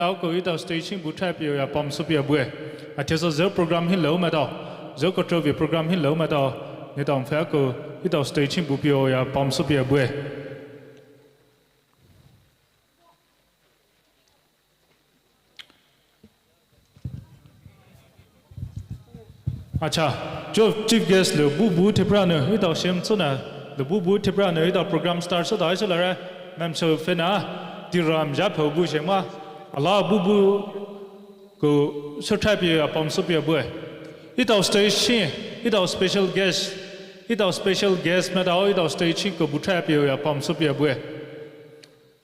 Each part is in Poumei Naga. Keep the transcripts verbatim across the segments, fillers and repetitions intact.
Ako etao stage hi buthai peiyu ya pamsou peiyu bue. Athai sü zü program hi lou maitao, zü control vei program hi lou maitao, neletao pfü ako etao stage hi bu peiyu ya pamsou peiyu bue. Acha, chief, chief guest le bubu thepra ne, etao shem tsuna, le bubu thepra ne, etao program start sü da isu lare, mem so fena, tiram ja pho bu shema, ala bubu ko suthai peiyu ya pamsou peiyu bue. Etao stage hi, etao special guest, etao special guest maitao, etao stage hi ko buthai peiyu ya pamsou peiyu bue.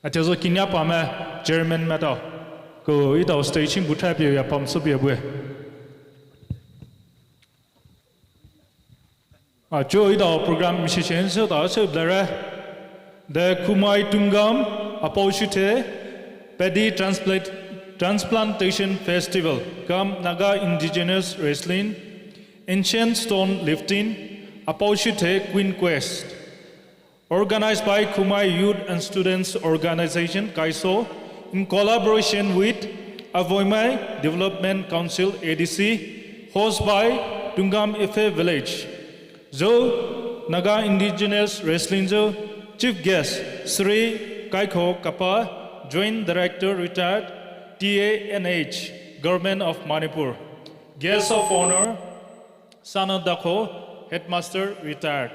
Athai sü kinya pame chairman maitao, ko etao stage hi buthai peiyu ya pamsou peiyu bue. Acho etao program session sü da sü blare. The Khumai Tungam Apaoshithe Paddy Transplant-, Transplantation Festival cum Naga Indigenous Wrestling, Ancient Stone Lifting, Apaoshithe Queen Quest. Organized by Khumai Youth and Students Organization, KAYSO, in collaboration with Avoimai Development Council, A D C, host by Tungam Efe Village. Zü Naga Indigenous Wrestling zü chief guest, Shri Kaikho Kapa, Joint Director, Retired, T A N H, Government of Manipur. Guest of Honor, Sana Dakho, Headmaster, Retired.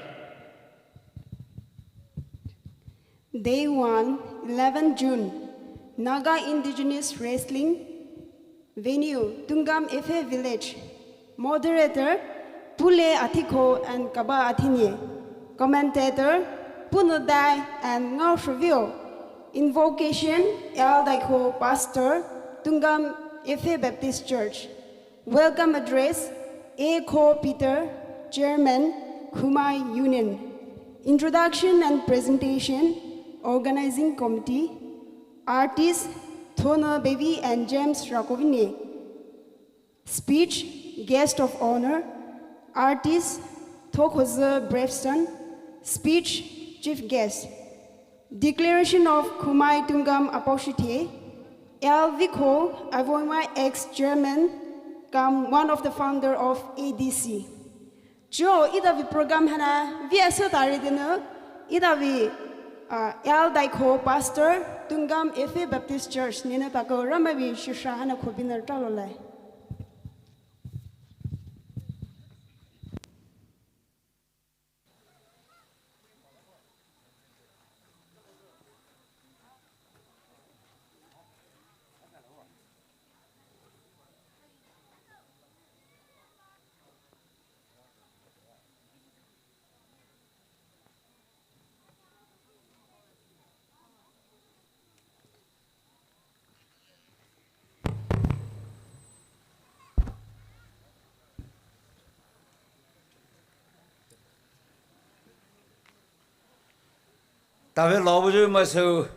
Day one, eleven June, Naga Indigenous Wrestling, venue, Tungam Efe Village. Moderator, Pule Athikho and Kaba Athinye. Commentator, Punudai and Ngaoshovio. Invocation, L Daikho, Pastor, Tungam Efe Baptist Church. Welcome address, A Kho Peter, Chairman, Khumai Union. Introduction and presentation, Organizing Committee. Artist, Thona Baby and James Rakovine. Speech, Guest of Honor. Artist, Thokhoze Breveston. Speech, Chief Guest. Declaration of Khumai Tungam Apaoshithe, L Vikho, Avoimai ex-chairman, cum one of the founder of A D C. Cho, etao vei program haina vei asü tare dinu, etao vei, ah, L Daikho Pastor, Tungam Efe Baptist Church, neletao ko Ramai vei shisha haina khobinü talo lai. Tave labuyu maisü,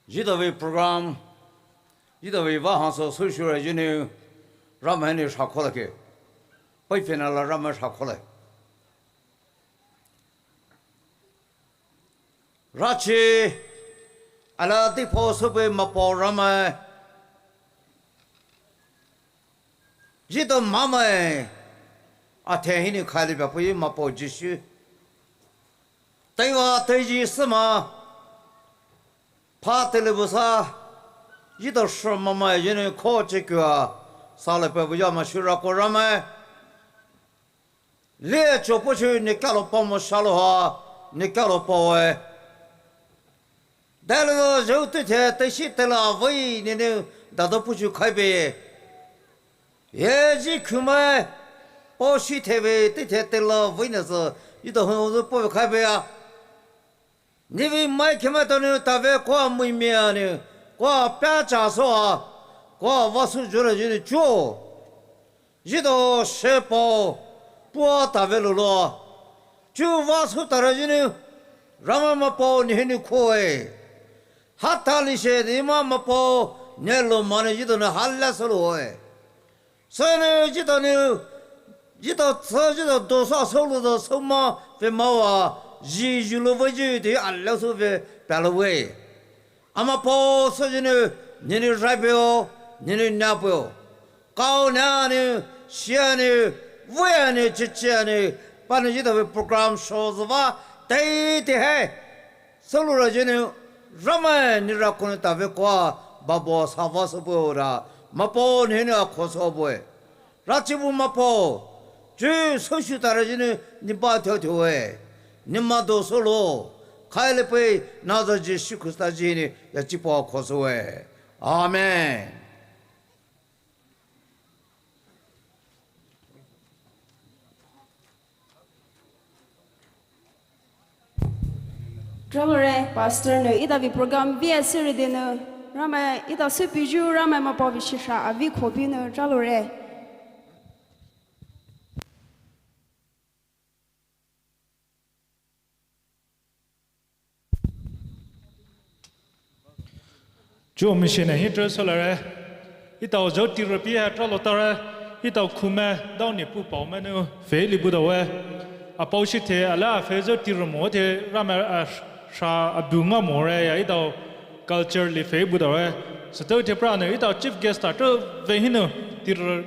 etao vei program, etao vei vahanso sü shura yunu, Ramai hinou shakholai ke, pai fena la Ramai shakholai. Rachi, ala dipho süpei Mapao Ramai. Etao Mamai, athai hinou khaili bapui Mapao Jisu. Teiva teiji süma, pha teile busa, etao shü Mamai hinou kho chikua, sale pe buya ma shura ko Ramai. Lecho puchu ne kalo pamo shalo ha, ne kalo pawe. Dalo zhou tu the, te shi te la vei ne ne, dado puchu khai be. Ye ji Khumai, paoshithe vei, te the te la vei ne zü, etao hon zü po khai be ya. Nevei mai khemai tao ne tave koa mui mia ne, koa pia cha so a, koa vasu jure jure chuo. Etao shepao, pua tave lolo. Chuo vasu tare yunu, Ramai Mapao ne hinou khoe. Hata li she de ma Mapao, ne lo ma ne etao ne hala so loe. Sene etao ne, etao tsü etao dosa solo do soma fe mawa, ji julo ve ji de ala so ve palo ve. Ama pao so yunu, Nenou raipeo, nenou naopeo. Kaonanou, shianou, veianou, checheanou, panou etao vei program shozüva, teitei hai. Süloura jinou, Ramai nenou rakonou tave koa, babo sava süpeio ra, Mapao nenou akhoso bue. Rachibu Mapao, chu soushu tara jinou ne ba teoteoe. Ne mado solo, khaile pei Naza Jisu Khrista jinou ya chipa khosoe. Amen. Draloure, Pastor nou etao vei program vei asüre dinou, Ramai etao süpeiyu Ramai Mapao vei shisha avei khopinou draloure. Chuo mission hi trou soulare. Etao zhou tirü pei ha tralo tare. Etao khumai dao ne pu pao manou fei li bu dawe. Apao shi the ala fei zhou tirü mo the Ramai a sha a bu nga mo re ya etao culture li fei bu dawe. Sütao the pra nou etao chief guest ta trou vei hinou tirü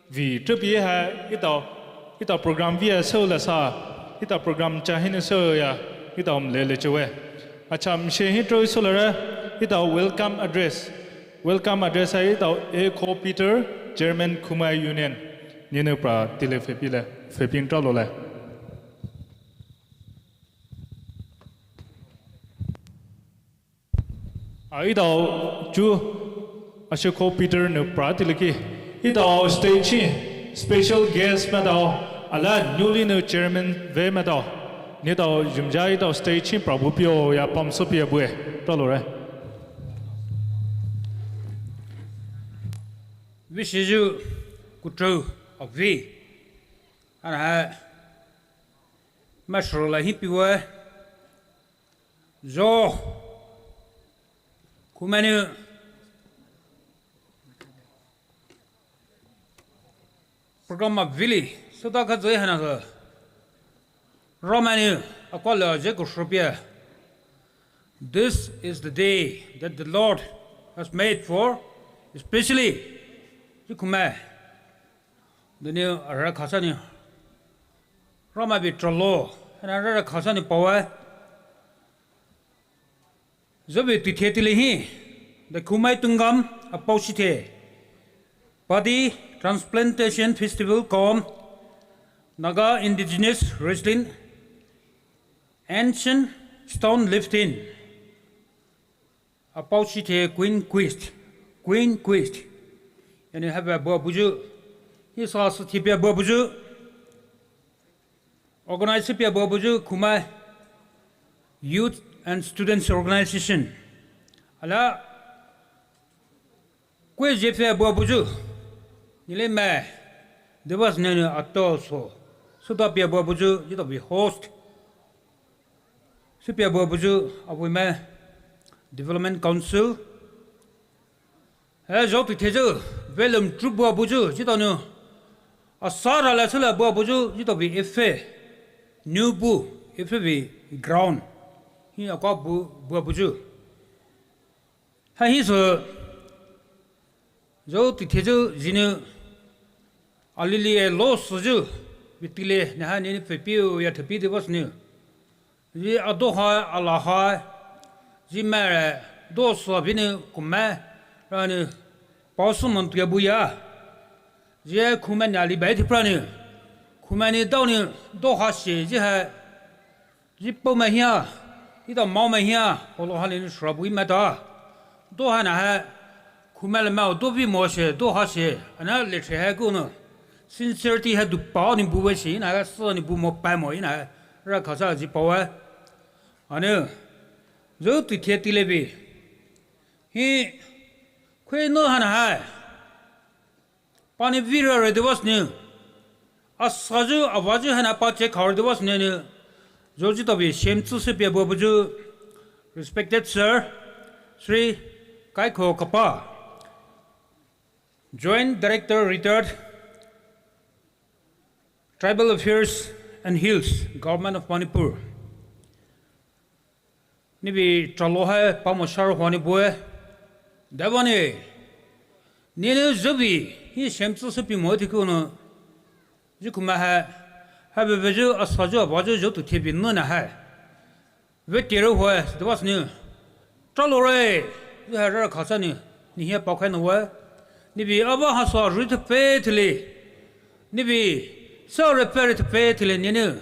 vei trepei ha etao, etao program vei a sou la sa, etao program cha hinou sou ya, etao mle le chewe. Acha mshe hi trou soulare, etao welcome address. Welcome address ha etao A Ko Peter, Chairman Khumai Union. Nenou pra tile fepile, fepin tralo le. A etao chu Asheko Peter nou pra tileki. Etao stage hi special guest maitao, ala newly nou chairman vei maitao. Neletao jumja etao stage hi pra bu pio ya pamsou pia bue. Tralo re. Vei shiyu kutrou avei. Ana ha. Mashro la hi piwe. Zhou. Khumai nou. Program avei li. Sütao kazhai hana sa. Ramai nou. Akwa la je ko shopia. This is the day that the Lord has made for, especially. Zhou khumai. Deniu ara khasa nou. Ramai vei tralo. Hana ara khasa nou pawe. Zhou vei tithe tile hi, the Khumai Tungam apao shi the. Paddy Transplantation Festival cum Naga Indigenous Wrestling, Ancient Stone Lifting. Apao shi the Queen Quest, Queen Quest. Yani haba bua buju. Isa sithipia bua buju. Organize pia bua buju Khumai Youth and Students Organization. Ala kwe jefia bua buju. Nile mai. Devas nene ato so. Sütao pia bua buju, etao vei host. Süpia bua buju, avei mai. Development Council. He zhou tithe zhou, velum troop bua buju, etao nou. Asara la sela bua buju, etao vei efe. New bu, efe vei ground. Hi akwa bu, bua buju. Ha hi so, zhou tithe zhou, jinou. Alili e lo suju, vei tile, naha ni fepio ya thepi de bas nou. Zhi adoha alaha, zhi mare, do sua binu kumai, ranu, pao sumon tuya buya. Zhi Khumai ni ali bai tipranu. Khumai ni dao ni, doha shi, zhi ha, zhi pao mai hia, zhi dao mao mai hia, holo hali ni shura bui mai ta. Doha na ha, Khumai le mao, do bi mo shi, doha shi, ana le che ha ku no. Sincerity ha du pao ni bu we shi, na ha sa ni bu mo pai mo, na ha, ra khasa zhi pao wa. Anu, zhou tithe tile bi. Hi, khui no hana hai. Pani vira re devas nu. Asaju avaju hana pa che khar devas nu nu. Zhou zhi tabi shem tsu se pia bo buju. Respected sir, Shri Kaikho Kapa. Joint Director, Retired, Tribal Affairs and Hills, Government of Manipur. Nibi tralo hai pamo sharo hwani bue. Debani, nini zhubi, hi shemtsu supi mo tikuno, zhukuma ha, ha bebe zhu, asa zhu, aba zhu, zhu tu tebi nuna ha. Vetero hua, debas nu. Tralore, zhu ha rara kasa nu, ni hia pakai no wa. Nibi aba hasa rute pe tili. Nibi, sa re pe rute pe tili nini.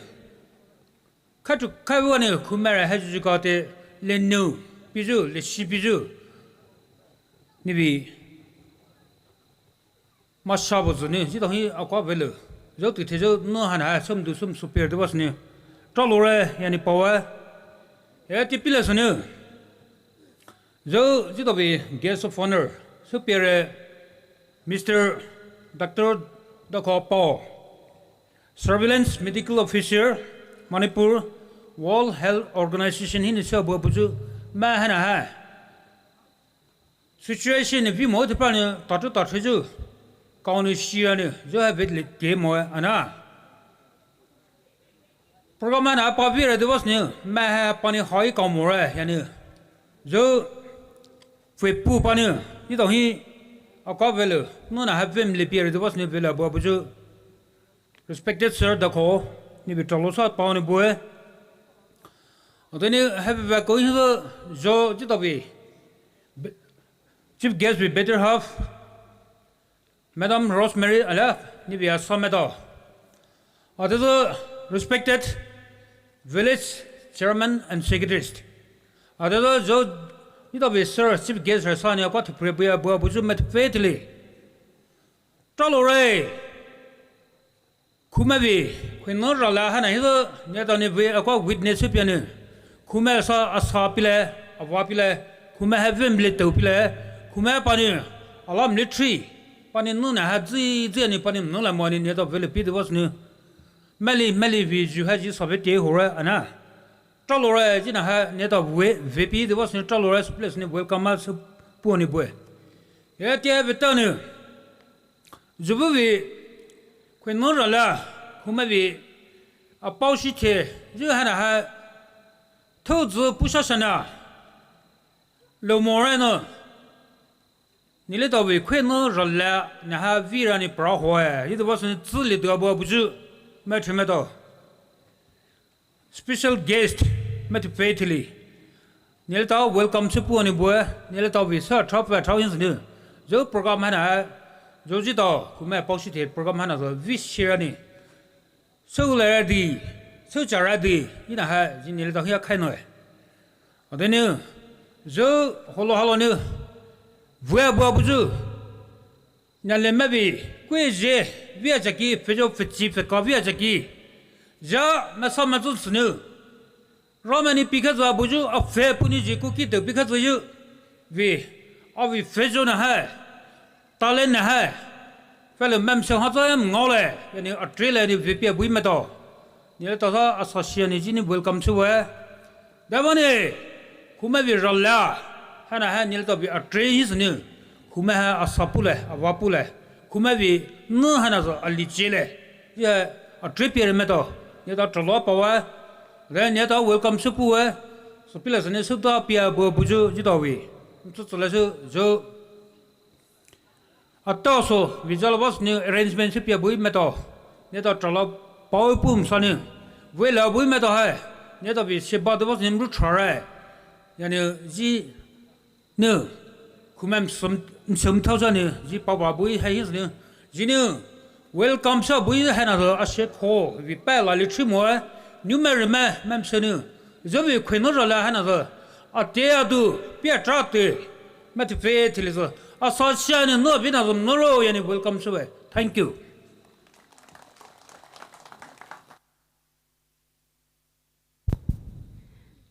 Katu kaiwa ni kumara ha zhu kate le nu, bizu, le shi bizu. Nibi, masha bo zhu ni, zhi tong hi akwa velu. Zhu tu te zhu no hana, sum du sum super debas ni. Tralore, yani pawa. Ya ti pila sunu. Zhu, zhi tobi guest of honor, superior Mister Doctor Dakho Paw, Surveillance Medical Officer, Manipur World Health Organization hi ni sa bua buzu ma hana ha. Situation ni vi mo te pa ni tatu tatu zhu, kau ni shia ni, zhu ha vet le te mo ana. Program na pa vira debas ni, ma ha pani hai ka mora yani. Zhu, fue pu pani, ni tong hi, akwa velu, no na ha vem le pia debas ni vela bua buzu. Respected Sir Dakho, ni bi tralo sa pa ni bue. Oteni happy va ko hi zhu, zhu, zhi tobi. Be-, chief guest bi better half. Madam Rosemary Ala, ni bi asa meto. Ate zhu respected village chairman and secretaries. Ate zhu zhu ni tobi sir chief guest re sa ni akwa thupre buya bua buzu met faithfully. Tralore. Khuma bi, khui no rala hana hi zhu, ni ta ni bi akwa witness pia ni. Khuma sa asa pile, awa pile, khuma ha vim le tau pile, khuma pani, alam le tree, pani no na ha zi, zi ni pani no la mo ni, ni ta vele pi debas ni. Mali, mali vi ju ha ji sa ve te hora ana. Tralore, ji na ha, ni ta ve, ve pi debas ni, tralore, su place ni, welcome, su pu ni bue. Ya te ve ta ni. Zhubu vi, khui no rala, khuma vi, apao shi te, zhu hana ha, thou zhu pusha shana, lo more no, ni le to vi, khui no rala, na ha vira ni pra hoe, yi debas ni zhu le dua bua buzu, ma te ma to. Special guest, met faithfully. Ni le ta welcome su pu ni bue, ni le ta vi sa trap va trap yin ni. Zhu program hana, zhu ji ta, khuma pao shi te program hana zhu vi shira ni. Su le ra di, su cha ra di, yi na ha, ji ni le ta hia khai no. Ade ni, zhu holo halo ni, vua bua buzu. Nya le mabi, kwe je, via jaki, fejo fechi feka via jaki. Ja, masa mazun sunu. Ramani pika zwa buju, a fe puni ji kuki te pika zwa yu. Vi, a vi fejo na hai. Talent na hai. Fele mem se ha zwa yam ngole. Yani a tre le ni vi pia bui meto. Ni le ta sa asa shia ni ji ni welcome su we. Debani, khuma vi rala, hana ha ni le ta vi a tre hi sunu, khuma ha asa pule, awa pule, khuma vi nu hana zo a li che le, ya a tre pia re meto, ni ta tralo pa wa, then ni ta welcome su pu we, su pila sunu su ta pia bu buju ji ta vi, su su le su, su, Ata so, visa lo bas ni arrangement si pia bui meto. Ni ta tralo pao pum sa ni. Vue la bui meto hai. Ni ta vi seba de bas ni mru tra rai. Yani ji ni. Khumem sum, sum thau sa ni. Ji pa ba bui hai his ni. Ji ni. Welcome sa bui hai na a she kho. Vi pa la li tri mo. Ni me re me, mem se ni. Zo vi khui no rala hai na zo. A te a du, pia tra te. Mati fe tili zo. Asa shia ni no bina zo no ro yani welcome su we. Thank you.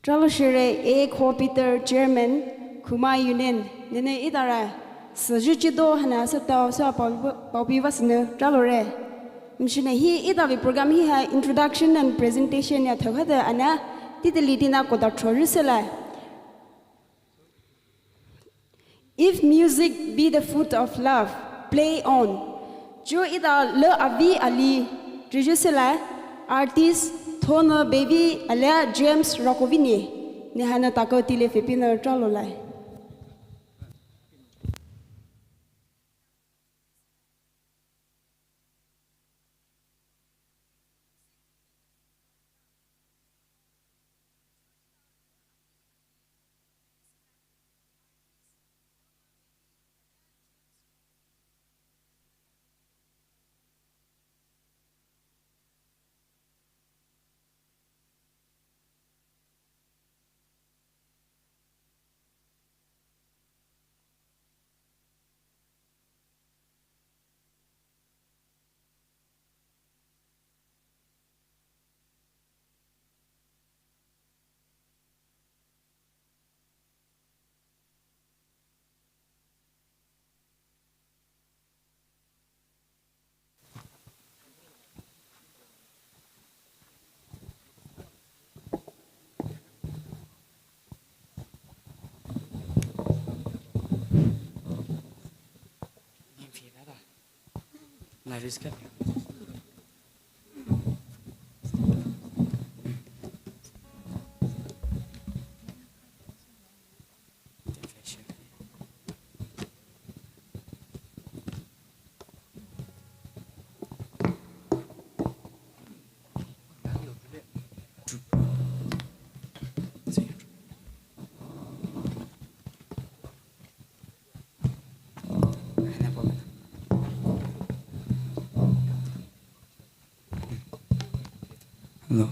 Tralo shire A Kho Peter Chairman, Khuma Union, nene itara, saju chido hana sa tao sa pao, pao pi vas ne, tralo re. Mshine hi ita vi program hi ha introduction and presentation ya thau hada ana, titili tina kota tro risela. If music be the food of love, play on. Chu ita le avi ali, Trijusela, artist, Thona Baby, alia James Rakovini, ni hana tako tile fepina tralo lai. Nariz ka? Hello.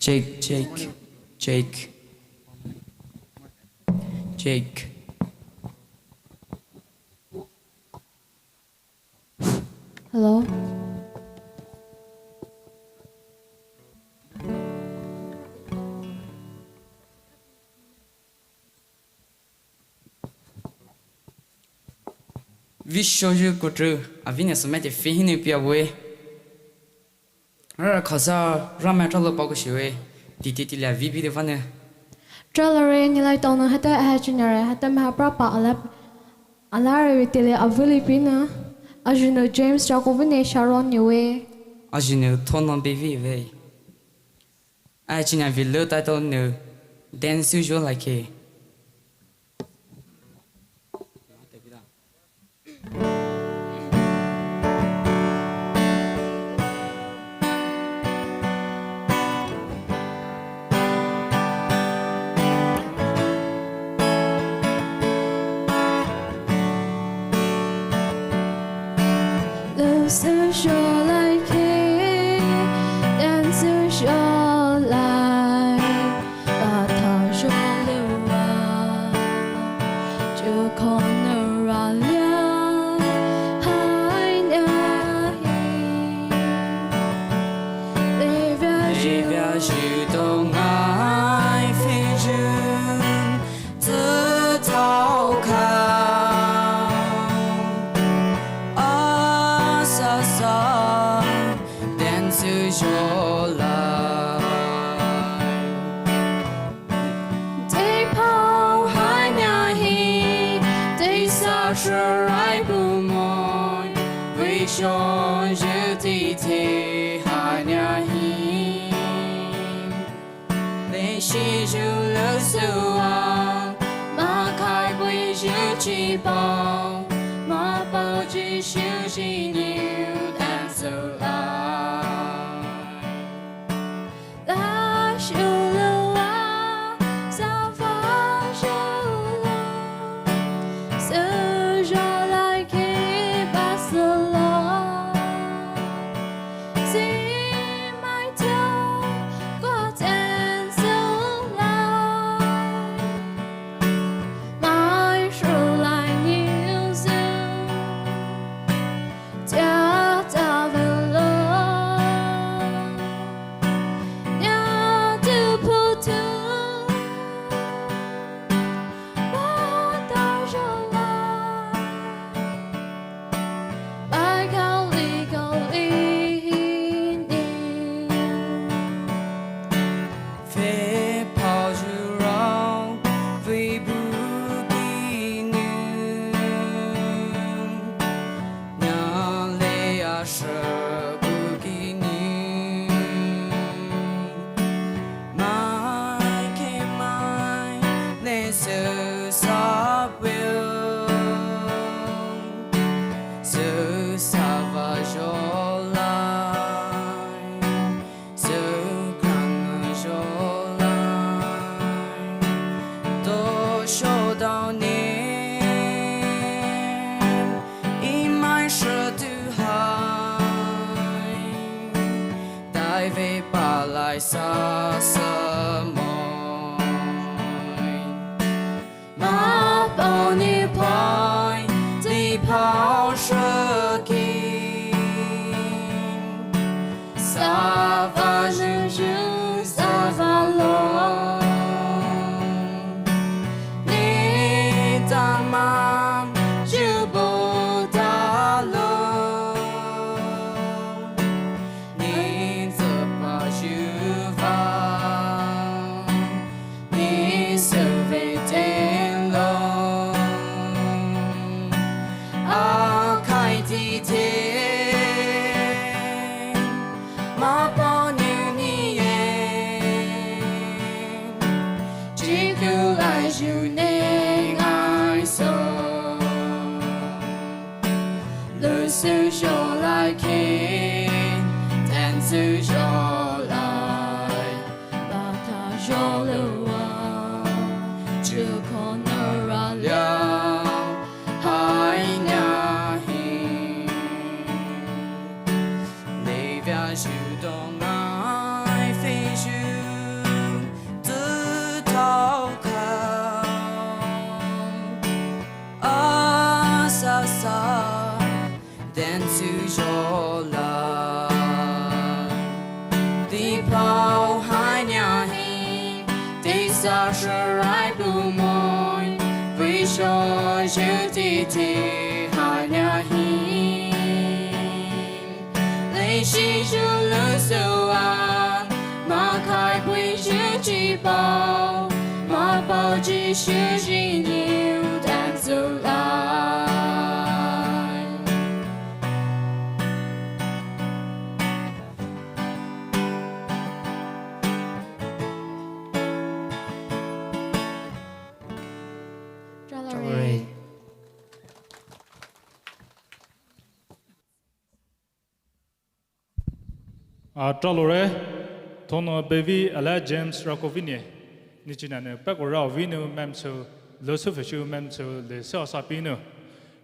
Check, check, check. Check. Hello. Vei shoyu kutru, avei ne sumai te fei hinou pia we. Rara khasa, Ramai tralo pa ko shiwe, titi tili avei bi de vane. Tralo re, nilai tong no hata aha chinyare, hata maha pra pa alap, alare we tele avuli pina, ajunu James Jacob ne Sharon niwe. Ajunu thono bevi ve. Achinya vilo title no, Dance Usual Like. Neng ai so, lüsü zholai kin, dancü zholai, bata zholua, chuko naralia, hai nia hi. Levia zhu dong ai fei zhu, Ah, tralore, thono bevi ala James Rakovinie. Nichinane peko rao vinu memsü, lüsü feshu memsü, lüsü asapinu.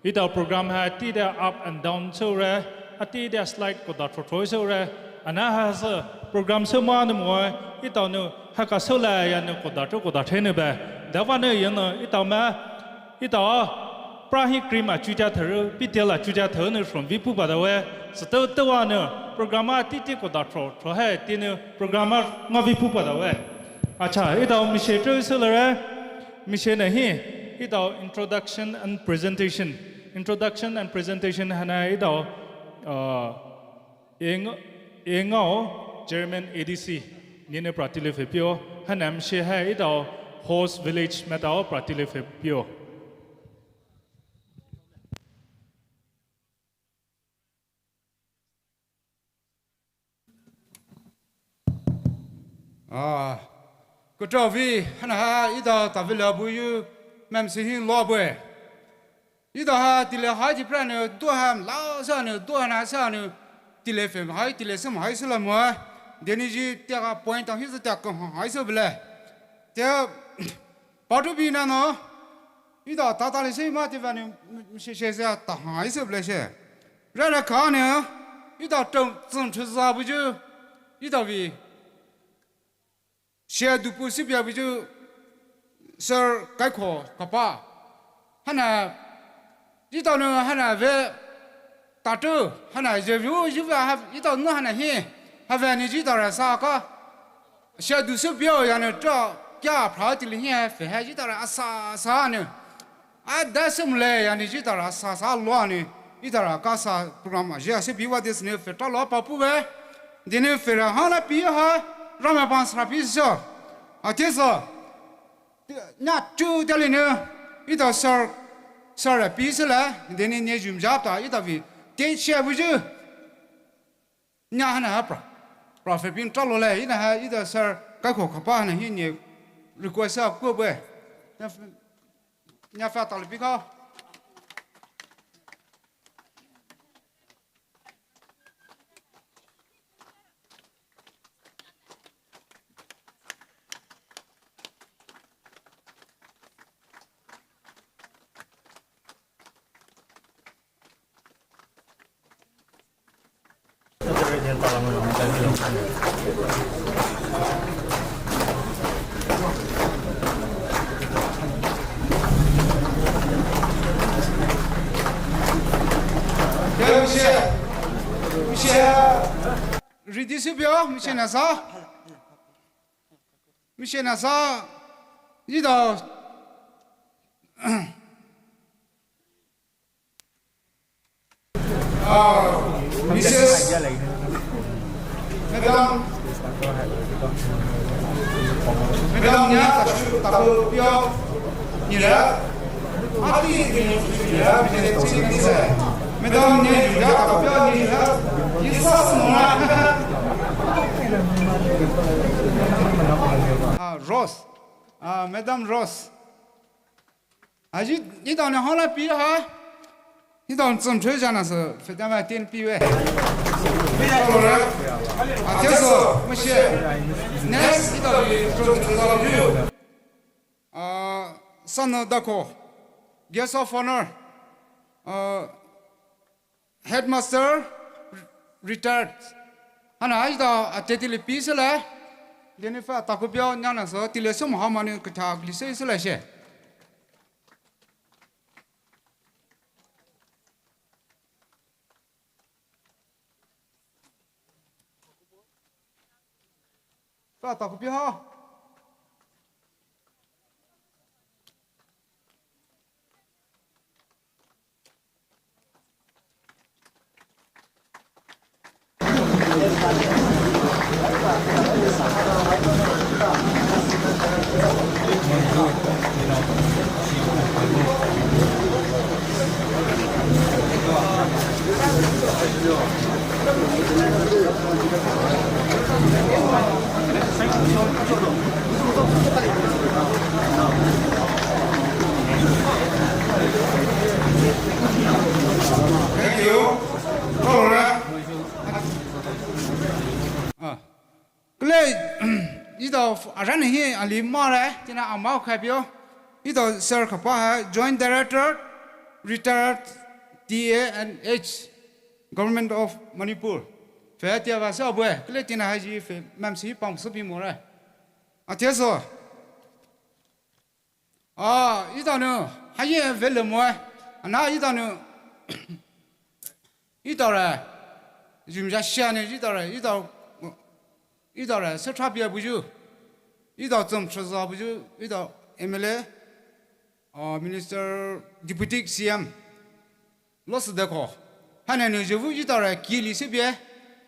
Etao program ha tide up and down sure, atide slide koda throthro sure, ana ha sü program sü ma nu mo, etao nu ha ka sü la ya nu koda thro koda thre nu be. Dava nu ya nu etao ma, etao pra hi cream a chuja tharu, pitel a chuja tharu nu from vi pu ba da we. Sü to to wa nu program a titi koda thro, thro he ti nu program a nga vi pu ba da we. Acha, etao mi she tro sü la re, mi she na hi, etao introduction and presentation. Introduction and presentation hana etao, uh, Eng-, Engao, Chairman A D C, nene pratile fepio, hanam she hai etao host village matao pratile fepio. Ah, kutrao vi, hana ha, etao tavila bu yu, memsü hi lo bu e. Etao ha tile hai ji pra ne, do ha la sa ne, do ha na sa ne, tile fe hai, tile sem hai sela mo. Deni ji tia ka point tang hi sa tia ka hai sa bele. Tia, patu bi na no, etao tata le se ma ti va ne, se, se, se, ta hai sa bele se. Ra ra ka ne, etao tong, zong chu za bu ju, etao vi. Shia dupu sipia buju Sir Kaiko kapa. Hana, etao nu hana ve tatu, hana je view, je ve ha, etao nu hana hi, ha ve ni etao ra sa ka. Shia du sipia ya nu tra, kya pra ti li hi ha, fe ha etao ra sa, sa nu. A da sum le ya ni etao ra sa sa lo ni, etao ra ka sa program a je a se bi wa des ni fe ta lo pa pu ve. Deni fe ra ha na pi ha, ra ma pan sra pi so. A te so. Na chu da li ni, etao sir, sir a pi se la, deni ni jum ja ta, etao vi. Te che bu ju. Nya hana ha pra. Pra fe pin tra lo le, ina ha, etao sir, Kaiko kapa hana hi ni request a ko be. Nya fe, nya fe ta le pi ka. Ready sipia, mi che na sa. Mi che na sa. Etao. Ah, Missus, Madam, Madam nya, tachu, tapu, pio, nira, ati, nira, Madam nya, nira, tapu, pio, nira, isa semua. Ah, Rose, ah, Madam Rose. Aji, etao nou hala pi ha. Etao nou tsümchou jana sü, fetama tin pi we. Pi ya kore. Athai sü, mashi. Next, etao nou tsümchou jana sü. Uh, Sano Dako, Guest of Honor, uh, Headmaster, Retired. Hana aji da ateti le pi sela. Deni fa taku pio nyana so tile so Muhammad ni kata gli se sela she. Fa taku pio ha. Thank you. All right. Ah. Kle, etao aran hi ali mare, tina ama khapio. Etao sir khapa ha, Joint Director, Retired T A N H, Government of Manipur. Fe tia va sa bue, kle tina haji fe, mam si pam supi more. Athai so. Ah, etao nou, haye vele mo. Ana etao nou, etao re, jumja shia nou, etao re, etao, etao re, setra pia buju, etao tsümchou za buju, etao M L A, ah, Minister, Deputy C M. Lo sü deko. Hana nou jevu etao re kili se bie.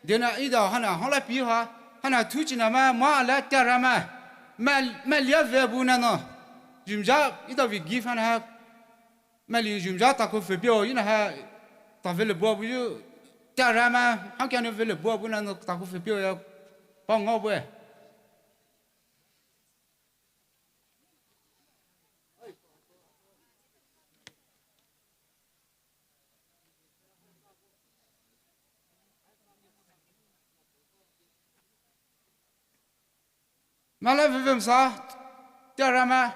Dena etao hana hala pi ha. Hana thu china ma, ma la tia ra ma. Ma, ma lia ve bu na no. Jumja etao vi gift hana ha. Ma li jumja taku fe pio, ina ha. Ta vele bu bu ju. Tia ra ma. Ha kia nou vele bu bu na no taku fe pio ya. Pa ngo bue. Mala vevem sa, tia ra ma.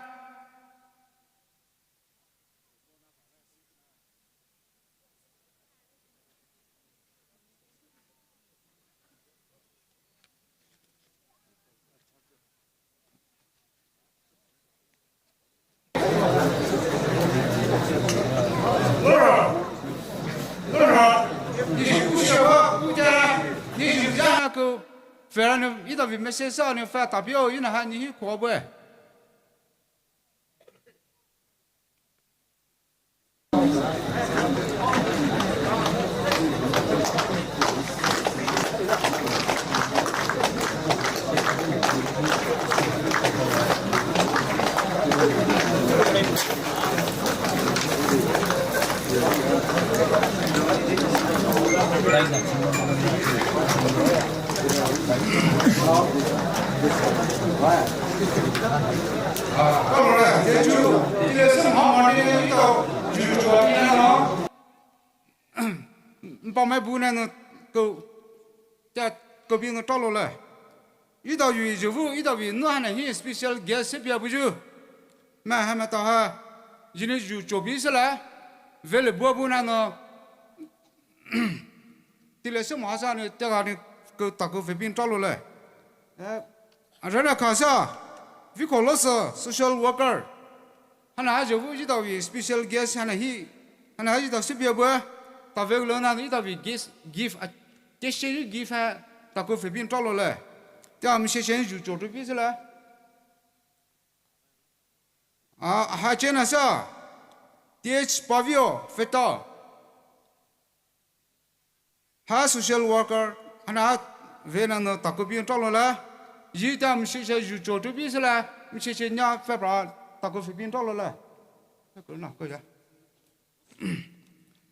Lora, lora, ni shi ku shi wa ku ja, ni shi ja na ku, fera ni, etao vi message sa ni fa tapio, ina ha ni hi ko bue. Mpame bu na no ko, tia ko bi no talo le. Etao yu jevu, etao vi no hana hi special guest se pia buju. Ma ha ma ta ha, jini ju chobi se la, vele bu bu na no. Tile se mo sa ni, tia ga ni, ko taku fe bin talo le. Eh, arana kasa, vi ko lo sa, social worker. Hana ha jevu etao vi special guest hana hi, hana ha etao se pia bu, ta ve lo na etao vi gift, gift, a, te she gift ha, taku fe bin talo le. Tia mi she she ju cho tu bi se la. A, ha chena sa, T H Pavio, feta. Ha social worker, hana ha, vena no taku pin talo la. Ji ta mshe she ju cho tu bi se la, mshe she nya fe pra, taku fe pin talo la. Ko na, ko ya.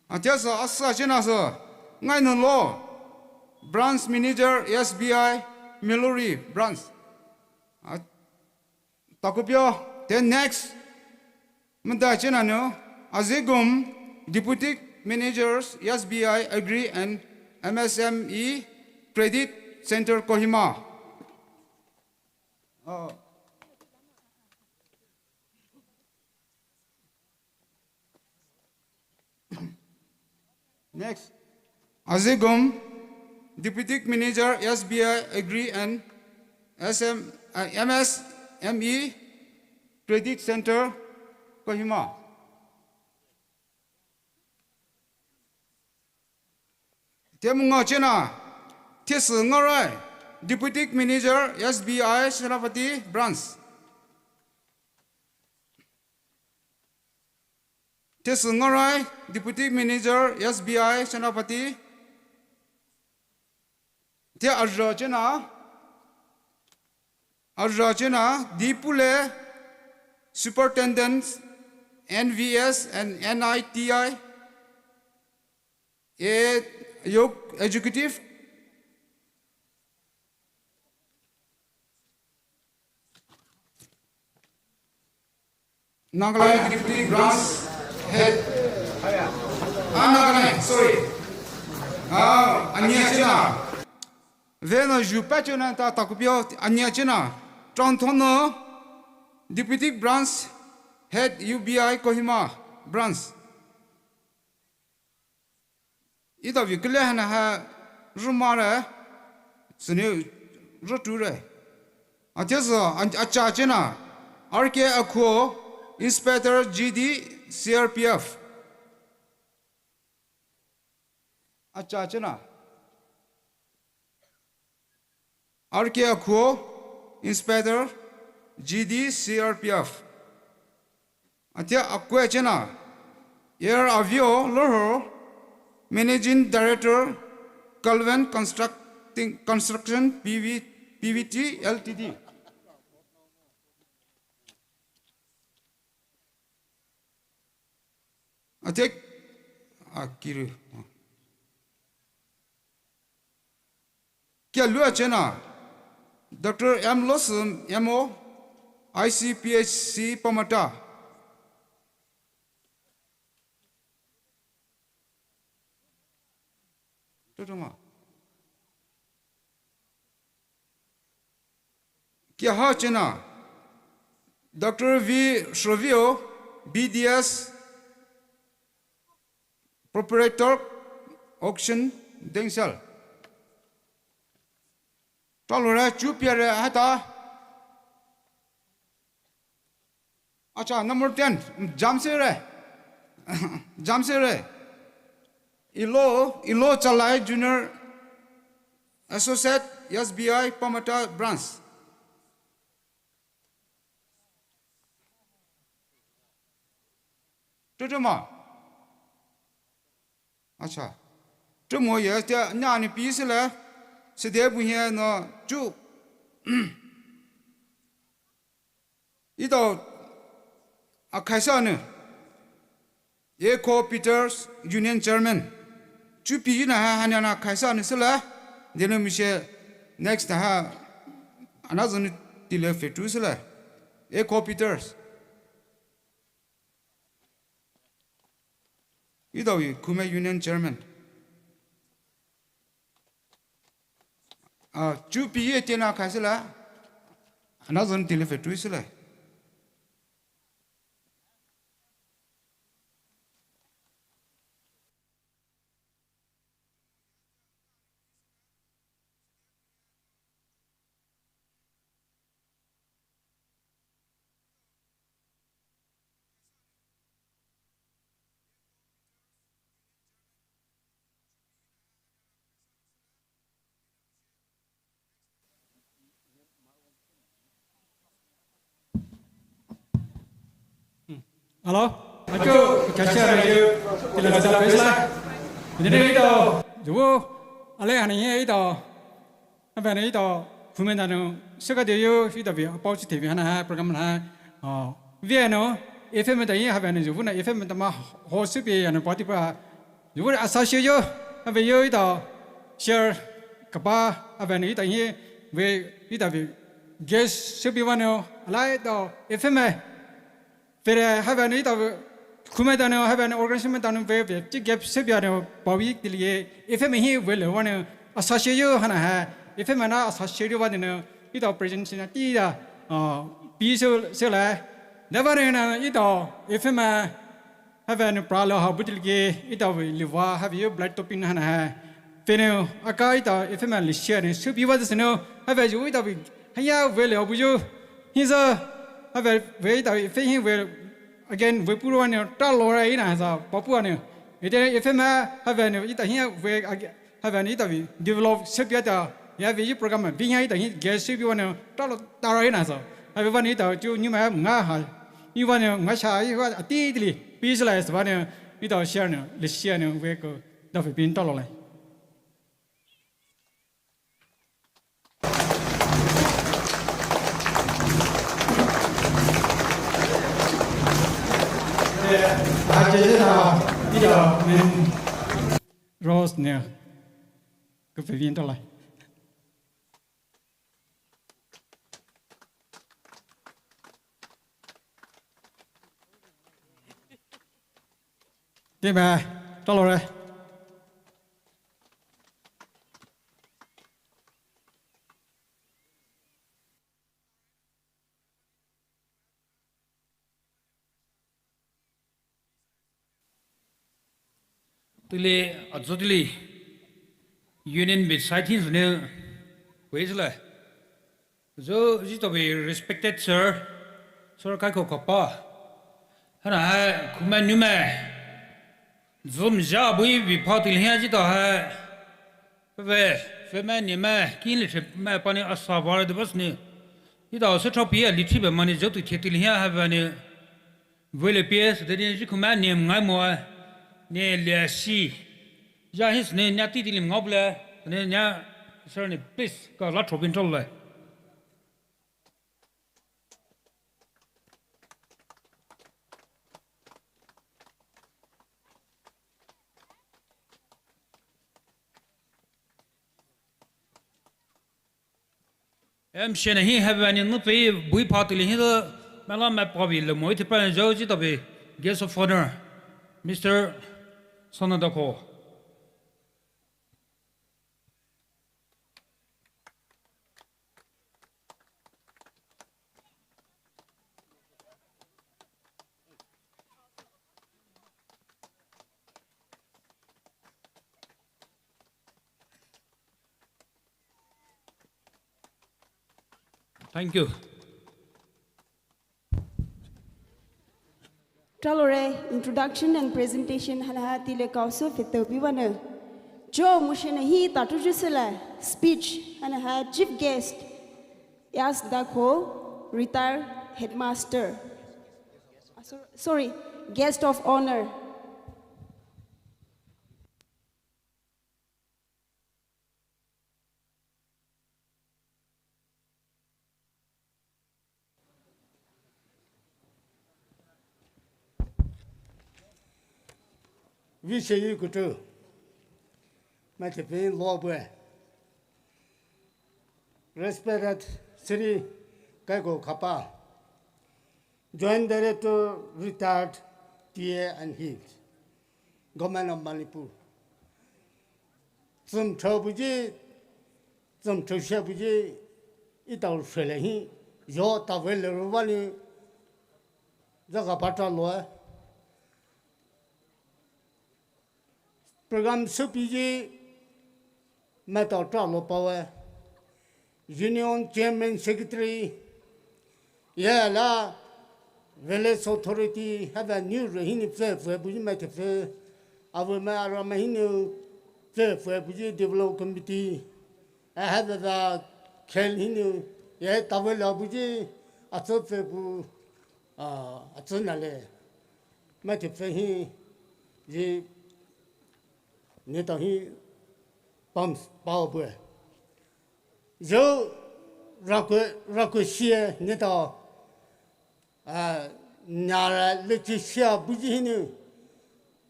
Atia sa, asa chena sa, ngai no lo, branch manager, S B I, Meluri branch. A, Taku pio, then next. Mada chenano, Azegum, Deputy Managers, S B I Agri and M S M E Credit Center Kohima. Oh. Next. Azegum, Deputy Manager, S B I Agri and S M, uh, M S M E Credit Center, Kohima. Teamu ngao chena, Thesü Ngarai, Deputy Manager, S B I Senapati Branch. Thesü Ngarai, Deputy Manager, S B I Senapati. Tea azhou chena, azhou chena, Dipule, Superintendent, N V S and N I T I, A, Executive, Nagaland Deputy Branch Head. Ah, Nagaland, sorry. Ah, ania chena. Veno jupa chena ta takupio ania chena. Trangthono Deputy Branch Head U B I Kohima Branch. Ida vi kile hana ha rumare, sini ruture. Atia so, an-, acha chena, R K Akhuo, Inspector G D, C R P F. Acha chena. R K Akhuo, Inspector, G D, C R P F. Atia akwe chena, Air Avio Lorho, Managing Director, Calvin Constructing, Construction P V, P V T L T D. Atia, ah, kiri. Kia lua chena, Doctor M Losum, M O, I C P H C Pamata. Tutuma. Kia ha chena, Doctor V Srovio, B D S, Proprietor, Auction, Dengsel. Talore, chupia re, hata. Acha, number ten, Jamsere. Jamsere. Ilo, Ilo Chalai Junior Associate, S B I, Pamata Branch. Tutuma. Acha. Tumo ye tia nani pi sile. Sede bu hie no chu. Ito akhaisa ne. Eko Peters, Union Chairman. Chu pi na ha hanya na khaisa ne sile. Denu mise next ha anazun tile fetu sile. Eko Peters. Ito wi Khumai Union Chairman. Ah, chu pi ye tena khaisila. Anazun tile fetu isila. Hello, ajo, kacha ajo, tila tila pesla. Ini ito, jubu, ale ani ito. Abang ito, kumentano, seka de yo, ito bi, apau chi te bi hana ha, program ha. Oh, vi ano, F M ta yin ha abang yo, vuna F M ta ma, ho su bi ano party pa. Yo, asa shi yo, abang yo ito, share, kapa, abang ito yin, ve, ito bi, guest, su bi vano, ala ito, F M eh. Fere haibüa nou etao khumai ta nou haibüa nou organization mai ta nou ve ve chi gap sübüa nou paowe tiliye F M hi vele wa nou associate you hana ha F M na associate you wa nou etao president sina ti da ah pi sü sü la da wa nou etao F M haibüa nou pra lo ha bu tiliye etao liwa haibüa blood doping hana ha Fene aka etao F M le share nou sübü wa de sü nou haibüa you etao haya vele abu you hiza haibüa ve etao F M hi ve again ve puro wa nou talo ra ina sa papu wa nou ete F M haibüa nou etao haya ve haibüa nou etao develop sübü ta ya ve you program ve haya etao hi gas sübü wa nou talo tara ina sa haibüa wa nou etao chu nyuma nga ha i wa nou nga sha i wa ati tili peace la sa wa nou etao share nou le share nou ve ko da ve pin talo lai. Rose ne, ko pe vin to lai. Te ba, to lo re. Tili, azo tili, union bi side hi zune, wei zule. Zo, zito bi respected sir, sir kaiko kapa. Hana hai, kume nume. Zom ja bui bi pa tili hia zito hai. Peve, feme nime, kin li trip me pani asa var de bas ni. Ida se tropi a li trip mani zo tu khe tili hia ha bani. Vele P S de ni ji kume ni ngai mo. Ni le si. Ja his ni nya ti tili ngop le. Ni nya sir ni please ka la tropin tol le. Em shene hi ha bani nu pe bui pa tili hi do mela me pa bi le mo ite pa jo ji to bi guest of honor, Mister Sonadako. Thank you. Tralore introduction and presentation hana ha tile kauso feto biwane. Jo mushene hi tatu jusela speech hana ha chief guest Yas Dakho, retired headmaster. Ah, sor-, sorry, guest of honor. Vishayi kutu. Matipin lobwe. Respected Sri Kaiko Kapa, Joint Director, retired, T A and Hills, Government of Manipur. Tsum thou buji, tsum thou she buji, itau shele hi, yo ta vele rubani, zaga pata loe. Program supiji, matau tralo pawe. Union Chairman Secretary, yala Village Authority, hava new re hini pse pse buji ma te pse, avu ma ara ma hini pse pse buji Development Committee, a hava da khel hini, ya tawela buji, atso pse bu, a, atso na le, ma te pse hi, ji, ni ta hi, pam, pao bue. Zo rakwe, rakwe shie neta, ah, nyara leche shia buji hinu,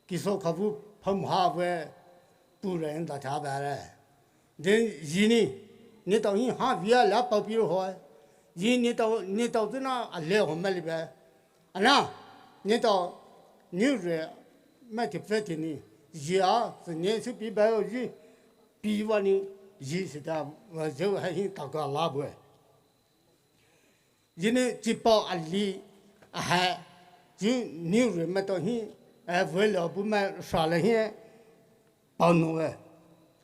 kiso kavu pamha we pure enda cha bare. Den zini, neta hi ha via la papiro ho. Zi neta, neta zena ale ho mali be. Ana, Neletao, nure, maitao pfütao ni, zhia, sü ne sü pi baoyu, pi vanou, zhi sütao, vayu hai hi taka labue. Zhinou chipao ali, ahai, zhi nure maitao hi, eh, vele bu mai sale hi, paonou e.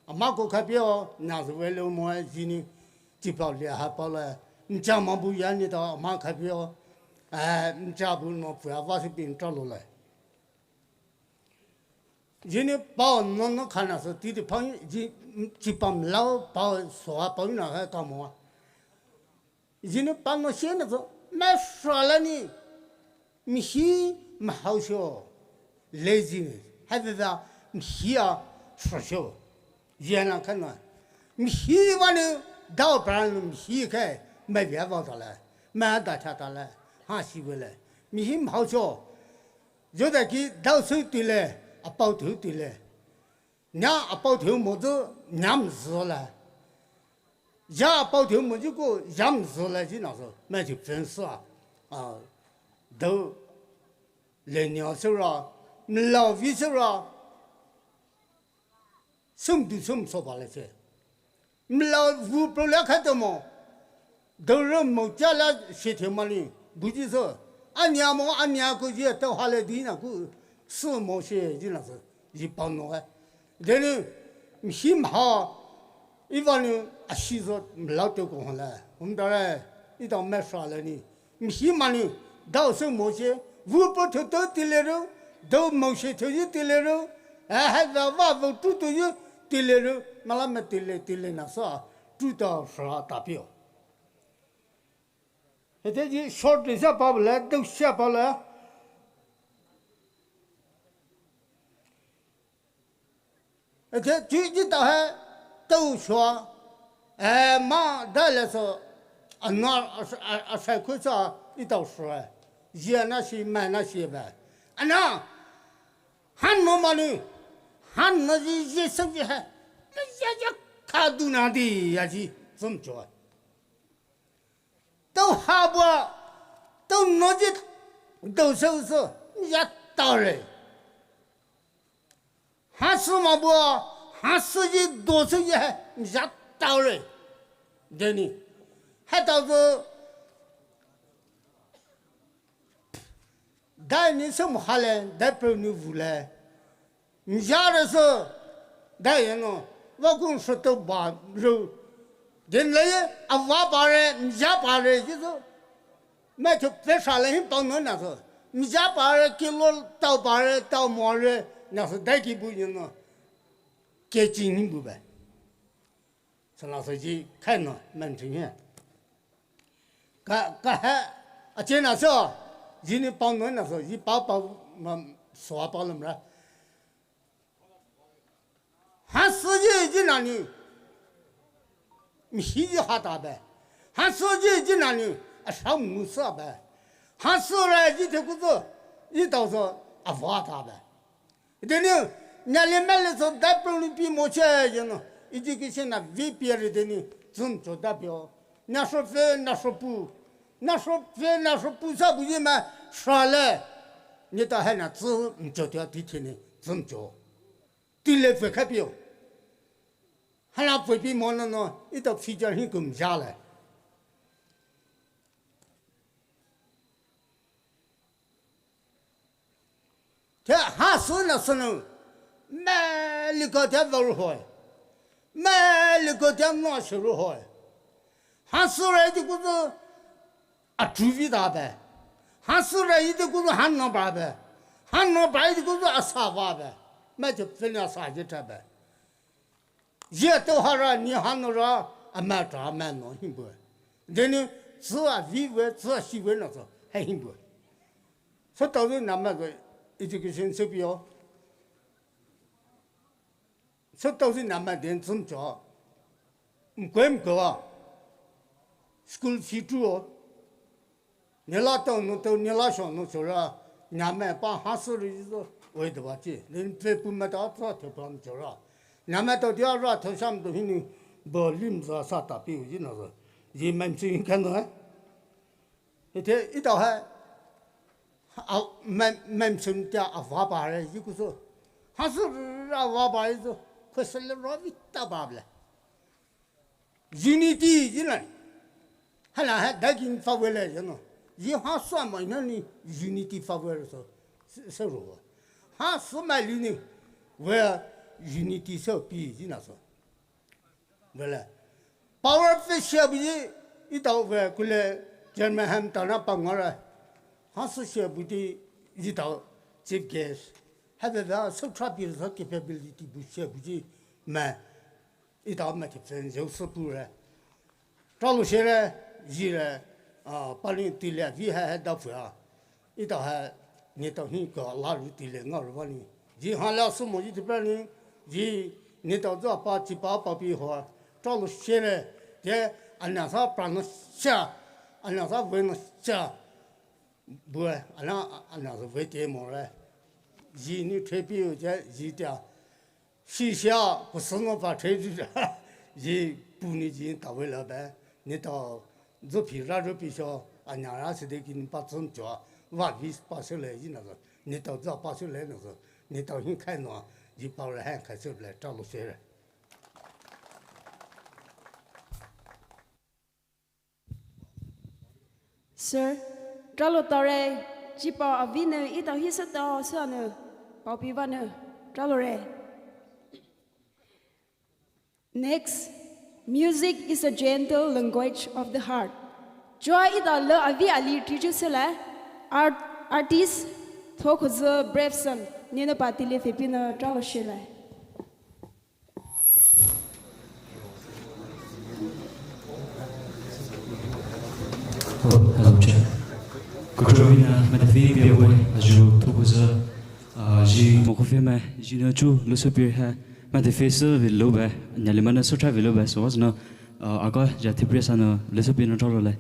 Ama ko khaipeo, na sü vele mo e zhinou, chipao li ahai paole, ncha ma bu ya neletao, ama khaipeo, eh, ncha bu no pua va sü pi ncha lole. Zhinou pao no no khana sü titi pao, zhi, chipao mlao pao soa pao na hai kamo. Zhinou pao no sie na sü, mai sale ni, mihi mahaosho, laziness, hai veva, mihi a, sosho. Zhia na khana. Mihi vanou, dao pran mihi khe, mai via va tale, mai da cha tale, ha si vele. Mihi mahaosho. Zhota ki dao sü tile, apao tu tile. Nya apao tu mo zü, nya mzü le. Zha apao tu mo zü ko, zha mzü le zhi na sü, maitao pfün sü a. A, dao, le nya sü ra, mlao vi sü ra. Sümdu sümso ba le se. Mlao vu pro le khaitao mo. Dao re mo cha la se the ma ni. Bu zhi sü. Anya mo, anya ko zhi tao ha le di na ku. Sü mo se zhi na sü. Zhi pao no e. Deni, mhi mha. Iva ni a shi sü mlao tao ko ha le. Hum da le. Etao mai sale ni. Mihi manou, dao sü mo se, vu po thou tao tile ro, dao mo se thou yu tile ro, eh, hai va va vo tu tu yu tile ro, mala ma tile tile na sa, tu ta sra ta pio. Hete ji short de sa pa le, dao sa pa le. Ete, chu ji ta hai, tao shua, eh, ma da le so, ana, a, a, a sai khu sa, etao shua, zia na si, ma na si ba. Ana, han no ma ni, han no ji, ji sa ji hai, na ya ya ka du na di, ya ji, zum jo. Tao ha bua, tao no ji, dao sa sa, ya ta re. Hasü ma bua, hasü ji do sü ye, mja tao re. Deni. Hai tao zü. Dai ni sü mo ha le, dai pro ni vu le. Mja re sü. Dai ye no. Va kun sü to ba ru. Deni le ye, a va ba re, mja ba re, ji zü. Mai chu pfü sha le hin pao no na sü. Mja pa re, kilo tao pa re, tao mo re, na sü dai ki bu yin no. Ke chi ni bu ba. Sü na sü ji khai no, man chi ni. Ka, ka ha, a che na sü, ji ni pao no na sü, ji pao pao, ma, sü a pao lum ra. Hasü ji ji na ni. Mhi ji ha ta ba. Hasü ji ji na ni. A sha mu sa ba. Hasü re ji te ku zo. Etao zo a va ta ba. Deni, nya le ma le zo da pro ni pi mo che ye no. Education na vi pi re deni. Zum cho da pio. Na sho pfü, na sho pu. Na sho pfü, na sho pu sa bu ji ma sha le. Ni ta hai na zu, mcho tia ti ti ni. Zum cho. Tile pfü kha pio. Hala pfü pi mo no no, etao future hi kum ja le. Te hasü na sü no, me liko te va ru hoi. Me liko te no shi ru hoi. Hasü re ji ku zu, a chu vi da ba. Hasü re yi de ku zu han no ba ba. Han no ba yi de ku zu a sa va ba. Ma te pfü ni a sa ji ta ba. Ye to ha ra ni han no ra a ma ta ma no hin bu. Deni, zi a vi ve, zi a shi ve no zo, hai hin bu. Sü tao zi na ma zo, education sü pio. Sü tao zi na ma den zum cho. Mkwe mkwe wa. School fee tu o. Ni la tao no tao, ni la shao no cho ra. Nya ma pa hasü ri zo. Oi de ba chi. Ni pe pu ma ta ta te pa no cho ra. Nya ma tao dia ra te sham do hin ni. Bo lim za sa ta pi u ji na zo. Ji man chi kan no. Ete, etao hai. A, men-, mention tea avabare, zi kuso. Hasü avabare zo, question le rovita bable. Unity, zi na. Hala ha dagin favor le, you know. Zi hasü mai na ni unity favor so, se, se ro. Hasü mai li ni, where unity so pi, zi na so. Vele. Power fe shia buji, itao ve kule Chairman Hamtana pangara. Hasü shia buji, itao chief guest. Have ve so trap sa capability bu shia buji, ma, itao ma ke fen zo so pure. Tralo shere, zire, a, pani tile, vi ha ha da fua. Itao ha, ni tao hi ka la ru tile nga ru vani. Zi ha la sumo zi te pani, zi ni tao za pa chi pa pa pi ho. Tralo shere, te ana sa prana sha, ana sa vena sha. Bue, ana, ana sa ve te mo re. Zi ni te pi u je, zi tea. Sisia, kusano pa te zi, zi puni zi tao ve la be. Ni tao, zo pi ra ro pi sho, anya ra se de kin pa zon cho, va vi pa se le zi na zo. Ni tao za pa se le na zo. Ni tao hin khai no, zi pa re han khai se le, tralo shere. Sir, tralo tare, chipa avine, itao hisa tao sane, paopi vane, tralo re. Next, music is a gentle language of the heart. Joa itao le avi ali tiju sele, art, artist, Thokozo Brevson, nina pa tili fepina tralo shele. Oh, hello, check. Kukrowina, matafi biawe, aju, Thokozo, ah, ji, mokofeme, ji na chu, luso pir ha, matafi se, velo be, nyalimana sotra velo be, so was no, ah, aka, ja thipresa no, luso pir no tralo le.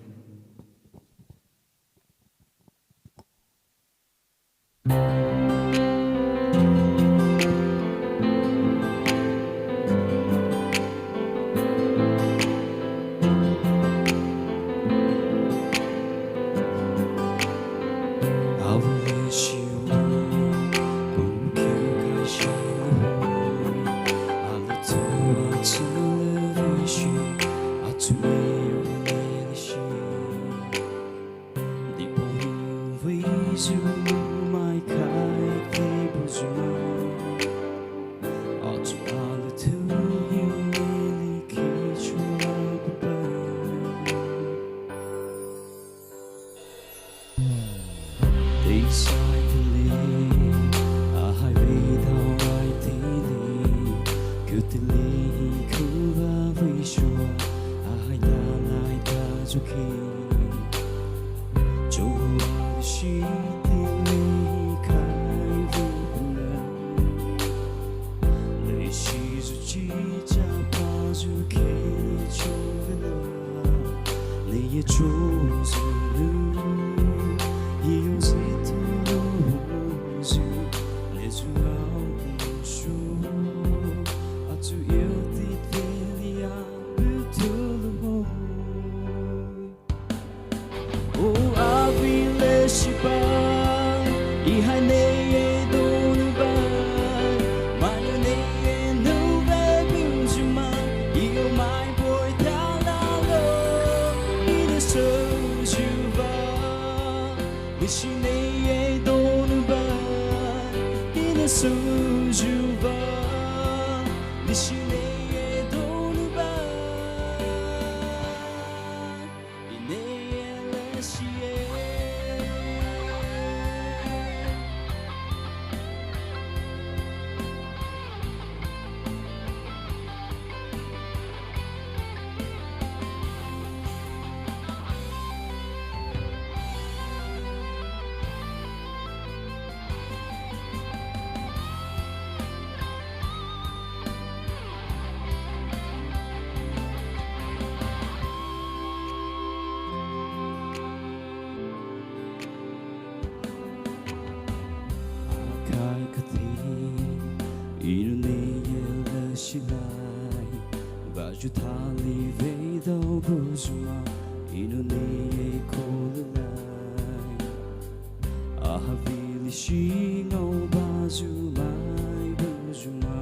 Shi ngaoba zhu mai bu zhu ma.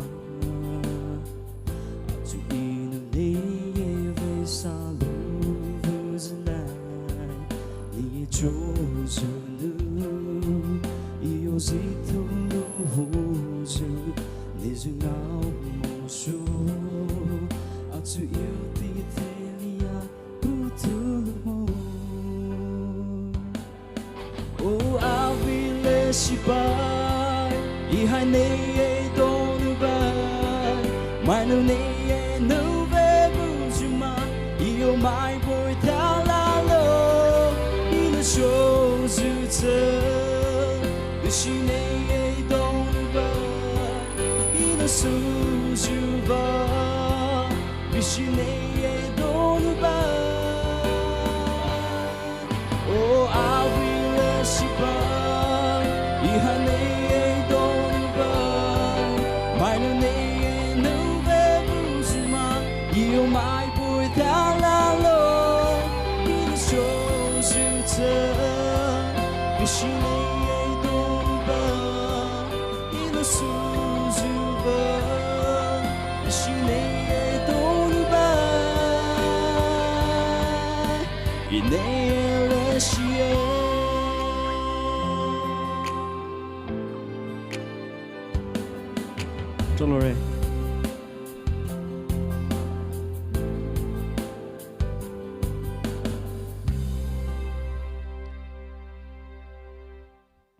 Achu inu neye ve salu vuzulai. Ni cho zhu nu. Iyo zi tu lu ho zhu. Ni zhu ngao mo shu. Achu iyo ti te lia bu tu lu ho. O avile shibai, ihai neye donu bai, mai nu neye nu ve bu zhu ma, iyo mai boi ta la lo, inu sho zhu tse, bishi neye donu bai, inu su zhu ba, bishi neye donu bai. O avile shibai, ihai neye donu bai, mai nu neye nu ve bu zhu ma, iyo mai boi ta la lo, inu sho zhu tse, bishi neye donu bai, inu su zhu ba, bishi neye donu bai. Ine le shie. Tsolore.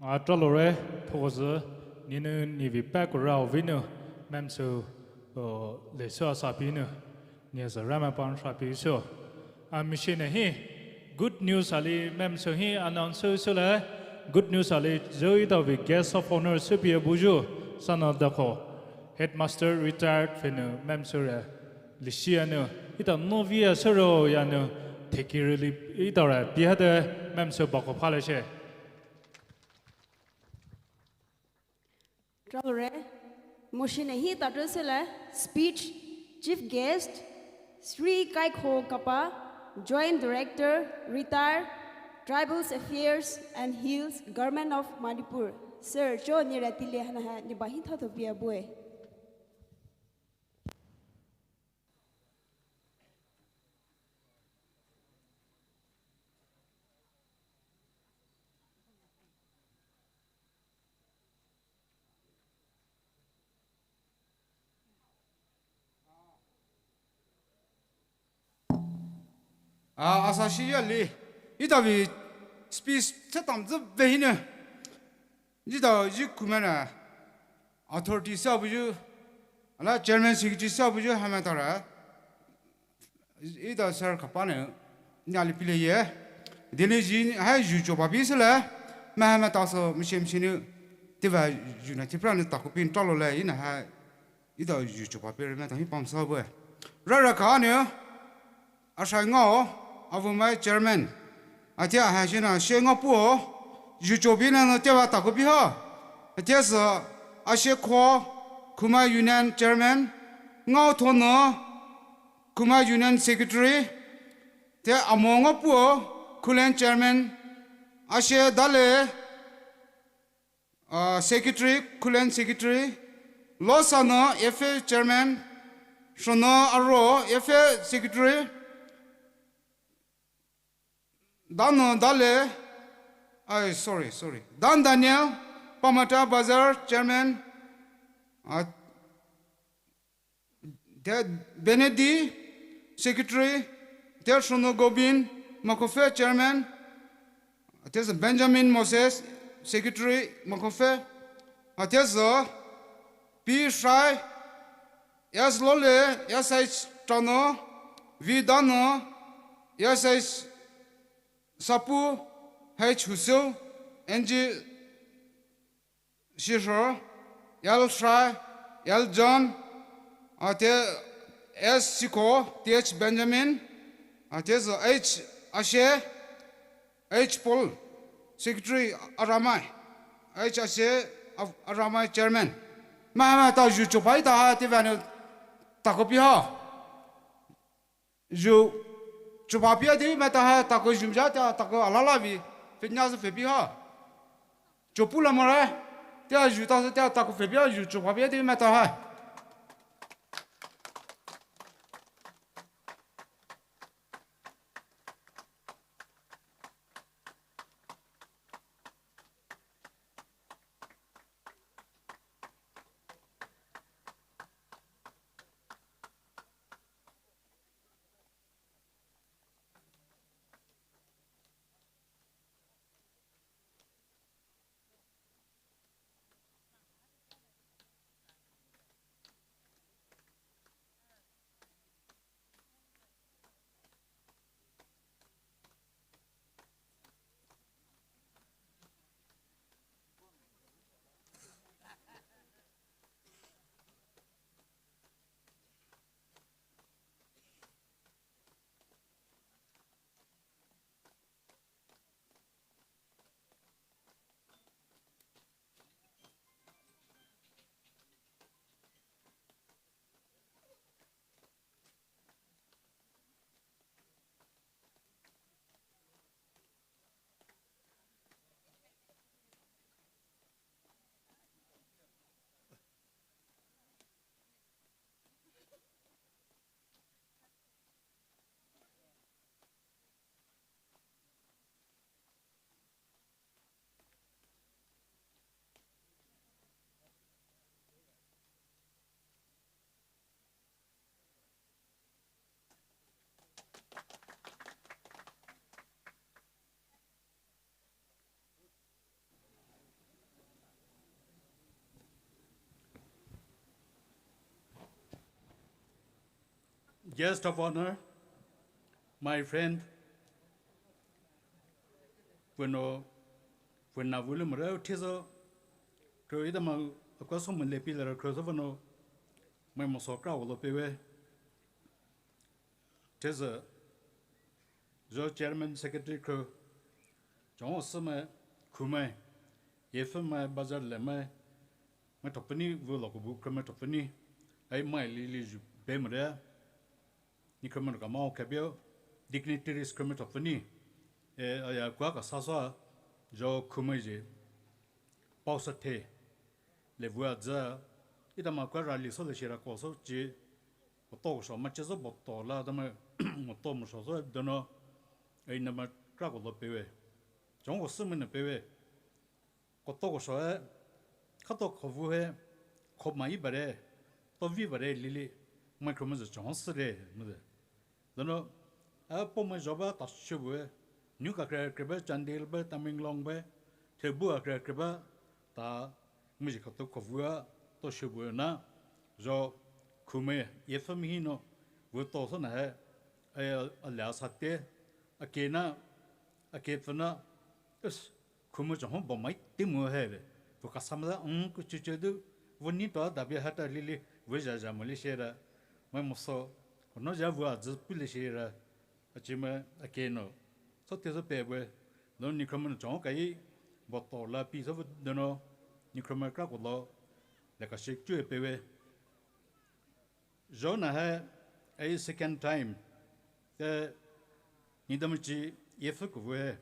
A tsolore, phokotsü, ninu nivi pa kura ovinu, memsü, o, lesu asapinu, ni asü ramapan sapisu. A mission hi, good news ali memsü hi announce sule, good news ali zü itavi guest of honour süpie buyu, sana dako, headmaster retired phenu memsü re, lishia nu, ita novia sero ya nu, thekirili ita re, pihade memsü bako phaleshe. Tsolore, moshine hi tatu sele, speech, Chief Guest, Shri Kaikho Kapa, Joint Director, Retired, Tribal Affairs and Hills, Government of Manipur. Sir, cho ni ratile hana ha, ni bahin thato pia bue. A, asa shi ya li. Itavi speech tsetam zü vehine. Ita yi kumana authority sa buyu. Ala chairman secretary sa buyu hama tara. Ita sir kapane nyali pile ye. Dini ji hai ju choba bi sele. Mahama taso mshem shinu. Tiva ju na tipra ne takupin talo le ina ha. Ita ju choba pere me tahi pamsa bue. Rara ka ne. Ashai ngao. Avumai chairman. Atia ha shina she ngao puo. Ju chobi na no tiva takupi ha. Atia sa ashe kho. Khumai Union chairman. Ngao thono. Khumai Union secretary. Te amo ngao puo. Khullen chairman. Ashe dale. Ah, secretary, Khullen secretary, Losano F A chairman, Shono Aro F A secretary, Dano Dale, ai, sorry, sorry, Dan Daniel, Pamata Bazar chairman, ah, Te Benedi, secretary, te Shono Gobin, Makofe chairman, te Benjamin Moses, secretary, Makofe, te P Shai, S Lole, S H Tano, V Dano, S H Sapu, H Husu, N G Shisho, L Shai, L John, ate S Siko, T H Benjamin, ate zo H Ashe, H Paul, secretary Aramai, H Ashe, Aramai chairman. Mahama ta ju chopai ta ha te vane takopi ha. Ju, chupa pia di mata ha, tako jumja ta, tako alala vi, fitness fe pi ha. Chopu la mora. Tea ju ta tea ta ko fe bia ju chopa bia de mata ha. Guest of honor, my friend, Pweno, Pwena William Rao, Tizo, Kro Idama, Akwaso Melepi Lara Kro Sovano, my Moso Kra Wolo Pewe, Tizo, Zo Chairman Secretary Kro, Chong Seme, Kume, Yefe me, Bazar Leme, me Topeni, Vulo Kubu, Kreme Topeni, ai mai lili ju bemre, Ni Kremeno kamao kabio, dignitaries Kreme Topeni, e, aya kwa ka sasa, jo Kumeji, Pausathe, le vua za, Idama kwa rally so le shira koso ji, boto so ma chezo boto la, dama, moto mo so so, dono, e, nama Kra Kolo Pewe, Chong Seme ne Pewe, Koto kosho e, kato kovu e, komai bare, tovi bare lili, mai Kreme ze chong sere, mede. Dono, a po mai joba ta shebu e, New Kakra Kreba, Chandel ba, Tamenglong ba, Thebu Akra Kreba, ta, muji kato kovu a, to shebu na, jo, Kume, Yefe mi hino, vu to so na he, e, a lea sate, a kena, a kefena, es, Kume chong ho bomai timu he re. Vo kasamla, um, ku chuche du. Vo ni to da bia hata lili, vo ja ja mo li shera. Mai moso, no ja vo a zi pu li shera. A chi ma, a keno. So te so pe vo. No Ni Kremeno chong kai, boto la pi so vo dono, Ni Kreme Kra Kolo, le ka shek chu e pe ve. Jona he, a second time, te, Ni Damaji Yefe kuvu he,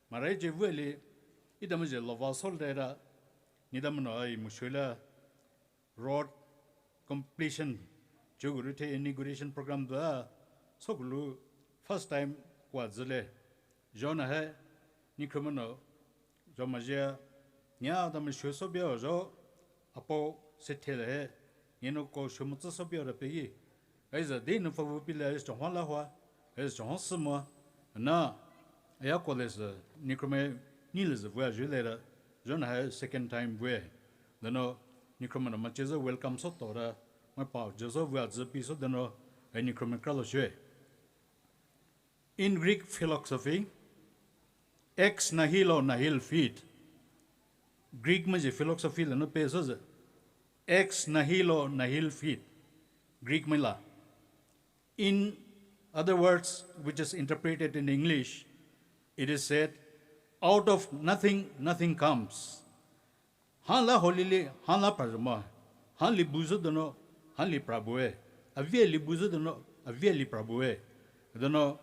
marai je vue li, Idamaji lova sol de ra, Ni Damano ai mushula, road completion, juguru the inauguration program da, sokulu, first time, kwa zile, Jona he, Ni Kremeno, Joma jia, nia Dama shu so bia jo, apo se thele he, ni no ko shu mo tsa so bia ra pe yi. Ai za de no fa wu pi le ai chong hwa la hwa, ai chong hwa si mo. Na, aya ko le se, Ni Kreme, ni le se vua ju le ra, Jona he second time vue. Dano, Ni Kremeno ma che ze welcome so to ra, ma pa je so vua ze pi so dano, ai Ni Kreme kra lo shue. In Greek philosophy, ex nihilo nihil fit. Greek mai je philosophy le no pe so ze, ex nihilo nihil fit. Greek mai la. In other words, which is interpreted in English, it is said, out of nothing, nothing comes. Hala holili, hala prajuma. Hali buzu dono, hali prabue. Avia li buzu dono, avia li prabue. Dono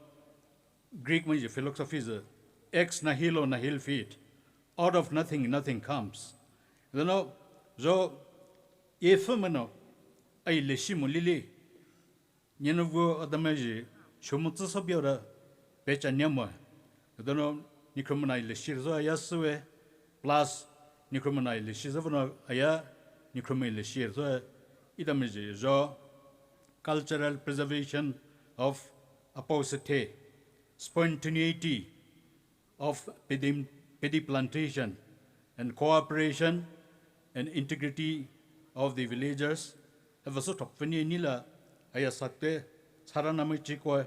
Greek mai je philosophy ze, ex nihilo nihil fit. Out of nothing, nothing comes. Deno, zho, e fü meno, ai leshi mo lili. Nyeno vo adamai ji, shomo tsu so biora, pecha nyamo. Deno, nikromana leshi zo aya suwe, plus, nikromana leshi zo vano aya, nikromai leshi zo, idamai ji, zho, cultural preservation of apaosete, spontaneity, of paddy, paddy plantation and cooperation and integrity of the villagers. Hevasü thopfeni nila aya sakte, sara namai chikoi,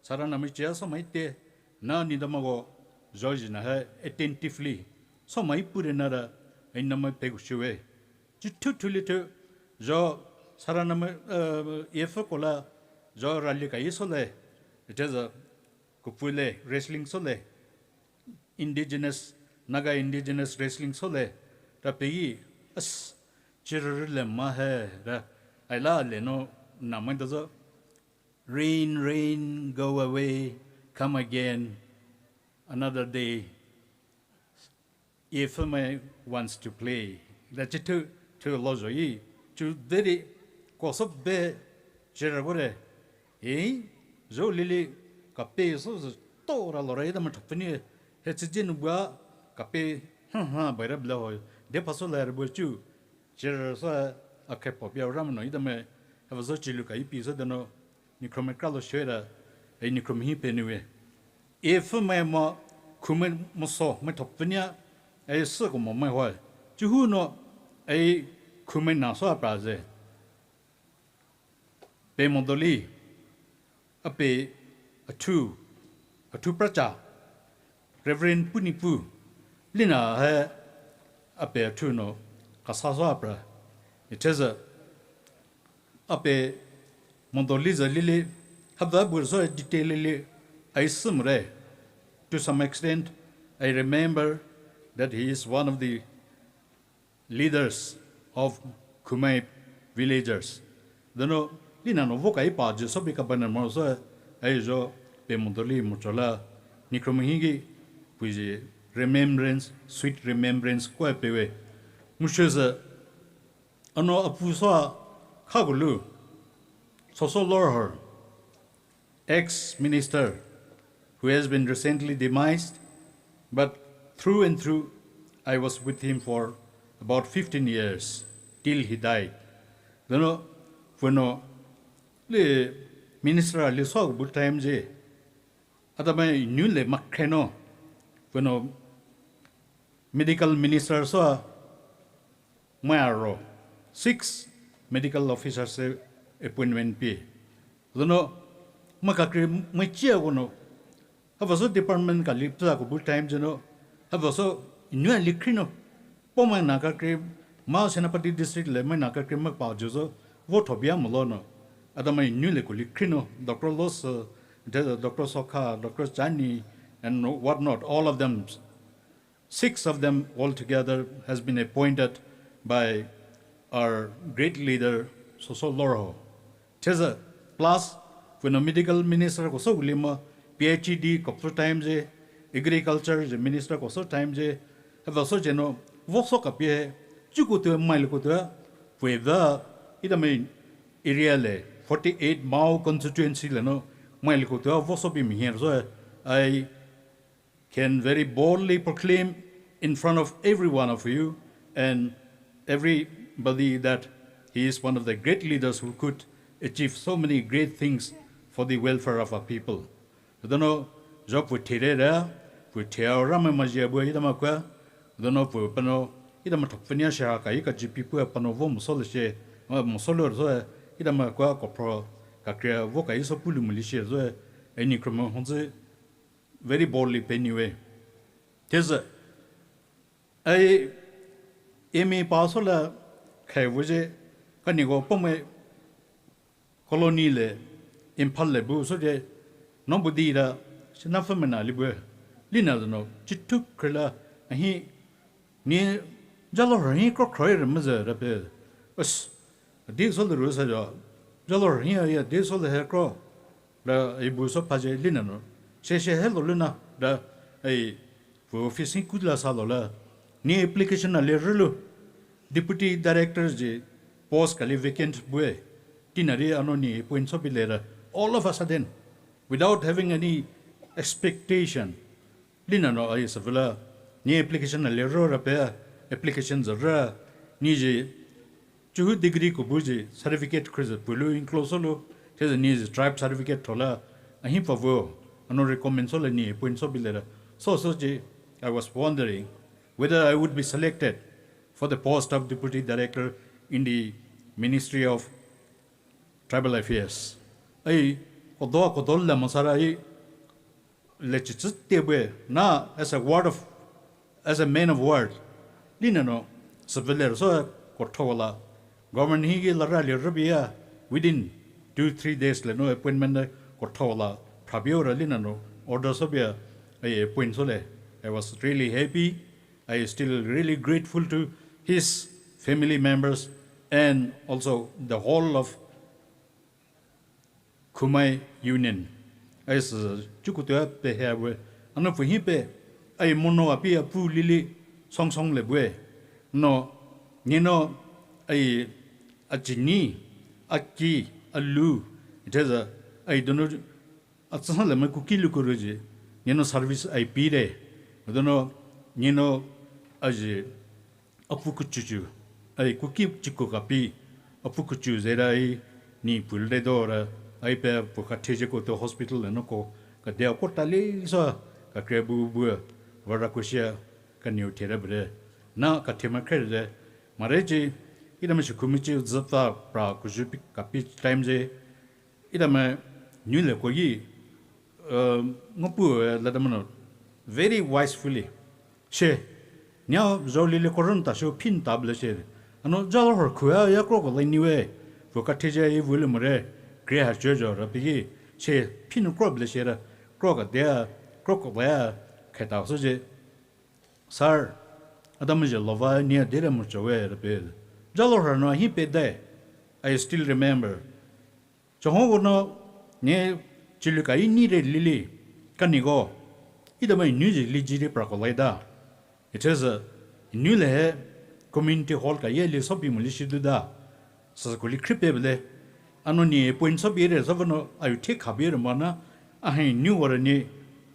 sara namai chia so maite, na nidamago, zho jina he attentively, so mai pure nara, ai namai pegu shuwe. Chithu thulithu, zho sara namai, uh, efe kola, zho rally kai so le, it is a kupule wrestling so le, indigenous, Naga indigenous wrestling so le, ra peyi, as, chirrle ma he, ra, aila le no, namai dozo, rain, rain, go away, come again, another day, if a man wants to play. Da chithu, thu lo zho yi, chu deri, koso be, chirra gore, eh, zho lili, kape so zo, to ra lo ra idamai thopfeni, he chijin bua, kape, ha ha, baira bla ho, de paso la re bu chu, chirra so, a kepo bia ramno idamai, hevasü chilu kai pi so deno, nikromai kra lo shwe ra, ai nikromai hi peniwe. Efe mai mo, khumai mo so, mai thopfenia, ai se ko mo mai hoi. Chihu no, ai khumai na so apra ze. Pe modoli, ape athu, athu pracha, Reverend Punipu, lina he, ape athu no, kasa so apra. It is a, ape modoli za lili, hava bu so detail lili, ai sumre. To some extent, I remember that he is one of the leaders of Khumai villagers. Deno, lina no vokai pa je so bi kabana mo so, ai zho, pe modoli mo chola, nikromai hi gi, puji remembrance, sweet remembrance, koi pewe. Mushu ze, ano apu so, khagulu, Soso Lorho, ex-minister who has been recently demised, but through and through, I was with him for about fifteen years till he died. Deno, veno, le minister ali so bu time je, adamai nyu le makreno, veno medical minister so, mai aro, six medical officers appointment pi. Deno, mai kakri mai chia kono, havaso department kali pla ko bu time jeno, havaso nyu ali krino, po mai na kakri, ma Senapati district le mai na kakri mai pa juzo, vo thobia molono, adamai nyu le kuli krino, Doctor Los, uh, Doctor Sokha, Doctor Chani, and what not, all of them. Six of them altogether has been appointed by our great leader, Soso Lorho. Cheza, plus, veno medical minister ko so gulima, P H E D ko so time je, agriculture je minister ko so time je, havaso jeno, voso kapie, chukutu mail kutu, veva, idamai area le, forty-eight Mao constituency le no, mail kutu, voso bi mi here so, I can very boldly proclaim in front of every one of you and everybody that he is one of the great leaders who could achieve so many great things for the welfare of our people. Deno, zho pu thire re, pu thia rama majia bu idama kwa, deno pu pano, idama thopfenia sha ka ika jipi pu pano vo musol she, musol zo, idama kwa kopro, kakria vo ka iso pulu muli she zo, eni kromo honzi, very boldly peniwe. Teza, ai, emi paso la, kai vuje, kani go pome, colony le, Imphal le bu so je, no bu di da, sina famena li bu, lina no, chituk krela, ahi, ni, jalo rahi kro kroi re maze rape, us, di so le ru sa jo, jalo rahi ya, di so le he kro, da, ai bu so paje lina no. She she he lo lina, da, ai, bu office hi kudla sa lo la. Ni application ali rülo, deputy director ji post kali vacant bue. Tina ri ano ni appoint soupei lera, all of a sudden, without having any expectation, lina no ai savela, ni application ali rü ra pe, application za ra, ni ji chuhu degree ko bu ji certificate khriza pulu include solo, teza ni ji tribe certificate thola, ahi pavo, ano recommend sola ni appoint soupei lera. So so ji, I was wondering whether I would be selected for the post of Deputy Director in the Ministry of Tribal Affairs. Ai, kodo kodo la masara ai, le chi chi te bue, na as a word of, as a man of word. Lina no, savela so ko thola. Government hi ki lara le rübia, within two, three days le no appointment ko thola. Phrabio ra lina no, order soupei, ai appoint sole. I was really happy. I still really grateful to his family members and also the whole of Khumai Union. Ai se chukutua pe he bue. Ano pu hi pe, ai mono api apu lili song song le bue. No, ni no, ai achini, aki, alu, iteza, ai dono, atsasa le me kuki lu kuru ji. Ni no service ai pi re. Dono, ni no, aji, apu kuchuchu, ai kuki chiko kapi, apu kuchu zera ai, ni pul de dora, ai pe pu ka theje ko to hospital no ko, ka dia ko tali sa, ka kre bu bu, vara kushia, ka niu there bre. Na ka thema kre de, mare ji, ida me shikumi ji zipta pra kuju pi kapi time je, ida me niu le ko yi, eh, ngopu, eh, la da mano, very wisefully. She, nia zoli le koron ta sho phin ta ble she. Ano jalo hor khuya ya kro ko le niwe. Vo ka theje yi vule more. Kre ha chwe jo ra pigi. She, phin kro ble she ra. Kro ka dia, kro ko ya. Kheta so je. Sir, adam je lova nia dere mo chowe ra pe. Jalo hor no hi pe de. I still remember. Chahong no ne chilu ka ini re lili, kani go, ida mai nu ji liji re pra ko lai da. It is a, nu le he community hall ka ye li sopi mo li shi du da. Sa ko li khripe bele. Ano ni point sopi re sa vano, ayu the khabi re mana, ahe nu wara ni,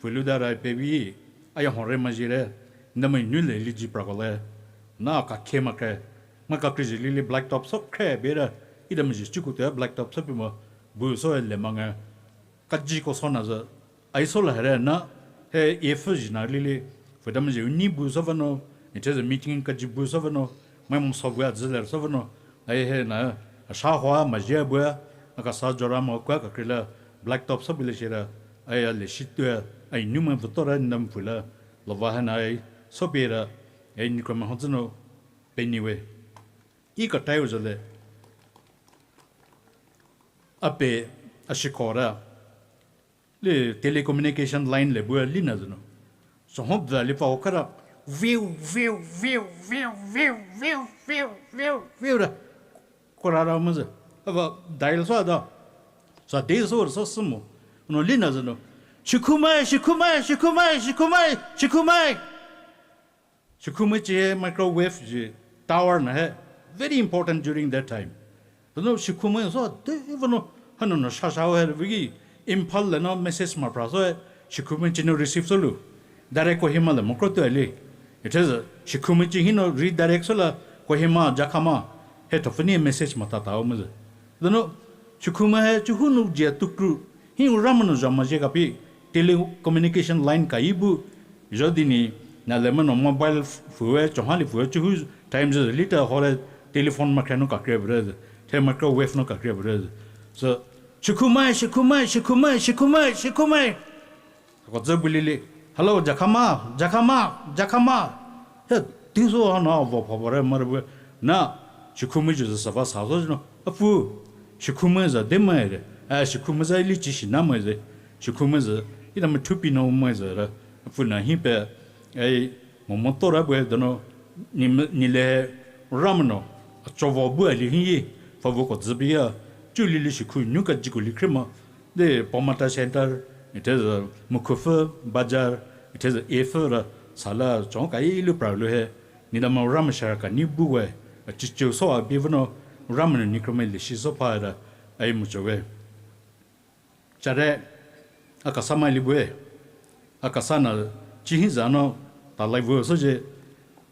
pulu da ra pe bi, aya hon re ma ji re, ida mai nu le liji pra ko lai. Na ka khe ma khe, ma ka kri ji lili black top so khe be ra, ida mai ji chuku te black top so pi mo, bu so le ma nga. Ka ji ko so na za, ai so la here na, he ye fu ji na lili, fu da mai ji ni bu so vano, ni che za meeting ka ji bu so vano, mai mo so bu a zi le so vano, ai he na, a sha hwa ma ji bu a, a ka sa jo ra mo kwa ka kri la, black top so bi le shi ra, ai a le shi tu a, ai nu ma vu to ra nam fu la, lo va ha na ai, so bi ra, ai ni ko ma ho zi no, pe ni we. I ka tai u za le. A pe, a shi ko ra. Le telecommunication line le bu a li na zi no. So ho bza le pa o ka ra. View, view, view, view, view, view, view, view, view ra. Ko ra ra ma zi. A ba dial so da. Sa de so so si mo. No li na zi no. Shikhumai, shikhumai, shikhumai, shikhumai, shikhumai. Shikhumai chi he microwave ji tower na he very important during that time. Dono shikhumai so de vano hano no sha sha he vigi Imphal le no message ma pra so he shikhumai chi no receive so lu. Direct Kohima le mo kro tu ali. It is shikhumai chi hi no redirect so la Kohima, Jakhama he to fini message ma ta ta o mo. Dono shikhumai he chi hu no jia tukru. Hi u ra ma no ja ma je ka pi. Telecommunication line ka ibu. Jodi ni, na le ma no mobile f-, fuwe, chonghali fuwe, chuhu time je lita hore telephone ma kre no ka kre bre, te microwave no ka kre bre. So, shikhumai, shikhumai, shikhumai, shikhumai, shikhumai. Ko ze bulili. Hello, Jakhama, Jakhama, Jakhama. He, tiso ha na vo pha bore mar bu. Na, shikhumai je sa va sa so no. Apu, shikhumai za de mai re. A, shikhumai za li chi shi na mai ze. Shikhumai za, ida mai thupi no mai za ra. Apu na hi pe, ai, mo mo to ra bu e dono, ni me, ni le ra ma no. A cho vo bu a li hi yi. Fa vo ko zi bi ya. Chu li li shikhu nu ka ji ko li kre ma. De Pomata Center, it is a Mukhufu Bazaar, it is a Efu ra, sala, chong ka ilu pra lu he. Neletao Ramai shire kani buwe, achichou soua bivünou, Ramai nou nikromai leshi soupha da, ai muchowe. Chare, akasa mai libue, akasa na chihi zano, talai vue soje,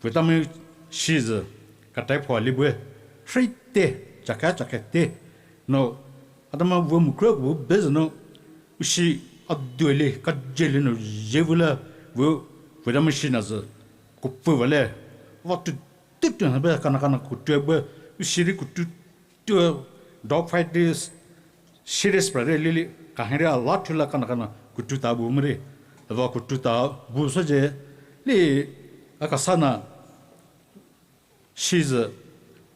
phutamai shize, katai pho libue, shrite, chaka chaka te, no, atama vue mukro ku bezeno, ushi aduele, kajele no, jevula, vue, phutamai shi naze, kupu vale, va tu, tu tu na be, kana kana kutu be, ushiri kutu, tu, dog fight this, serious pra re lili, kahenre ala thula kana kana kutu ta bu mre, va kutu ta bu soje, li, akasa na, shize,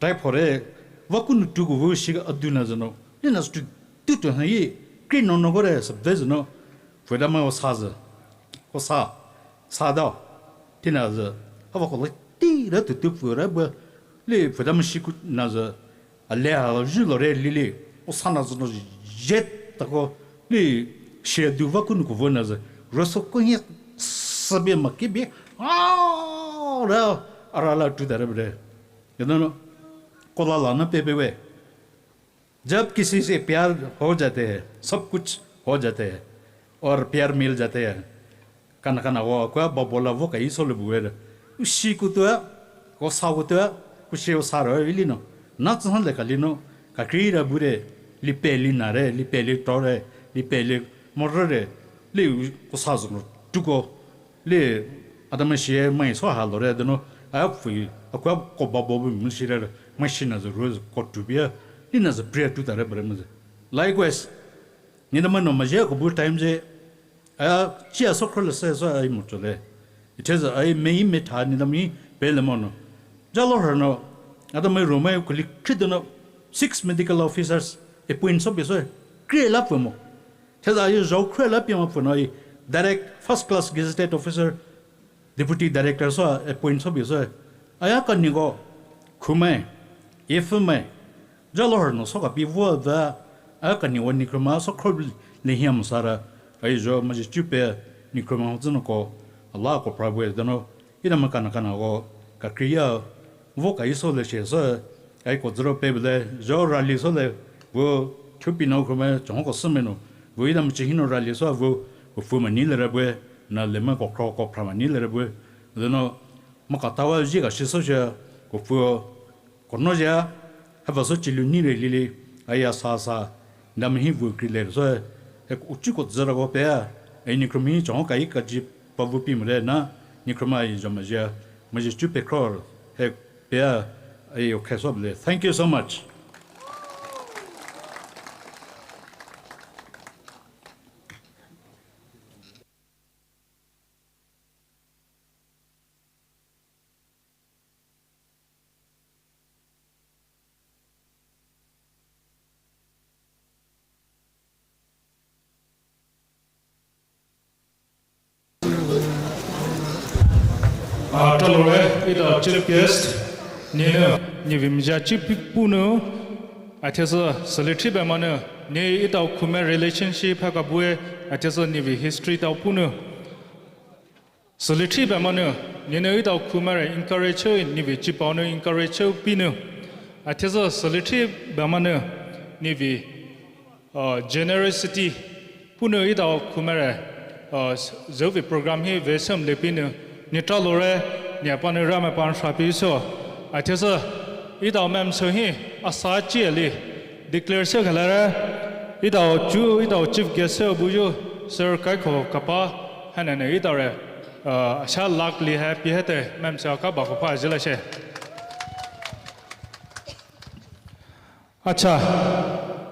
tai phore, va kunu tu ku vu shi aduna zeno, li na tu, tu tu na yi, kri no no gore, sa bezeno, phutamai osa ze, osa, sa da, tina ze, hava kola ti ra tu tu phu ra ba, li phutamai shi ku na ze, ale ha ju lore lili, osa na zeno jet tako, li shi adu va kunu ku vu na ze, roso ku hi sabi ma kibi, ah, ra, ara la tu da re bre. Yadano, kola la na pe pe we. जब किसी से प्यार हो जाते हैं, सब कुछ हो जाते हैं और प्यार मिल जाते हैं. Kana kana wo, kua babola vo kai sole buwe. Ushi kutua, ko sa kutua, kushi o sa ro ili no. Na tsan le kali no, ka kri ra bure, li pe li na re, li pe li to re, li pe li mo re, li ko sa zo no, tu ko. Li, atama shi mai so ha lore deno, a phui, a kua ko babo bu mu shi re, mai shi na zo ro ko tu bia, li na zo prayer tu ta re bre mu ze. Likewise, neletao no maje ko bu time je, a, chi a so kro le se so ai mo chole. It is ai mei me tha neletao mi pe le mo no. Jalo her no, atama ro mai ko li kri deno, six medical officers, appoint so bi so, kri la phu mo. Theza ayo zhao khrela pima phuno i direct first class gazetted officer, deputy director so appoint so bi so. Aya kani ko khumai, ifumai, jalo her no so ka pi vo da, aya kani wo nikroma so khro le hiam sara, ayo zhao maji chupe nikroma ho zeno ko, ala ko pra bue deno, Ina ma kana kana ko, ka kriya, vo ka iso le she so, ai ko zero pe bele, zhao rally so le, vo, thupi no khume, chong ko sume no, vo ina ma chi hino rally so, vo, vo fu ma ni le re bue, na le ma ko kro ko pra ma ni le re bue, zeno, ma ka tawa ji ka shi so she, ko fu, Kono ya, hava so chilu ni re lili, aya sa sa, nam hi vu kri le so, e uchi ko zara ko pe, e nikroma hi chong ka i ka ji pa vu pi mre na, nikroma i jama ya, ma ji chu pe kro, he pe, e o khe so ble. Thank you so much. Ah, talore, ita chief guest, ninu, nivi mja chief punu, athesa celebrity ba manu, ni ita khume relationship ha kabue, athesa nivi history tau punu. Celebrity ba manu, ninu ita khume re encourage ho, nivi chipau nu encourage ho pinu. Athesa celebrity ba manu, nivi, uh, generosity, punu ita khume re, uh, zovi program hi vesem le pinu, ni talore, ni apanu rame pan shapi so. Athesa, ita mem so hi, asa chi ali, declare se khala re, ita chu, ita chief guest se buju, sir kai ko kapa, hanane ita re, uh, sha lak li hai pi hete, mem se ka ba ko pa jila she. Acha.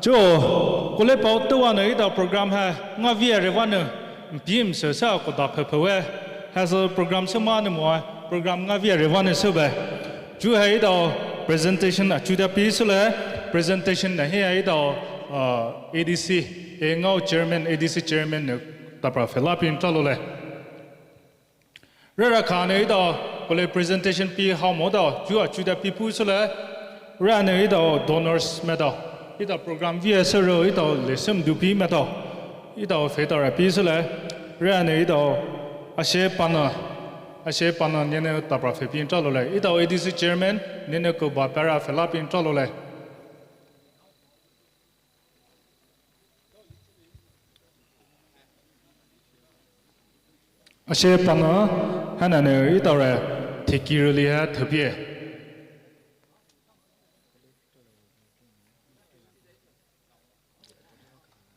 Cho, kole pau tuwa ne ita program hai, nga via re vanu, mpim se sa ko da phe phe we, ha so program se ma ne mo, program nga via re vanu se be. Chu hai ita presentation a chu da pi su le, presentation na hi ita, uh, A D C, e ngau chairman, A D C chairman ne tapra phela pin talo le. Rera khane ita kole presentation pi hao mo da, chu a chu da pi pu sule, rane ita donors me da, ita program via sero ita lesem du pi me da, ita feta ra pi sule, rane ita ashe pana, Ashe pano nene tapra phepin tralole. Etao A D C chairman nene koba para phela pin tralole. Ashe pano hanane etaore thikiruli ha thapie.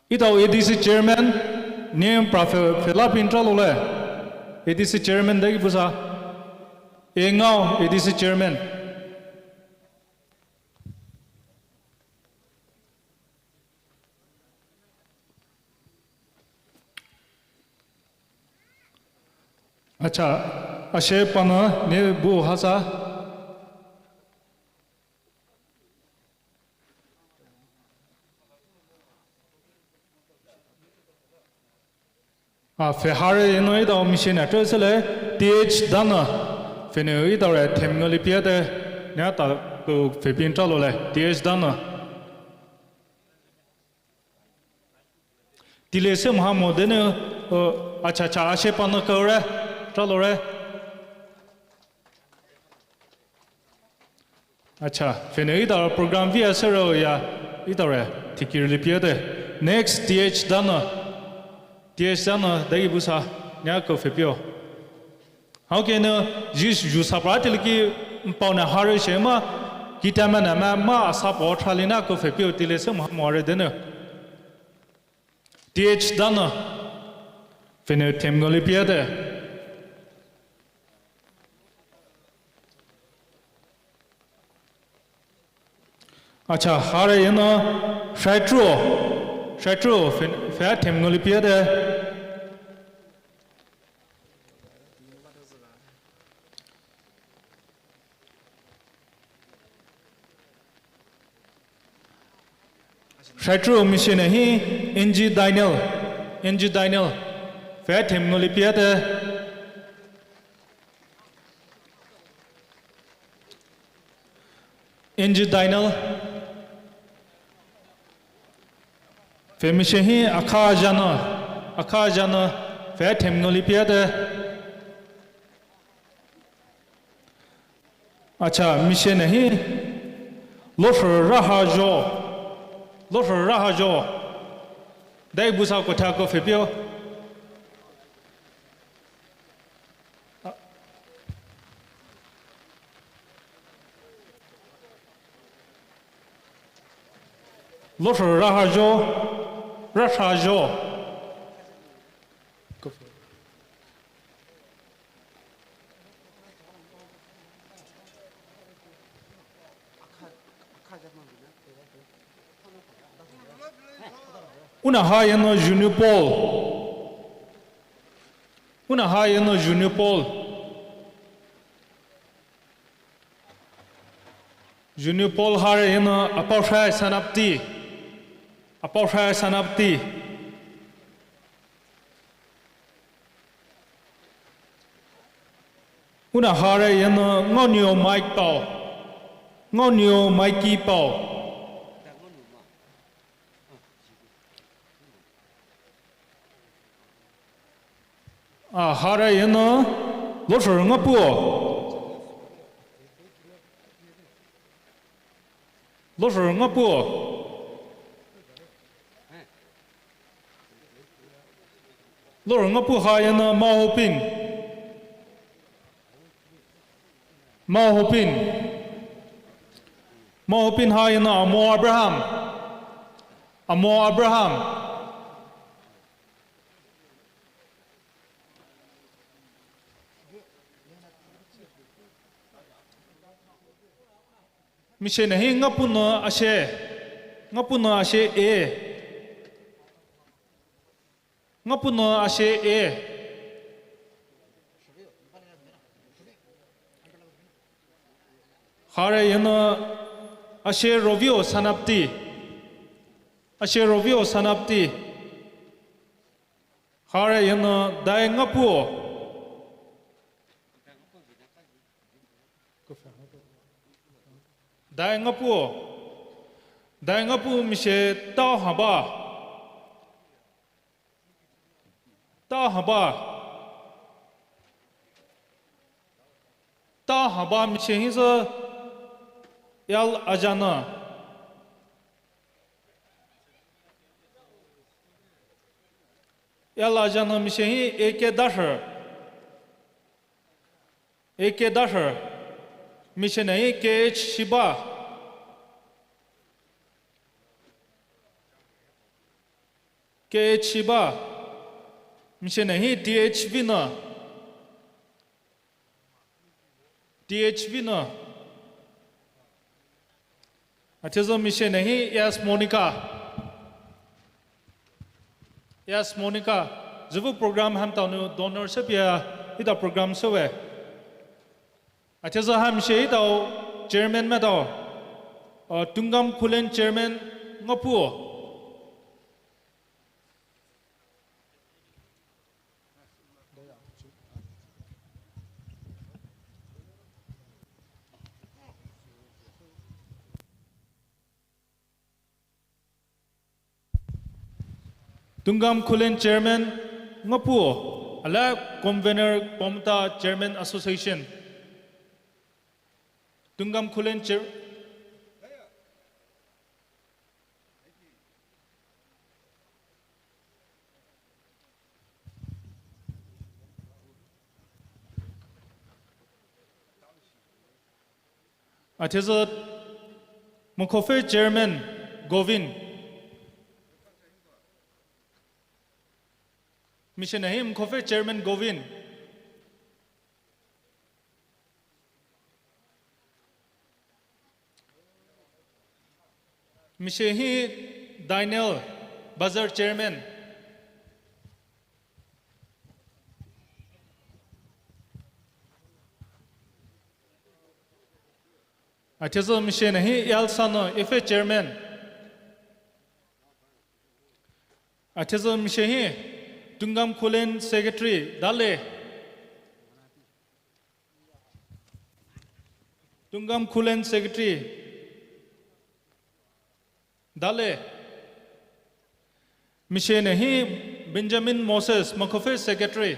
Etao A D C chairman, name pra phe-, phela pin tralole. A D C chairman dagi busa. Engao A D C chairman. Acha, ashe pano ne bu hasa. A, phe hare eno etao mission address le, T H Dana. Phe ne etaore themngao lipia te, ne ta ko phepin tralole, T H Dana. Tile se mha mo dene, uh, acha, acha, ashe pano kore, tralore. Acha, phe ne etaore program via sero ya, etaore thikiruli pia te. Next, T H Dana. T H Dana, dagi busa, nya ko phepio. Hao ke ne, Jisu ju sapa tiliki mpao ne hare she ma, kita ma na ma, ma sapa trali na ko phepio tile se mha mo re dene. T H Dana. Phe ne themngao lipia te. Acha, hare eno, Shaitruo. Shaitruo, phe, phe themngao lipia te. Shaitruo mission ahi, N G Daniel, N G Daniel, phe themngao lipia te. N G Daniel, phe mission hi Akha Jana, Akha Jana, phe themngao lipia te. Acha, mission ahi, Losho Rahajo, Losho Rahajo. Dai busa kotha ko phepio. Losho Rahajo, Rahajo. Una ha eno Junior Paul. Una ha eno Junior Paul. Junior Paul hare eno Apaoshai Sanapti. Apaoshai Sanapti. Una hare eno Ngaoneo Mike Pao. Ngaoneo Mikey Pao. A, hare eno Losho Ngapuo. Losho Ngapuo. Losho Ngapuo ha eno Maopin. Maopin. Maopin ha eno Amo Abraham. Amo Abraham. Mission ahi Ngapuo nou Ashe. Ngapuo nou Ashe e. Ngapuo nou Ashe e. Hare eno Ashe Rovio Sanapti. Ashe Rovio Sanapti. Hare eno Dai Ngapuo. Dai Ngapuo. Dai Ngapuo mission tao haba. Tao haba. Ta haba mishi hisü L Ajana. L Ajana mishi hi A K Dahar. A K Dahar. Mishi nahi K H Shiba. K H Shiba. Mishi nahi T H Vina. T H Vina. Athesü mishi nahi S Monica. S Monica. Züvü program hamtaonu donor sepia hita program sewe. Athesü hamshi hitao chairman maitao. Uh, Tungam Khullen chairman ngapuo. Tungam Khullen chairman ngapuo, ala convener Pamta chairman association. Tungam Khullen chair- Athesü Mokhofe chairman Govin. Mishi nahi Mokhofe chairman Govin. Mishi hi Daniel, bazar chairman. Athesü mishi nahi L Sano, F A chairman. Athesü mishi hi Tungam Khullen secretary Dale. Tungam Khullen secretary Dale. Mishi nahi Benjamin Moses, Mokhofe secretary.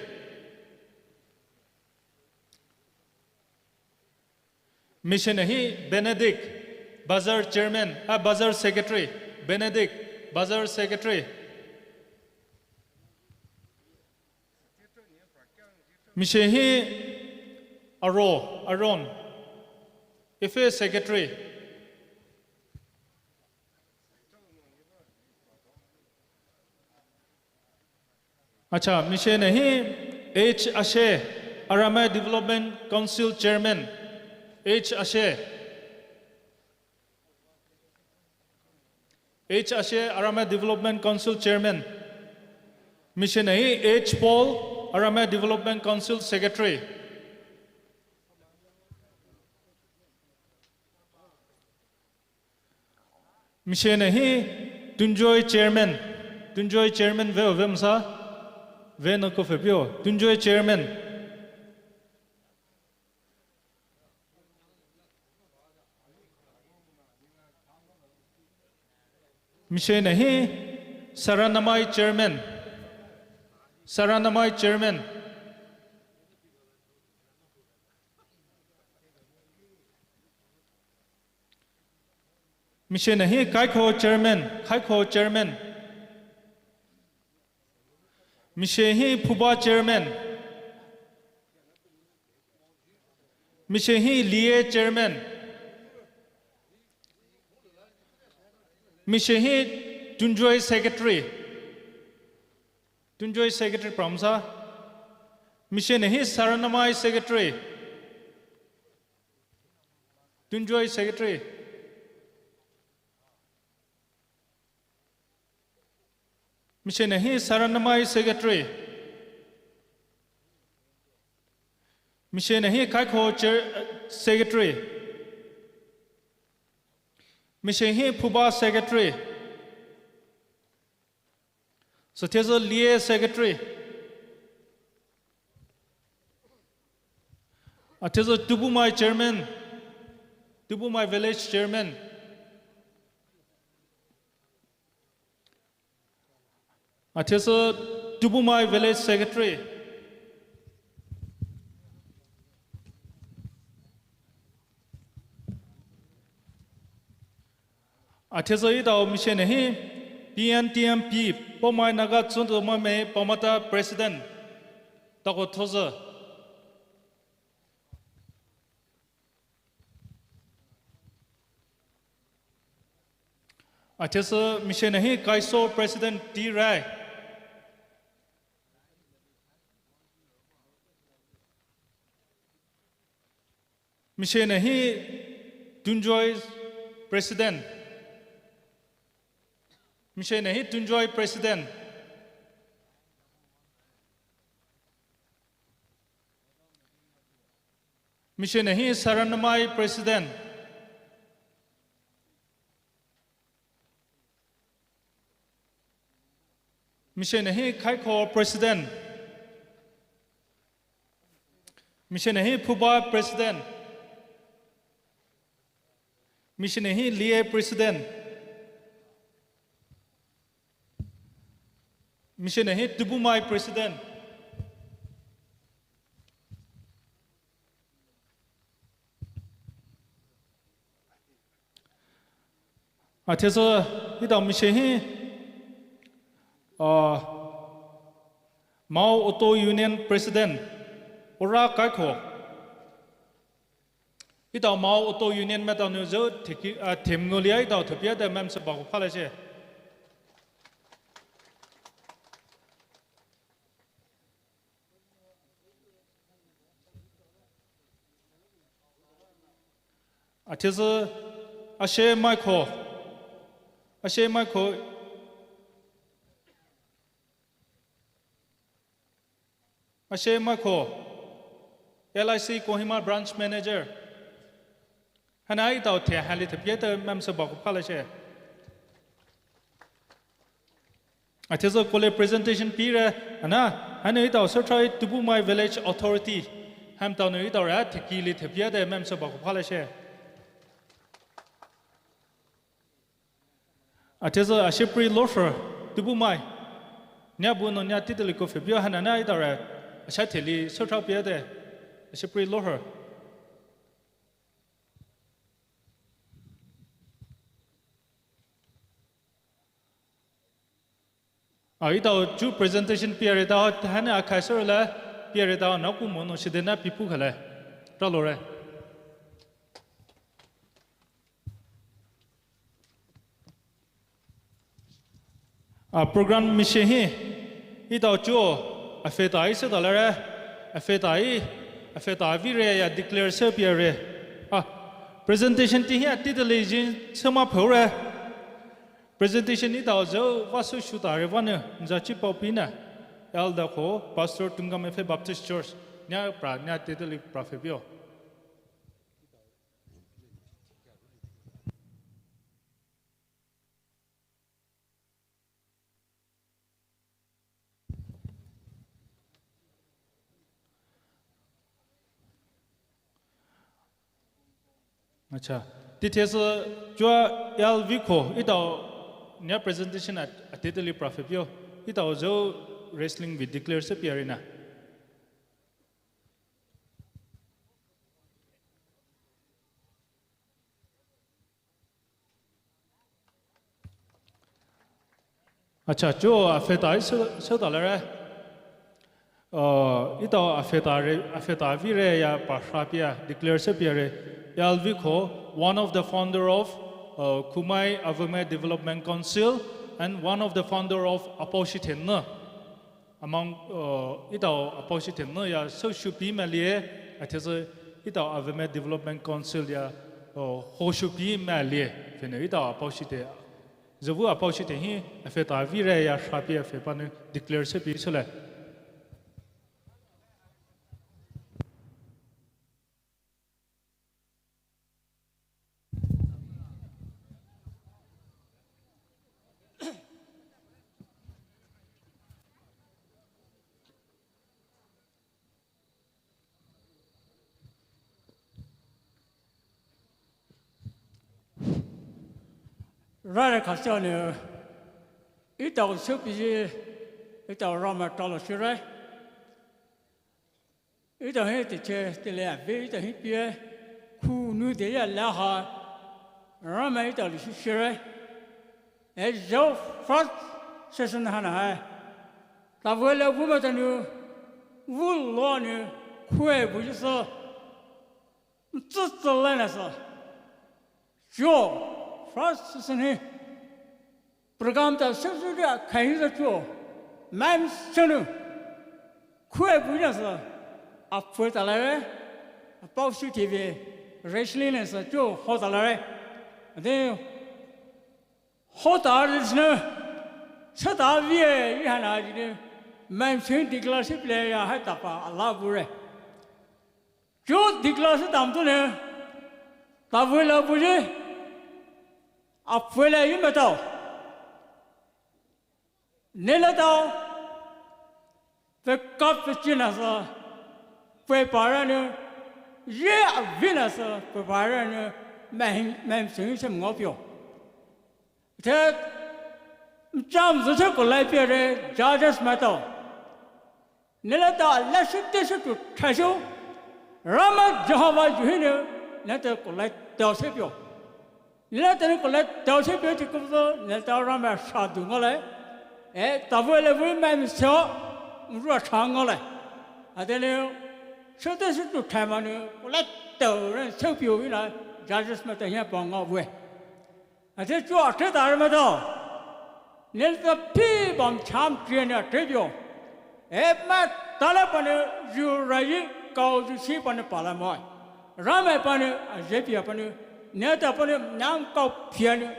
Mishi nahi Benedict, bazar chairman, ah, bazar secretary. Benedict, bazar secretary. Mishi hi Aro, Aaron, F A secretary. Acha, mishi nahi H Ashe, Aramai Development Council chairman. H Ashe. H Ashe, Aramai Development Council chairman. Mishi nahi H Paul, Aramai Development Council secretary. Mishi nahi Tunjoy chairman. Tunjoy chairman ve ve masa. Ve no ko fe pio. Tunjoy chairman. Mishi nahi Saranamai chairman. Saranamai chairman. Mishi nahi Kaikho chairman, Kaikho chairman. Mishi hi Phuba chairman. Mishi hi Lie chairman. Mishi hi Tunjoy secretary. Tunjoy secretary pramsa. Mishi nahi Saranamai secretary. Tunjoy secretary. Mishi nahi Saranamai secretary. Mishi nahi Kaikho chair, uh, secretary. Mishi hi Phuba secretary. Sathesü Lie secretary. Athesü Tubumai chairman. Tubumai village chairman. Athesü Tubumai village secretary. Athesü etao mission hi P N T M P, Poumai Naga Tsuntomoimai Paomata President, tako thosü. Athesü mission hi Kaiso President T Rai. Mission hi Tunjoy President. Mission hi Tunjoy President. Mission hi Saranamai President. Mission hi Khaikho President. Mission hi Phuba President. Mission hi Lie President. Mission hi Tubumai President. Athesü etao mission hi, uh, Mao Auto Union President, Ora Khaikho. Etao Mao Auto Union maitao nou zhou theki, uh, themngulia etao thepia de memsü bako phalashie. Athesü Ashe Maikho. Ashe Maikho. Ashe Maikho. L I C Kohima Branch Manager. Haina etao the hali thepia de memsü bako phalashie. Athesü kole presentation pire, ana, haina etao sotrai Tubumai Village Authority. Hamtao nou etao ra thekili thepia de memsü bako phalashie. Athesü ashepri losho, Tubumai. Nia bu nou nia titili ko phepio haina etao ra, asha theli sotrao pia de, ashepri losho. A, etao chu presentation pia re tao, haina akhai sürü la, pia re tao, naku mono shide na pipu khale. Tralo re. A, program mission hi, etao chu, afeta isü tala re, afeta i, afeta vire ya declare sü pia re. A, presentation ti hi a titili jin sema pheu re. Presentation etao zhou vasu shuta re vane, nza chi pao pina. Elder ko, Pastor Tungam Efe Baptist Church, nia pra, nia titili pra phepio. Acha. Tithesü chua L V ko, etao nia presentation a, a titili pra phepio. Etao zhou wrestling vei declare sü pia re na. Acha, chu afeta isü, sü tala re. Uh, etao afeta re, afeta vire ya pasha pia, declare sü pia re. L V ko, one of the founder of, uh, Kumai Avamai Development Council and one of the founder of Apaoshi Thenü. Among, uh, etao Apaoshi Thenü ya sü shupi malie, athesü etao Avamai Development Council ya, uh, ho shupi malie, phenü etao Apaoshi Thenü. Zhou Apaoshi Thenü hi, afeta vire ya shapi afepane declare sü pi sü le. Rare khasha ne, etao shupi, etao Ramai talo shire. Etao hi tiche, tile avi, etao hi pie, khu nu de ya la ha, Ramai etao li shire. Ezhou first session haina hai, tavei le vumai tanou, vulou nou, kue bu yisü, tsütsü lana sü, chuo, first session hi, program ta session ria kaisa chuo, maimai session nou, kue bu yisü, apfü talare, apao shi T V, wrestling sü chuo ho talare, de hota ri sine, seta vie, ihana jine, maimai session declare shi pile ya hai tapa ala bure. Chuo declare shi tamtune, tavei le bu ye, apfü le yu maitao. Neletao, pekap pechinasü, pepara nou, ye avinasü, pepara nou, maimai session sem ngaopio. Te, mcham züse kolai piare, judges maitao. Neletao, leshu teshu tu thashu, Ramai Jehovah yuhine, nete kolai tao sepio. Neletao ne kolai tao sepio ti kuzo, neletao Ramai sadu ngaolai. E, tavei le vumai miso, rua cha ngaolai. Atene, shu teshu tu thamane, kolai tao ren sepio ina, judges maitao hia pa ngaowe. Ate chuo athre tare maitao. Neletao phi bam cham trie ne athre bio. E maitao le pane yu rayi kao yu shi pane pala moi. Ramai pane aje pia pane. Neletao pane nam kao pia ne.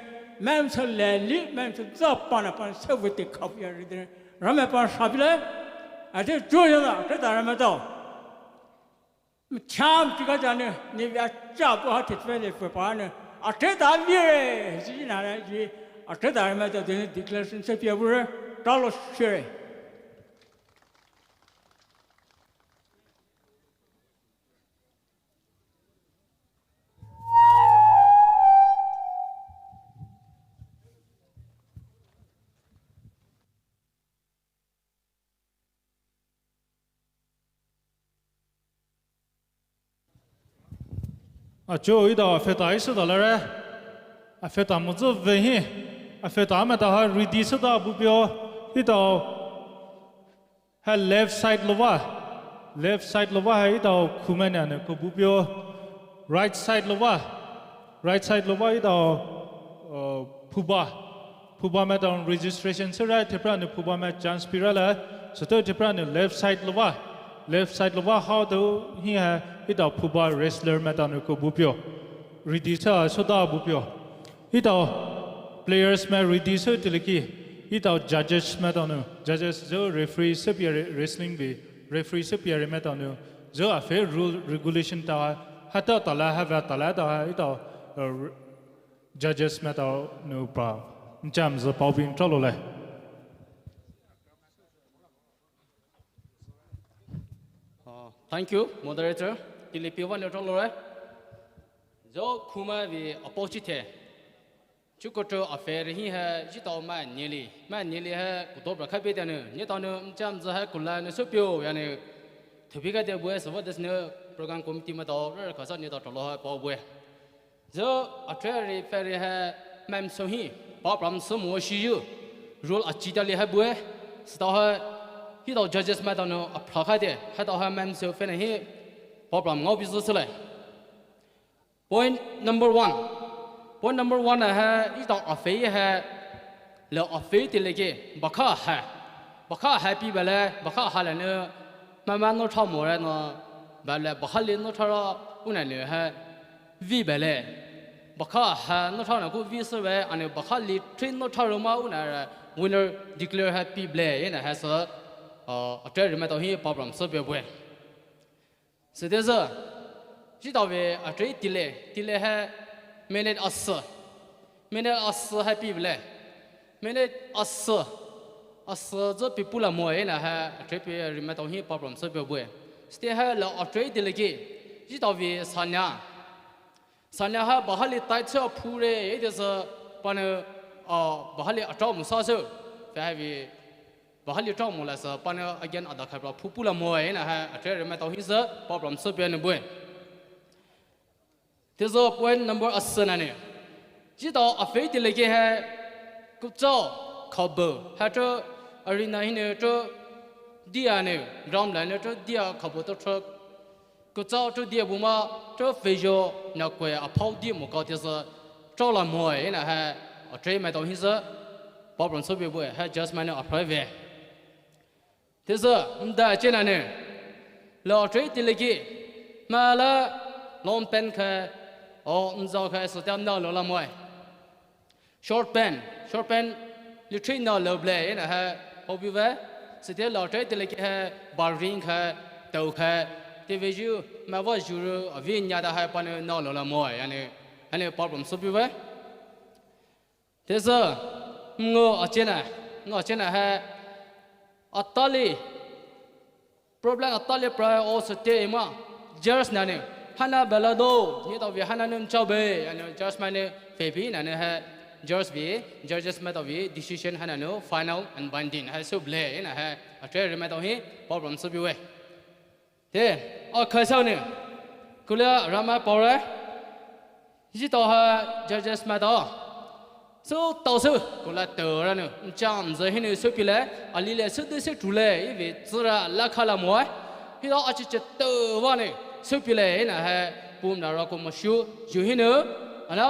Maimai session le li, maimai session za pane pane se vete kao pia ri de. Ramai pane sa pile. Ate chuo ya athre tare maitao. Mcham tika jane, ni via cha bu ha thitwe le pepara nou. Athre ta vie, ji na ji, athre tare maitao de declaration se pia bure, talo share. Achuo etao afeta isü talare. Afeta mozü vehi. Afeta maitao ha ready süta bupio. Etao ha left side louva. Left side louva ha etao khumai nou ko bupio. Right side louva. Right side louva etao, uh, phuba. Phuba maitao registration süra thepra nou phuba mai chance pira la. Sütao thepra nou left side louva. Left side louva hao tao hi ha etao phuba wrestler maitao nou ko bupio. Ready sa soda bupio. Etao players mai ready sü tileki. Etao judges maitao nou. Judges zü referee sü pia re-, wrestling bi. Referee sü pia re maitao nou. Zü afe rule regulation ta ha ta tala ha va tala ta ha etao, uh, re-, judges maitao nou pa. Mcham zü pao bin tralo le. Uh, thank you, moderator. Kilipi wa ne tralo le. Zü khumai vei apao chi the. Chukocho afe re hi ha, jitao mai nili, mai nili ha, kudo bra khape tane, neletao nou, mcham zü ha, kula nou, sopio, yane, thupi ka de bue, sava des nou, program committee maitao, re kasa neletao talo ha, pao bue. Zü, athre re, fe re ha, maimai session hi, pa pram sü mo shi yu, rule achi tali ha bue, sütao ha, hitao judges maitao nou, apra kha de, hatao ha maimai session fe na hi, pa pram ngao bi zü sü le. Point number one. Point number one ha, etao afe ha, le afe tileki, bakha ha. Bakha ha pi bale, bakha ha le nou, mama nou tha more nou, bale bakha li nou tha ra, una nou ha, vi bale. Bakha ha nou tha na ku vi sü ve, ane bakha li three nou tha ra ma una ra, winner declare ha pi bale, ena ha sü, uh, athre re maitao hi pa pram sü pio bue. Sütezü, jitao vei athre tile, tile ha minute asü. Minute asü ha pi bale. Minute asü. Asü zü pi pula mo ena ha athre pi re maitao hi pa pram sü pio bue. Süte ha le athre tileki, jitao vei sanya. Sanya ha bahali tai chö phure, etezü pane, uh, bahali atrao mo sa sü. Fe ha vei Bahali trao mo la sü, pane again ada khai pra phu pula mo ena ha, athre re maitao hi sü, pa pram sü pia nou bue. Tezü point number asü na ne. Jitao afe tileki ha, Kutsao khabu hai tro arena hinou tro dia nou ground line nou tro dia khabu tro tro kutsao tro dia bu ma tro pheizhou na kue aphao dia mo kau tea sü tro la moe ina hai atrei maitao hi sü problem sü bibue hai judge mai nou approve ve. Tea sü mda chena nou la atrei tileki ma la long pant kha o mzao kha sü tea mna lo la moe. Short pant, short pant li three na lo ble ina hai hobi ve. Sü tea la atrei tileki hai baring kha tau kha tea veyu ma va juru avi nyada hai pa nou na lo la moe ane ane problem sü bi ve. Tea sü ngo achena ngo achena hai atali problem atali prai o sü tea ma judge na nou hana bela do ni tao vi hana nou chao be ane judge mai nou phe bi na nou hai judge bi judges maitao vi decision hana nou final and binding hai sü ble ina hai atrei ri maitao hi problem sü bi ve. Tea akhai sü nou kulia rama pao re. Ji tao hai judges maitao sü tao sü kulia tao ra nou ncham zü hinou sü pile ali le sü de sü tru le ivi tsura la kha la moe. Hi tao achi che tao va nou sü pile ina hai pum na ra ko mo shu ju hinou ana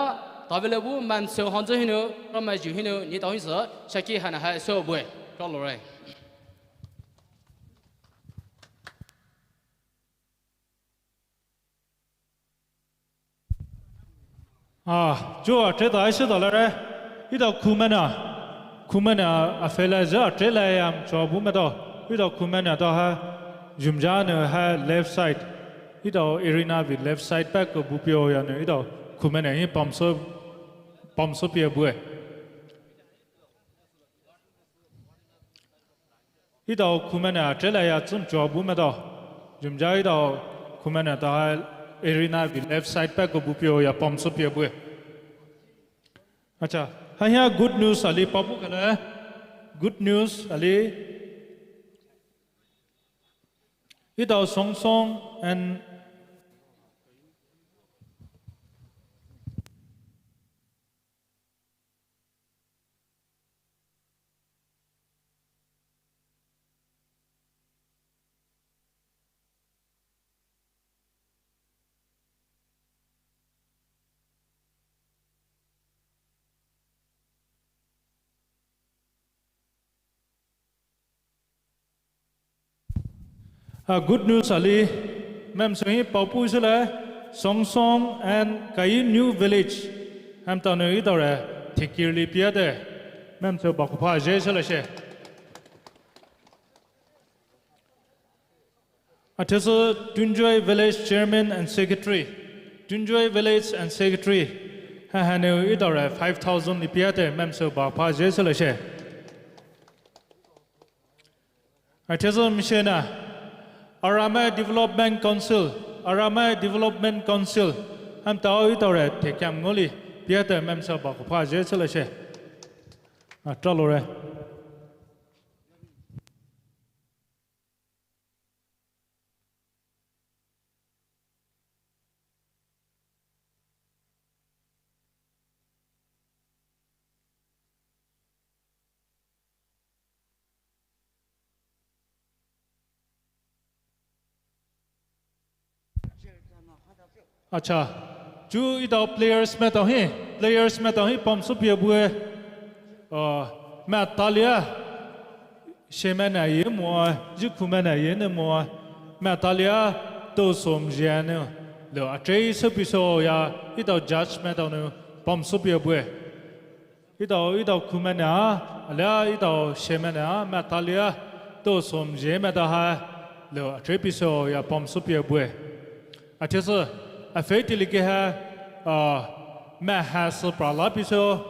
tao ve le bu man sü han zü hinou rama ju hinou ni tao hi sü shaki hana hai sü bue tro lo re. Ah, chu atrei tao ai sü tao la re. Hi tao khumena khumena a fela zü atrei la yam cho bu maitao. Hi tao khumena tao hai jumja nou hai left side. Hi tao arena vi left side back ko bu pio ya nou hi tao khumena hi pam sü pam sü pia bue. Hi tao khumena atrei la ya chun cho bu maitao. Jumja hi tao khumena tao hai arena vi left side back ko bu pio ya pam sü pia bue. Acha, ha hia good news ali papu kala. Good news ali. Hi tao Song Song and Ah, good news ali, ma'am sü hi paopu sü le, Song Song and Kayi New Village, ham tao nou hi tao re, thikir li pia te, ma'am sü ba kupha je sü le she. Athesü Tunjoy Village Chairman and Secretary, Tunjoy Village and Secretary, ha ha nou hi tao re five thousand li pia te, ma'am sü ba kupha je sü le she. Athesü mishena, Aramai Development Council, Aramai Development Council, ham tao hi tao re, thekam ngoli, pia te ma'am sü ba kupha je sü le she. Ah, tao lo re. Acha, chu hi tao players maitao hi, players maitao hi pamsou pia bue. Uh, mai talia, shemai na ye moa, jikhu mai na ye ne moa, mai talia, to som jia ne, lou atrei sou pi sou ya, hi tao judge maitao ne, pamsou pia bue. Hi tao, hi tao khumai na, alia hi tao shemai na, mai talia, to som jia maitao ha, lou atrei pi sou ya pamsou pia bue. Athesü, afei tiliki ha, uh, mai ha sou pra la pi sou,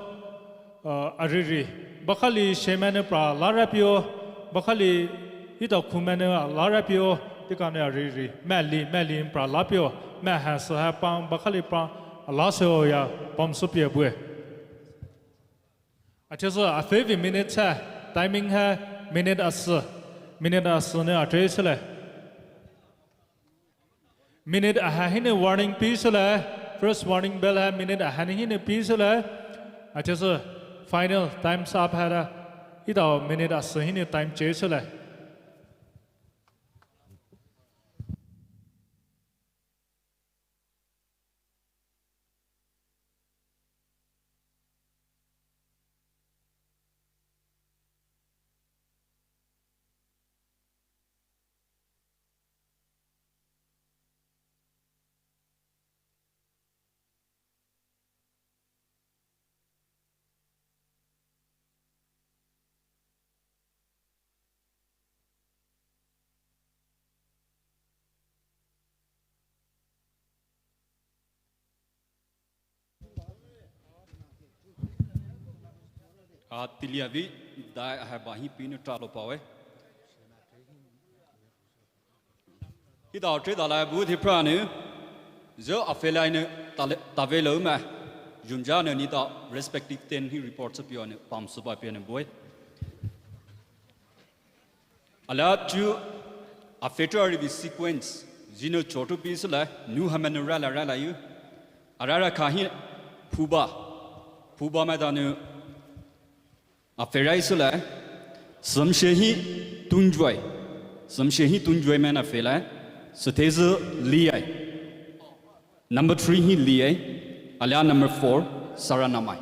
uh, ariri. Bakhali shemai ne pra la ra pio, bakhali hi tao khumai ne la ra pio, tikane ariri. Mai li, mai li pra la pio, mai ha sou ha pang, bakhali pang, la sou ya, pamsou pia bue. Athesü, afei vi minute ha, timing ha, minute asü, minute asü ne atrei sou le. Minute aha hi ne warning pi sou le, first warning bell ha, minute aha ne hi ne pi sou le. Athesü, Final, time's up haira. Etao minute asü hinou time cheusü le. Ah, tili avi, dai ahai bahi pinu talo pawe. Etao tre dalai bu thi pranu, zo afelai nou tale, tavelo ma, jumja nou nitao respective tent hi report sü pionu, pamsü ba pionu bue. Ala chu afetu arivi sequence, zino chotu pi sü la, nu hamanu rala rala yu. Arara kahi phuba, phuba ma danu, aferai sü la, sümshe hi tunjuai. Sümshe hi tunjuai man afelai. Süthezü liai. Number three hi liai. Alia number four, Saranamai.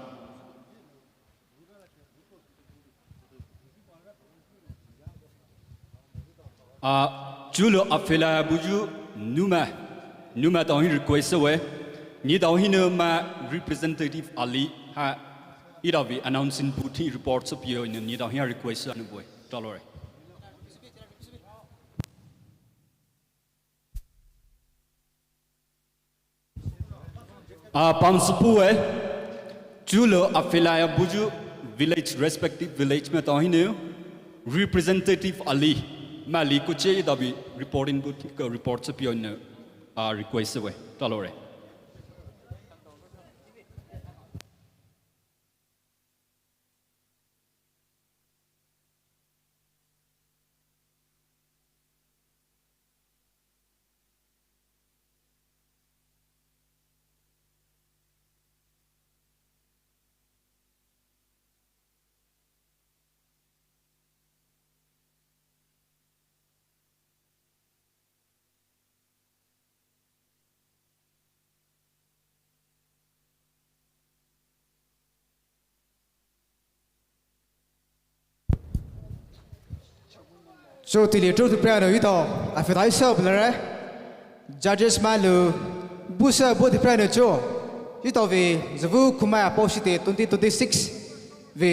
Ah, chulo afelai buyu numa. Numa tao hi request we. Nitao hinou ma representative ali ha. Etao vi announcing booth hi report sü pionu nitao hi request anu bue. Talore. Ah, pamsü pue. Chulo afelai buyu village, respective village ma tao hinou representative ali. Ma li kuche etao vi reporting booth ko report sü pionu, ah, request we. Talore. Cho tili tro tu prano etao, afelai sü blare. Judges malu, busa bu tu prano cho. Etao vi, zvu kumai aposhite twenty twenty-six vi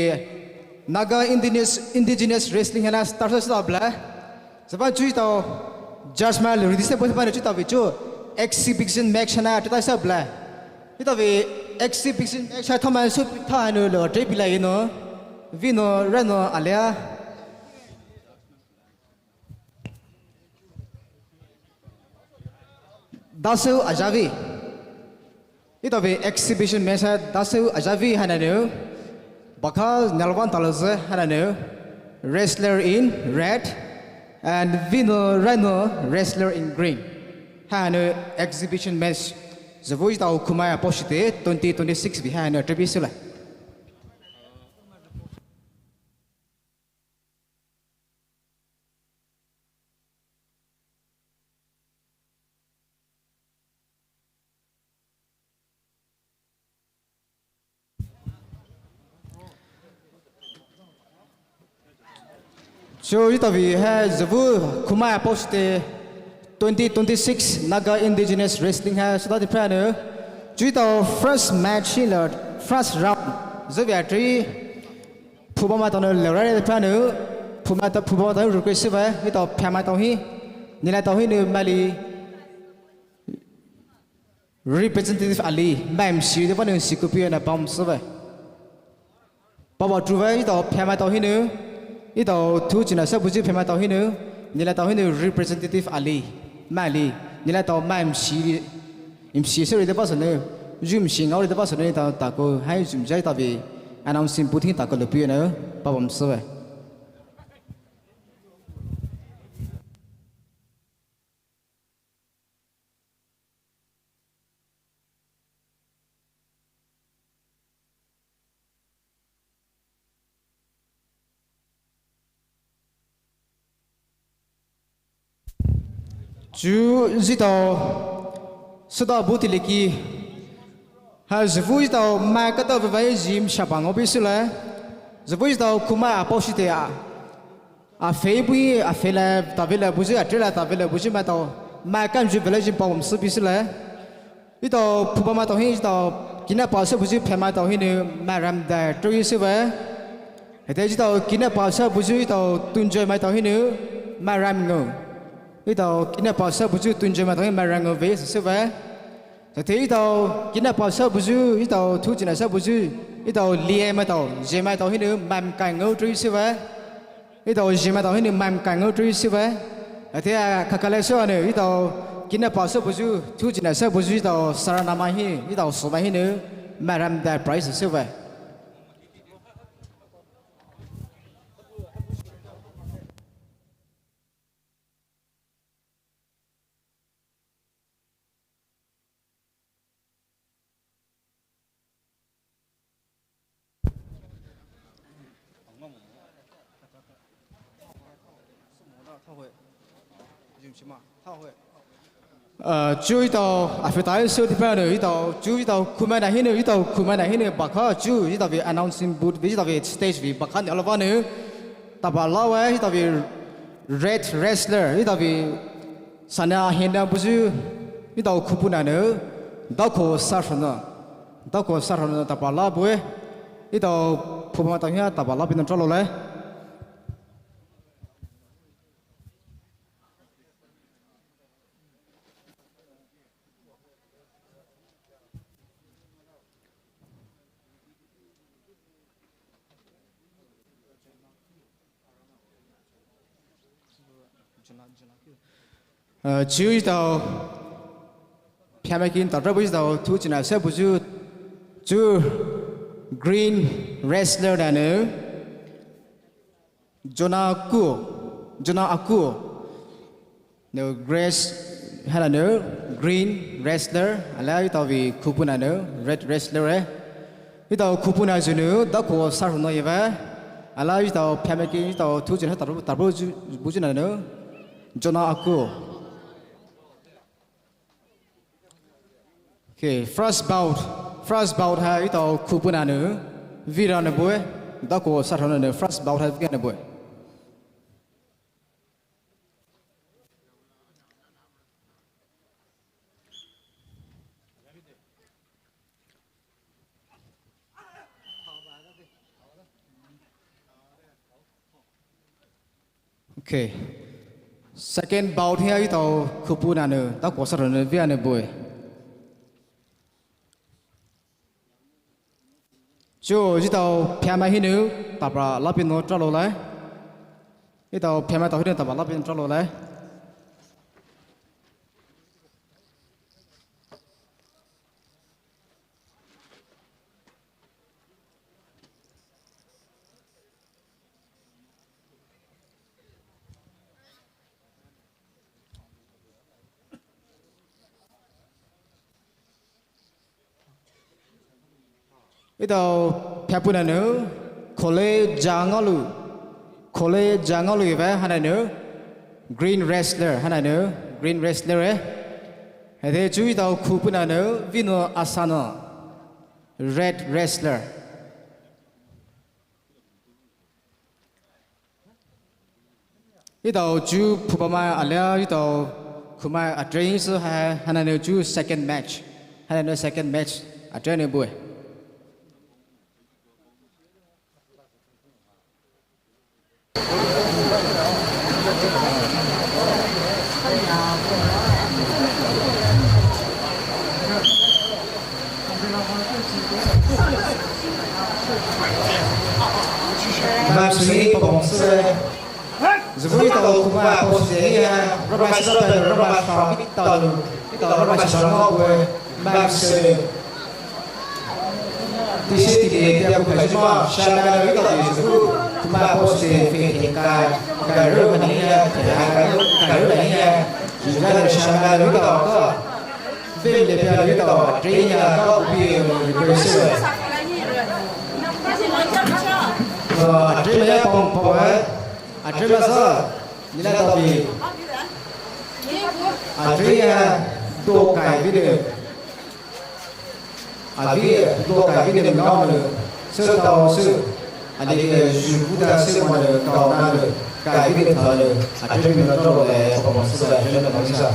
Naga Indigenous, Indigenous Wrestling hana start sü bla. Zvan chu etao, judge malu, ready sü bu tu prano cho etao vi cho. Exhibition match hana try sü bla. Etao vi exhibition match ha thaman sü tha hanu lo, tre pila ino. Vino, rano, alia. Dasu ajavi. Etao vi exhibition match ha dasu ajavi hananu. Bakal Nelvan Taloze hananu. Wrestler in red. And Vino Reno wrestler in green. Hanu exhibition match. Zvu etao kumai aposhite twenty twenty-six vi hanu tribi sula. Cho etao vi ha zvu kumai aposhite twenty twenty-six Naga Indigenous Wrestling ha suta di prano. Cho etao first match hi la first round. Zvu vi atri. Phuba ma tao nou lera di prano. Phuba ma tao, phuba ma tao request va. Etao phama tao hi. Nila tao hi nou mali. Representative ali, ma M C de pa nou sikupi na pam sü ve. Papa tru ve, etao phema tao hinou, etao thu china sa buji phema tao hinou, nila tao hinou representative ali, ma ali, nila tao ma M C, M C sorry de pa sü nou, jum sing au de pa sü nou, etao tako, hai jum jai etao vi, announcing booth hi tako lupi na, papa sü ve. Chuo etao, süda buti leki. Ha züvei etao mai katao vevei zim shapa ngao bisü le. Züvei etao kumai aposi te a. Afei bui, afei le, tavei le buyu, atre le tavei le buyu maitao. Mai kanju vele zim pao msü bisü le. Etao phuba maitao hi etao kina pasü buyu phe maitao hinou mai ram da trei süwe. Hete etao kina pasü buyu etao tunjoi maitao hinou mai ram ngao. Etao kina pasü buyu tunjoi maitao hinou mai ram ngao ve süwe. Hete etao kina pasü buyu etao thu china sü buyu etao lie maitao, je maitao hinou mai mkai ngao trei süwe. Etao je maitao hinou mai mkai ngao trei süwe. Hete a kakale sü anou etao kina pasü buyu thu china sü buyu etao saranamai hi etao sumai hinou mai ram da prize süwe. Uh, chuo etao, afei tai sü tipa nou etao, chuo etao kumai na hinou, etao kumai na hinou, bakha chuo etao vei announcing booth vei etao vei stage vei bakha ni alava nou, tapa lawe etao vei red wrestler, etao vei sana hina buyu, etao khupu na nou, dako sarana, dako sarana tapa la bue, etao phuba maitao hia tapa la pino tralo le. Uh, chuo etao, phyamai kin tatra buyu etao, thu china sü buyu, chuo green wrestler na nou, Jonah Akuo, Jonah Akuo. Nou Grace, hala nou, green wrestler, ala etao vei khupu na nou, red wrestler e. Etao khupu na zhu nou, dako sarana yeva. Ala etao phyamai kin etao thu china sü tatra, tatra buyu, buyu na nou, Jonah Akuo. Okay, first bout. First bout ha etao khupu na nou, vira nou bue, dako sarana nou, first bout ha vira nou bue. Okay. Second bout hia etao khupu na nou, dako sarana nou, vira nou bue. Chuo etao phyamai hinou, tapa la pino tralo le. Etao phyamai tao hinou tapa la pino tralo le. Etao phyapuna nou, Khole Jangalu. Khole Jangalu ive haina nou, green wrestler, haina nou, green wrestler e. Hete chu etao khupuna nou, Vino Asano, red wrestler. Etao chu phuba mai alia etao khumai atrain sü ha, haina nou chu second match. Haina nou second match atrain nou bue. Mai sü pabong sü. Zübui tao khumai post de hia, rama sü tao rama sü tao, tao rama sü ngao bue, mai sü. Tisi tili dia bukai jima, shamai la wita di zübui, khumai post de fe kai, kai ru mani ya, kai ru, kai ru mani ya, jija de shamai la wita ka. Film le pia lui tao, train ya ka ubi request. Ah, train ya pong pong eh. Ah, train ya sa. Nila tao bi. Adria dokai video. Avei dokai video ngaonou. Sütao sü. Adei video sü buta sü monou kaonanou. Kai video thanou. Adria video thanou le papa sü la jena kamisa.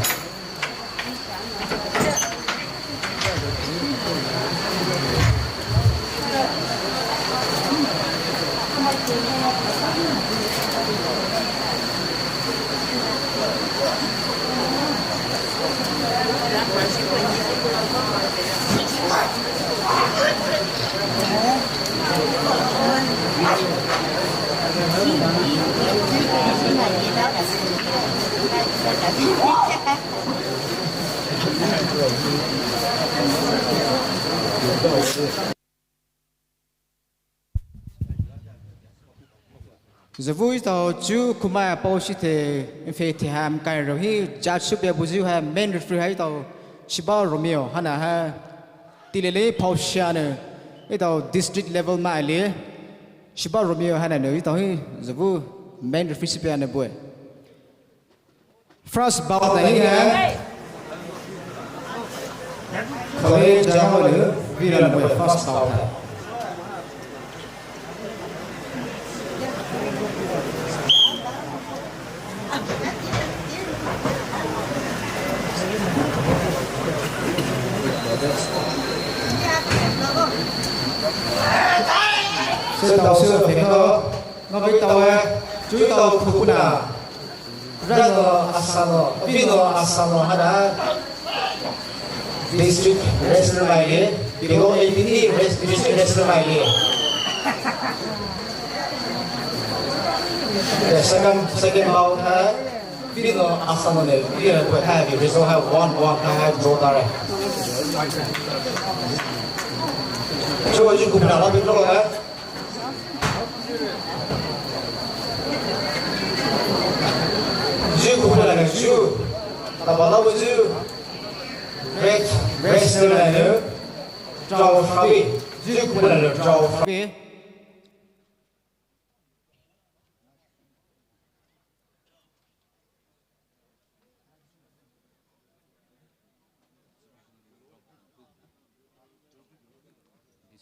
Züvui tao chu kumai pao shi the, in fact, ham kai ro hi judge shu pia buzu ha main referee ha tao Shiba Romeo hana ha tilele pao shia ne, tao district level mai le Shiba Romeo hana ne tao hi züvui main referee shi pia ne bue. First bout na hi hai. Khawai jao le, vira na boy first bout hai. Sü tao sü phe ko, ngaovi tao eh, chui tao khupuna. Rano asano, pino asano hana. District wrestler mai le, below eighteen hi wrest-, district wrestler mai le. The second, second bout ha, pino asano le, pino ko ha, result ha one one ha, ha, draw tare. Chuo ju kupna la pino ha. Ju kupuna ne ju. Tabala ju. Red, red wrestler ne. Draw shabi. Ju kupuna ne draw shabi.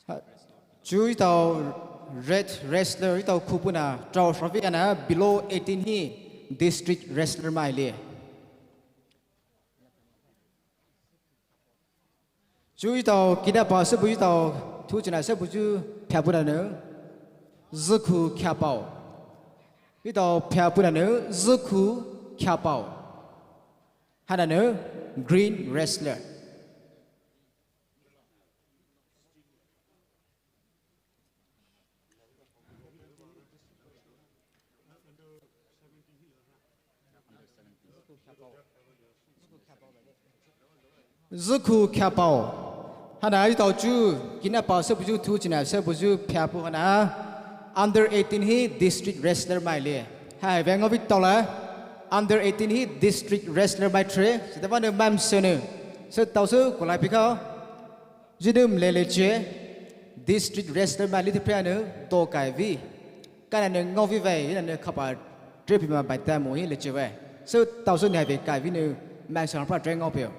Ha, chu etao red wrestler etao khupuna draw shabi ana below eighteen hi district wrestler mai le. Chu etao kidapa sübui etao thuchina sübui chu phapuna ne. Zükhu Khyapao. Etao phapuna ne Zükhu Khyapao. Hana ne green wrestler. Zükhu Khyapao. Hana etao chu kinapa sübui chu thuchina sübui chu phapu hana under eighteen hi district wrestler mai le. Hai ve ngaovi tao la under eighteen hi district wrestler mai tre. Sütaba ne mam sene. Sütao sü kulai pikha. Jidum lele che, district wrestler mai le te prea ne, do kai vi. Kana ne ngaovi vai, ina ne khapa, trepi ma bai ta mo hi le che vai. Sütao sü ne hai ve kai vi ne, man sang pra tre ngao peo.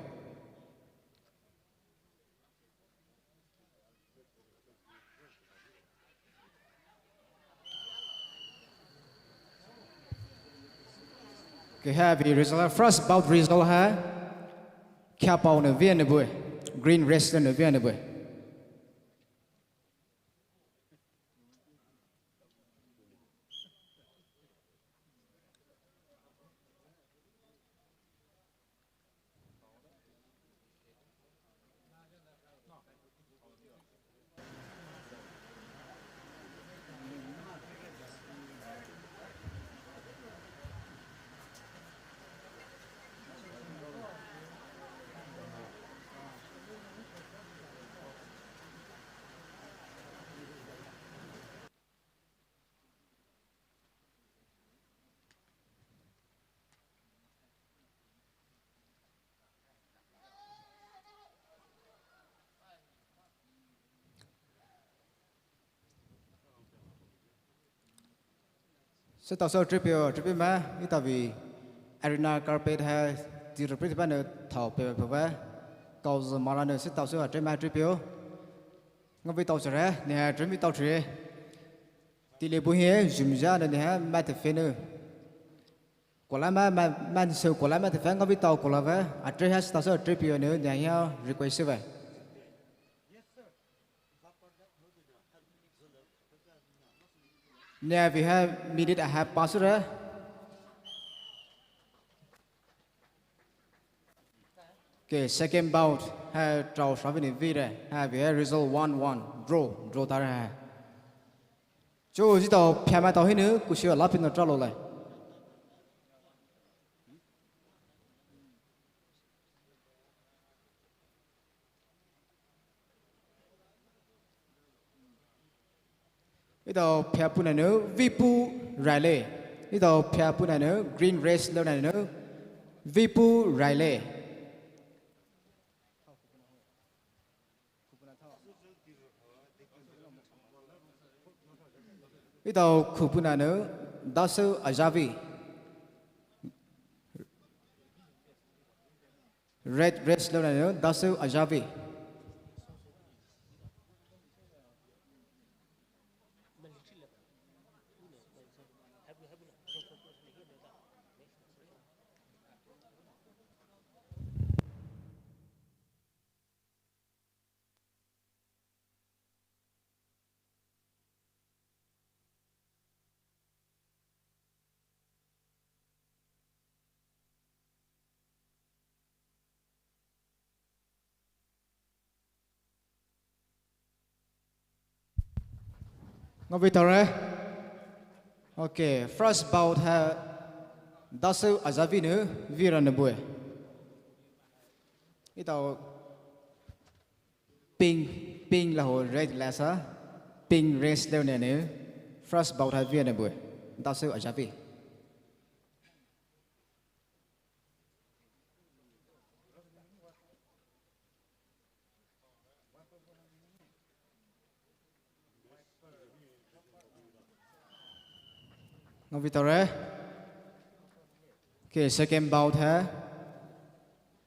Okay, hai ve result, first bout result hai. Khyapao ne vei ne bue. Green wrestler ne vei ne bue. Sütao sü tripio, tripio ma, etao vei arena carpet hai, Ti rupri tiba nou thao pepe pepe. Kaozü mara nou si tao sü atrei mai atrei peo. Ngaovei tao sere, ne atrei mi tao tre. Tile bu hie, jumja nou ne ha, mai tefe nou. Kola mai, mai, mai sü kola mai tefe, ngaovei tao kola ve. Atrei ha si tao sü atrei peo nou, ne ha request ve. Ne vei ha minute a ha pass re. Okay, second bout ha tao shavi ne vei re. Ha vei ha result one one. Draw, draw tare ha. Cho zi tao phia mai tao hinou, kusi a lapi nou talo le. Etao phia puna nou, vipu raile. Etao phia puna nou, green race lou na nou, vipu raile. Etao khupuna nou, Dasou Ajavi. Red race lou na nou, Dasou Ajavi. Ngaovei tare. Okay, first bout ha Dasou Ajavi nou vei ra nou bue. Etao pink, pink la ho red la sa. Pink race lou na nou. First bout ha vei ra nou bue. Dasou Ajavi. Ngaovei tare. Okay, second bout ha.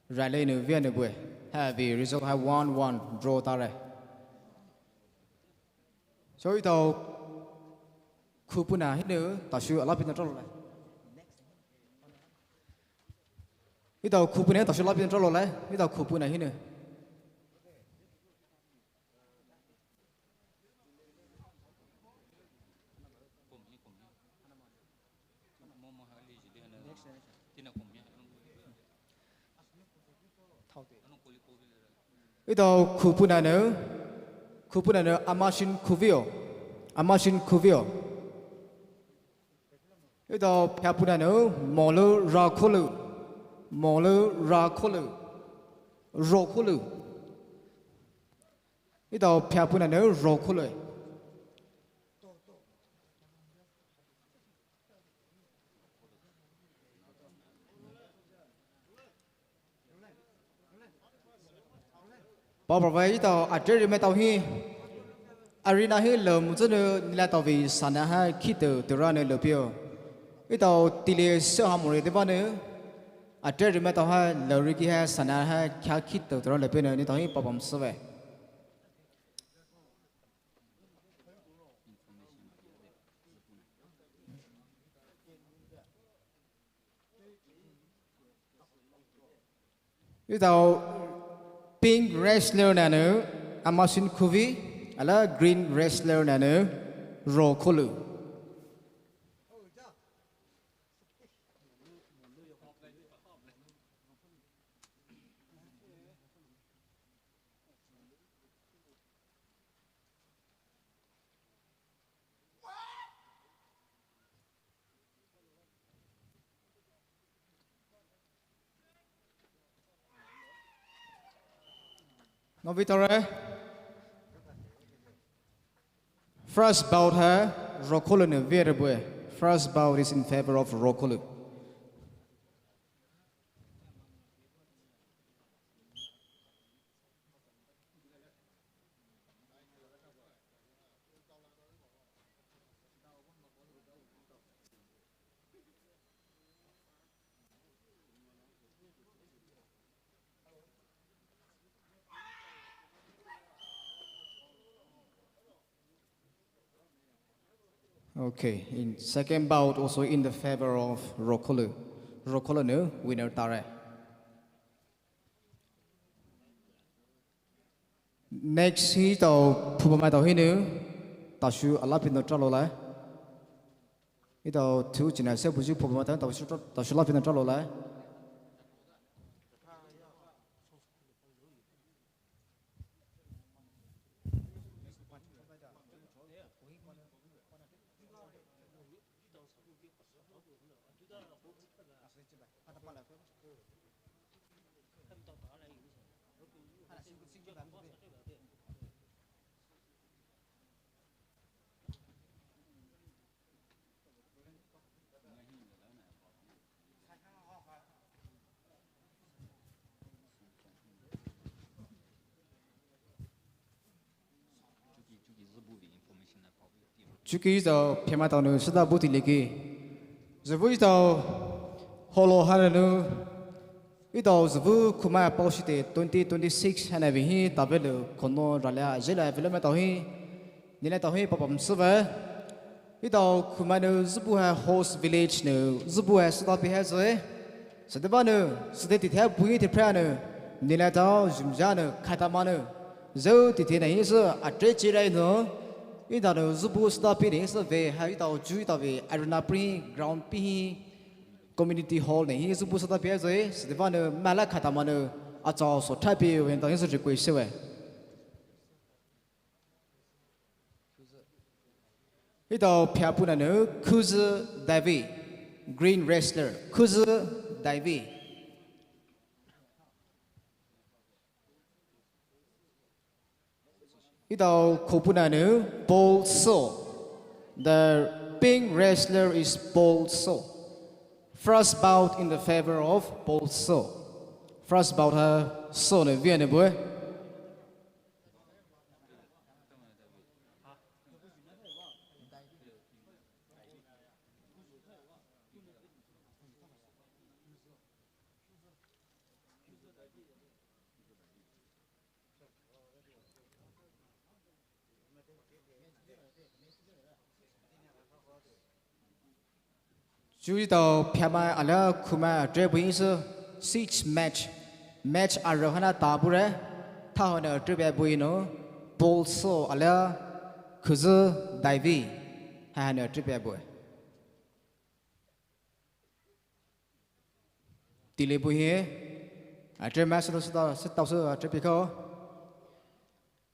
Raile nou vei nou bue. Ha vei result ha one one draw tare. So etao khupuna hinou, tao sü alapi nou talo le. Etao khupuna tao sü alapi nou talo le. Etao khupuna hinou. Etao khupuna nou, khupuna nou Amasin Khuvio, Amasin Khuvio. Etao phia puna nou Molu Rakhulu, Molu Rakhulu, Rokhulu. Etao phia puna nou Rokhulu. Pao pao vei etao atrei ri mai tao hi. Arena hi lou mu zü nou nila tao vei sana ha khitao tura nou lou peo. Etao tile sü ha mori de ba nou. Atrei ri mai tao ha lou ri ki ha sana ha kha khitao tura lou peo nou ni tao hi pao pao sü vei. Etao pink wrestler na nou Amasin Khuvi, ala green wrestler na nou Rokhulu. Ngaovi taore. First bout ha Rokhulu nou vei rebue. First bout is in favor of Rokhulu. Okay, in second bout also in the favor of Rokolo. Rokolo nou winner tare. Next hi tao phubamai tao hinou, tashu alapi nou tralo lai. Hi tao thu china se buji phubamai tao tashu, tashu alapi nou tralo lai. Chuki tao phema tao nou sida buti leki. Züvü tao holo hana nou. Hi tao züvü khumai paoshite twenty twenty-six hana vei hi tavelo kono ralia jela velo ma tao hi. Nila tao hi papam süva. Hi tao khumai nou zübüha host village nou zübüha sida pi ha zoi. Südeba nou, süde tithe bui tepra nou, nila tao jumja nou, khatama nou, zao tithe na hi sü atre chirai nou, hi tao nou zübü sida pi nou hi sü vei, ha hi tao ju hi tao vei, arena pi hi, ground pi hi, community hall nou hi zübü sida pi ha zoi, südeba nou, mala khatama nou, atsao so thapi vei tao hi sü request se vei. Hi tao phapuna nou, Khuzu Daivi, green wrestler, Khuzu Daivi. Hi tao khopuna nou, Paul So, the pink wrestler is Paul So. First bout in the favor of Paul So. First bout ha So nou via nou bue. Chuo tao pheimai alia khumai atre bui sü six match. Match aro hana ta bure. Thahonou atre bui nou. Paul So alia Khuzu Daivi. Hahanou atre bue. Tili bui hi. Atre match sü tao sü tao sü atre bui ko.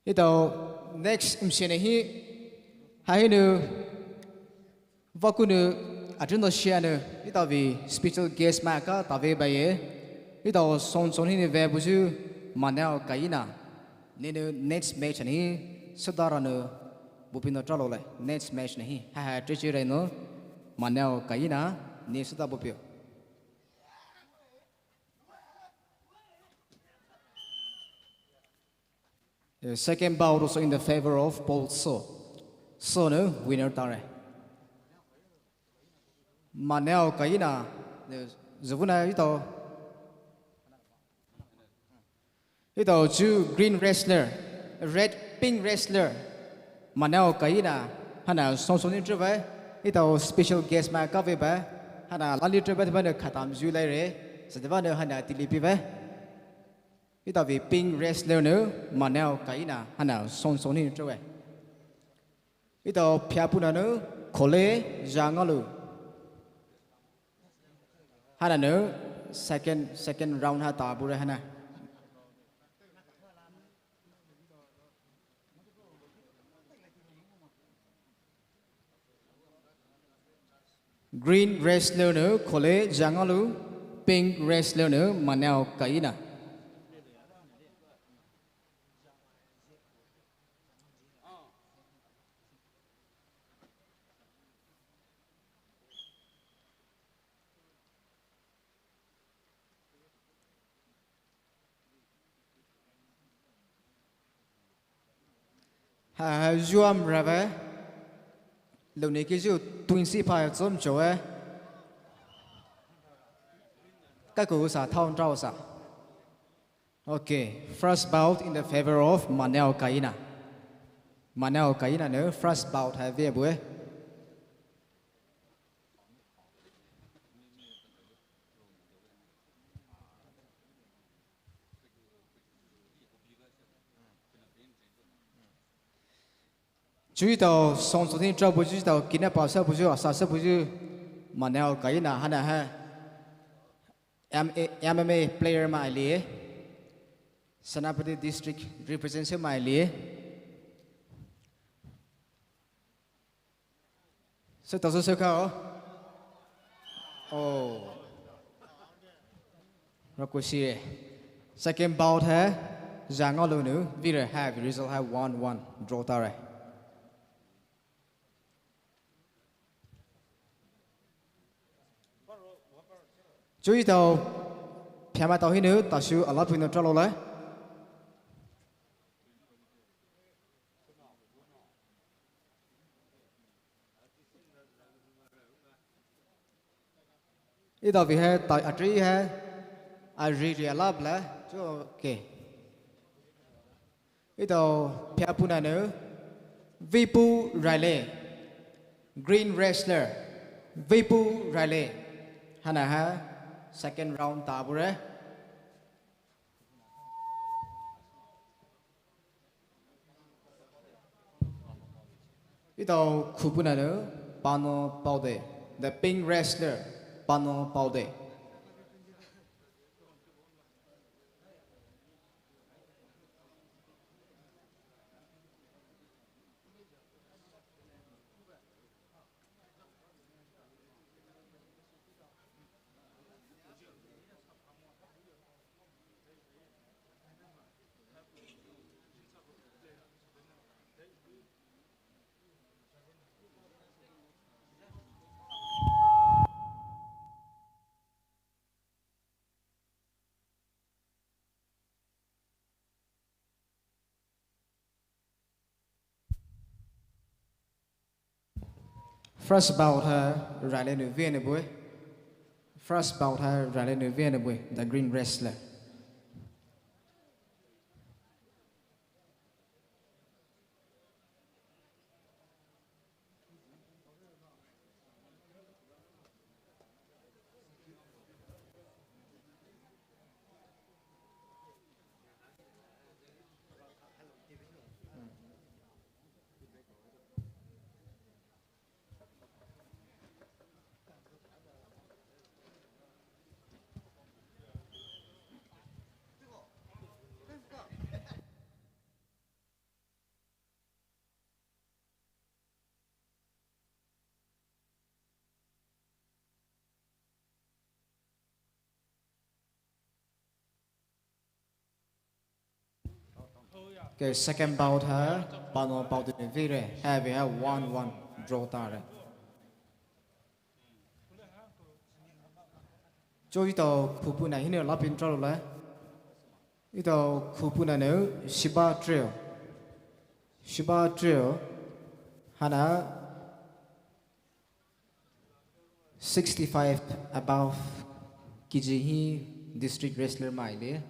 Hi tao next machine hi, hahinou, vakunou, aduno shianou, hi tao vei special guest mai ka tave baie. Hi tao song song hinou ve buyu, Manel Kaina. Nenou next match hi, sudaranou, bupino tralo lai, next match hi, haha trechi reno, Manel Kaina, ne suda bupio. The second bout also in the favor of Paul So. So nou winner tare. Manel Kaina, zuvuna hi tao. Hi tao chu green wrestler, red pink wrestler. Manel Kaina, hana song song ni trevai. Hi tao special guest mai kave ba. Hana lali trevai ba ne khatam ju lai re. Sadeva ne hana tilipi ba. Hi tao vei pink wrestler nou, Manel Kaina, hana song song ni trevai. Hi tao phiapuna nou, Khole Jangalu. Hana nou, second, second round ha ta bure hana. Green wrestler nou, Khole Jangalu, pink wrestler nou, Manel Kaina. Ha, ha, juam rave. Lone ke ju twin si pa zom joe. Ka ko sa thao trao sa. Okay, first bout in the favor of Manel Kaina. Manel Kaina nou first bout ha ve bue. Chuo etao song song ni trouble chuo etao kina pa sa buyu asa sa buyu manao kaina hana ha M A, M M A player mai liye. Senapati district represent se mai liye. So taso so kao. Oh. Rakoshi. Second bout hai. Zanga lunu. Vira hai. Result hai one one. Draw tare. Chuo etao. Phama tao hinu. Tasu alap hinu tralo lai. Etao vi hai, ta atri hai, a ri ri alap la, chuo ke. Etao phapuna nu, Vipu Raile, green wrestler, Vipu Raile, hana ha, second round ta bure. Etao khupuna nu Pano Paude, the pink wrestler, Pano Paude. First bout hai Raile nu win bue. First bout hai Raile nu win bue. The green wrestler. Okay, second bout hai Pano Paude nu win, hai vi hai one one draw tare. Chuo etao khupuna hinu alap hinu tralo lai. Etao khupuna nu Shiba Trio. Shiba Trio hana sixty-five above K G hi district wrestler mai liye.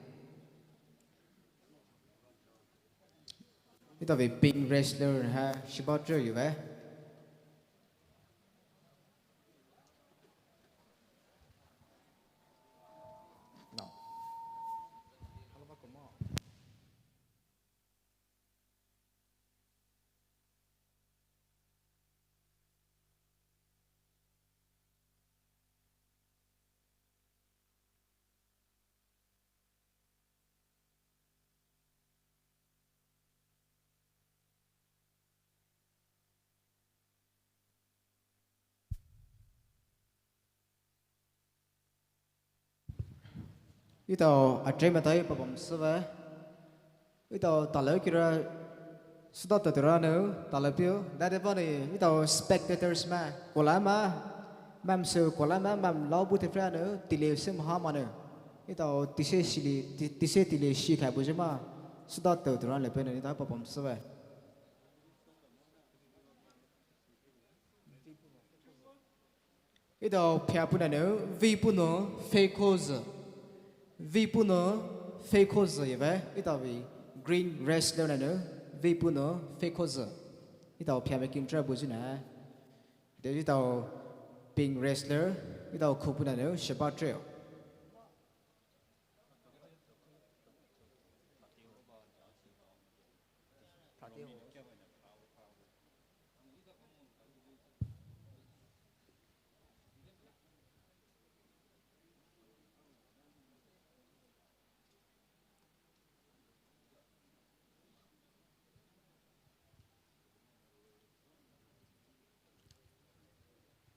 Etao vi pink wrestler hai Shiba Trio yu ve. Etao atrei matai papam süva. Etao talou kira süda tatura nou talou pio. Dade pani etao spectators ma kola ma, mam sü kola ma, mam lau bu tefra nou tile sü maha ma nou. Etao tise sili ti- tise tile shi khai bujima. Süda tatura lepe nou etao papam süva. Etao phia puna nou, vi puno, fei kozo. Vi puno, fei kozo yeva. Etao vi green wrestler na nou, vi puno, fei kozo. Etao phia me kintra buzi na. De etao pink wrestler, etao khupuna nou, Shiba Trio.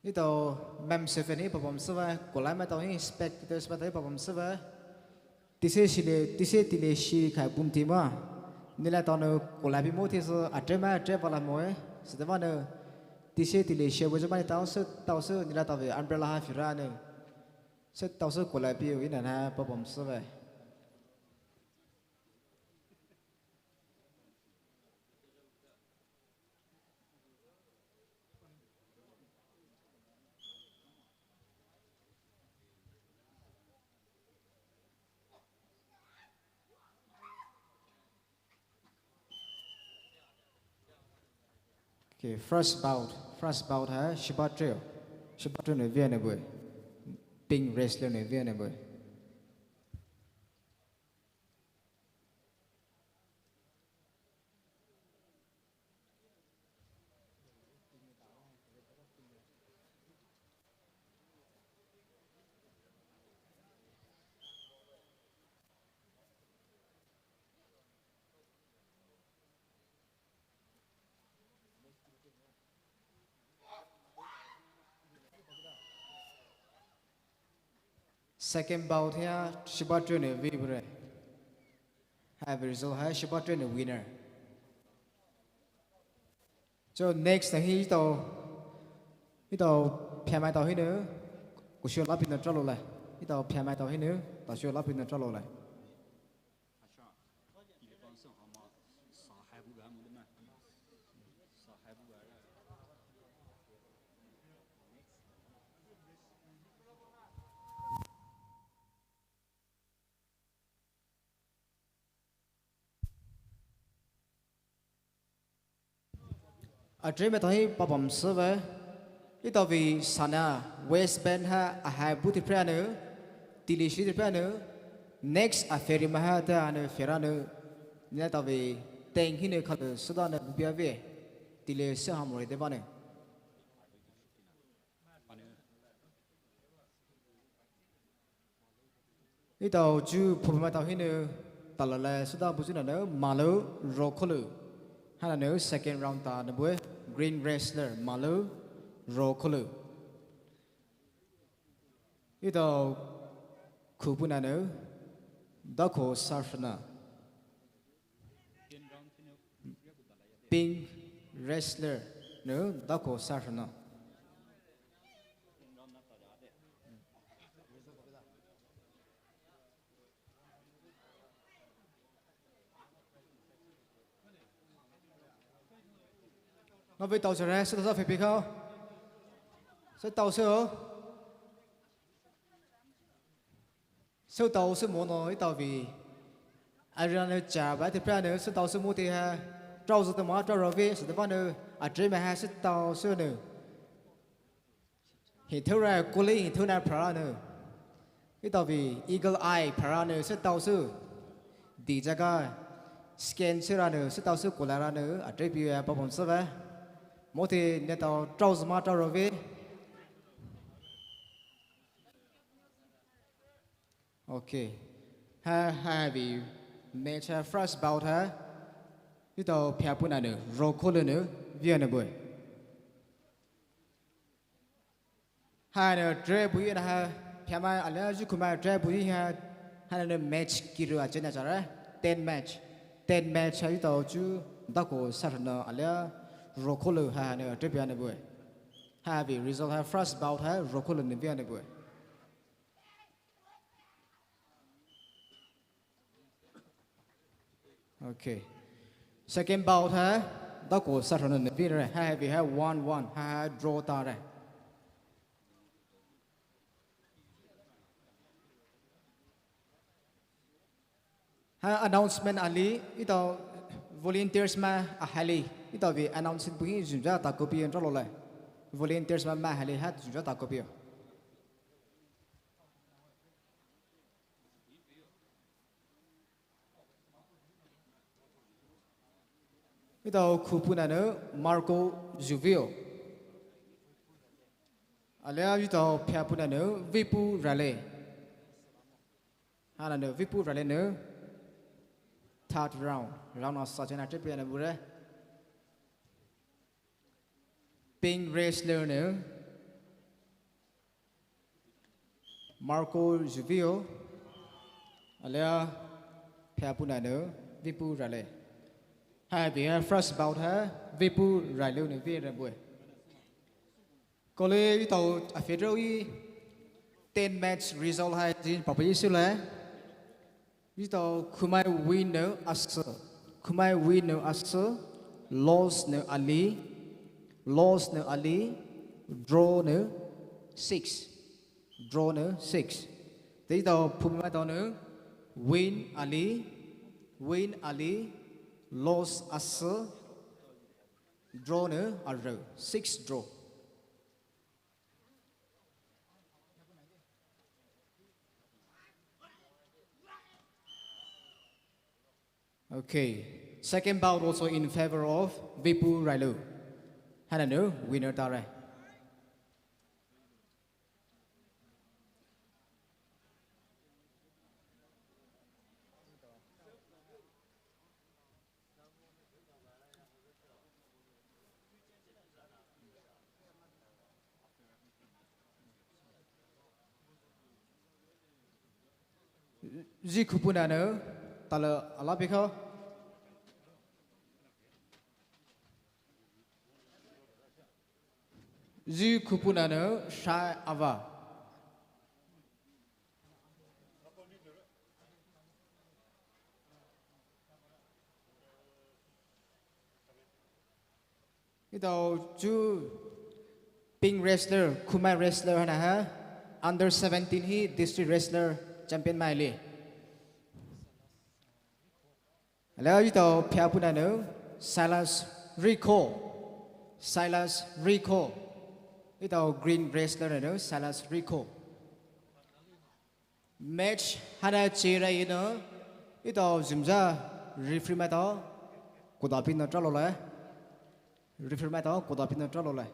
Etao ma'am seven hi papam süwe, kolai maitao hi spectators maitao hi papam süwe. Teise shile, teise tile shi khai bum ti ma. Nila tao nou kolai pi mo ti sü atre ma atre pala moe. Süteva nou teise tile shi bu jama tao sü tao sü nila tao ve umbrella ha fira nou. Sü tao sü kolai pi wina na papam süwe. Okay, first bout, first bout ha Shiba Trail. Shiba Trail ne via ne boy. Pink wrestler ne via ne boy. Second bout hia Shiba Trail ne vibure. Hai result hai Shiba Trail ne winner. So next na hi etao, etao phiamai tao hi nou, kusho lapi na tralo lai. Etao phiamai tao hi nou, tao sho lapi na tralo lai. Atre maitao hi papam süwe. Etao ve sana waistband ha ahai bu ti phre nou. Tile shi ti phre nou. Next a feri ma ha ta nou fera nou. Nila tao ve teng hi nou khalu suda nou bia ve. Tile sü ha mori de ba nou. Etao chu phuphu maitao hi nou, talala suda buzu na nou, malu, rokolu. Hana nou second round ta nou bue, green wrestler, malu, rokolu. Etao khupu na nou, dako sarfana. Pink wrestler nou dako sarfana. Nave tao sere, sü tao sü fepi kao. Sü tao sü o. Sü tao sü mo nou, etao ve. Arena nou cha ba te phre nou, sü tao sü mo te ha. Trao sü te ma, trao rao ve, sü te ba nou, atre ma ha, sü tao sü nou. Hi thora, kule hi thona phara nou. Etao ve, eagle eye phara nou, sü tao sü. Di jaga, scan sü ra nou, sü tao sü kula ra nou, atre pi ya papam sü ba. Mo te ne tao trao sü ma, trao rao ve. Okay. Ha, ha, ve match ha first bout ha. Etao phiapu na nou, rokolu nou, via nou bue. Ha nou, tre bui na ha, phiamai ala ju khumai tre bui ha, ha nou match kiru a chena chara, ten match. Ten match ha etao chu, dako sarfana ala, rokolu ha nou, tre bui nou bue. Ha ve result ha first bout ha, rokolu nou via nou bue. Okay. Second bout ha, dako sarfana nou vire, ha ve ha one one, ha draw tare. Ha announcement ali, etao volunteers ma ahali, etao ve announcement buhi jumja ta copy entralo lai. Volunteers ma ma ahali ha jumja ta copy o. Etao khupu na nou Marco Juvio. Alia etao phiapu na nou Vipu Rale. Hana nou Vipu Rale nou. Third round. Round na sa chena trip ya nou bure. Pink wrestler nou. Marco Juvio, alia Phiapunano, Vipu Rale. Hai, bia first bout ha, Vipu Rale ne vi rambue. Kole itau a federal i ten match result hai jin papa isu le. Itau Khumai win no asa. Khumai win no asa. Loss no ali. Loss no ali. Draw no six. Draw no six. Te itau Phumai tau no win ali. Win ali. Loss asa. Draw no arou. Six draw. Okay. Second bout also in favor of Vipu Railu. Haina no winner tare. Zi khupuna no tala alapikho. Zi khupuna no shai ava. Itau chu pink wrestler, Khumai wrestler haina ha, under seventeen hi district wrestler champion maili. Hello, itau phiapuna no Silas Rico. Silas Rico. Itau green wrestler no Silas Rico. Match haina chira ino, itau zimza referee maitau kudapino tralo le. Referee maitau kudapino tralo le.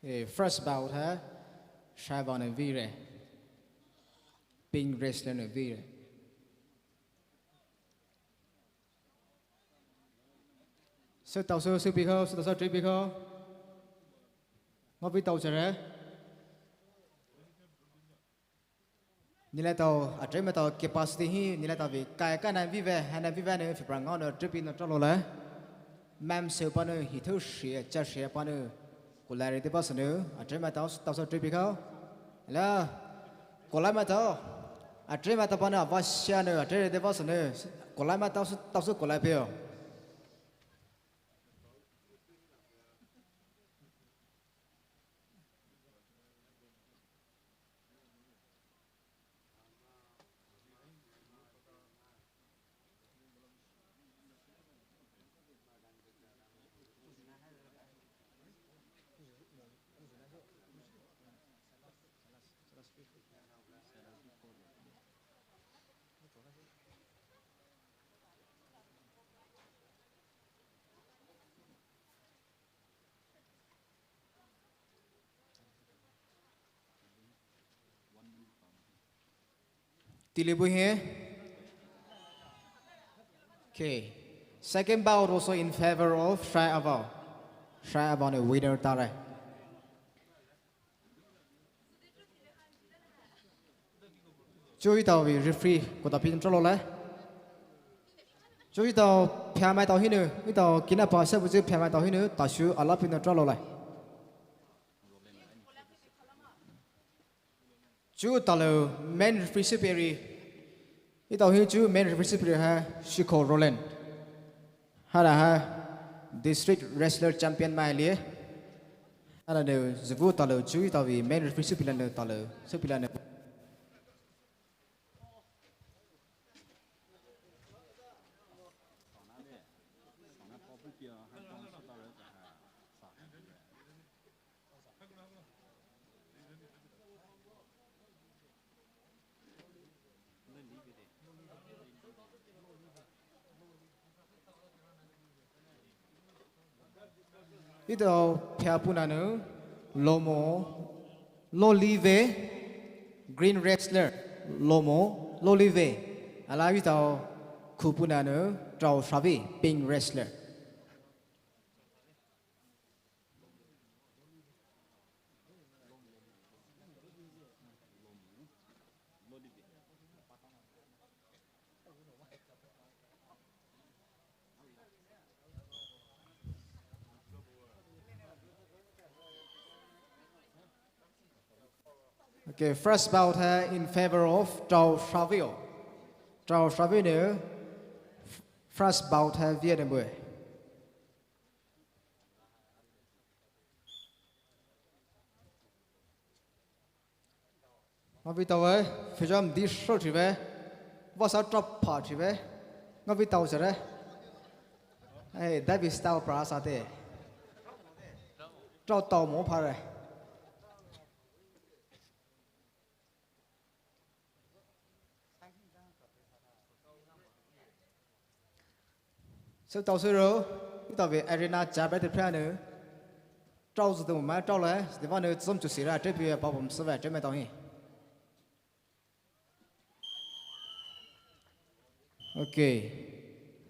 Eh, first bout ha, shai ava no vire. Pink wrestler no vire. Sü tau sü sü pikho, sü tau sü tri pikho. Ngo pi tau chere. Nila tau, a tri ma tau capacity hi, nila tau vi kai kana vive, hana vive ne fipra ngau no tri pi no tralo le. Mam sü pa no hi thu shie, cha shie pa no. Kulai re te pa sü no, a tri ma tau, tau sü tri pikho. Hello. Kulai ma tau. A tri ma tau pa no, ava sia no, a tri re te pa sü no. Kulai ma tau sü, tau sü kulai pio. Tilibu he. Okay. Second bout also in favor of Shai Ava. Shai Ava ne winner tare. Chu itau vi referee kudapino tralo le. Chu itau phiamai tau hinu, itau kina pa sü buji phiamai tau hinu, tasu alapino tralo le. Chu talo main referee sipiri. Itau hi chu main referee sipiri ha Shiko Roland. Hala ha district wrestler champion mai lie. Hala ne zivu talo chu itau vi main referee sipila ne talo. Sipila ne. Etao phapuna nou Lomo Lolive, green wrestler, Lomo Lolive. Alia etao khupuna nou Traoshave, pink wrestler. Okay, first bout hai in favor of Traoshave. Traoshave nou first bout hai vei nou bue. Ngavei taowe, phijam di short thive, vasa trap pha thive, ngavei tao sere. Hey, that is style pra sa te. Trao tao mo pha re. Sütao süro, etao vei arena cha bai te phra nou. Trao zü tu mai trao le, de va nou zom chu sira, tre pi pa bom sü ve, tre me tao hi. Okay.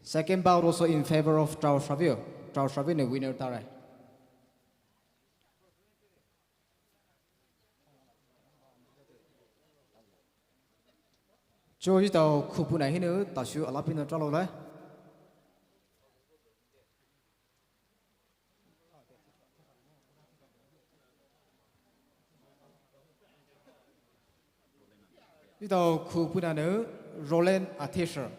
Second bout also in favor of Traoshave. Traoshave nou winner tare. Cho etao khupuna hinou tashu alapi nou tralo le. Etao khupuna nou Roland Athesha.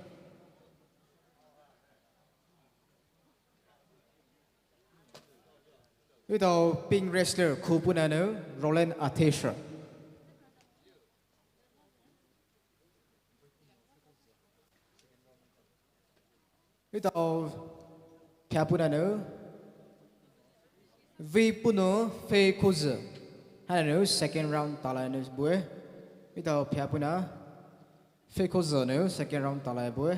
Etao pink wrestler khupuna nou Roland Athesha. Etao phapuna nou Vipunu Fekhoze. Haina nou second round talai nou bue. Etao phapuna Fekhoze nou second round talai bue.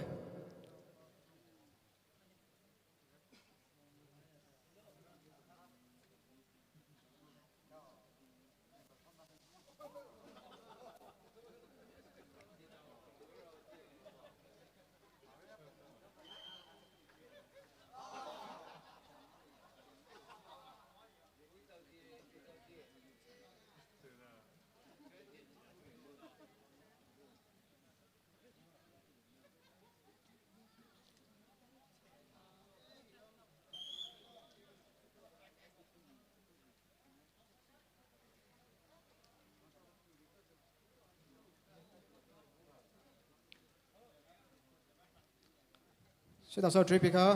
Sütao sü trip ka.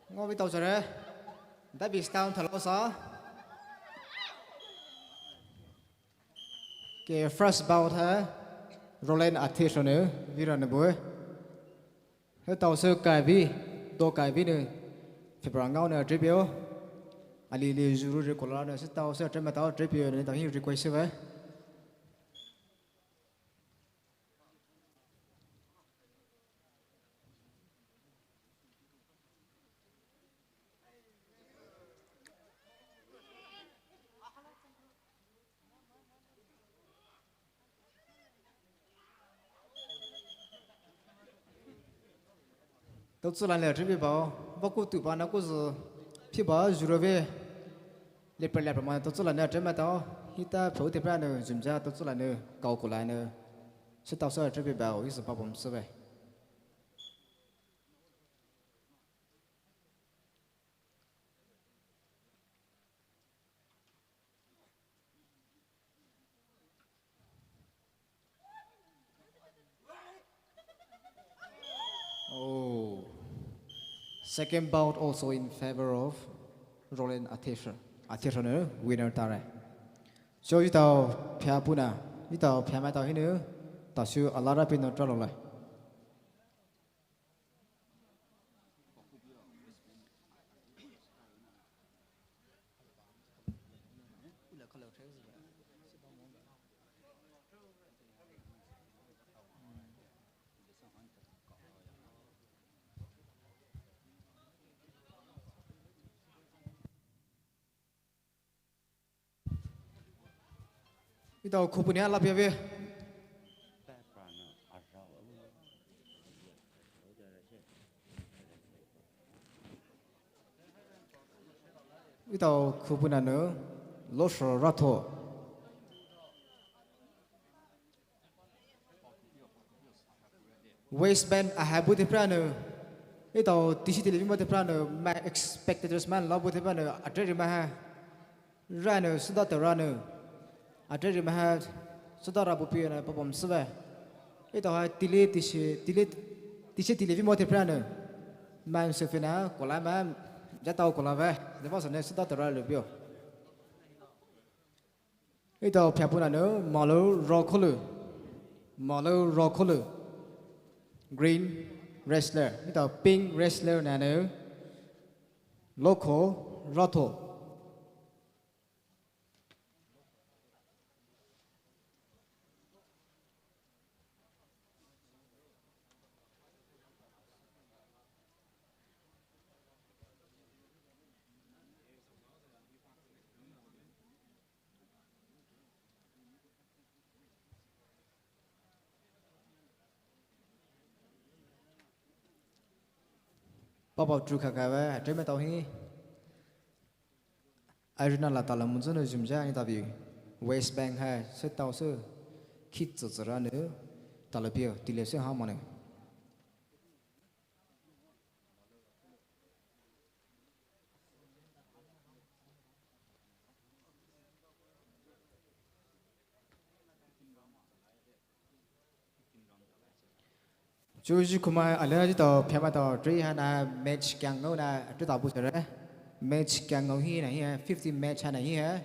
Ngavei tao sere. Davis Town thalo sa. Okay, first bout hai Roland Athesha nou vei ra nou bue. Sütao sü kaivi, do kaivi nou. Febra ngao nou trip yo. Ali li zuru ri kola nou sütao sü trip ma tao trip yo nou tao hi request ve. Tao tsü lan le trip bao, vaku tu pa na ku zü, phi ba zuru ve. Leper leper ma tao tsü lan le trip ma tao, hita phou te pra nou zumza tao tsü lan nou kau ku lan nou. Sütao sü trip bao, hi sü pa bom sü ve. Oh. Second bout also in favor of Roland Athesha. Athesha nou winner tare. So etao phapuna, etao phama tao hinou, tashu alara pino tralo lai. Etao khupuni a lapia ve. Etao khupuni nou, Losho Ratho. Waistband ahai bu te pra nou. Etao tisi tili vimo te pra nou, ma spectators man la bu te pra nou, atre rima ha. Ra nou, suda te ra nou. Atre rima ha, suda ra bu pi nou, papom suva. Etao ha tili tisi, tili, tisi tili vimo te pra nou. Man sefina, kola man, jatao kola ve. Deva sane suda te ra lu bio. Etao phiapu nanou, Malo Rokolu. Malo Rokolu. Green wrestler. Etao pink wrestler nanou, Loko Ratho. Papa tru kha kha ve, atre me tao hi. Arena la tala munzun no jumja ni tabi. Waistband ha, se tao se. Kit zo zera ne. Tala pio, tile se ha mane. Chuji kumai alia jitao phiamai tao three hana match kyang ngau na three tao bu sere. Match kyang ngau hi na hi ha, fifty match hana hi ha.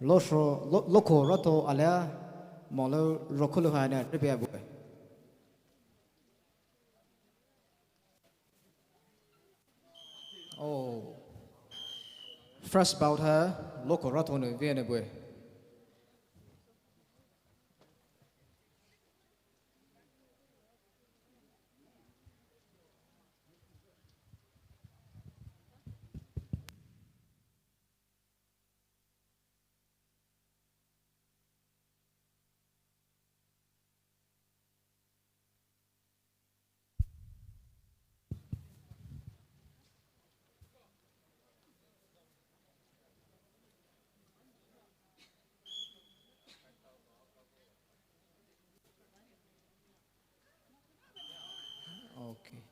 Losho, lo, Loko Ratho alia, Malo Rokolu hana three pia bu. Oh. First bout ha, Loko Ratho nou vei na bu. Okay.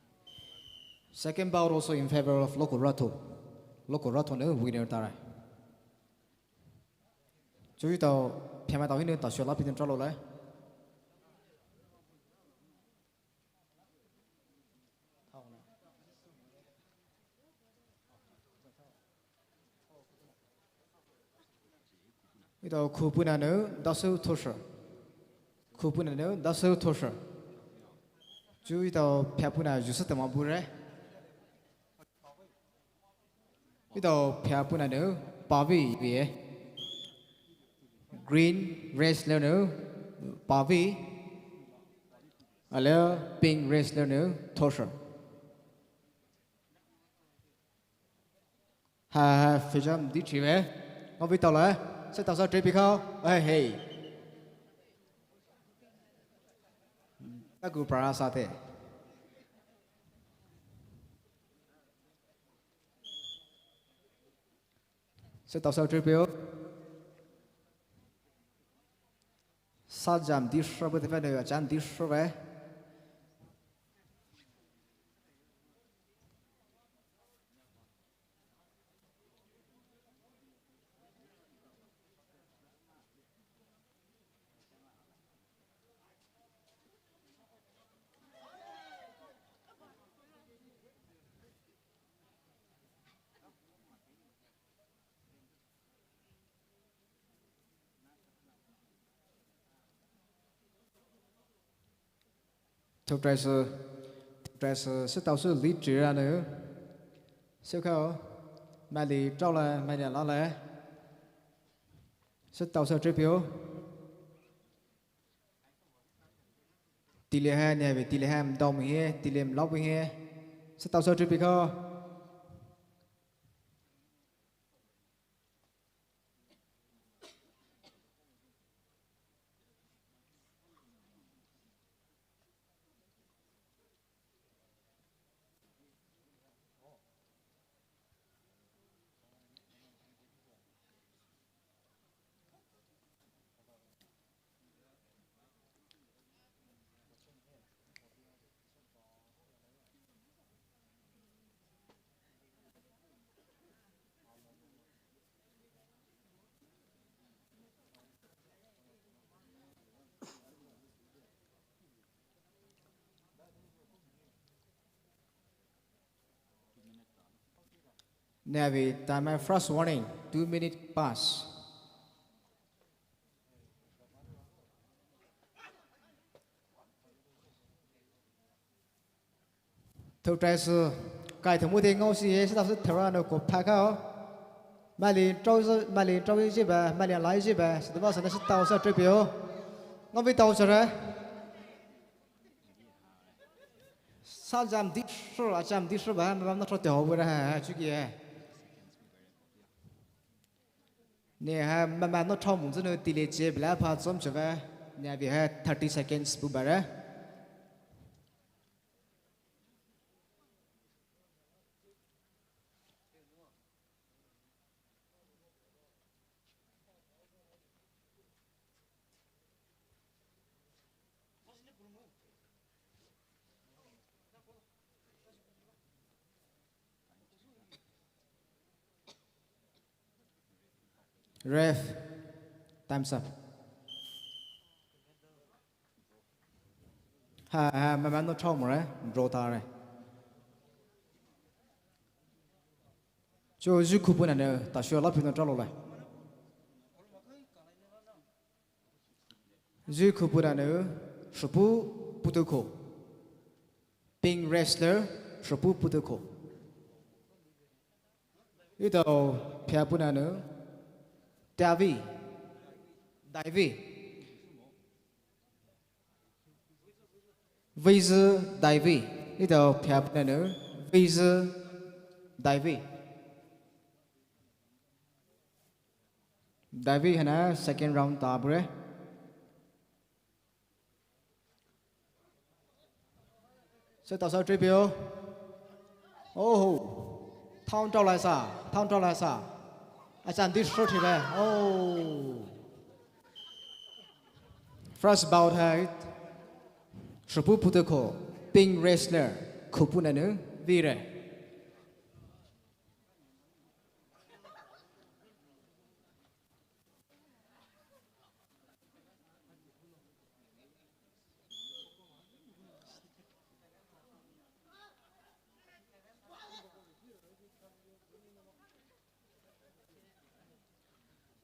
Second bout also in favor of Loko Ratho. Loko Ratho nou winner tare. Chuji tao, phiamai tao hi nou tao shola pitin tralo lai. Etao khupuna nou, Dasou Thosho. Khupuna nou, Dasou Thosho. Chuji tao phiapuna jusu tama bure. Etao phiapuna nou, Pavi vei. Green wrestler nou, Pavi. Alia pink wrestler nou, Thosho. Ha, ha, fijam di chive. Ngau vei tao la. Se tao sa trip khao. Hey, hey. Aku para sa te. Se tao sa trip yo. Sa jam di shra bu te fa ne, jam di shra ve. Thoktraisü, thoktraisü, se tao sü lead chira nou. Se khao, mali trao la, mali la la. Se tao sü trip yo. Tile ha, ne ve, tile ha, dom he, tile mlop he. Se tao sü trip khao. Navy, time first warning, two minute pass. Thou try sü, kai thou mu de ngao si ye, sü ta sü thera no ko pha kao. Mali trau sü, mali trau yi ba, mali lai yi ba, sü ta ba sü na sü tau sü trepio. Ngao vi tau sü re. Sa jam di sü, a jam di sü ba, ma bam na trau te ho bu ra ha, ha, chu ki ye. Ne ha, ma ma no trau mu zü no tile che bla pha zom che ba, ne vi ha thirty seconds bu ba re. Ref, time's up. Ha, ha, ma ma no trau mo re, draw ta re. Cho zhu khupu na ne, ta shu la pi no trau lo le. Zhu khupu na ne, Shwupu Putuko. Pink wrestler, Shwupu Putuko. Etao phia pu na ne, Davi. Davi. Vizü Daivi. Etao phia pu na ne, Vizü Daivi. Daivi hana second round ta bu re. Sü ta sü trepio. Oh. Town trau lai sa. Town trau lai sa. A chan di short hi le. Oh. First bout hai. Shwupu Putuko. Pink wrestler. Khupu na ne. Vi re.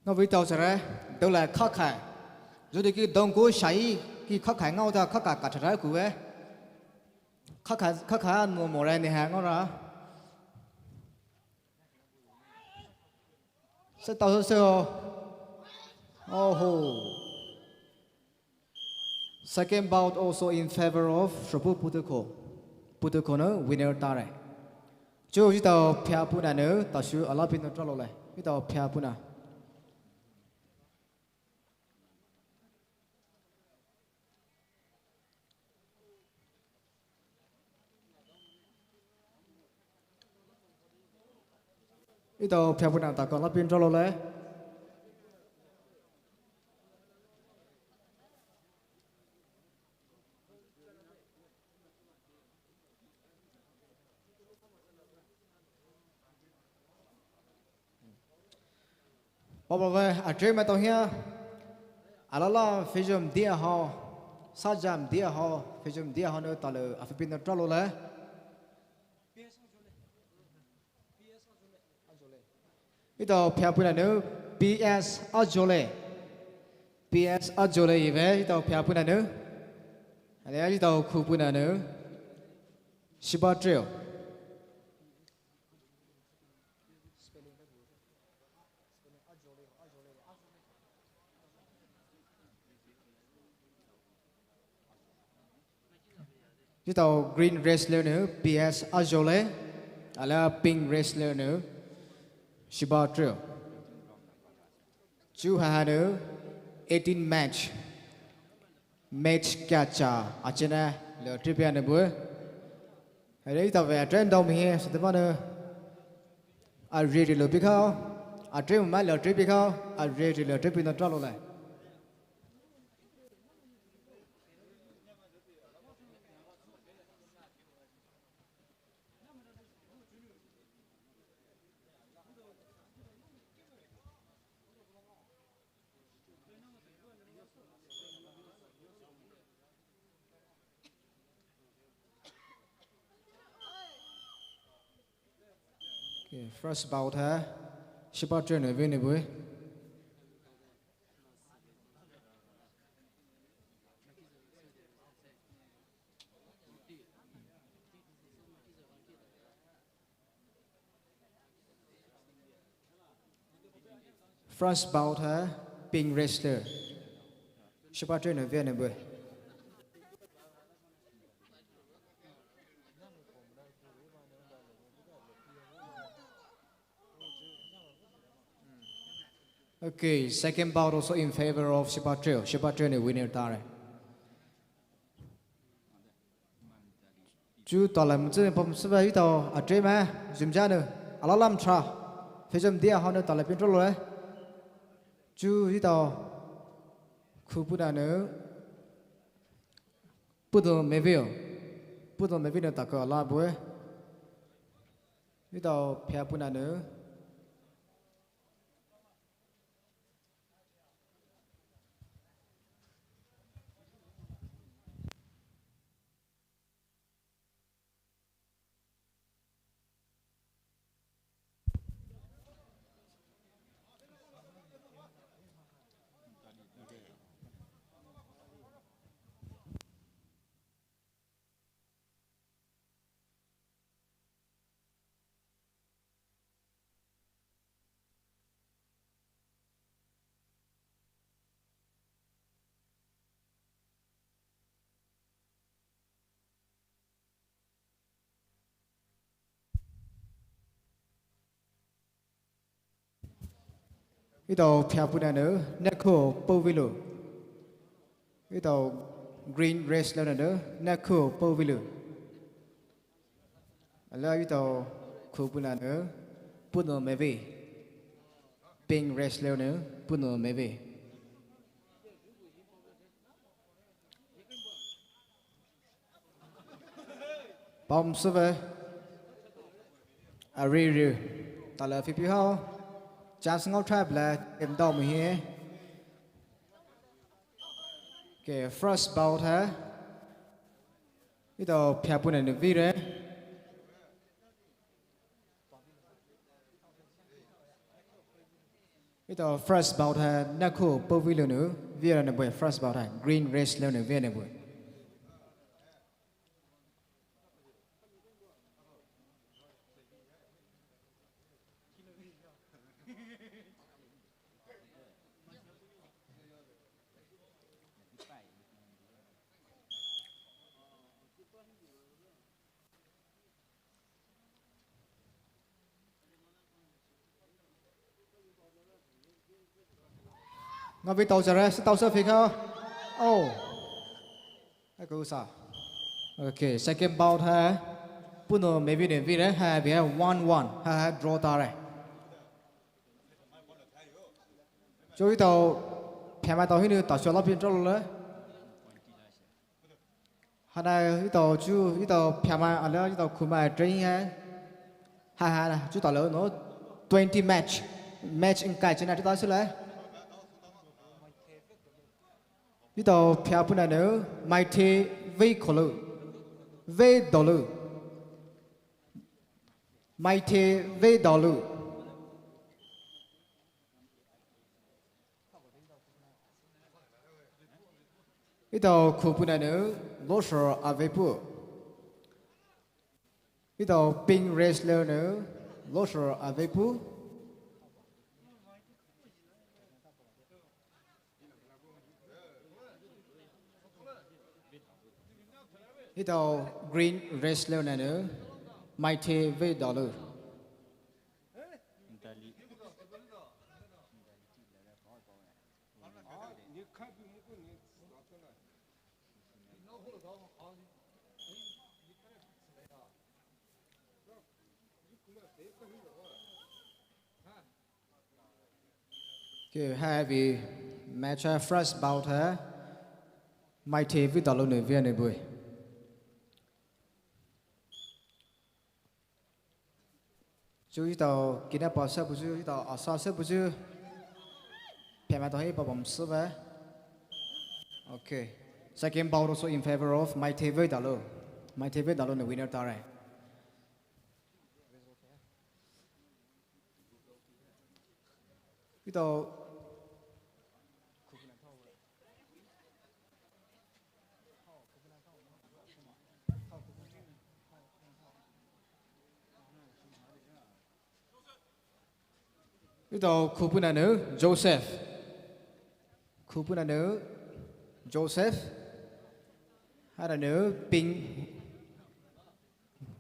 Ngao vi tau sü re, dou la khakhai. Zhu de ki dong ko shai, ki khakhai ngao ta khakha ka thara ku e. Khakha, khakha no mo re ne ha ngao ra. Sü tau sü o. Oh ho. Second bout also in favor of Shwupu Putuko. Putuko ne winner ta re. Cho etao phia pu na ne, ta shu a la pi no trau lo le. Etao phia pu na. Etao phia pu na ta ko la pi no trau lo le. Baba ve, a trei mai tau hia. Alala, Fijum dia ho. Sajam dia ho. Fijum dia ho ne ta le, a phi pi no trau lo le. Etao phia pu na ne, P S Ajole. P S Ajole ive, etao phia pu na ne. Ale etao khu pu na ne. Shiba Trail. Etao green wrestler ne P S Ajole, ala pink wrestler ne Shiba Trail. Chu haha ne eighteen match. Match kya cha achena le tripia ne bu. Hare etao ve a train dom hi, sü te ba ne. A re re lo pi khao. A train ma le tripia khao. A re re lo tripia no trau lo le. Okay, first bout hai Shipatrio nou win bue. First bout hai Pink Wrestler. Shipatrio nou win bue. Okay, second bout also in favor of Shipatrio. Shipatrio nou winner tare. Chu tala mutsu pam suba itao atre ma zumja nou alalam tra. Fejam dia hao nou tala pintro lo eh. Chu itao khupuna nou pudo mevio. Pudo mevio nou tako ala bue. Itao phia puna nou. Itao phia puna nou Neko Povilo. Itao green wrestler nou Neko Povilo. Ala itao khupuna nou Puno Meve. Pink wrestler nou Puno Meve. Pam suba. Ari ri. Tala fipi hao. Chance ngau try bla em dao mu hie. Okay, first bout hai. Itao phia puna nou vire. Itao first bout hai Neko Povilo nou vire nou bue first bout hai green wrestler nou vire nou bue. Nga vi tau sare, sa tau sa fika. Oh. Aku sa. Okay, second bout hai. Puno Meve nou vire hai, vi hai one one. Hai hai draw tare. Chu itao phia ma tao hinou tao sho la pintro lo le. Hana itao chu itao phia ma ala itao khuma train hai. Ha ha chu tao lo no twenty match. Match in kai chena chu tao sho le. Itao phia puna nou Maite Vei Kolo. Vei Dolo. Maite Vei Dolo. Itao khupuna nou Losor Avepu. Itao pink wrestler nou Losor Avepu. Itao green wrestler nou Maite Vei Dolo. Okay, hai vi match hai first bout hai Maite Vei Dolo nou vire nou bue. Chu itao kina pa sa buju itao asa sa buju. Phia ma tao hai pa bam suba. Okay. Second bout also in favor of Maite Vei Dolo. Maite Vei Dolo nou winner tare. Etao Etao Khupuna nou Joseph. Khupuna nou Joseph. Haina nou pink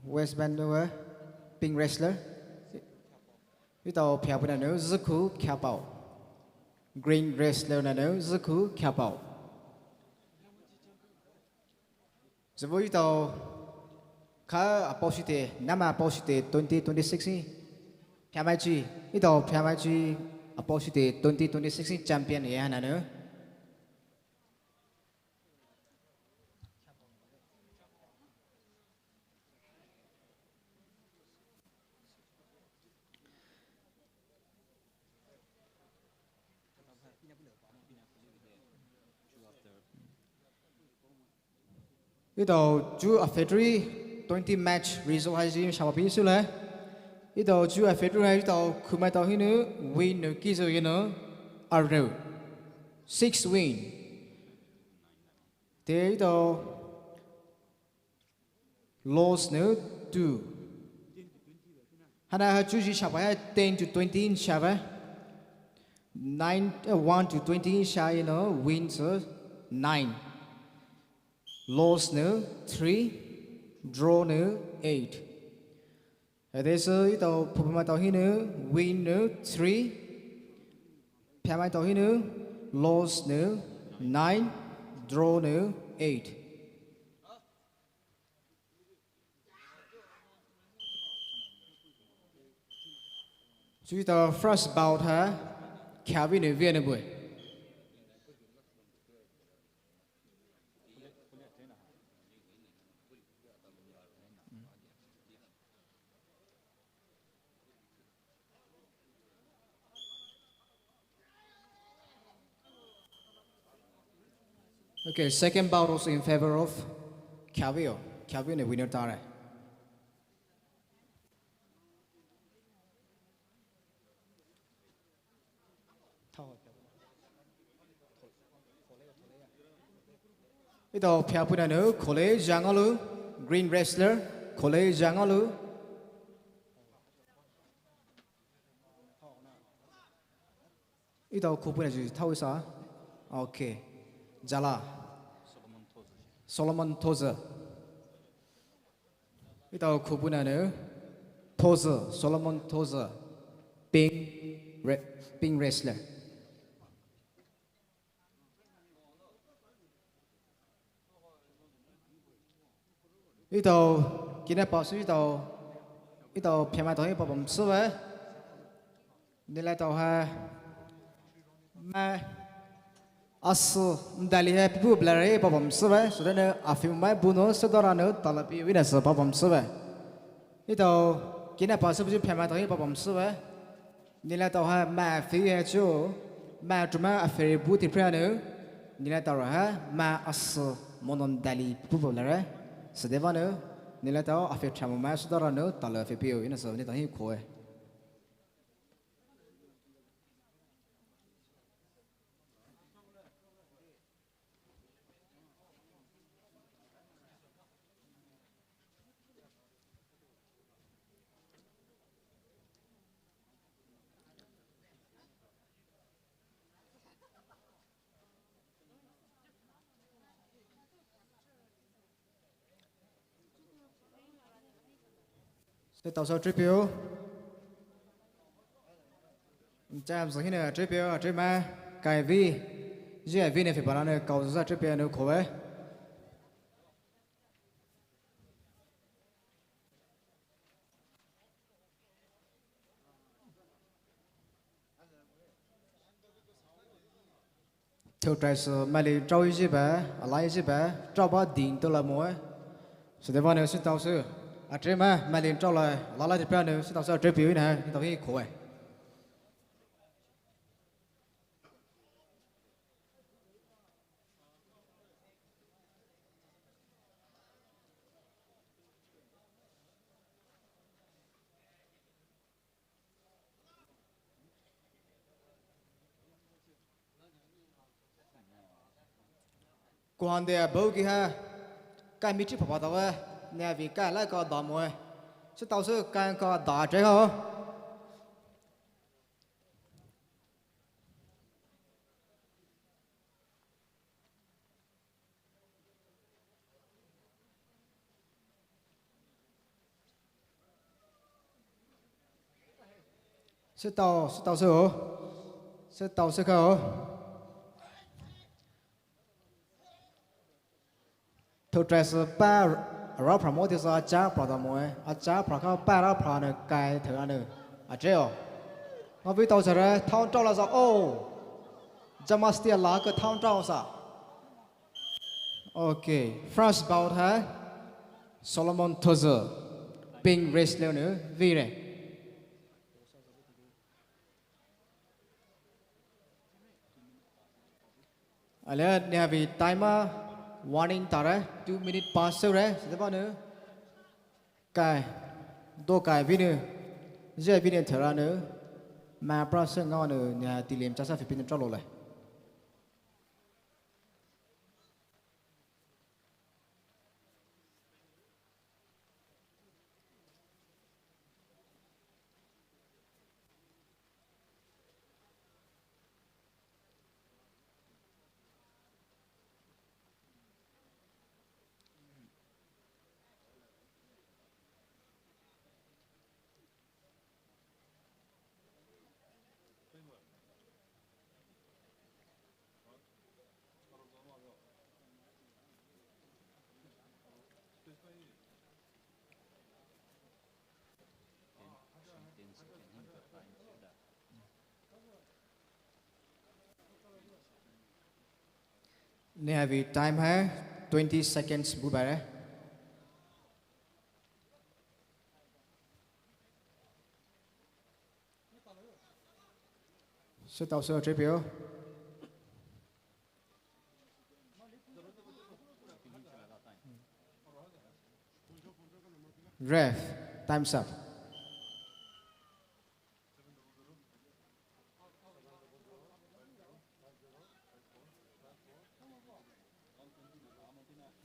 waistband nou pink wrestler. Etao Phiapuna nou Zikhu Khyapao. Green wrestler nou Zikhu Khyapao. Züvo etao kha aposite, nama aposite twenty twenty-six ni. Phiamai chi, etao Phiamai chi aposite twenty twenty-six ni champion ye haina nou. Etao chu a February twenty match result hai ji shaba pi sule. Etao chu a February hai etao khumai tao hinou win nou kizo yeno arno six win. Te etao loss nou two. Haina ha chu ji shaba hai ten to twenty in shaba. Nine, uh, one to twenty in sha yeno win sü nine. Loss nou three, draw nou eight. Ade sü etao phupumai tao hinou win nou three. Phiamai tao hinou loss nou nine, draw nou eight. Chu etao first bout ha Khavi nou vei nou bue. Okay, second bout was in favor of Khavi. Khavi nou winner tare. Etao Phiapuna nou Khole Jangalu, green wrestler, Khole Jangalu. Etao Khupuna ji thao isa. Okay. Jala. Solomon Toza. Etao Khupuna nou Toza, Solomon Toza. Pink, re-, pink wrestler. Etao, kina pa sü etao, etao Phiamai tao hi pa bam sü ve. Nila tao ha, ma, asü, ndali ha pipu blare pa bam sü ve. Sü dene afi mai bu nou sü dora nou talapi wina sü pa bam sü ve. Etao, kina pa sü bu Phiamai tao hi pa bam sü ve. Nila tao ha ma afi ha chu, ma tuma afi bu ti pria nou. Nila tao ha ma asü monon dali pupo lare. Sü deva nou. Nila tao afi tamo ma sü dora nou tala afi pio ina sü ni tao hi koe. Sü tao sü tripio. Jam sü hina tripio, trima. Kai vi. Jia vi ne fi bara ne kau sü tripio ne koe. Theu trai sü mali trao iji ba, alai iji ba, trao ba ding to la moe. Sü deva ne sü tao sü. Atre ma mali trao la, alala de pra ne sü tao sü atre piu ina, tao hi koe. Kuhande bou ki ha, kai mi chi papa tawe, ne vi kai la ka da moe. Sütao sü kai ka da che ho. Sütao, sütao sü ho. Sütao sü ka ho. Thou dress pa ra pra mo ti sa cha pra da moe. A cha pra ka pa ra pra ne kai thou ane. A che ho. Nga vi tao sa re, thao tao la sa o. Jamasti la ka thao tao sa. Okay, first bout ha Solomon Tozo, pink wrestler ne vire. Ale, ne ha vi timer warning tare, two minute pass re, sede ba ne. Kai, do kai vine, je vine thera ne, ma pra se nga ne, ne ha tilim chasa fifteen ne tralo le. Ne ha vi time ha twenty seconds bu bare. Sütao sü tripio. Ref, time's up.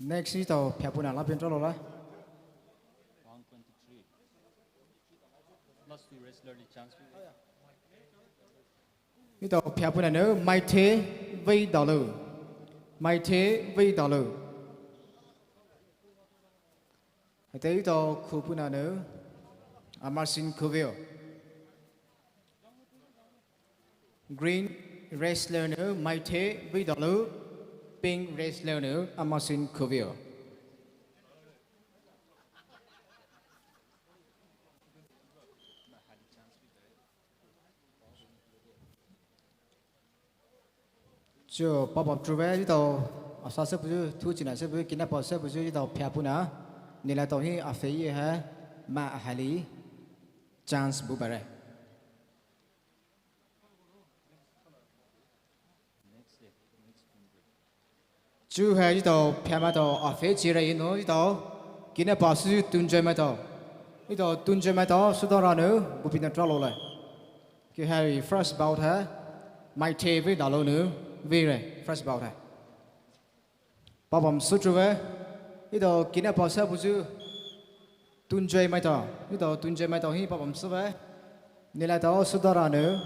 Next, itao phiapuna la pin tralo la. Itao phiapuna ne, Maite Veidalu. Maite Veidalu. Ate itao khupuna ne, Amarsin Kuvio. Green wrestler ne, Maite Veidalu. Pink wrestler ne, Amarsin Kuvio. Chu papa truve itao asa se puju, thu china se puju, kina pa se puju itao phiapuna. Nila tao hi a fei ha, ma a hali chance bu bare. Chu ha itao phiamaitao a fei chira ino itao. Kina pa su tunjemaitao. Itao tunjemaitao sudara ne, bupina tralo le. Ki ha first bout ha, Maite Veidalu ne, vire, first bout ha. Papam sutruve, itao kina pa sa puju, tunjemaitao, itao tunjemaitao hi papam suve, nila tao sudara ne,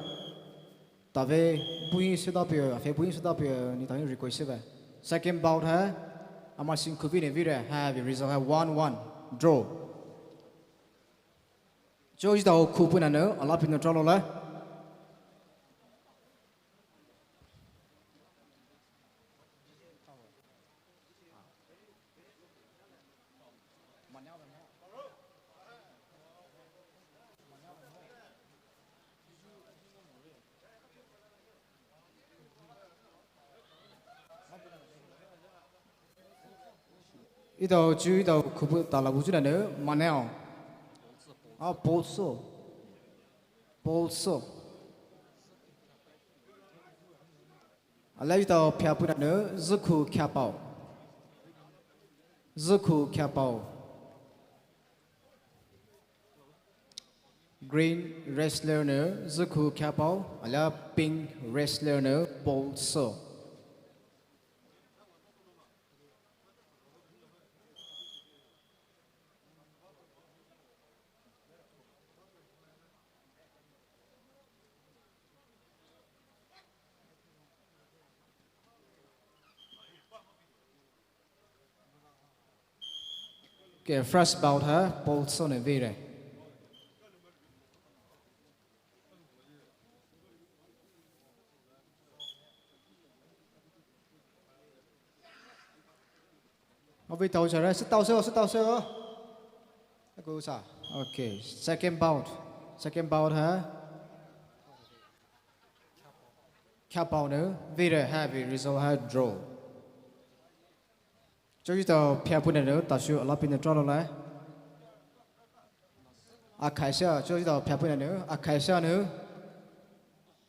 tave buhi suda pio, afe buhi suda pio, ni tao hi request suve. Second bout ha, Amarsin Kuvio ne vire, ha vi result ha one one, draw. Chu itao khupuna ne, ala pin ne tralo le. Itao chu itao khupu tala buchu na ne, Manel. A, Paulso. Paulso. Ala itao phiapuna ne, Zukhu Khyapao. Zukhu Khyapao. Green wrestler ne, Zukhu Khyapao. Ala pink wrestler ne, Paulso. Okay, first bout ha, Paul Sone vire. Obi tau sare, setau seo, setau seo. Aku sa. Okay, second bout. Second bout ha. Kya bout ne, vire ha, vire result ha, draw. Cho itao phia puna ne, tashu alapin ne tralo lai. Akhaisa, cho itao phia puna ne, akhaisa ne,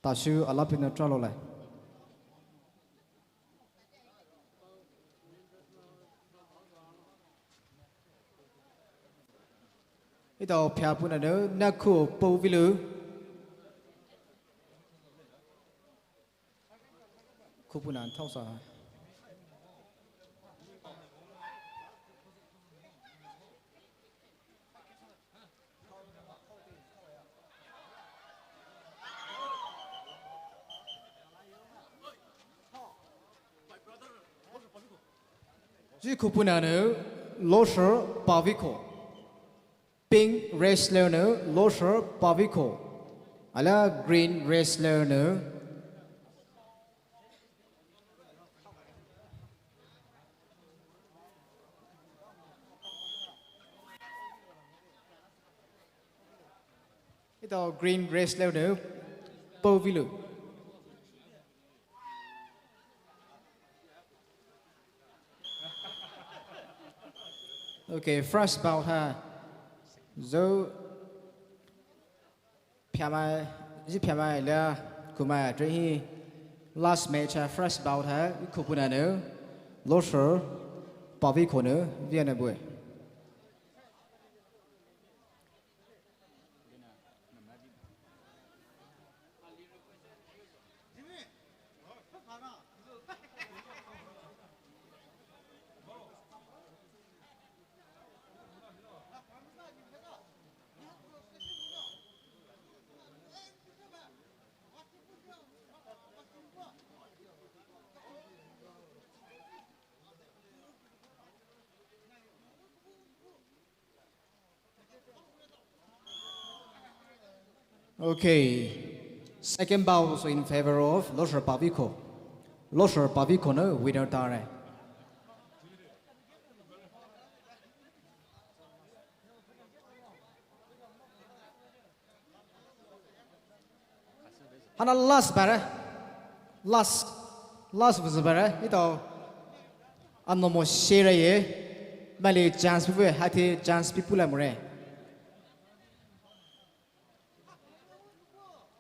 tashu alapin ne tralo lai. Itao phia puna ne, nakhu pou vilu. Khupuna thausa. Ji khupuna ne, Losher Paviko. Pink wrestler ne, Losher Paviko. Ala green wrestler ne. Itao green wrestler ne, pou vilu. Okay, first bout ha. Zo phiamai, ji phiamai la, khumai tre hi. Last match ha, first bout ha, khupuna ne, Losher Paviko ne, via ne bue. Okay. Second bout also in favor of Losher Paviko. Losher Paviko ne winner tare. Hana last bare. Last. Last was bare. Itao. Ano mo share ye. Mali chance pipu, hati chance pipu la more.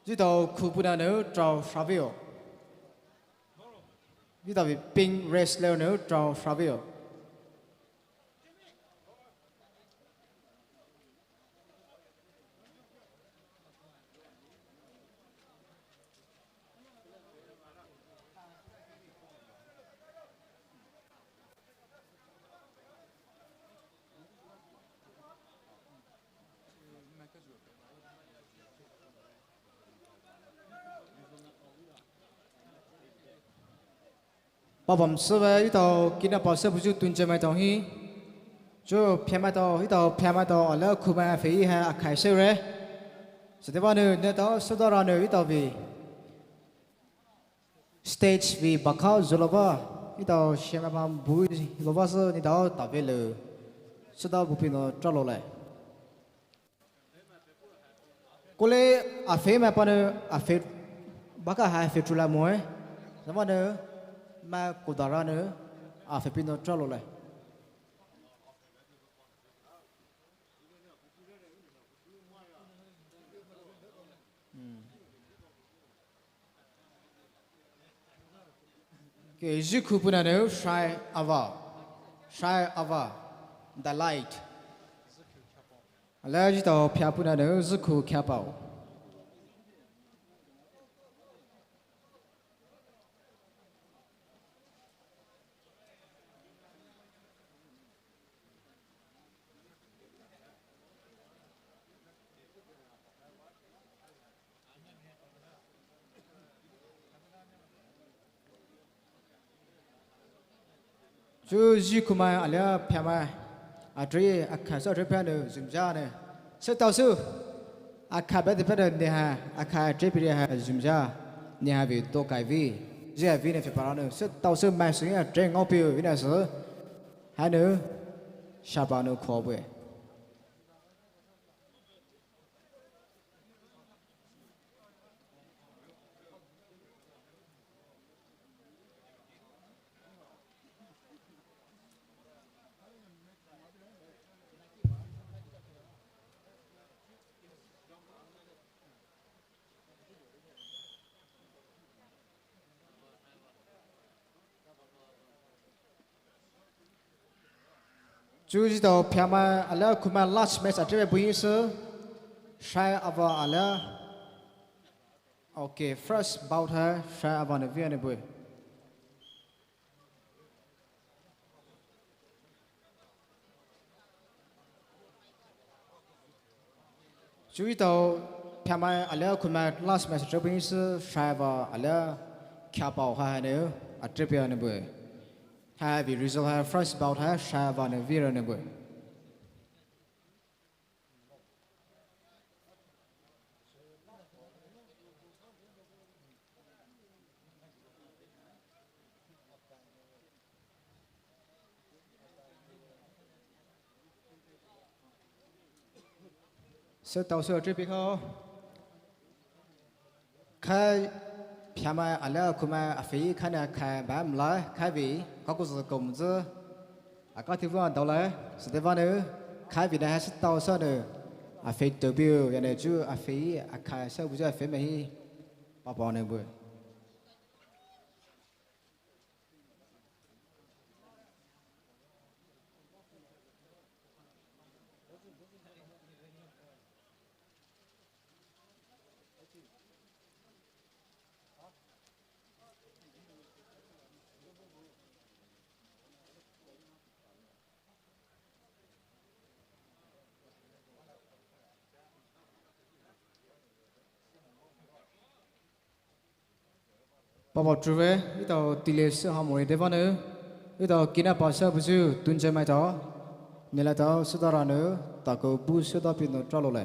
Jitao khupuna ne trao shaveo. Jitao pink wrestler ne trao shaveo. Pabam seve itao kina pa se buju tunche mai tao hi. Cho phia mai tao, itao phia mai tao, ala khumai afei ha akhai se re. Sede ba ne, ne tao, sodara ne, itao vi. Stage vi bakha zulova, itao shema pam bu lova se, ni tao tavelo. Soda bupino tralo le. Kole afei mai pa ne afei baka ha afei trula moe. Nama ne ma kodara ne afei pino tralo le. Hmm. Okay, zikhu puna ne shai ava. Shai ava. The light. Ala jitao phia puna ne zikhu khyapao. Chu zikhu mai alia phia mai. Atrei, akha sü atrei pia nou zümzha nou. Sütao sü. Akha bete pia nou neha, akha atrei pia ha zümzha. Neha vei to kai vei. Zia vei nou fei para nou. Sütao sü mai sü atrei ngao piu vei nou sü. Hanou. Shapa nou ko bue. Chu zitao phiamai alia khumai last match atrei buyi sü. Shai ava alia. Okay, first bout hai shai ava nou via nou bue. Chu itao phiamai alia khumai last match atrei buyi sü shai ava alia khapao hai nou atrei pia nou bue. Hai vei result hai first bout hai shai ava nou via nou bue. Sütao sü atrei pia khao. Khai phiamai alia khumai afei khai nou khai bamlai khai vei kaku zü komzü. Aka thiva daolai süde vanou khai vei nou hai sütao sü nou afei to piu ya nou chu afei akhai sü buyu afei mai hi papa nou bue. Papa truve, itao tile sü hamori de vanou, itao kinapa sü buyu tunje maitao, neletao süda ranou, takou bu süda pino tralo le.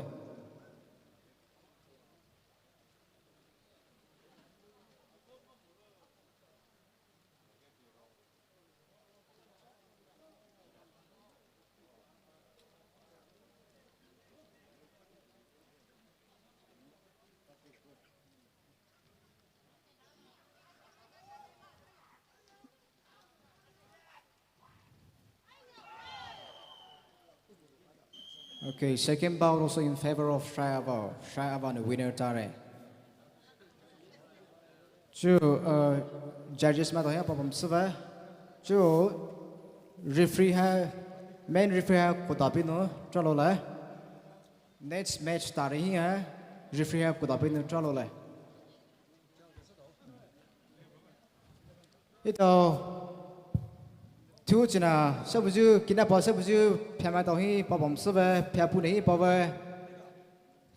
Okay, second bout also in favor of Shai Avao. Shai Avao nou winner tare. Chu, uh, judges maitao hi apapam süva. Chu, referee hai, main referee hai kotapei nou tralo le. Next match tare hi hai, referee hai kotapei nou tralo le. Itao, thu china, sü buyu, kinapa sü buyu, phamaitao hi, papam süva, phapu nou hi pava.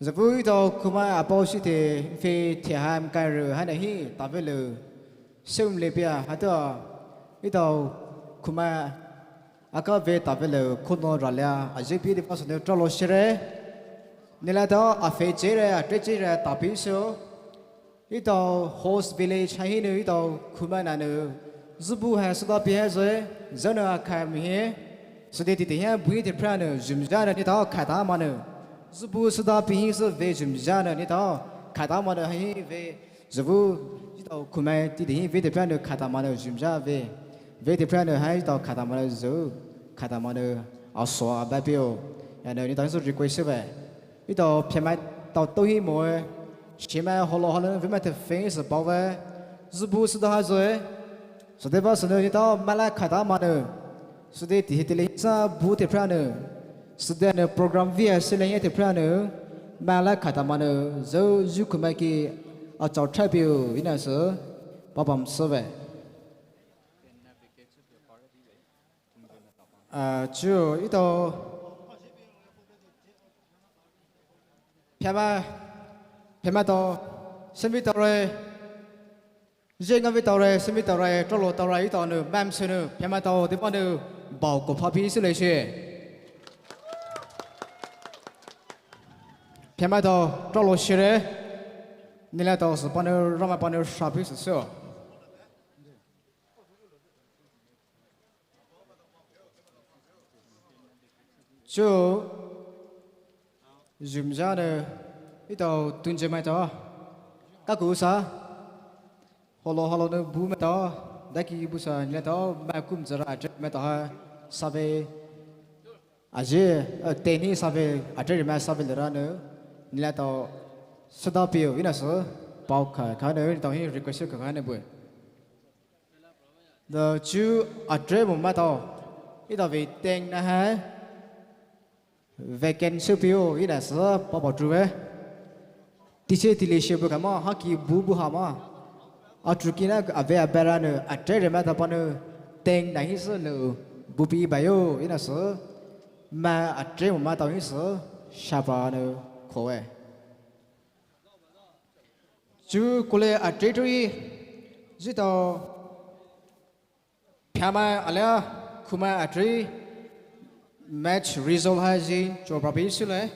Zübu itao, khumai apao shi the, phe the ham kai ru, haina hi, tave lou. Sum le pia, haitao, itao, khumai, aka ve tave lou, khunou ralia, aje pi de pa sü nou tralo shere. Neletao, afe chere, atre chere, tapi so. Itao host village hai hinou itao khumai nanou. Zübu hai süda pi hai züe, zünou akhai mi hi. Süde tite hi bui te phranou, zümzha nou neletao khaita manou. Zübu süda pi hi sü ve zümzha nou neletao khaita manou hai hi ve. Zübu itao khumai tite hi ve te phranou khaita manou zümzha ve. Ve te phranou hai itao khaita manou zü. Khaita manou aso abapeo. Yanou neletao hi sü request ve. Itao phamaitao to hi moe. Shimai holo holo ve mai te feng sü pao ve. Zübu süda ha züe. Süde ba sü nou neletao mailai khaita manou. Süde ti hi tile hi sa bu te phranou. Süde nou program via sü le hi te phranou. Mailai khaita manou. Zü zü khumai ki achao try piu ina sü. Papam süve. Ah, chu, itao. Phama, phamaitao, semi tao re. Zhe nga ve tao re, semi tao re, tralo tao re, itao nou, mam sü nou, phamaitao, de pa nou, bao ko phapi sü le she. Phamaitao, tralo shire. Neletao sü panou, Ramai panou shapi sü sü. Chu, zumzane, etao tunjemaitao. Kaku sa. Holo holo ne bu maitao. Daki bu sa neletao, mai kum zara aje maitao ha. Sabe. Aje, eh, teni sabe, aje rima sabe lerane. Neletao, sada pio, ina sü. Pao ka, ka ne, etao hi request ka, ka ne bu. The chu aje mo maitao. Etao vei teng na ha. Vacant sü pio, ina sü, papa true. Tise tile she bu kama, haki bu bu hama. Atrukina ave aberane, aje rima tapane, teng na hi sü ne, bupi bayo, ina sü. Mai aje mo maitao hi sü, shapa ne, koe. Chu kole aje tui, zitao, Phamai alia, khumai atri, match result hai zi, cho prapi sule.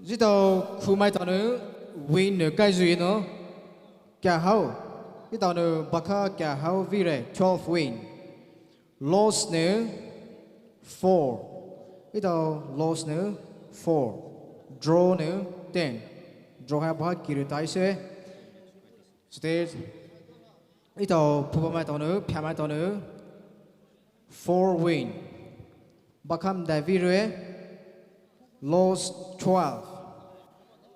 Zitao khumai tao nou win nou kai zui nou. Kia hao. Zitao nou bakha kia hao vire twelve win. Loss nou four. Zitao loss nou four. Draw nou ten. Draw hai bakha kiru tai se. State. Zitao phupamai tao nou, phamai tao nou. Four win. Bakha mdai vire. Loss twelve.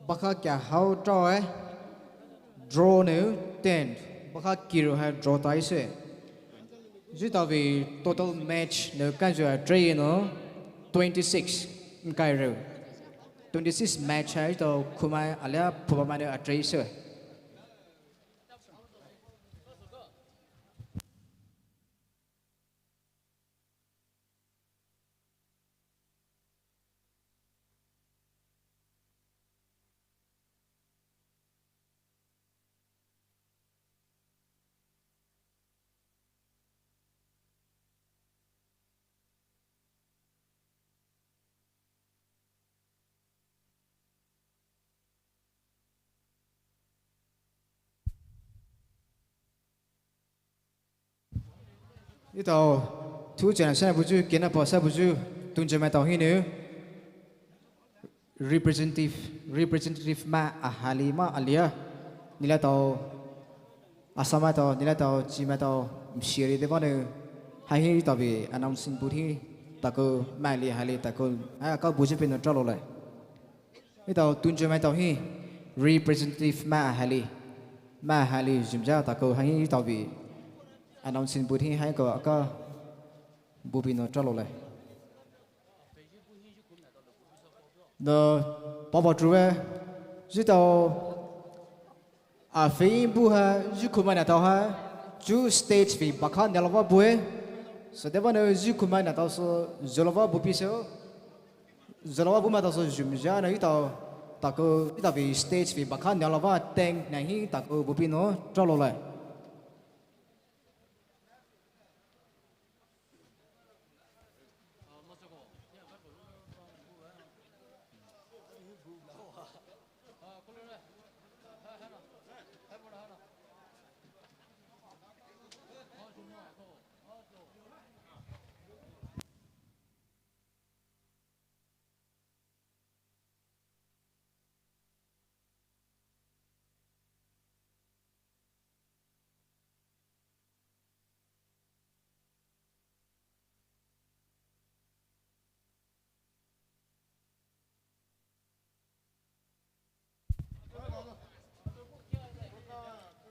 Bakha kia hao tao eh. Draw nou ten. Bakha kiru hai draw tai se. Zitao vei total match nou kanzua try nou twenty six. Nkai reu. Twenty six match hai zitao khumai alia phupamai nou atri se. Zitao, thu chena sa buzu, kena pa sa buzu, tunjemai tao hinou. Representative, representative ma ahali ma alia. Neletao, Assam tao, neletao, Chimai tao, mshiri de banu. Hai hi tao bi announcing booth hi, tako, mali hali tako, ah, ka buzu pino tralo lai. Zitao tunjemai tao hi representative ma ahali. Ma ahali zumza tako hai hi zitao bi announcing booth hi hai ko aka bupi nou tralo lai. No papa true. Zitao Afei bu ha, zhu khumai na tao ha, chu stage vei bakha nialava bue. Sü deba nou zhu khumai na tao sü, zolava bupi sü. Zolava buma tao sü zumza nou zitao, tako, zitao vei stage vei bakha nialava teng na hi tako bupi nou tralo lai.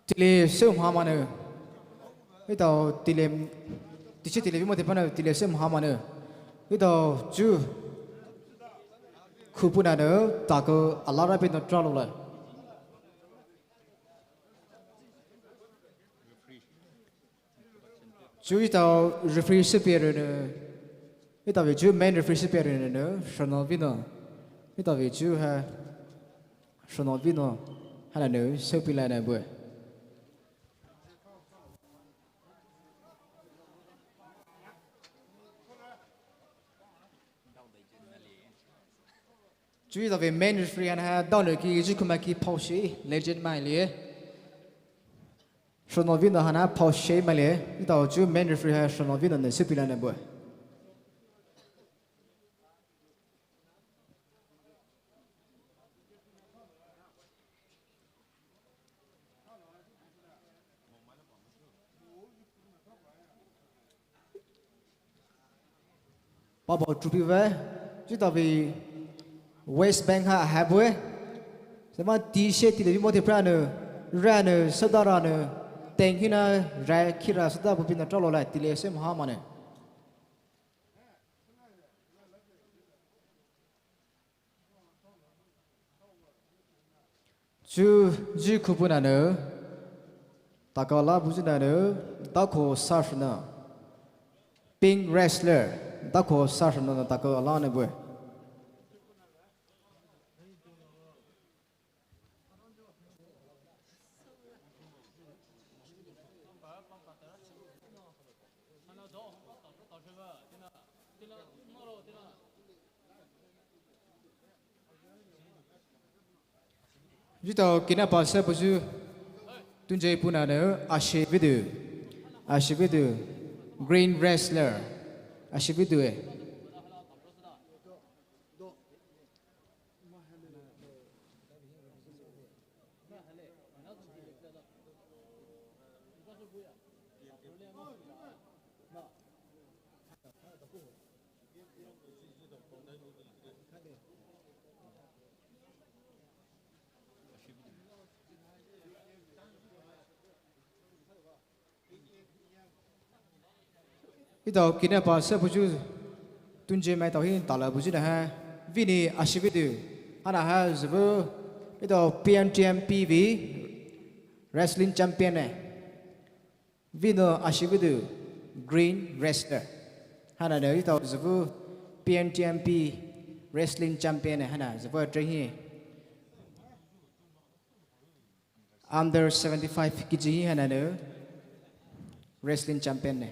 Tile sum hamane. Zitao tile, tiche tile bimo te pano tile sum hamane. Zitao chu. Khupuna ne, tako alara pino tralo lai. Chu zitao referee sü pere ne. Zitao vei chu main referee sü pere ne, Shonal Vino. Etao vei chu hai, Shonobino, haina nou, soupei lanou bue. Chu etao vei main referee haina hai, daonou ki, chu kumaki paoshi, legend mai lie. Shonobino haina paoshi mai lie, etao chu main referee hai Shonobino nou soupei lanou bue. Papa trophy ve, chu etao vei West Bank ha hai bue. Sema ti she ti le bi mo te pra nou, ra nou, sada ra nou, teng hina, ra kira sada bu pina tralo lai, ti le se maha mane. Chu, chu kupu nanou, takala buzu nanou, dako sashna. Pink wrestler, dako sashna na takala ne bue. Etao kina pa se buzu, tunje puna ne, Ashividu. Ashividu. Green wrestler. Ashividu e. Etao kina pa se buzu, tunje mai tao hi tala buzu na hai, Vini Ashividu, haina hai zivu, etao P N T M P vei, wrestling champion ne. Vino Ashividu, green wrestler. Haina ne etao zivu P N T M P wrestling champion ne, haina zivu train hi. Under seventy-five K G hi haina ne wrestling champion ne.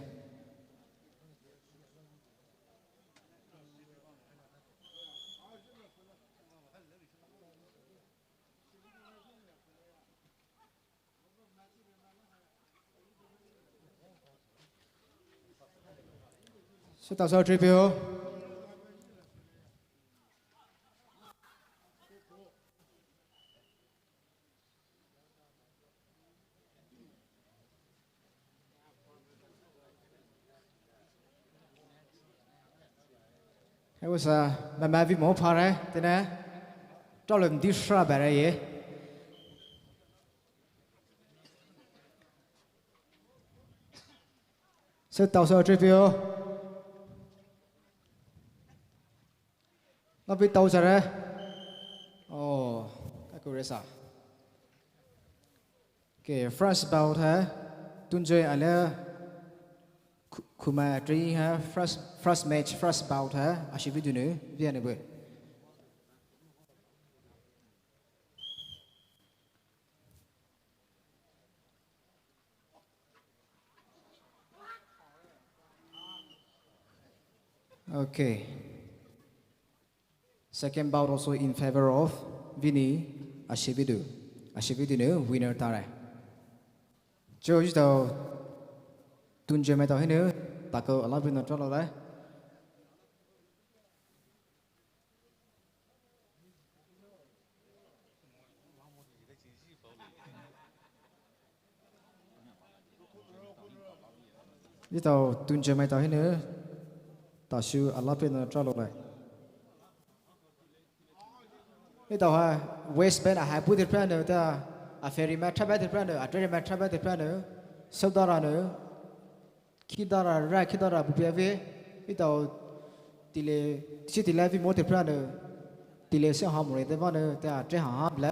Setao sa tripio. He wasa, mama vi mo phare, tena. Tolem di shra bare ye. Setao sa tripio. Napi tao sare. Oh, kaku resa. Okay, first bout hai. Tunjoy ale. Ku-, kuma training hai. First, first match, first bout hai. Ashividu ne, via ne bue. Okay. Second bout also in favor of Vini Ashividu. Ashividu ne winner tare. Cho jitao tunje mai tao hinu, tako alabino tralo lai. Jitao tunje mai tao hinu, tasu alabino tralo lai. Jitao ha, West Bank a hai pu te prano ta, a ferry ma traba te prano, a trade ma traba te prano, saudara no. Khidara ra, khidara pupia ve, jitao tile, si tile vi mo te prano, tile se ha mo re, te vano, te a tre ha ha ble.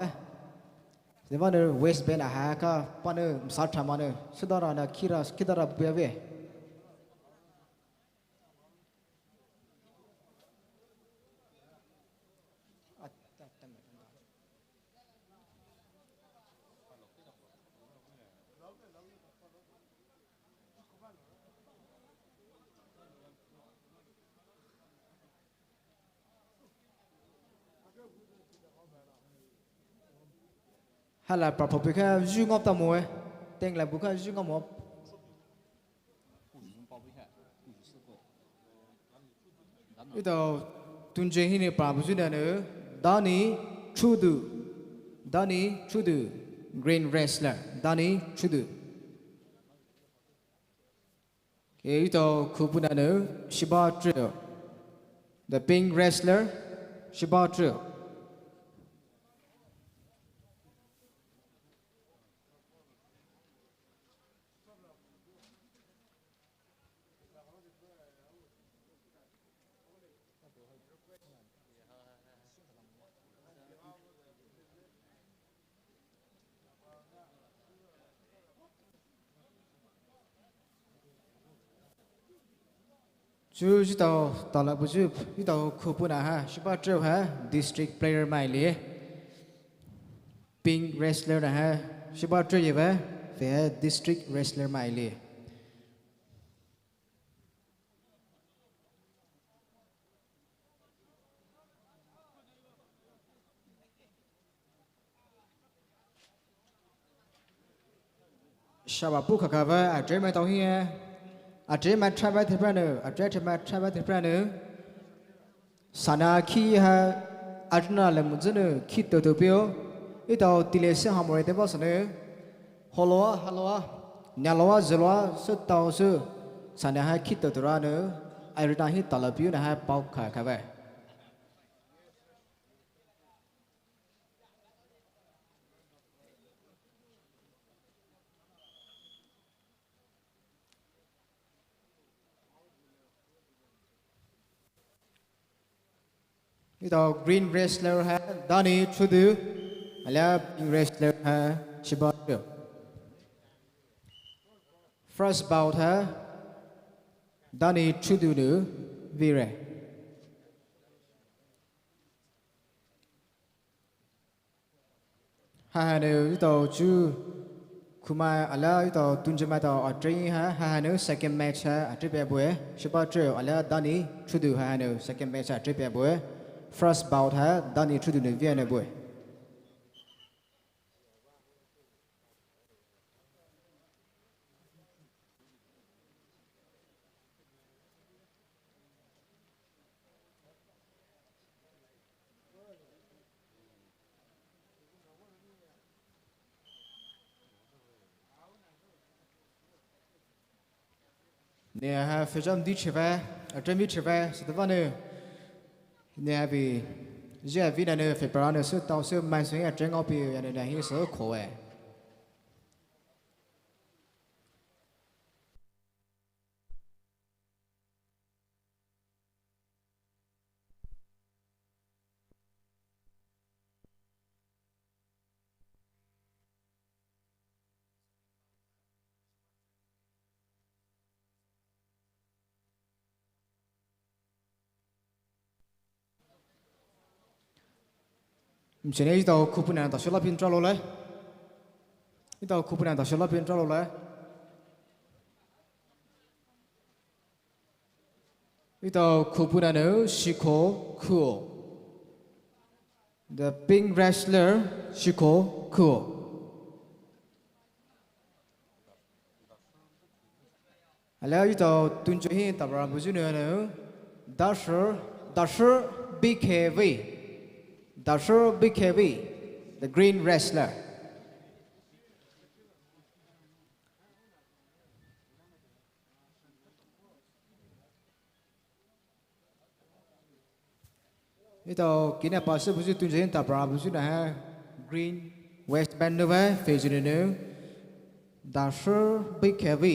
Te vano West Bank a ha ka, pano, msa tra mano, sudara na, khira, khidara pupia ve. A Hala pra phopi kha ju ngop ta mo e. Teng la bu kha ju ngop mo. Etao tunje hinou pra buyu nane, Dani Chudu. Dani Chudu. Green wrestler. Dani Chudu. Okay, etao khupu nane, Shiba Trio. The pink wrestler, Shiba Trio. Chu etao tala buyu, etao khupu na ha, Shiba Trio ha, district player mai li. Pink wrestler na ha, Shiba Trio ye ba, fe ha district wrestler mai li. Shaba pu khakha ba, atrei mai tao hi e. Atrei mai try ba thipra ne, atrei atrei mai try ba thipra ne. Sana khi ha, atrei na le mujunu, khi to to pio. Etao tile se hamore te ba sane. Holoa, holoa. Nyaloa, zeloa, se tao se. Sana ha khi to to ra ne. Atrei na hi tala pio na ha pao khakha ba. Etao green wrestler ha Dani Chudu, alia pink wrestler ha Shiba Trio. First bout ha Dani Chudu nou vire. Hahanou etao chu khumai alia etao tunje mai tao atrei ha, hahanou second match ha atrei pia bue. Shiba Trio alia Dani Chudu hahanou second match ha atrei pia bue. First bout ha Dani Chudu nou via ne bue. Ne ha fejam di cheva, atremi cheva, sitavane. Ne ha bi, je ha vi nane fe parane se tao se mai se atreng opi yane na hi se koe. Mchene etao khupuna ta shola pin tralo le. Etao khupuna ta shola pin tralo le. Etao khupuna ne Shiko Kuo. The pink wrestler, Shiko Kuo. Alia etao tunjo hi tabra buju ne ne. Dasher, Dasher B K V. Dasher B K V, the green wrestler. Etao kina pase buju tunje tabra buju na ha green waistband nu ba feju nu. Dasher B K V.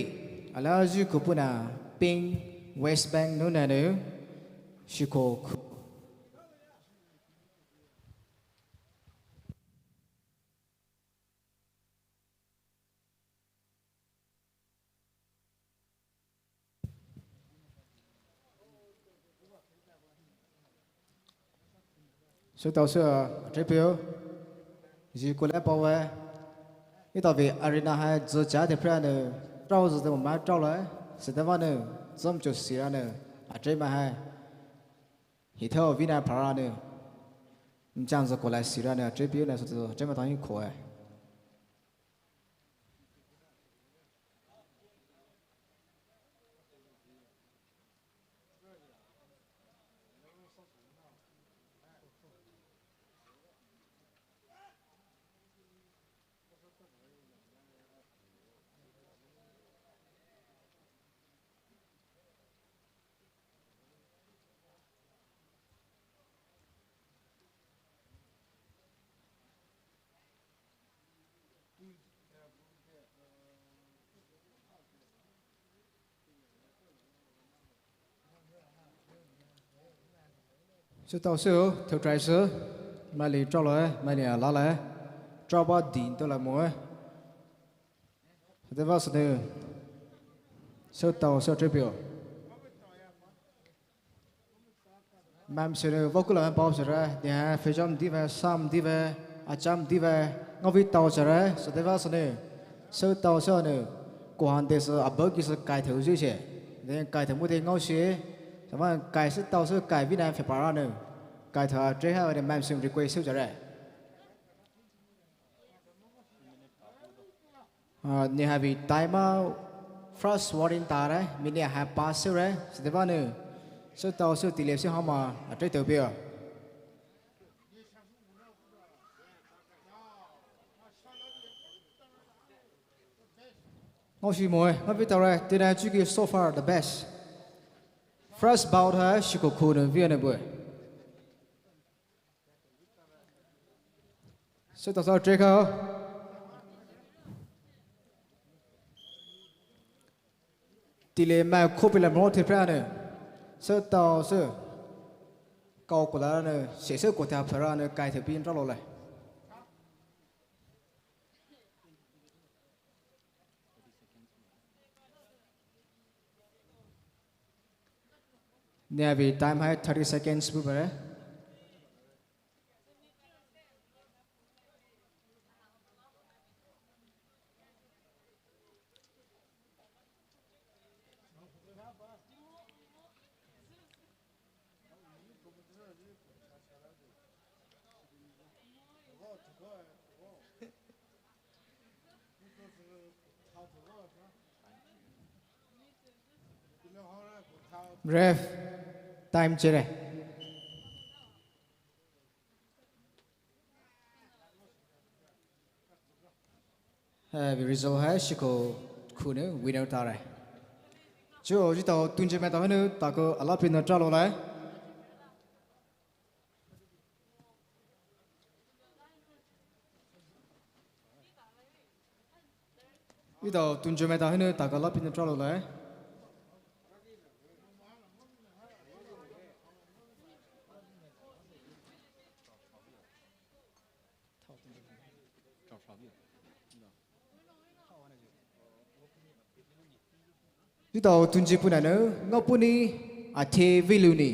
Alia ju khupuna pink waistband nu na nu. Shiko Kuo. Sitao se, atrei pio. Ji kole pawe. Etao ve arena ha zo cha te pra ne. Trao zo te ma trao le. Sitavane. Zom cho sira ne. Atrei ma ha. Hi thao vina para ne. Mchang zo kola sira ne. Atrei pio ne so atrei ma tang hi koe. Sütao sü, theu try sü, maili trao loe, maili a la loe, trao ba din to la moe. Sütao ba sü ne, sütao sü tripio. Mam sü ne, vocal a pao sü re, nia, fejam dive, sam dive, acham dive, ngaovi tao sü re, sütao ba sü ne, sütao sü ne, kuhan de sü, abagi sü kai theu zui she, ne kai theu mu de ngao she, sama kai sütao sü kai vina fe para ne. Kai tha tre ha ne mam sum request sou jare. Ah, ne ha vi time a first warning tare, mi ne ha pass sou re, sütao ba ne, sütao sü tile sü hama, a tre teu pia. Ngao shi moe, ngaovi tao re, tina chuki so far the best. First bout ha, shiko khu ne, via ne bue. Sütao sü tre ka. Tile mai khopi la mo the pra ne. Sütao sü. Kao kula ne, se sü ko tha pra ne, kai the pin trao lo le. Nia vi time hai thirty seconds bu bare. Ref, time chere. Eh, result hai shiko khu ne winner tare. Chuo, yutao tunje mai tao hanu, tako alapin na trao lo lai. Yutao tunje mai tao hanu, tako alapin na trao lo lai. Yutao tunji punane, ngaopuni athe viluni.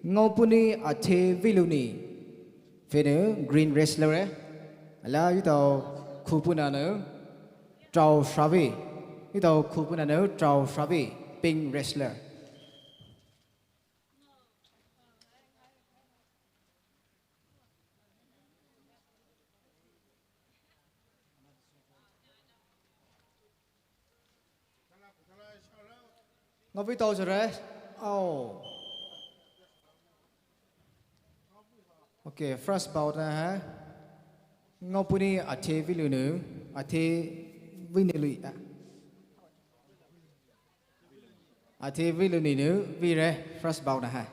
Ngaopuni athe viluni. Vene green wrestler e. Ala yutao khu punane, trao shavi. Yutao khu punane, trao shavi. Pink wrestler. Ngaovi tao sere. Ao. Okay, first bout na ha. Ngaopuni athe viluni, athe vinili. Athe viluni nu, vire, first bout na ha.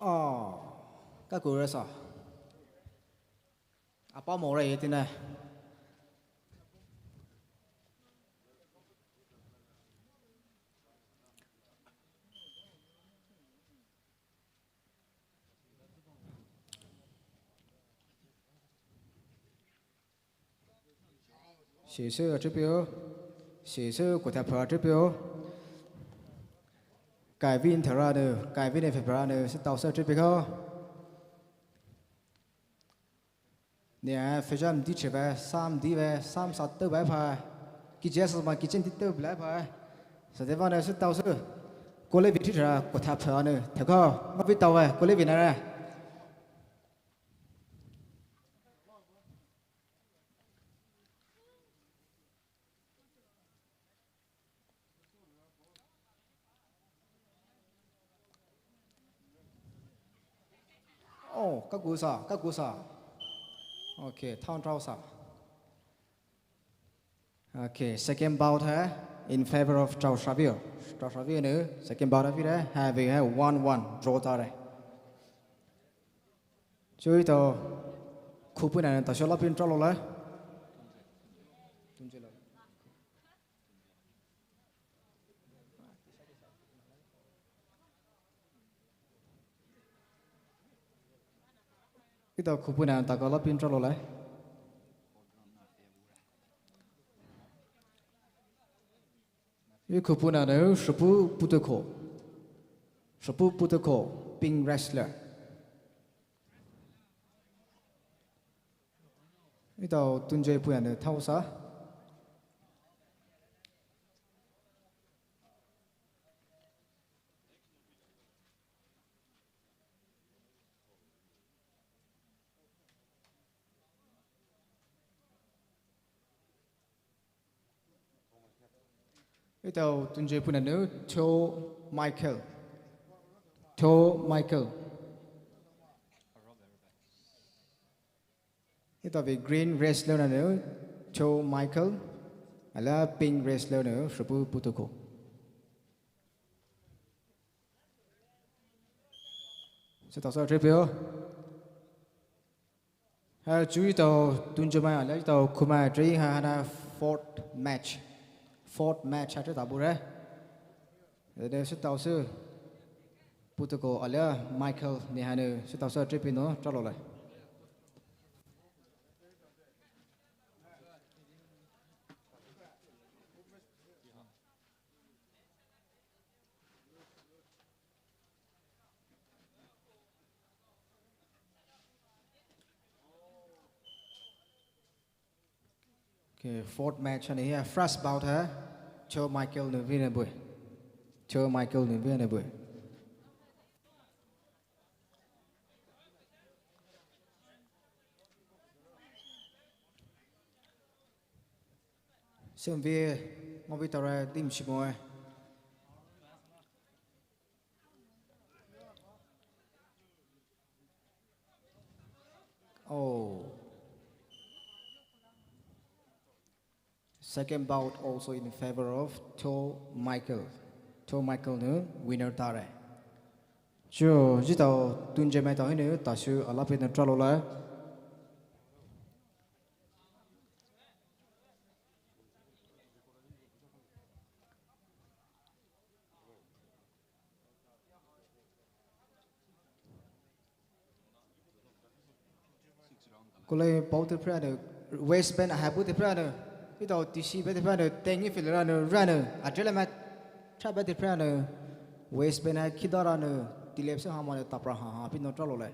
Oh, ka kure sa. Apa more ye tine. Sese atripio, sese kotha phra atripio. Kaivin thara nu, kaivin e phra nu, se tau se atripio. Nia phejam di cheva, sam di ve, sam sa teu bai pha. Ki jes ma ki chen di teu blai pha. Sa de va ne se tau se. Kole vi thara kotha phra nu, thaka, ma vi tau ve, kole vi na re. Oh, ka gu sa, ka gu sa. Okay, thang trao sa. Okay, second bout hai in favor of Chao Shavir. Chao Shavir nu, second bout hai vire, hai vi hai one one, draw ta re. Chui to, khupun na ta shola pin trao lo la. Etao khupuna taka la pin tralo lai. Yu khupuna nou Shrepu Putuko. Shrepu Putuko, pink wrestler. Etao tunjoi puya nou thaosa. Etao tunjoi puya nou Cho Michael. Cho Michael. Etao vei green wrestler nou Cho Michael. Alia pink wrestler nou Shrepu Putuko. Sütaosa tripio. Ha chu etao tunjoi mai alia etao khumai trei ha hana fourth match. Fourth match ha trei tabure. Ede sütaosa Putuko alia Michael ni hanou sütaosa tripino tralo lai. Okay, fourth match hani hia, first bout ha Cho Michael nou win bue. Cho Michael nou win bue. Same vei, ngaovi taorei dim shimoe. Oh. Second bout also in favor of Cho Michael. Cho Michael nou winner tare. Chu, etao tunjoi mai tao hinou tasü ala pin nou tralo lai. Kulai pao te phra nou, waistband ahabu te phra nou, etao tisi be te phra nou, tengi fil ra nou, ra nou, atrela mat, tra be te phra nou, waistband ha khida ra nou, tilep se ha ma nou tapra ha ha, pin nou tralo lai.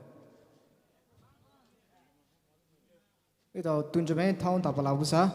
Etao tunjoi mai thaon tapala busa.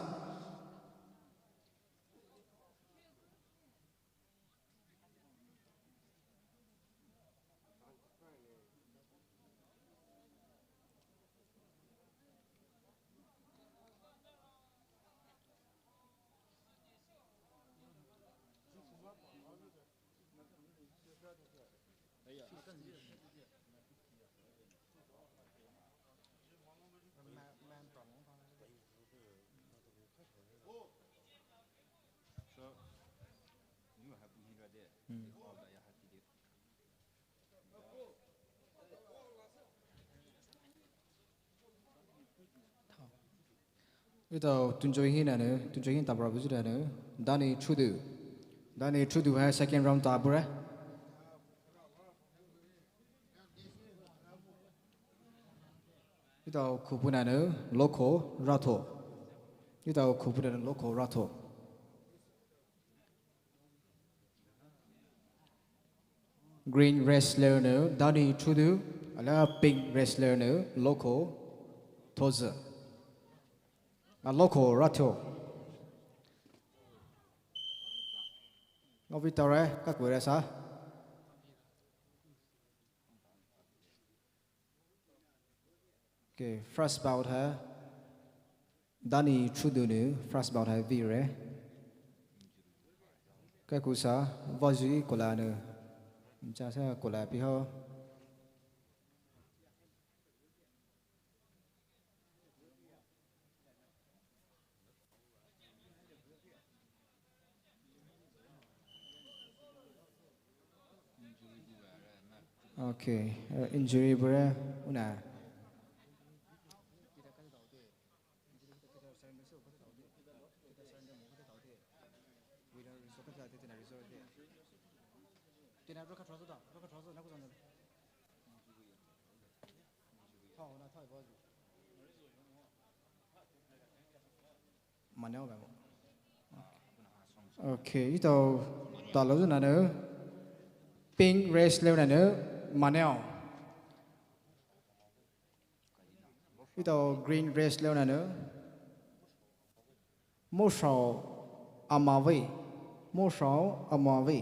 Etao tunjoi hi nanou, tunjoi hi tapra buzu nanou, Dani Chudu. Dani Chudu ha second round ta bure. Etao khupu nanou, Loko Ratho. Etao khupu nanou, Loko Ratho. Green wrestler nou Dani Chudu, alia pink wrestler nou Loko Tozu. A Loko Ratho. Ngaovi taorei, kakure sa. Okay, first bout ha Dani Chudu nou first bout ha vire. Kakusa, vazui kola nou. Mchasa kola piho. Okay, uh, injury bure una. Maneo ba mo. Okay, etao talou zü nanü. Pink dress lou nanü. Maneo. Etao green dress lou nanü. Moshao amave. Moshao amave.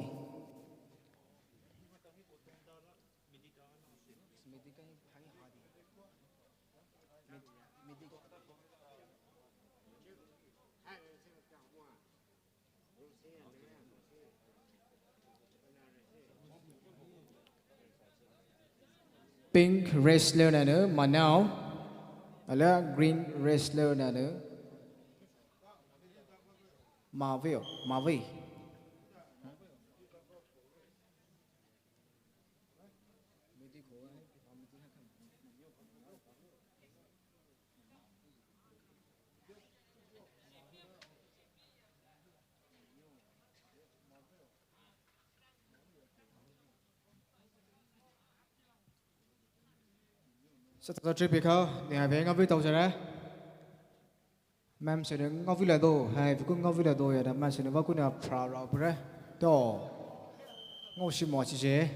Pink dress lou nanü, manao. Alia green dress lou nanü. Maveo, mave. Sü tao trip khao, ni ha be ngaovi tao jare. Ma'am sünü ngaovi la do, hai, vuku ngaovi la do ya da, ma'am sünü vaku na pra ra bure. To. Ngaoshi mo chi je.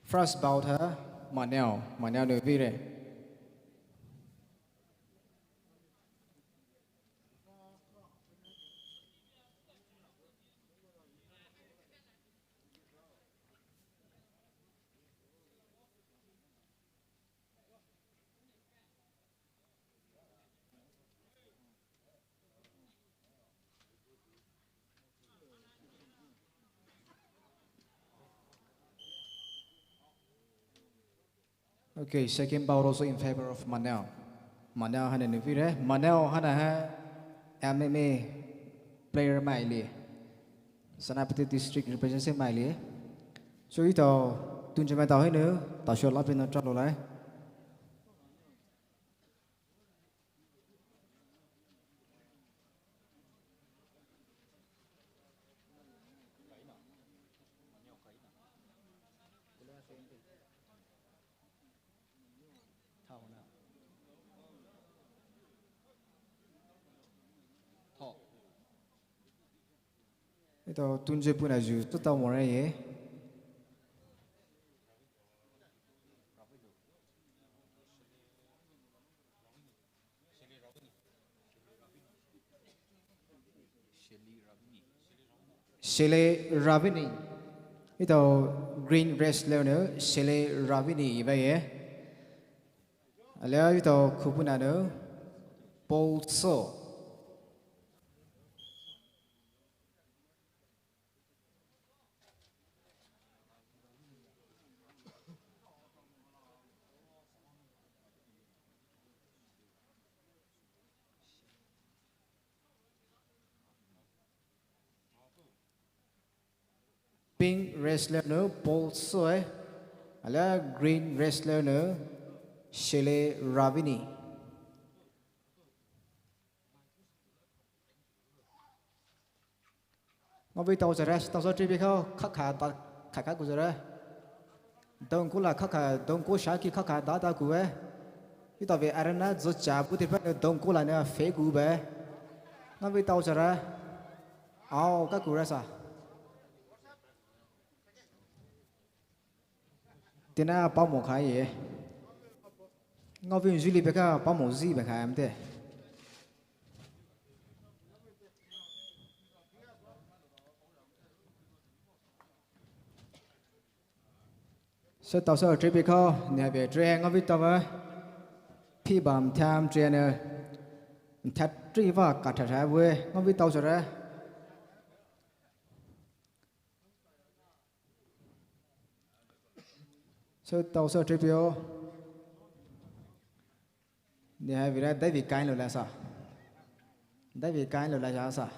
First bout ha, manao, manao nü vire. Okay, second bout also in favor of Manao. Manao hana nü vire. Manao hana ha M M A player mai le. Senapati district representative mai le. So etao tunje mai tao hinu, tao sho la pin na tra lo lai. Etao tunje puna ju, to tao more ye. Shele Ravini. Etao green dress leu nü Shele Ravini iba ye. Alia etao khupuna nü Paul So. Pink dress leu nü Paul So e, alia green dress leu nü Shele Ravini. Ngaovi tao jare, tao sa tribi khao, khakha ta, khakha ku jare. Dongkola khakha, dongko shaki khakha ta ta ku e. Etao ve arena zo cha bu te pa dongkola ne fe ku be. Ngaovi tao jare. Ao, ka ku ra sa. Tina pamo khai ye. Ngaovi juli beka pamo zi beka am te. Sü tao sü tribi khao, nia be tre ngaovi tao va. Phi bam tham tre ne. That tri va ka tha tha we, ngaovi tao jare. Sü tao sü tripio. Ni hai vira David kain lo la sa. David kain lo la sa.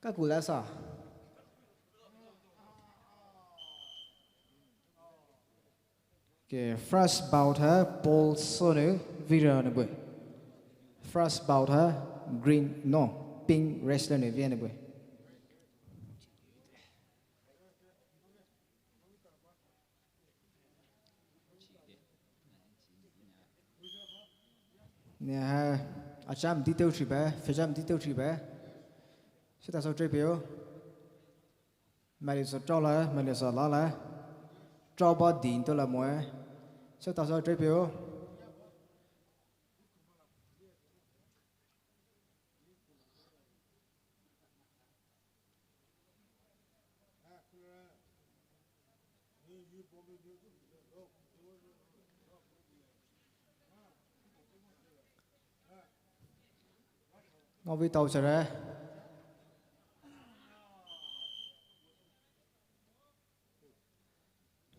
Ka ku la sa. Okay, first bout ha Paul So nü vira nü bue. First bout ha green, no, pink wrestler nü vira nü bue. Neha, acham di teu chibe, fejam di teu chibe. Seta so trepeo. Mali so trao la, mali so la la. Trao ba din to la moe. Seta so trepeo. Ngaovi tao sere.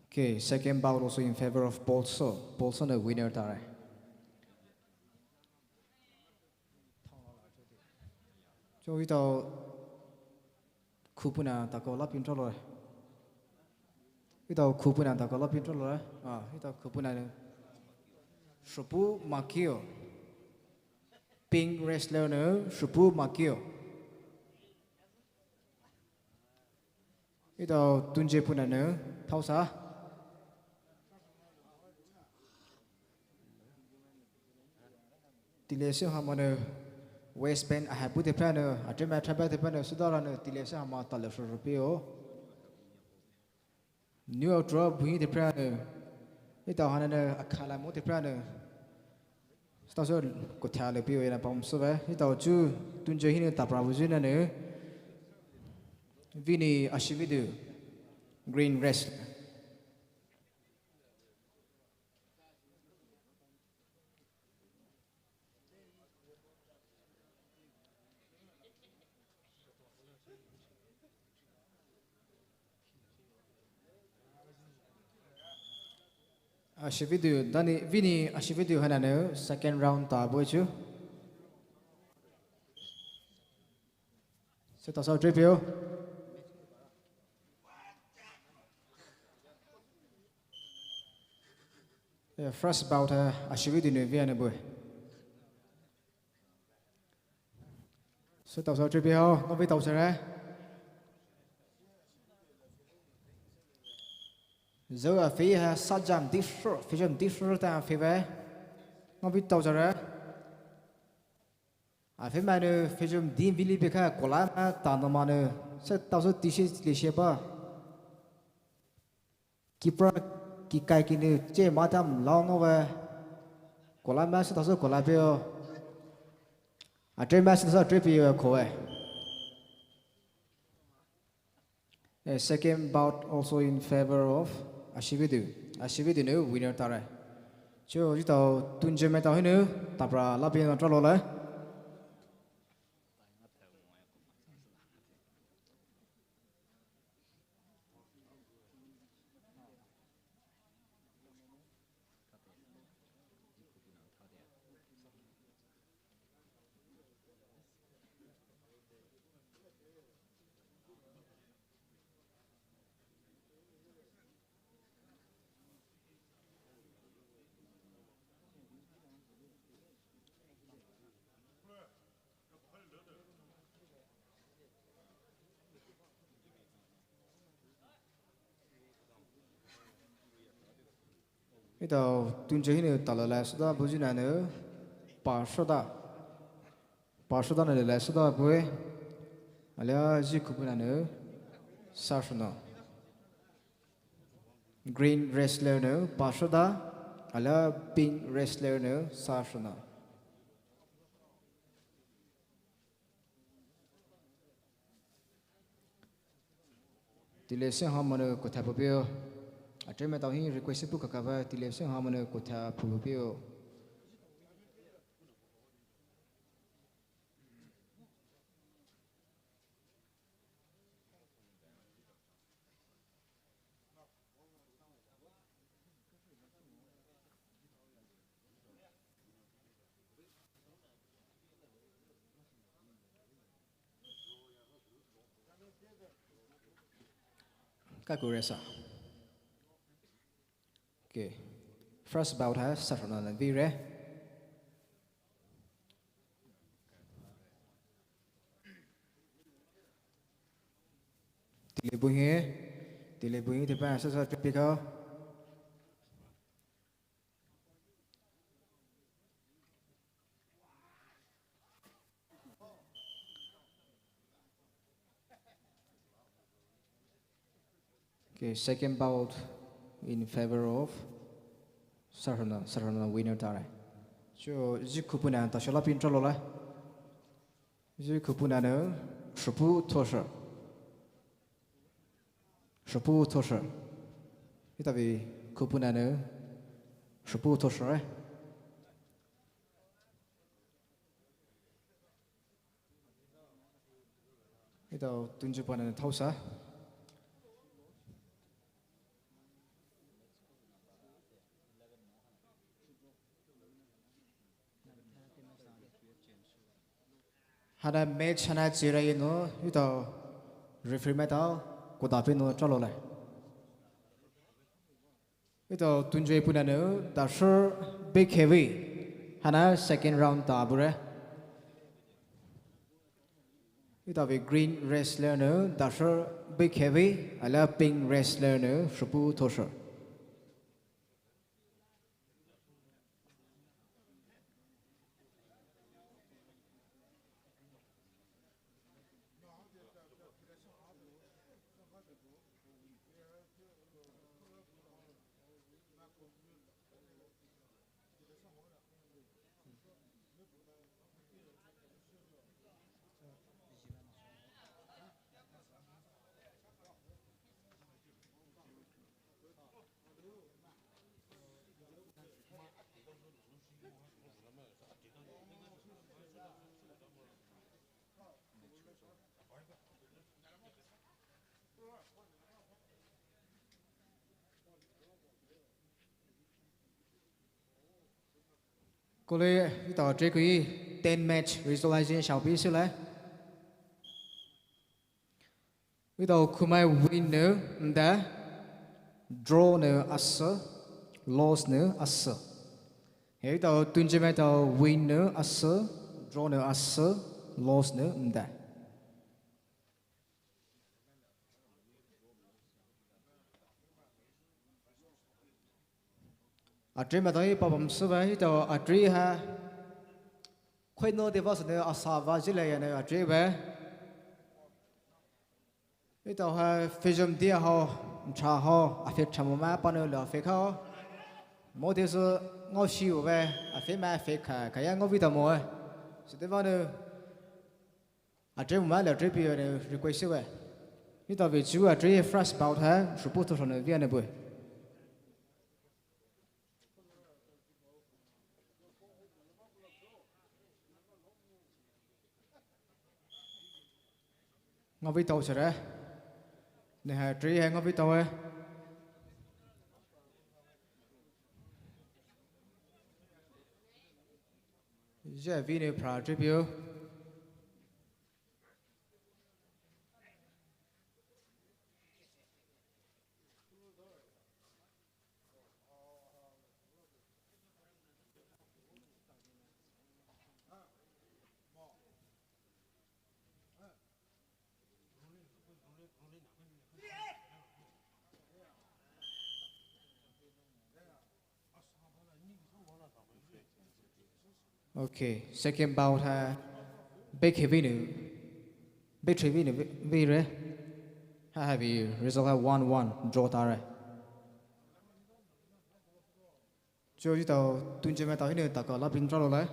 Okay, second bout also in favor of Paulso. Paulso ne winner tare. Cho itao khupuna tako lapin trolo. Itao khupuna tako lapin trolo. Ah, itao khupuna ne. Supu Makio. Pink wrestler ne, Supu Makio. Itao tunje puna ne, thausa. Tile se hamane, waistband ahabu te prane, atreme atraba te prane, sudara ne, tile se hama tale suru peo. New outro buhi te prane. Itao hanane, akhala mo te prane. Stasur kotha le pio ena pam sove. Itao chu tunje hine tapra buju nane. Vini Ashividu. Green wrestler. Ashividu, dani, Vini Ashividu hanane, second round ta boy chu. Seta so trepeo. Eh, first bout, eh, Ashividu ne via ne boy. Seta so trepeo, ngaovi tao sere. Zo afi ha sajam disro, fejam disro ta afi ve. Ngaovi tao sere. Afi manu fejum din vili beka kola ma tano manu. Seta so tisi lisheba. Keeper kikai kinu che matam lao ngove. Kola ma seta so kola peo. Atre ma seta so atre peo koe. A second bout also in favor of Ashividu. Ashividu ne winner tare. Cho itao tunje me tao hinu tapra lapi na tralo le. Itao tunje hinu talo le soda buju nane pa soda. Pa soda nane le soda bue. Alia ji kupu nane sa sono. Green wrestler ne pa soda. Alia pink wrestler ne sa sono. Tile se hamane kotha popio. Atre me tao hi request pu kakava tile se hamane kotha popio. Kakuresa. Okay. First bout ha sarana na vire. Tile buhi, tile buhi, tepa sa sa trepiko. Okay, second bout in favor of Sarhana, Sarhana winner tare. So, zhi khupuna ta shola pin tralo la. Zhi khupuna no, shoupu thosho. Shoupu thosho. Itabi khupuna no, shoupu thosho, eh. Etao tunjü pana thausa. Hana match hana chira ino, etao referee mai tao, koda pe no tralo le. Etao tunjü puna no, dasho big heavy. Hana second round ta bure. Etao bi green wrestler no, dasho big heavy, alia pink wrestler no, shoupu thosho. Kole etao trekui ten match visualization shao pi sile. Etao khumai win no nda, draw no asü, loss no asü. Etao tunjü mai tao win no asü, draw no asü, loss no nda. Atri matai pa bam sü ba, etao atri ha. Khoi no deva sene asa va zile ya ne atri ba. Etao ha fijum dia ho, cha ho, afi cha mo ma pa no le afi kha ho. Mo de sü ngao shi u ba, afi ma afi kha, kaya ngao vi ta mo eh. Sü deva no. Atri mama le atri pi ne request we. Etao bi chu atri first bout ha, shoupu thosho ne via ne bue. Ngao vi tao sere. Ne ha atri ha ngao vi tao eh. Zhe vine pra tribute. Okay, second bout ha, big heavy nu, big heavy nu, vi re, ha heavy result ha one one, draw tare. Cho etao, tunjü mai tao hinu tako la pin tralo le.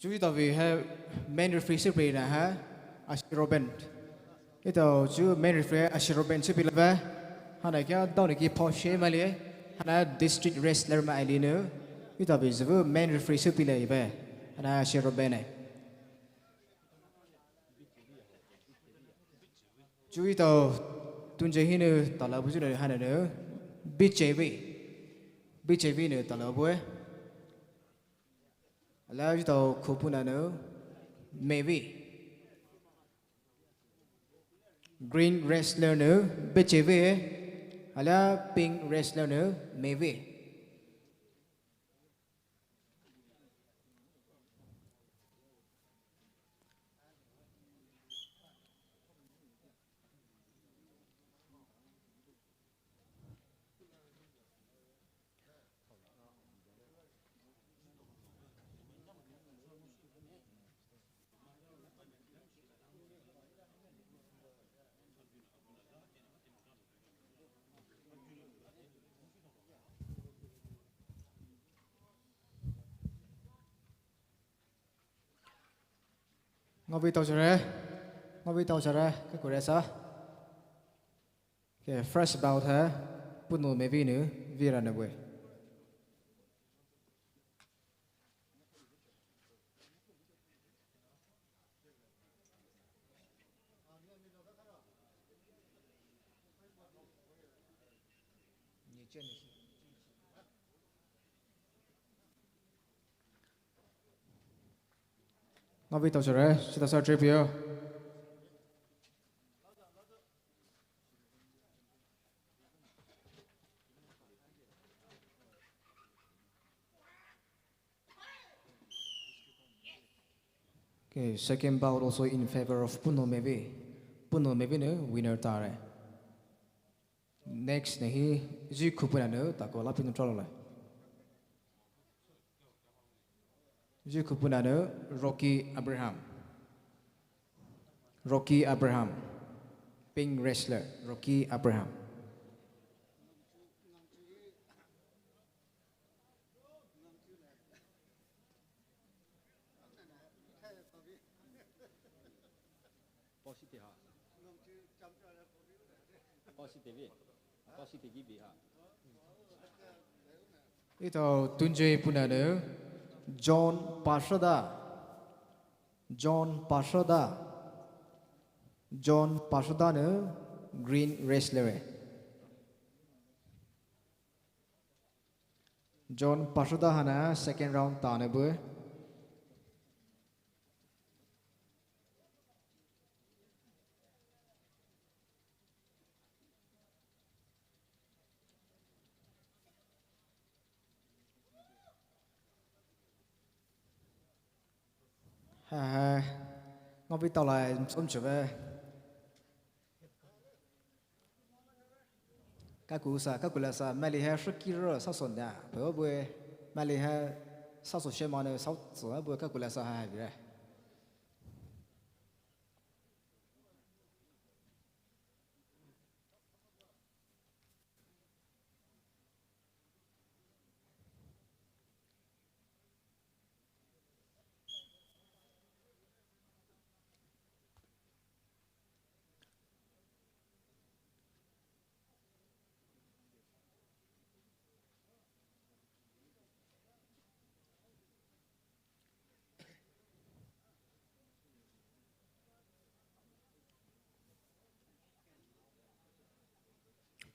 Chu etao vi ha main referee sü pi na ha, Ashiroben. Etao chu main referee Ashiroben sü pi la ba. Hana kia dao ne ki pao she ma le. Hana district wrestler ma ali no. Etao vi zü main referee sü pi la ba. Hana Ashiroben ne. Chu etao tunjü hinu tala buzu ne hana no. B J V. B J V ne tala bue. Alia etao khupuna no, Mevi. Green wrestler no, B J V. Alia pink wrestler no, Mevi. Ngaovi taochare, ngaovi taochare, kakure sa. Okay, first bout hai, puno mevi nou, vira nou bue. Ngaovi taochare, sita sa trip yo. Okay, second bout also in favor of puno mevi. Puno mevi nou winner tare. Next nou hi, zhu kupuna nou, tako lapi nou tralo le. Zhu kupuna nou, Rocky Abraham. Rocky Abraham. Pink wrestler, Rocky Abraham. Etao tunjui puna nou, John Pashoda. John Pashoda. John Pashoda nou, green wrestler. John Pashoda hana second round tane bue. Ha ha, ngaovi taolai, msom chove. Kaku sa, kaku la sa, mali hai shakira sa son da. Peo bue, mali hai sa so shemane sa so bue kaku la sa hai bire.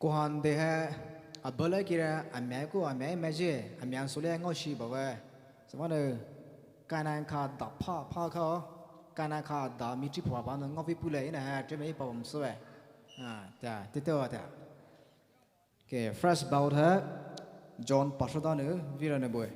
Kohan de hai, abala kira, amya ko amya imagine, amya sole ngao shi bawe. Samane, kana ka da pha pha ka, kana ka da miti pha ba no ngaovi pule ina hai, teme ipa bam sue. Ah, ta, tete wa ta. Okay, first bout hai, John Pashoda nou, vira nou bue.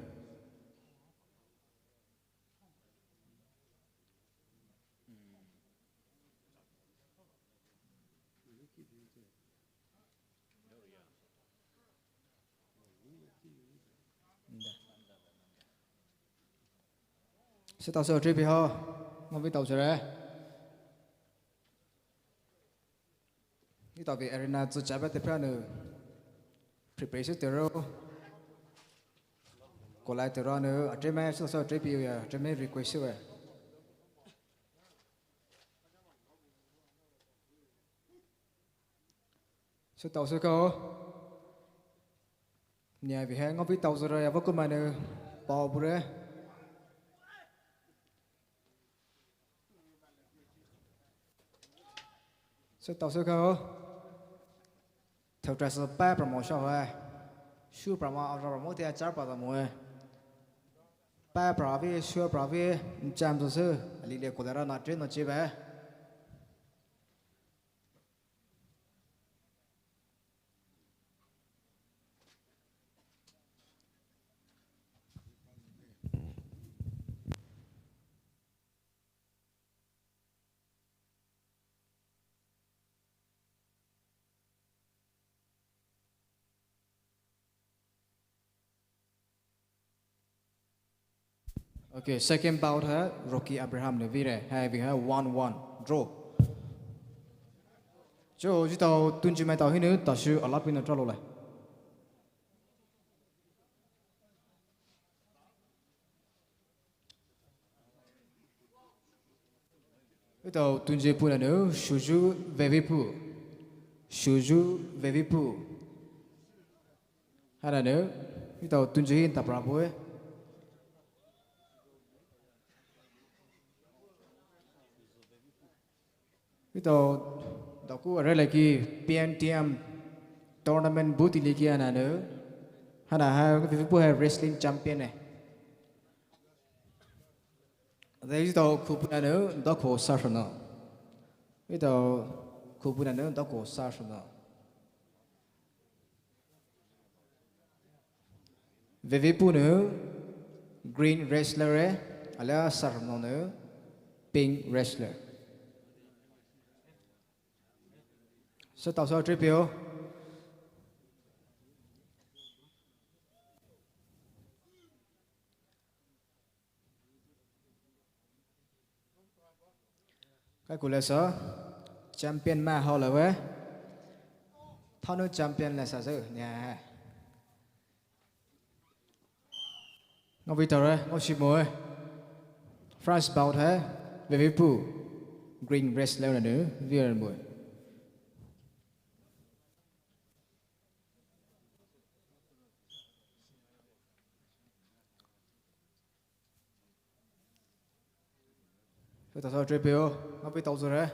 Sita so trip ho, ngaovi taochare. Itaovi arena chu chaba te pra nou prepare se tero. Kolai tero nou, ateme sita so trip ya, ateme request se we. Sita so ka ho. Nia vi hai ngaovi taochare ya vakumane pao bure. Sita so ka ho. Thau tra sa pa promotion hai. Shu prama ara promo te achar pa da mo hai. Pa pravi, shu pravi, cham so se, ali le kodara na train no chiba. Okay, second bout hai Rocky Abraham nou vire, hai vi hai one one draw. Cho, jitao tunji mai tao hinou, tashu alapi nou tralo le. Etao Tunje punanou, Shuju Vevipu. Shuju Vevipu. Hainanou, etao Tunje hi tapra bue. Etao daku aralaki P N T M tournament buti liki ananou. Haina ha Vevipu ha wrestling champion e. Etao khupunanou dako sarhono. Etao khupunanou dako sarhono. Vevipu nou green wrestler e, alia sarhono nou pink wrestler. Sütao sü tripio. Kaikulai sü champion ma hao lawe. Thanou champion la sü sü nia. Ngaovi taore, ngaoshimoe. First bout ha Vevipu green wrestler nanou vei moe. Etao sü tripio, ngaovi taozure.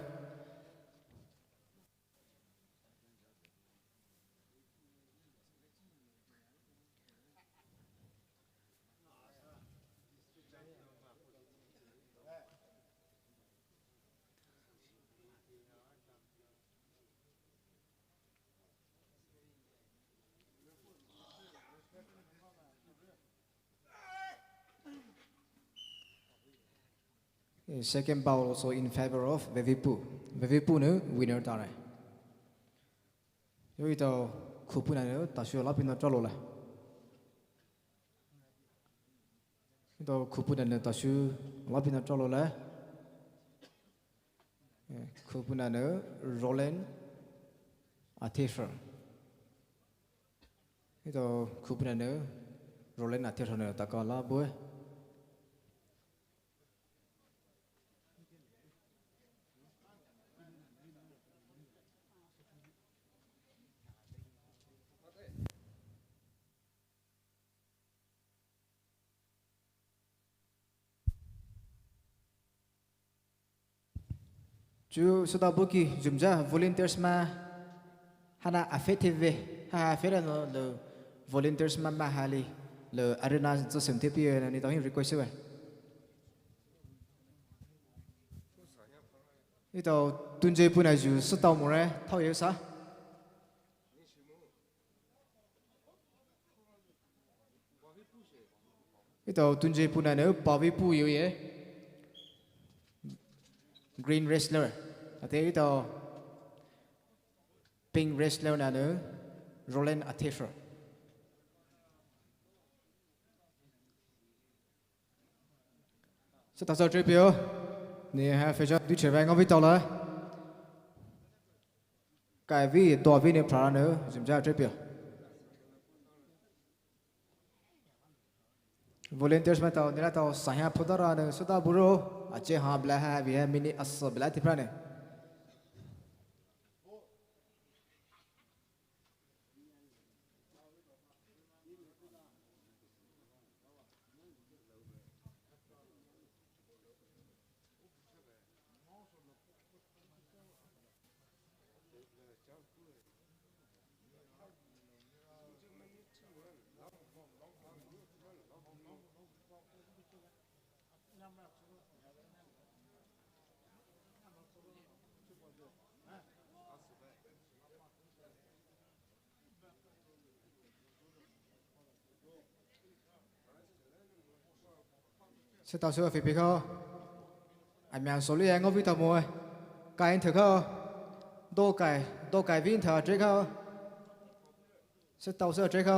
Eh, second bout also in favor of Vevipu. Vevipu nou winner tare. Yo etao khupunanou tashu lapina tralo la. Etao khupunanou tashu lapina tralo la. Eh, khupunanou Roland Athefra. Etao khupunanou Roland Athefra nou takala bue. Chu sütao buki jumja volunteers ma haina afet theve, ha afet ano lo volunteers ma ma hali lo arena zo sem thepi na nitao hi request we. Etao Tunje punanou ju sütao more, thao ye sa. Etao Tunje punanou Pavipu yoye. Green wrestler. Ate etao pink wrestler nanou Roland Athefra. Sütao sü tripio. Ni ha feja du cheva ngaovi taola. Kaivi dovi ni prana nou jumja tripio. Volunteers maitao nilatao sahya phudara nou sütao buro. Ache ha bla ha vi ha mini aso bla tiprane. Sütao sü fepi kho. Amia soli ya ngaovi tao moe. Kai nthe kho. Do kai, do kai vi nthe tre kho. Sütao sü tre kho.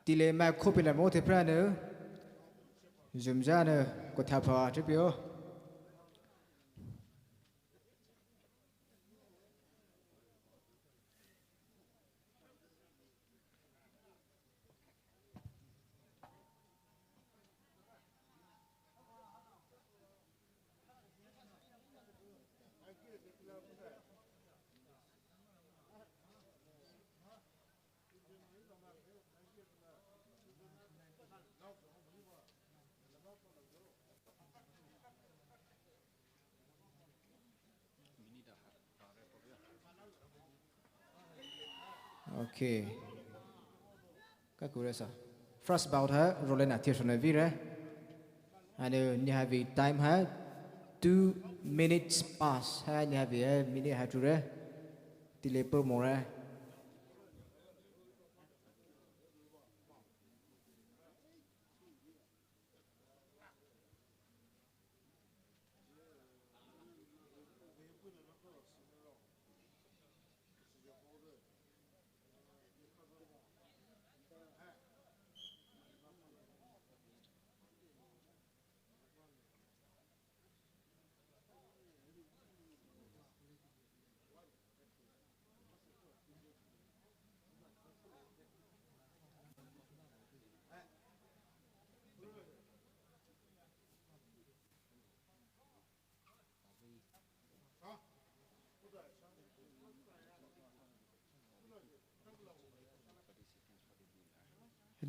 Tile ma khopi la mo the pra nou. Jumja nou ko thapa tripio. Okay. Kakure sa. First bout ha Roland Athie shona vire. Ana nehavi time ha two minutes pass ha nehavi ha minute ha ture. Tile per more.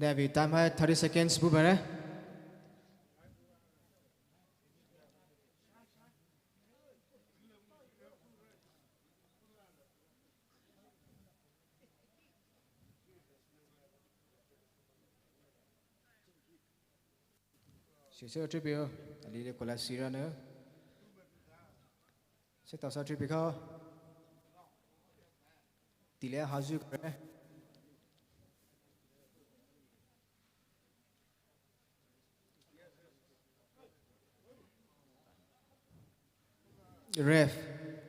Nehavi time ha thirty seconds bu bare. Sese tripio, ali le kola sira ne. Seta sa tripika. Tile hazu kre. Ref,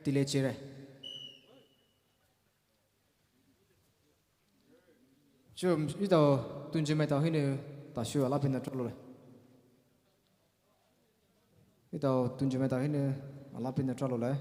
tile chire. Chu, etao tunjeme tao hinou, tashu ala pina tralo le. Etao tunjeme tao hinou, ala pina tralo le.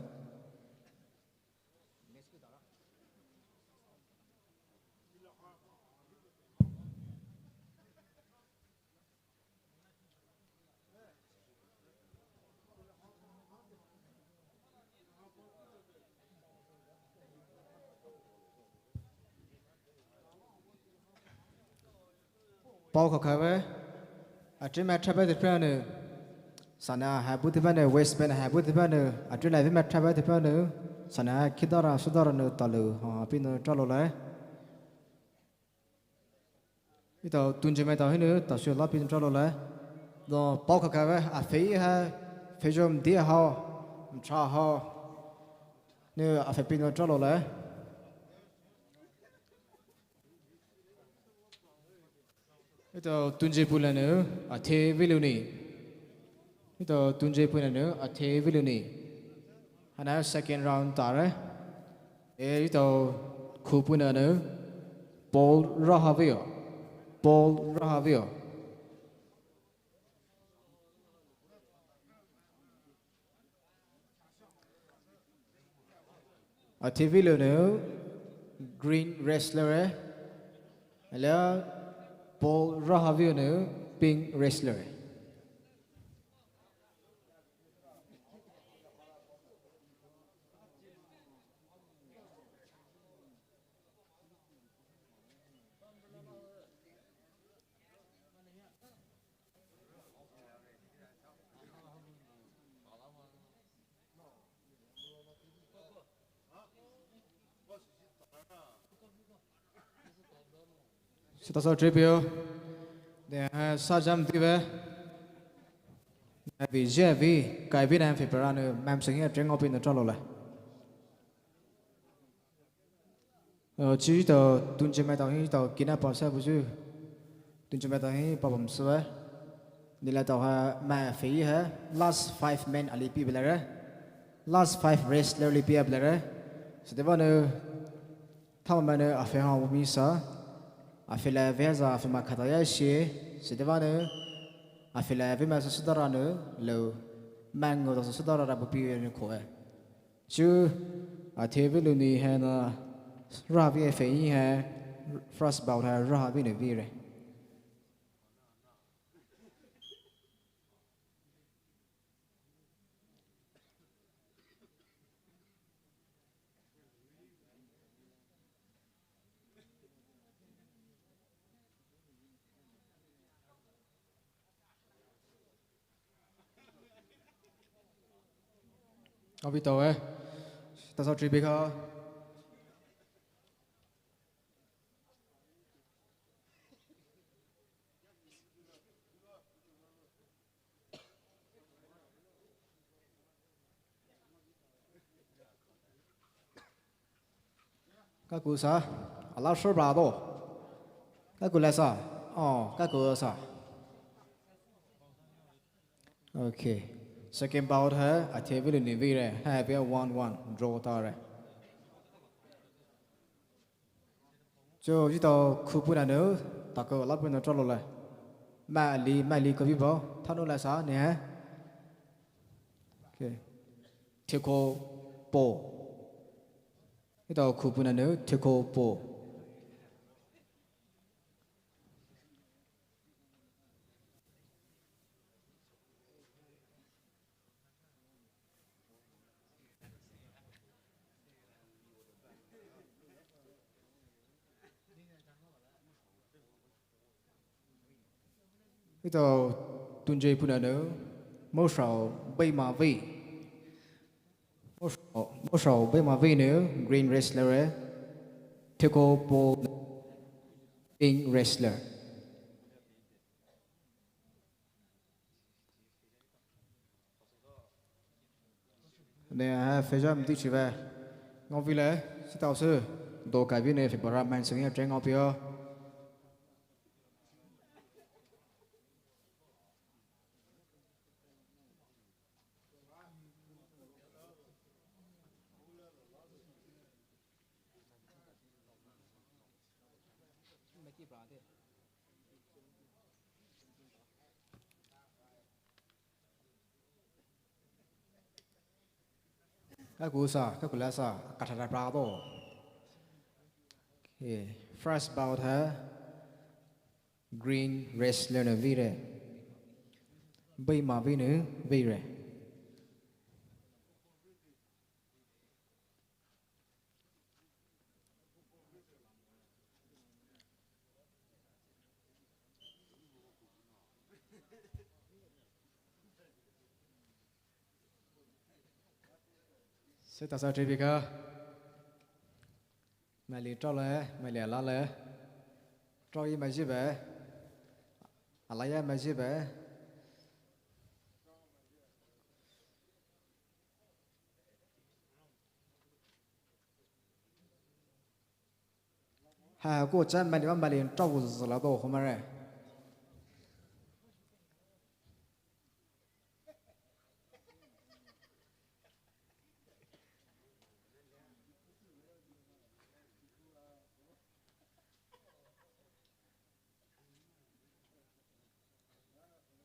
Pao khakha ve, atri match ha ve tepe nou, sana ha bu tepe nou, waistband ha bu tepe nou, atri lai ve match ha ve tepe nou, sana ha khidara sudara nou talu, ha pina tralo le. Etao tunjeme tao hinou, tashu ala pina tralo le. No pao khakha ve, afei ha, feijom di hao, mtra hao. Nou afei pina tralo le. Etao tunje pula nou, athe viluni. Etao tunje puna nou, athe viluni. Hana second round tare. E etao khupuna nou, Paul Rahaveo. Paul Rahaveo. Athe viluni, green wrestler e. Ala Paul Rahaveo nou, pink wrestler e. Seta sa tripio. De ha sajam dive. Nehavi jevi, kai vi na fe peranu, mam sengi atri ngao pina tralo le. Chi tao tunjeme tao hi tao kina pasa buzu. Tunjeme tao hi pabam sua. Nila tao ha ma fei ha last five men ali pi belare. Last five wrestler ali pi belare. Sete vanu thamamanu afe ha misa. Afe la veza afe ma khataya shi. Sete vanu afe la ve ma sa sudara nu lo. Mango da sa sudara ra bu pi nu koe. Chu athe viluni hana Rahavi fei ha first bout ha Rahavi nou vire. Abi tau eh. Tasa tribika. Kaku sa, ala shor ba do. Kaku la sa, oh, kaku sa. Okay. Second bout hai, athe vei le ni vei re, hai vei one one, draw ta re. Cho, yutao khupu nana, takou ala puna tralo le. Mali, mali kobi bo, thanu la sa, ne hai. Okay. Theko po. Yutao khupu nana, theko po. Yutao tunje punana, moshao bei ma vei. Moshao, moshao bei ma vei ne, green wrestler e. Theko po pink wrestler. Ne, ha, feja mdi chive. Ngau vei le, sitao se. Do kai vei ne, fe bara man sing ya, treng ngau pio. Kaku sa, kaku la sa, kathara pra do. Okay, first bout hai, green wrestler ne vei re. Bei ma vei ne vei re. Sitao sa tribika. Mali trao le, mali ala le. Trao yi maji be. Ala ya maji be. Ha, ko chan mali ma mali trao zala do ho mare.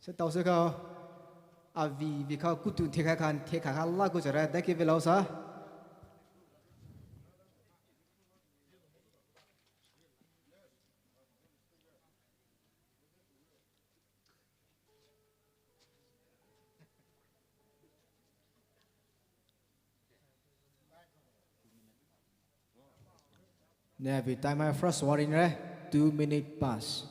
Sitao se ka, avi, vi ka kutu thekha khan, thekha khan la ku chara, daki vei lao sa. Ne, vei time hai first warning re, two minute pass.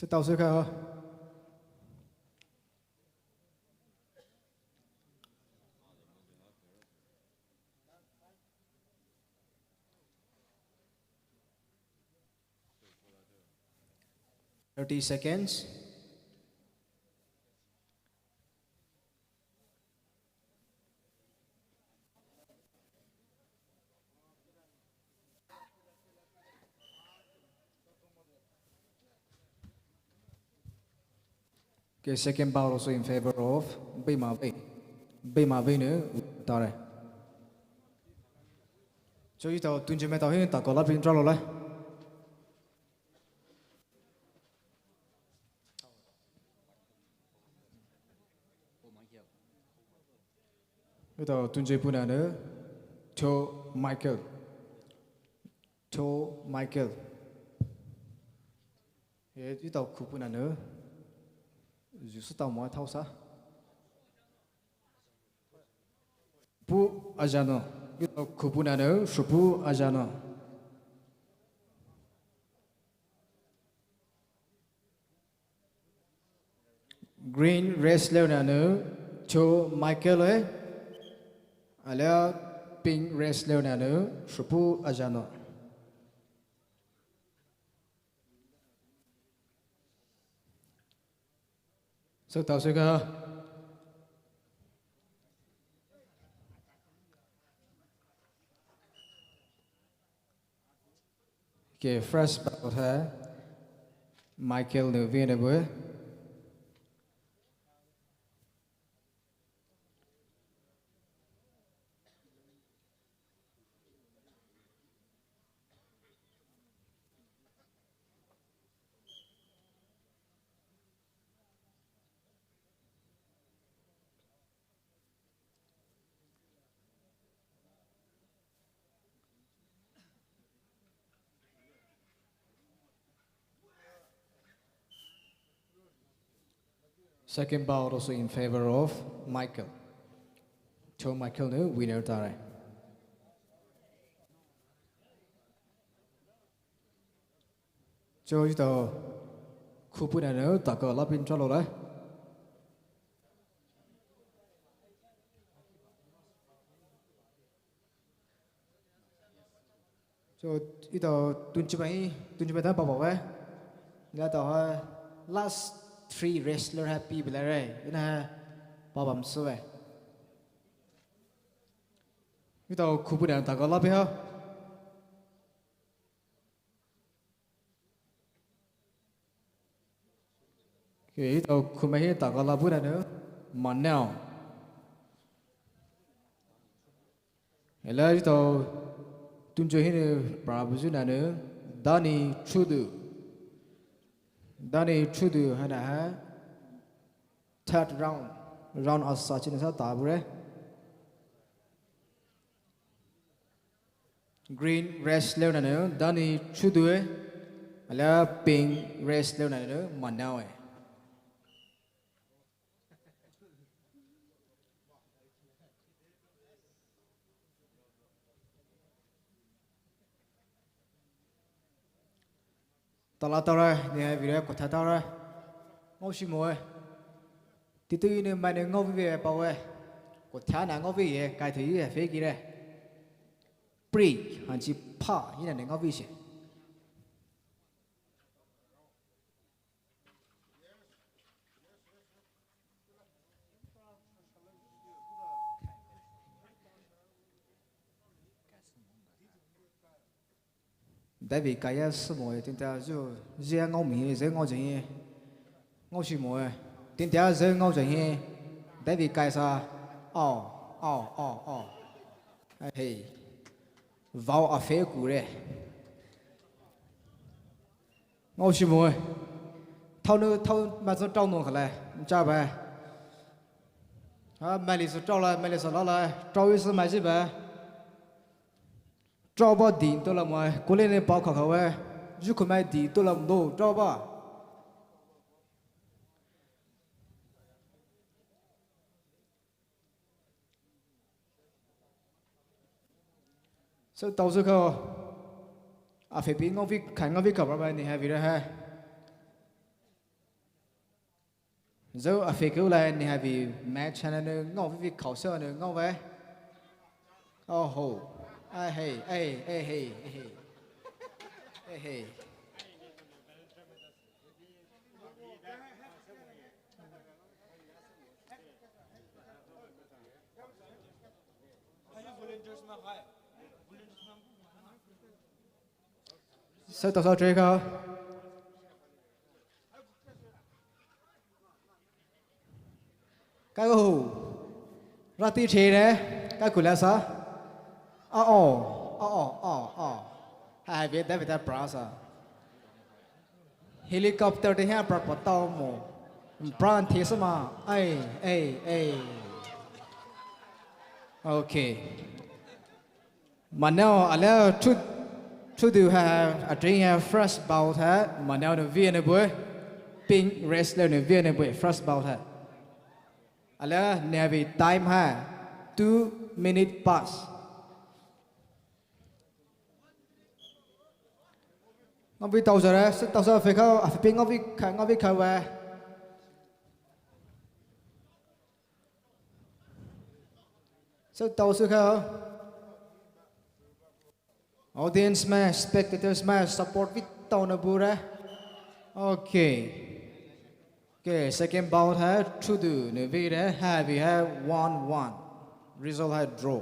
Sitao se ka. Thirty seconds. Okay, second bout also in favor of Beimavei. Beimavei nou tare. So yutao tunje maitao hi takou la pin tralo le. Yutao tunje puna nou, Cho Michael. Cho Michael. Yutao khu puna nou, zu sü tao mo thao sa. Pu Ajano. Yutao khu puna nou, Shupu Ajano. Green wrestler nou, Cho Michael e. Alia pink wrestler nou, Shupu Ajano. Sütao süka. Okay, first bout hai Michael nou vei nou bue. Second bout also in favor of Michael. Cho Michael nou winner tare. Cho itao khupuna nou taka lapin chalo lai. Cho itao tunchibai, tunchibai ta papa we. Ila tao hai last three wrestler hai pi bela re. Ina hai papa msu we. Itao khupuna taka lapi ha. Okay, itao khumai hi taka lapu nanu, Manel. Ila itao tunjo hinou pra buzu nanu, Dani Chudu. Dani Chudu hana ha. Third round. Round asa china sa tabure. Green wrestler nanu, Dani Chudu e. Ala pink wrestler nanu, Manel e. Tala tara, ni hai vira kotha tara. Ngao shi mo e. Titu inu mai ne ngao vi pa we. Kotha na ngao vi e, kai thu e fe ki re. Pri, hanchi pa, ina ne ngao vi she. David kaya sumo e, tinta zu, zia ngao mi, zia ngao jeng e. Ngao shi mo e. Tinta zia ngao jeng e. David kaya sa, ao, ao, ao, ao. Ai, hey. Vao a fe ku re. Ngao shi mo e. Thao nu, thao ma zo tao nu khalai. Ncha ba. Ha, mali zo tao la, mali zo la la. Tao isi ma ji ba. Tao ba di to la mo e. Kule ne pao kha kha we. Ju khu mai di to la mo tao ba. So, tao zü ko. A fe pi ngao vi, khan ngao vi ka ba ba ni ha vi ra ha. Zo a fe ko la ni ha vi match ha na nu ngao vi vi khao so nu ngao ve. Oh ho. Ai hey, ai, ai hey, ai hey. Ai hey. Sa ta sa tre ka. Ka ko. Rati che re. Ka kula sa. A o. A o. A o. A o. Hai ve da ve da pra sa. Helicopter te hia pra patao mo. Pra the sa ma. Ai, ai, ai. Okay. Manel, ala chu, chu du ha, a drink ha, first bout ha, Manel nu vei ne bue, pink wrestler nu vei ne bue, first bout ha. Ala ne vei time ha, two minute pass. Ngao vei tao zare, se tao sa fe khao, a fe pink ngao vei kha, ngao vei kha wa. So, tao su ka. Audience mai, spectators mai, support vei tao na bure. Okay. Okay, second bout hai Trudeau nou vire, ha vei hai one one. Result hai draw.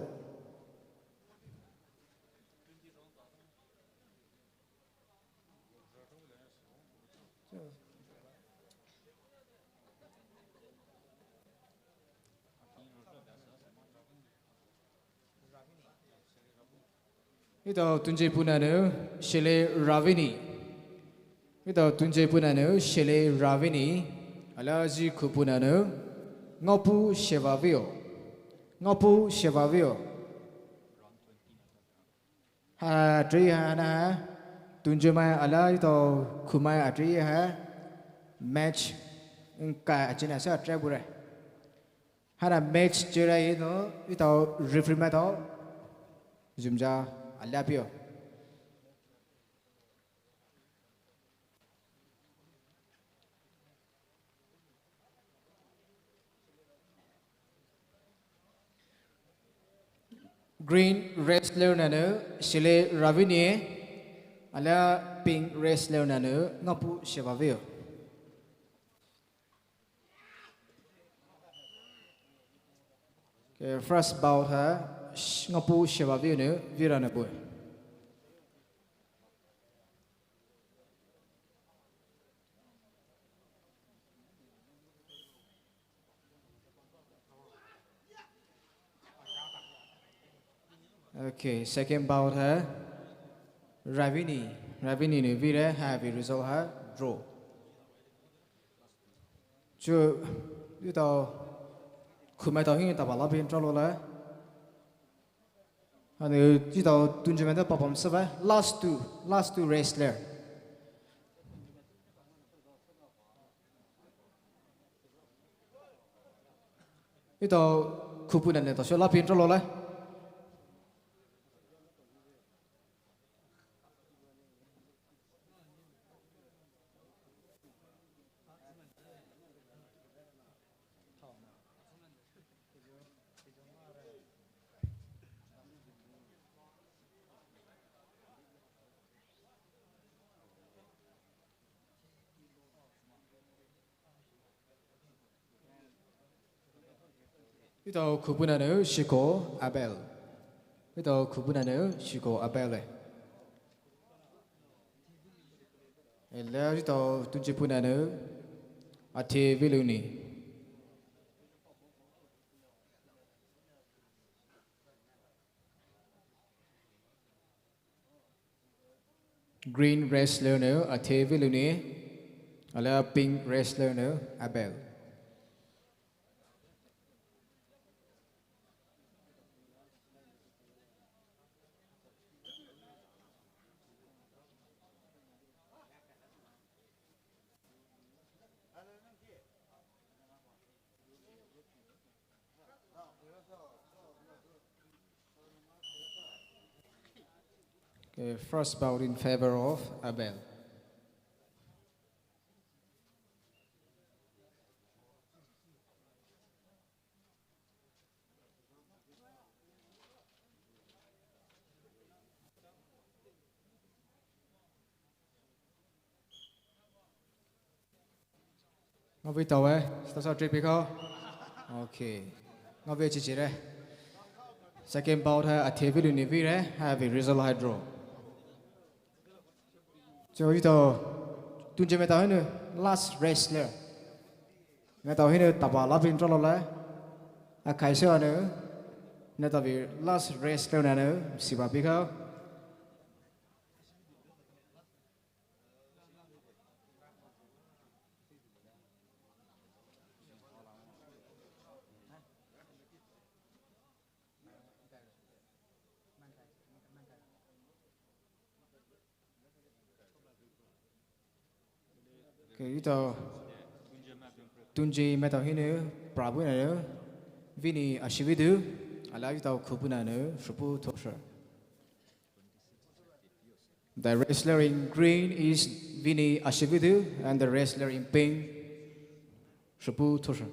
Etao Tunje Punanu, Shele Ravini. Etao Tunje Punanu, Shele Ravini. Ala zi Khupunanu, Ngapu Shevavio. Ngapu Shevavio. Ha, tri ha na. Tunje mai ala etao Khumai atri ha. Match. Nka achina sa tre bure. Hana match chira ino, etao referee mai tao. Zumza, alapio. Green wrestler nanu, Shele Ravini, ala pink wrestler nanu, Ngapu Shevavio. Okay, first bout ha, sh-, Ngapu Shevavio nu, vira na bue. Okay, second bout ha, Ravini, Ravini nu vira, ha vei result ha, draw. Chu, etao, Khumai tao hi tapa lapi intro lo la. Anu, etao Tunje mai tao papam saba, last two, last two wrestler. Etao Khupunanu tao sho lapi intro lo la. Etao Khupunanu Shiko Abel. Etao Khupunanu Shiko Abel e. Ele etao Tunje Punanu Athe Viluni. Green wrestler nu Athe Viluni, ala pink wrestler nu Abel. Okay, first bout in favor of Abel. Ngavei tao e, start sa trip ko. Okay. Ngavei chichire. Second bout ha Athe Viluni vire, ha vei result ha draw. Cho etao, Tunje mai tao hinu, last wrestler. Mai tao hinu tapa lapi intro lo la. Akai se anu, na tao vei last wrestler nanu, siba pika. Okay, etao Tunje mai tao hinu, Prabhu nanu, Vini Ashividu, ala etao Khupu nanu, Shrupu Thosha. The wrestler in green is Vini Ashividu, and the wrestler in pink, Shrupu Thosha.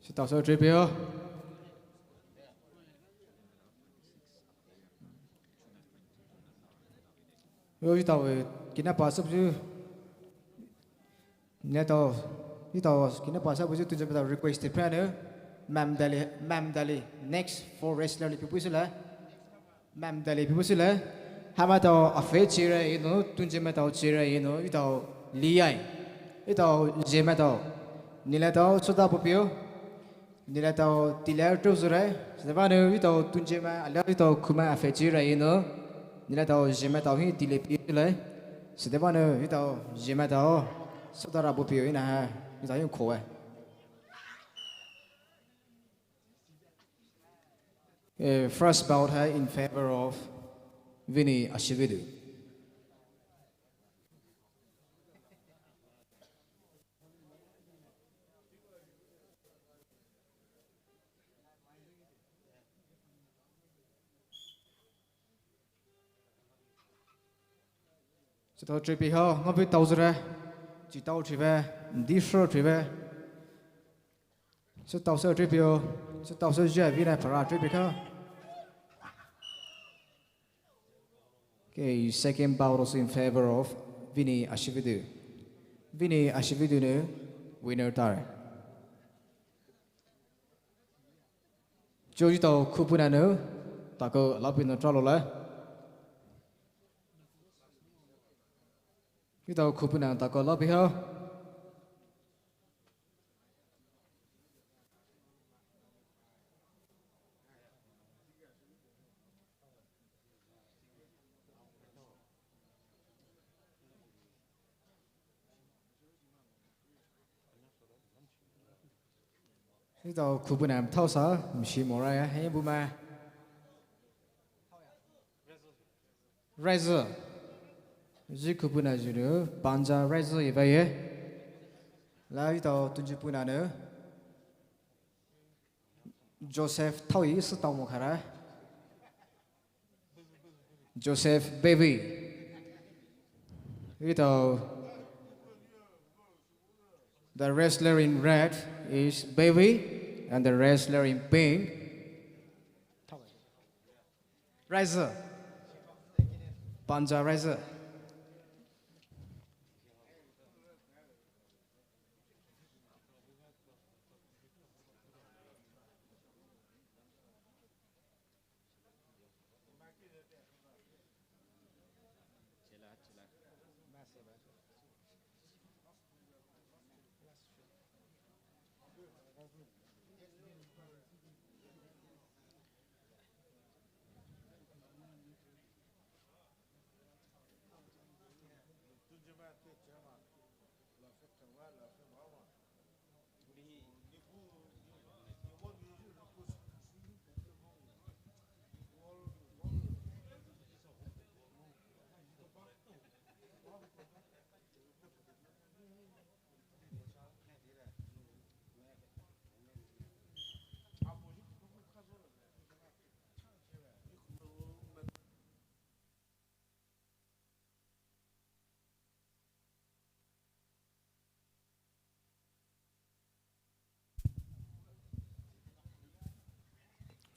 Sütao sü trip yo. Yo, etao, eh, kina pa sü buyu. Neletao, etao, kina pa sü buyu tunjime tao request te pranü. Ma'am Dali, Ma'am Dali, next four wrestler li pipu sülai. Ma'am Dali pipu sülai. Hamaitao afe chire ino, tunjime tao chire ino, etao liai. Etao jeme tao. Neletao, soda popio. Neletao tile tozure, sütebane etao tunjime, ale etao khuma afe chire ino. Neletao jeme tao hi tile pi sülai. Sütebane etao jeme tao. Soda ra popio ina ha, etao hi khoe. Eh, first bout hai in favor of Vinny Ashividu. Sütao tripi hao, ngabi tao zure, chi tao tripe, di shro tripe. Sütao sü tripi o, sütao sü jia vina para tripi ka. Okay, second bout also in favor of Vinny Ashividu. Vinny Ashividu ne winner tare. Joji tao khupuna ne, tako lapi ne tralo la. Etao khupuna tako lapi ha. Etao khupuna thao sa, mshi mora ya, he buma. Raiser. Ji khupuna junu, Panja Raiser iba ye. La etao tunji puna ne. Joseph Thaoi sütao mo khara. Joseph Baby. Etao, the wrestler in red is Baby, and the wrestler in pink, Raiser. Panja Raiser.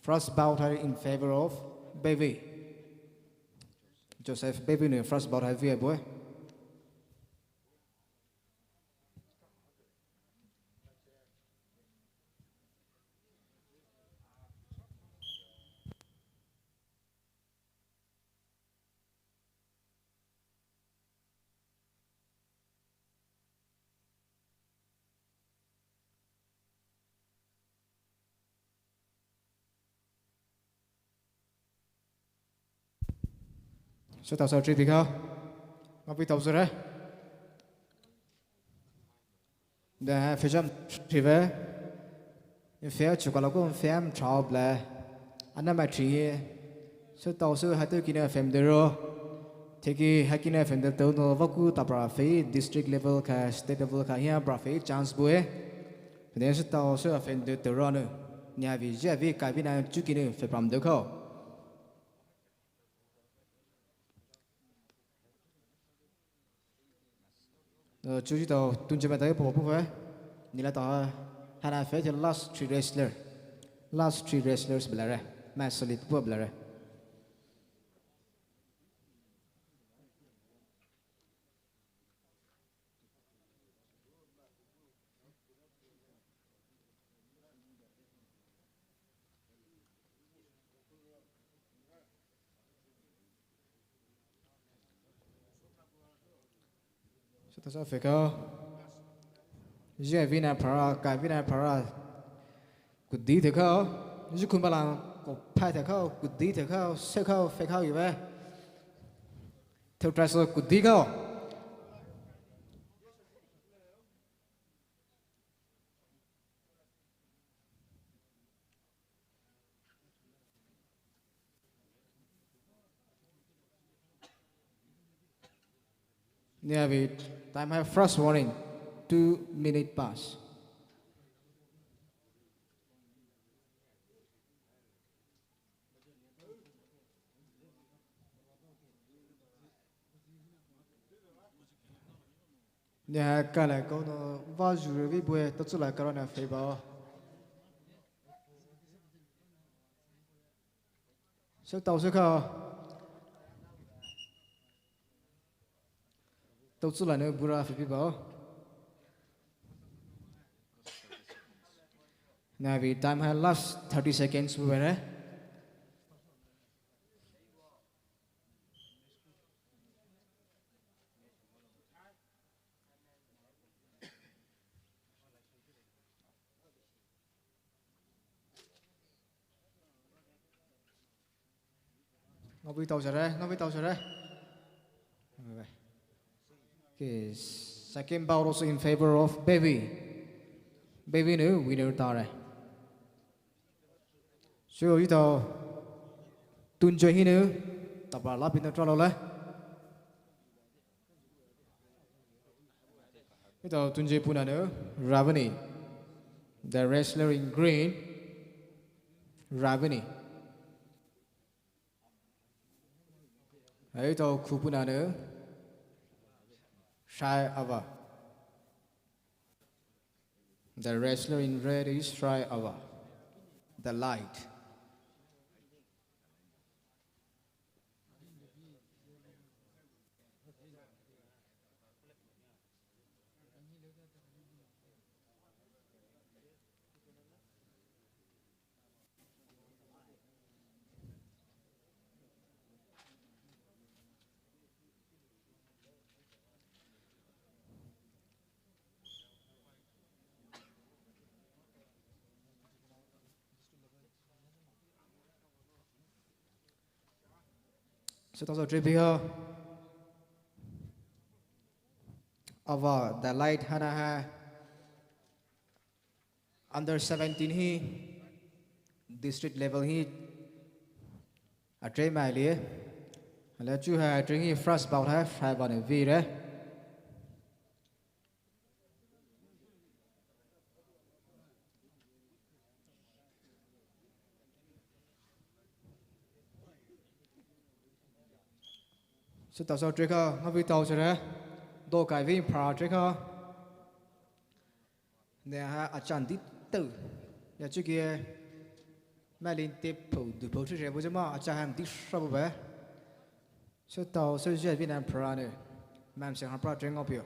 First bout hai in favor of Baby. Joseph Baby ne first bout hai via boy. Sütao sü tripi ka. Ngapi tao sü re. Da ha fejam tripe. Infea chukala ko infea mtrao ble. Ana ma tri ye. Sütao sü hatu kina fem dero. Teki hakina fem de tao no vaku tapra fe district level ka state level ka hia pra fe chance bue. Pene sütao sü fem de tero no. Nia vi jia vi ka vi na chukinu fe pram de ko. Eh, chuji tao tunjeme tao ye popo pue. Nila tao ha. Haina fete last three wrestler. Last three wrestlers bela re. Mai sali pupu bela re. Sata sa fekao. Zia vina para, ka vina para. Kudi tekao. Zi kumbalang ko pai tekao, kudi tekao, sekao, fekao iwe. Teu try so kudi kao. Neavit, time hai first warning, two minute pass. Neha kala kono va zure vi bue to tsula karona fei bao. So tau se ka. To tsula ne bura fei bao. Neavit time hai last thirty seconds bu bere. Ngabi tau sare, ngabi tau sare. Okay, second bout also in favor of Baby. Baby ne winner tare. So, ito, Tunjoy hinu, tapa lapin na tralo le. Ito, Tunjoy puna ne, Ravani. The wrestler in green, Ravani. Ito, Kupuna ne, Shai Ava. The wrestler in red is Shai Ava. The light. Setaso trippy ho. Ava, the light hana ha. Under seventeen hi, district level hi, a train mai lie. Ala chu ha train hi first bout ha, five on a V re. Setaso trick ha, ngabi tau sere. Do kai vin pra trick ha. Neha achan di tau. Ya chuki malin te po du po chu re bo jama acha ham di sha bo ba. Setaso je vin an pra ne. Mam se han pra trick ngopio.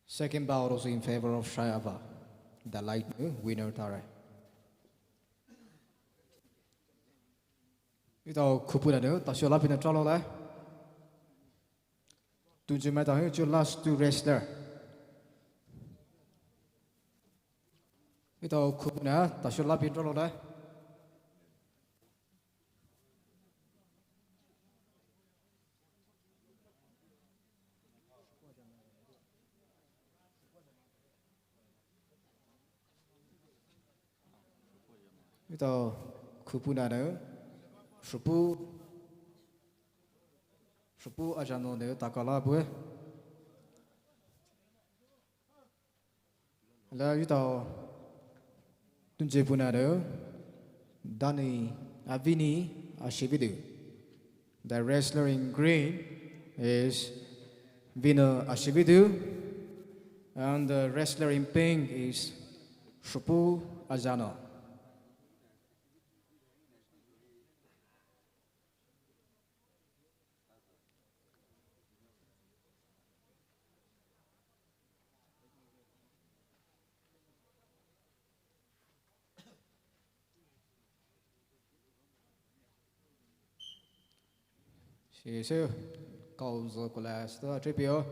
Second bout also in favor of Shai Ava. The light nu winner tare. Ito kupuna nu, tasio lapina tralo le. Tunji mai tahi chu last two wrestler. Ito kupuna, tasio lapina tralo le. Etao khupuna nou, supu, supu ajano nou takala bue. La etao tunje puna nou, Dani Avini Ashividu. The wrestler in green is Vino Ashividu, and the wrestler in pink is Supu Azano. Sisu, kau zo kula sto tripio.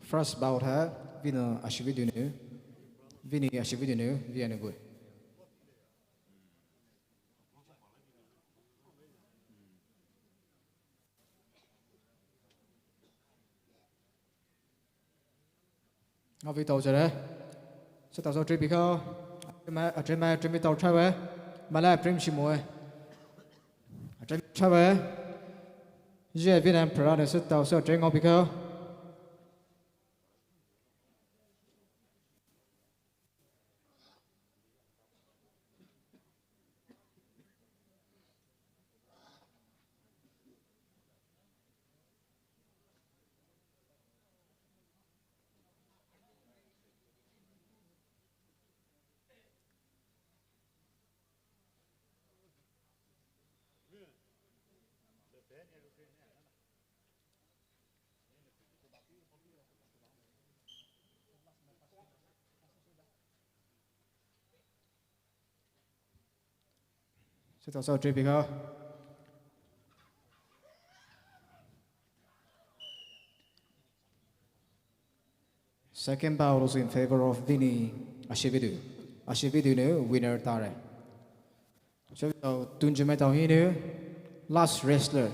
First bout ha, Vino Ashividu nou, Vini Ashividu nou, Vini bue. Ngavi tau jere. Setao so trip ikau. Atrema, atrema, atremi tau trawe. Mala atrim shimoe. Atremi trawe. Je Vietnam prana setao so atrem ngau pikau. Setao so trip ikau. Second bout also in favor of Vini Ashividu. Ashividu nou winner tare. So, uh, tunje maitao hinou last wrestler.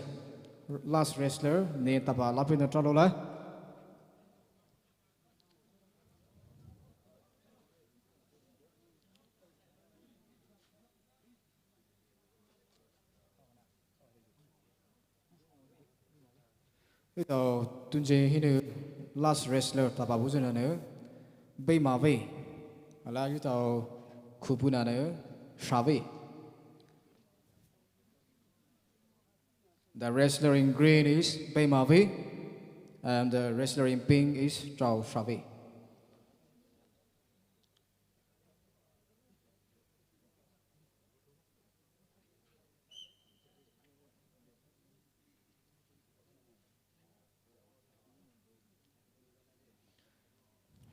Last wrestler ne tapa lapi nou tralo la. Etao tunje hinou last wrestler tapa buzu nanou Beimave. Ala etao khupuna nou Shave. The wrestler in green is Beimave, and the wrestler in pink is Chao Shave.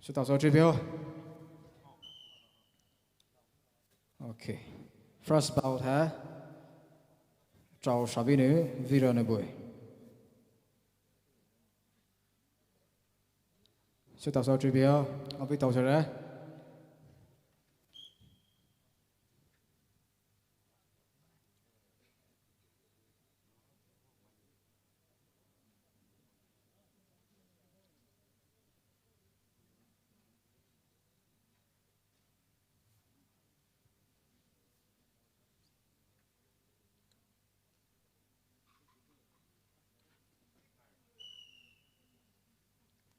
Setao so tripio. Okay. First bout ha. Chao Shave nou, Viro nou bue. Setao so tripio. Api tau sere.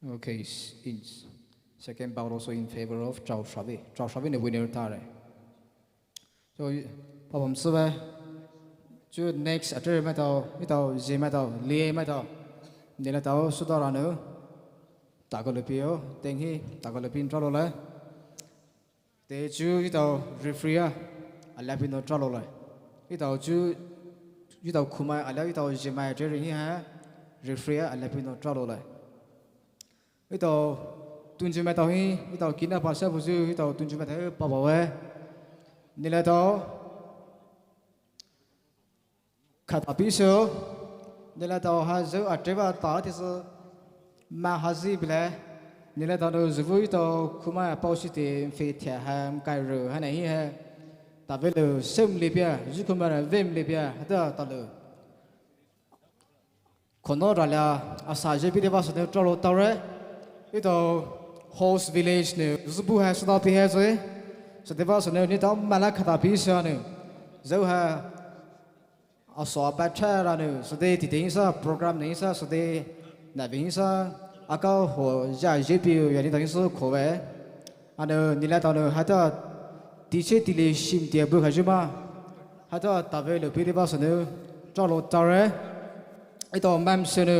Okay, s-, in s-, second bout also in favor of Chao Shave. Chao Shave nou winner tare. So, pabam sube. Chu next, atre maitao, etao, je maitao, lie maitao. Nila tao, sudara nou. Takalo pio, tenghi, takalo pin tralo la. Te chu etao referee a, ala pino tralo la. Etao chu, etao khumai, ala etao jemai atre ri hi ha, referee a, ala pino tralo la. Etao tunje maitao hi, etao kina pasa buzu, etao tunje maitao hi, papa we. Neletao khatapisü, neletao ha zü atreva ta tisü ma hazi bile. Neletao nu züvui tao khumai apao siti mfe thia ha mkairu ha nahi ha. Tavelu sem lipia, zükhumara vem lipia, hata talu. Kono ralia asa je piti vasane tralo taure. Etao host village ne zubu ha sada pi ha zoi. Sade vasane nitao mala khatapisü ne. Zeu ha aso apacha rane. Sade tite insa program ne insa sade na be insa aka ho ja je pi ya nitao insa khove. Ano neletao nu hata tiche tili shim tia bu khajuma. Hata tave lo pili vasane tralo taure. Etao mam sene.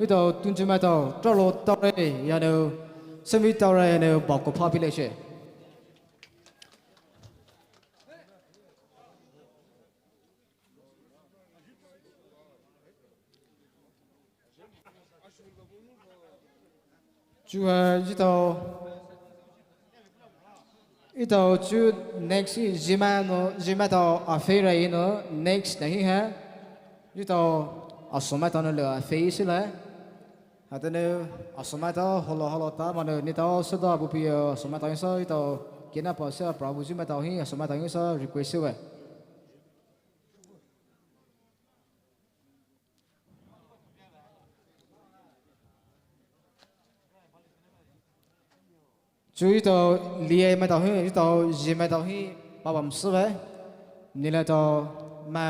Etao tunju maitao tralo taure yano. Semi taure yano bako papile she. Chu ha etao, etao chu next hi zima no, zima tao afei ra ino next nahi ha. Etao asomai tao no le afei sila. Hatene asomai tao holo holo ta mano nitao sada bupi asomai tao insa etao kena pa sa Prabhu zima tao hi asomai tao insa request we. Chu etao liye maitao hi, etao zhe maitao hi, pabam sü ve. Neletao ma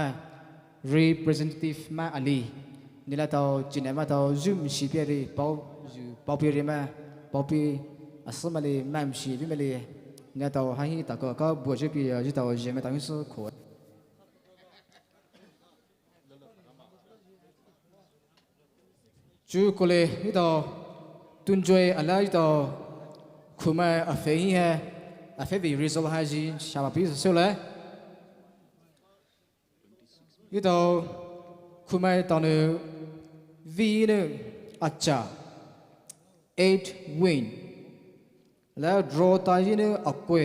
representative ma ali. Neletao chine maitao zum shi pia ri, pao, zu, pao pi ri ma, pao pi asü mali, mam shi ri mali. Neletao ha hi tako ka buo je pi, etao zhe maitao hi sü ko. Chu kole etao tunjoi ala etao khumai afei hi ha, afei vi result ha ji shaba pi sü le. Etao khumai tao ne vi ne acha, eight win. La draw ta yi ne akwe,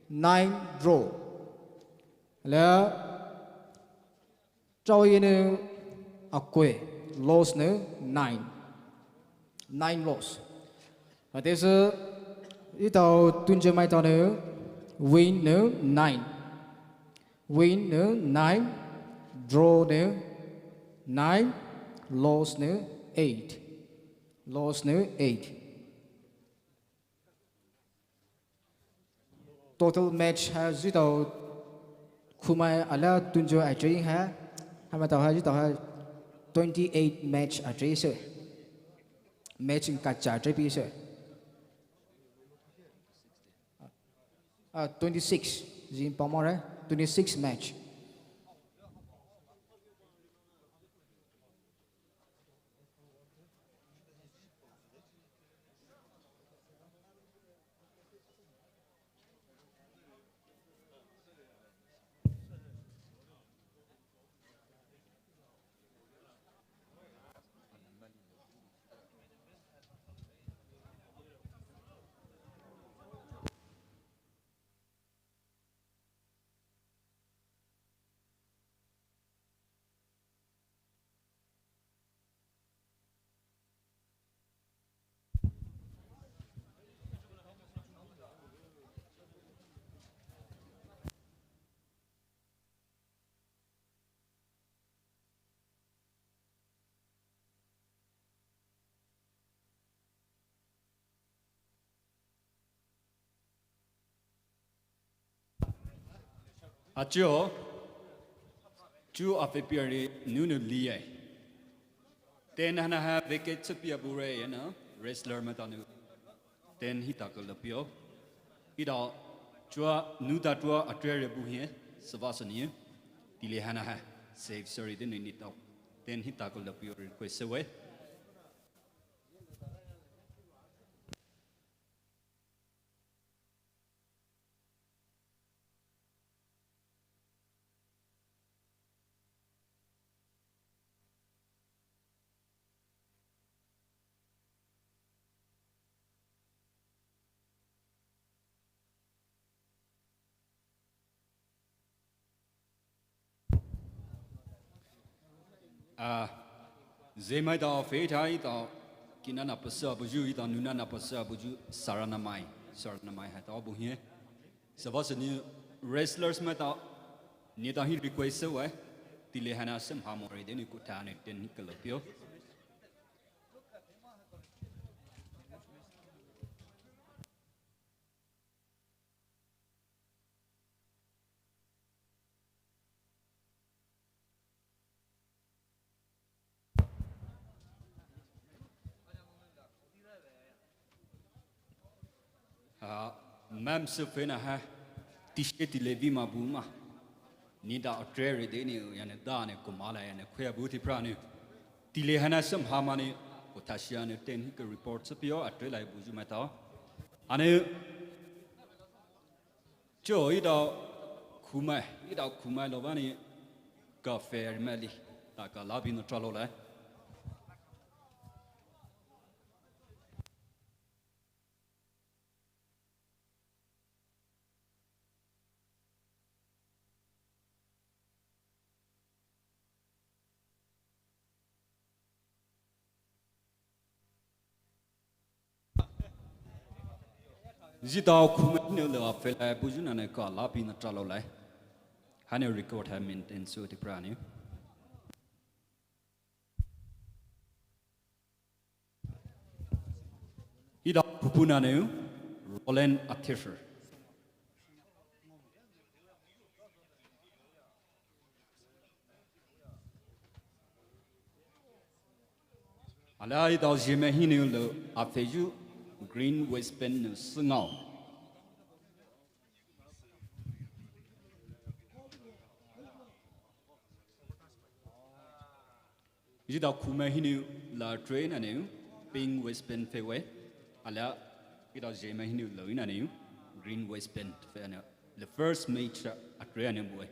nine draw. La Chao yi ne akwe, loss ne nine. Nine loss. Atesü etao tunje maitao ne win ne nine. Win ne nine, draw ne nine, loss ne eight. Loss ne eight. Total match ha zutao khumai ala tunjo atrei ha. Hamaitao ha zutao ha twenty-eight match atrei se. Match in kacha atrei pi se. Ah, twenty-six. Zin pamore. Twenty-six match. Achuo, chu afepiari nunu liye. Ten hana ha vacate sapia bure yena wrestler matanu. Ten hita ko lapio. Ida chua nuda tua atrere buhie savasani. Tile hana ha save sorry de nitao. Ten hita ko lapio request sewe. Ah, zemaitao feitao, kinana pasü abuyu, itao nunana pasü abuyu, Saranamai, Saranamai haitao buhie. Sübüa süni wrestlers maitao, neletao hi request süwe, tile haina sümha more deni kutha ne ten hi kalapio. Ah, ma'am sü feina ha, tishe tile vima bu ma. Neletao atre re deni, yane dane kumala yane kuya bu ti prani. Tile haina sümha mani, kutha shia ne ten hi ka report süpio, atre lai buyu maitao. Ane, cho itao khumai, itao khumai lo bani ka fair mali, ta ka labi no tralo lai. Zitao khumai ne le afela buyu nane ka labi na tralo lai. Haine record ha maintain sü ti prani. Itao khupuna neu, Roland Athirfer. Ala itao zeme hineu le afeyu green waistband neu sengao. Itao khumai hineu la train aneu, pink waistband fewe. Ala itao zeme hineu la in aneu, green waistband fe aneu. The first match a train aneu bue.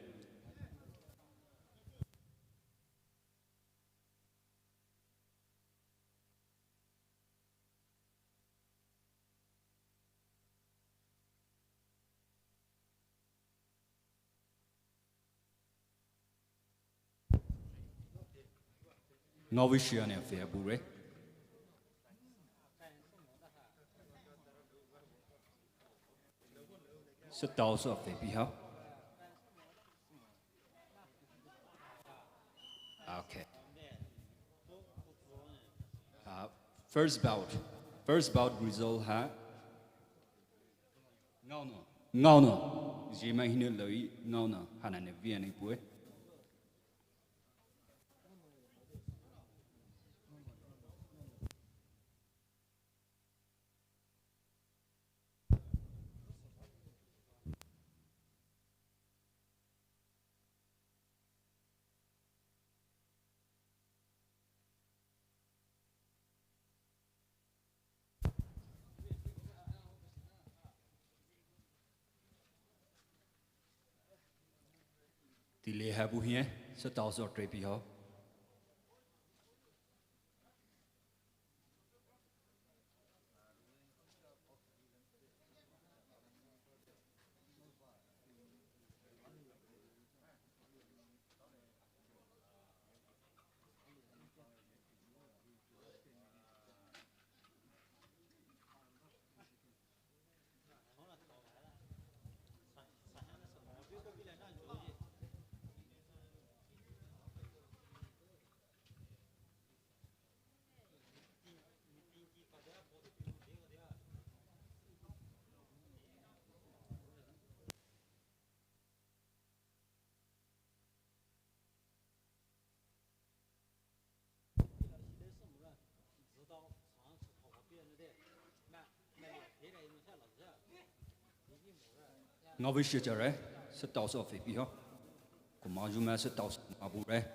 Ngaovi shia ne fe bure. Sütao sü fe piha. Okay. Uh, first bout. First bout result ha. Ngaono. Ngaono. Zeme hineu loi ngaono. Haina ne via ne bue. Tile ha buhie, sütao sü tre piho. Ngaovi shia jare, sütao sü fe piho. Kumajuma sütao sü mabure.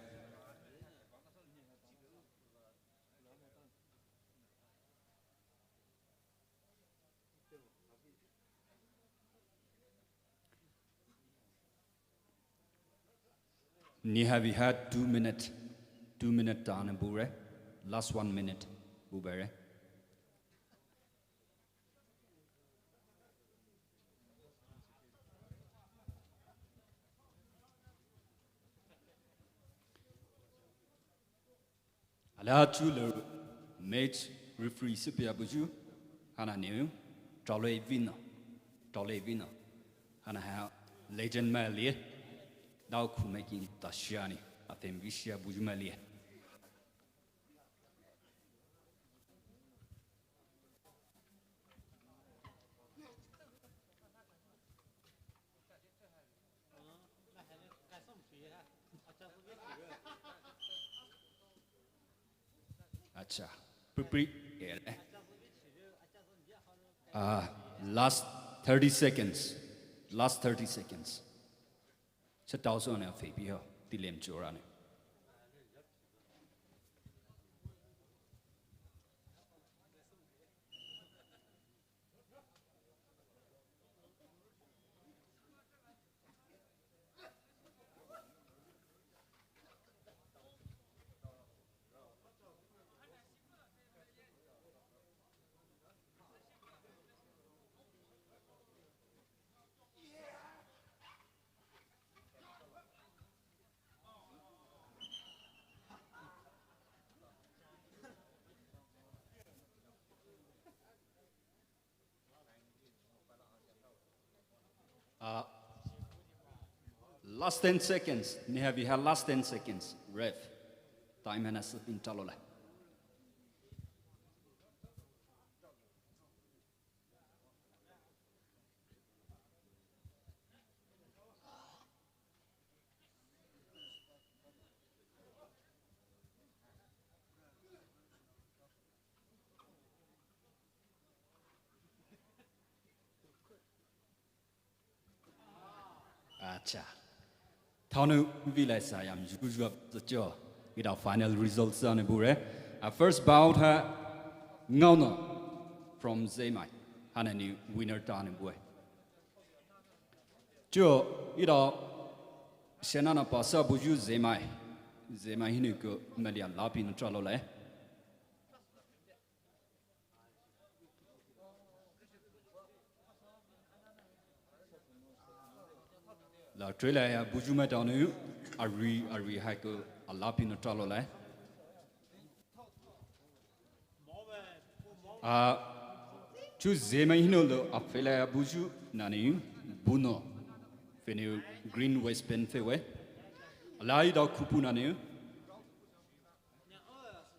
Ni ha vi ha two minute, two minute tane bure, last one minute bubere. Laa chu le match referee süpei abuyu, haina nou, Tale Vina, Tale Vina, haina ha legend mai lie, dao khumai ki ta shia ni, a fem vi shia buyu mai lie. Acha, prepare. Uh, last thirty seconds. Last thirty seconds. Sa tao so na fe pi ho, ti lem chora ne. Uh, last ten seconds. Ni ha vi ha last ten seconds. Ref. Time haina süpei talo la. Acha. Thaonou vilai sa yam yuyu ap zacho. Ida final results ane bure. A first bout ha Ngaono from Zemai. Haina ni winner ta ane bue. Cho ida shenana pasa buyu Zemai. Zemai hinou ko malia lapi no tralo lai. La trela ya buyu mai tao nou, ari, ari hai ko alapi no tralo lai. Ah, chu Zemai hinou lo a fela ya buyu nani, Buno. Feni green waistband fe we. Alai dao khupu nani.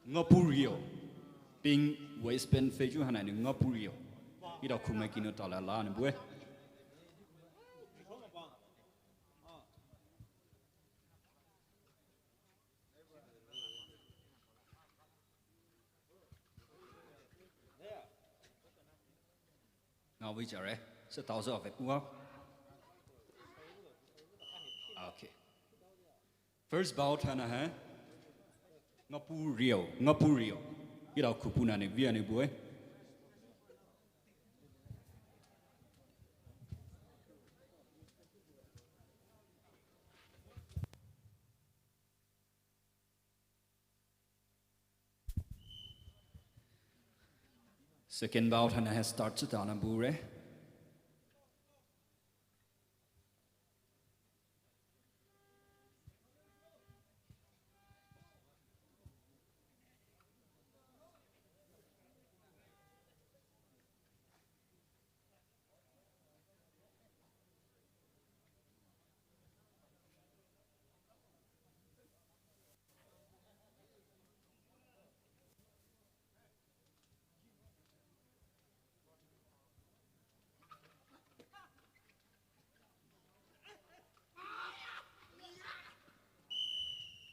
Ngapurio. Pink waistband fe ju haina ni Ngapurio. Ida khumai kino tala la ni bue. Ngao vi chare. Sa tao so fe kua. Okay. First bout haina ha. Ngapurio, Ngapurio. Ida khupu nani via ni bue. Second bout haina ha start sa tana bure.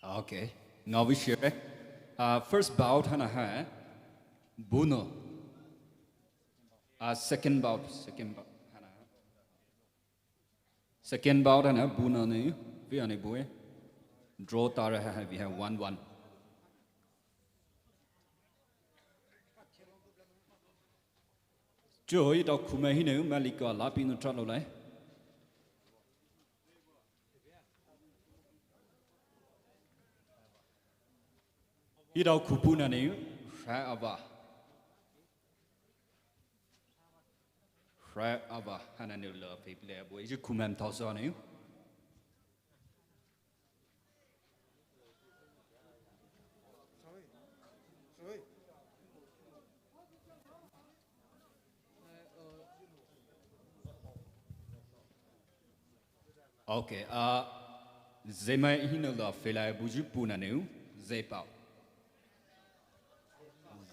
Okay. Ngao vi share. Uh, first bout haina ha. Buno. Uh, second bout. Second bout haina ha. Second bout haina Buno ni. Via ni bue. Draw tara ha vi ha one one. Cho ida khumai hinou malia lapi no tralo lai. Ida khupu nani, Hra Ava. Hra Ava, haina ni lo fe pile bue, iji khumai tao so ni. Okay, uh, Zemai hinou la felai buyu pu nanou, Zepao.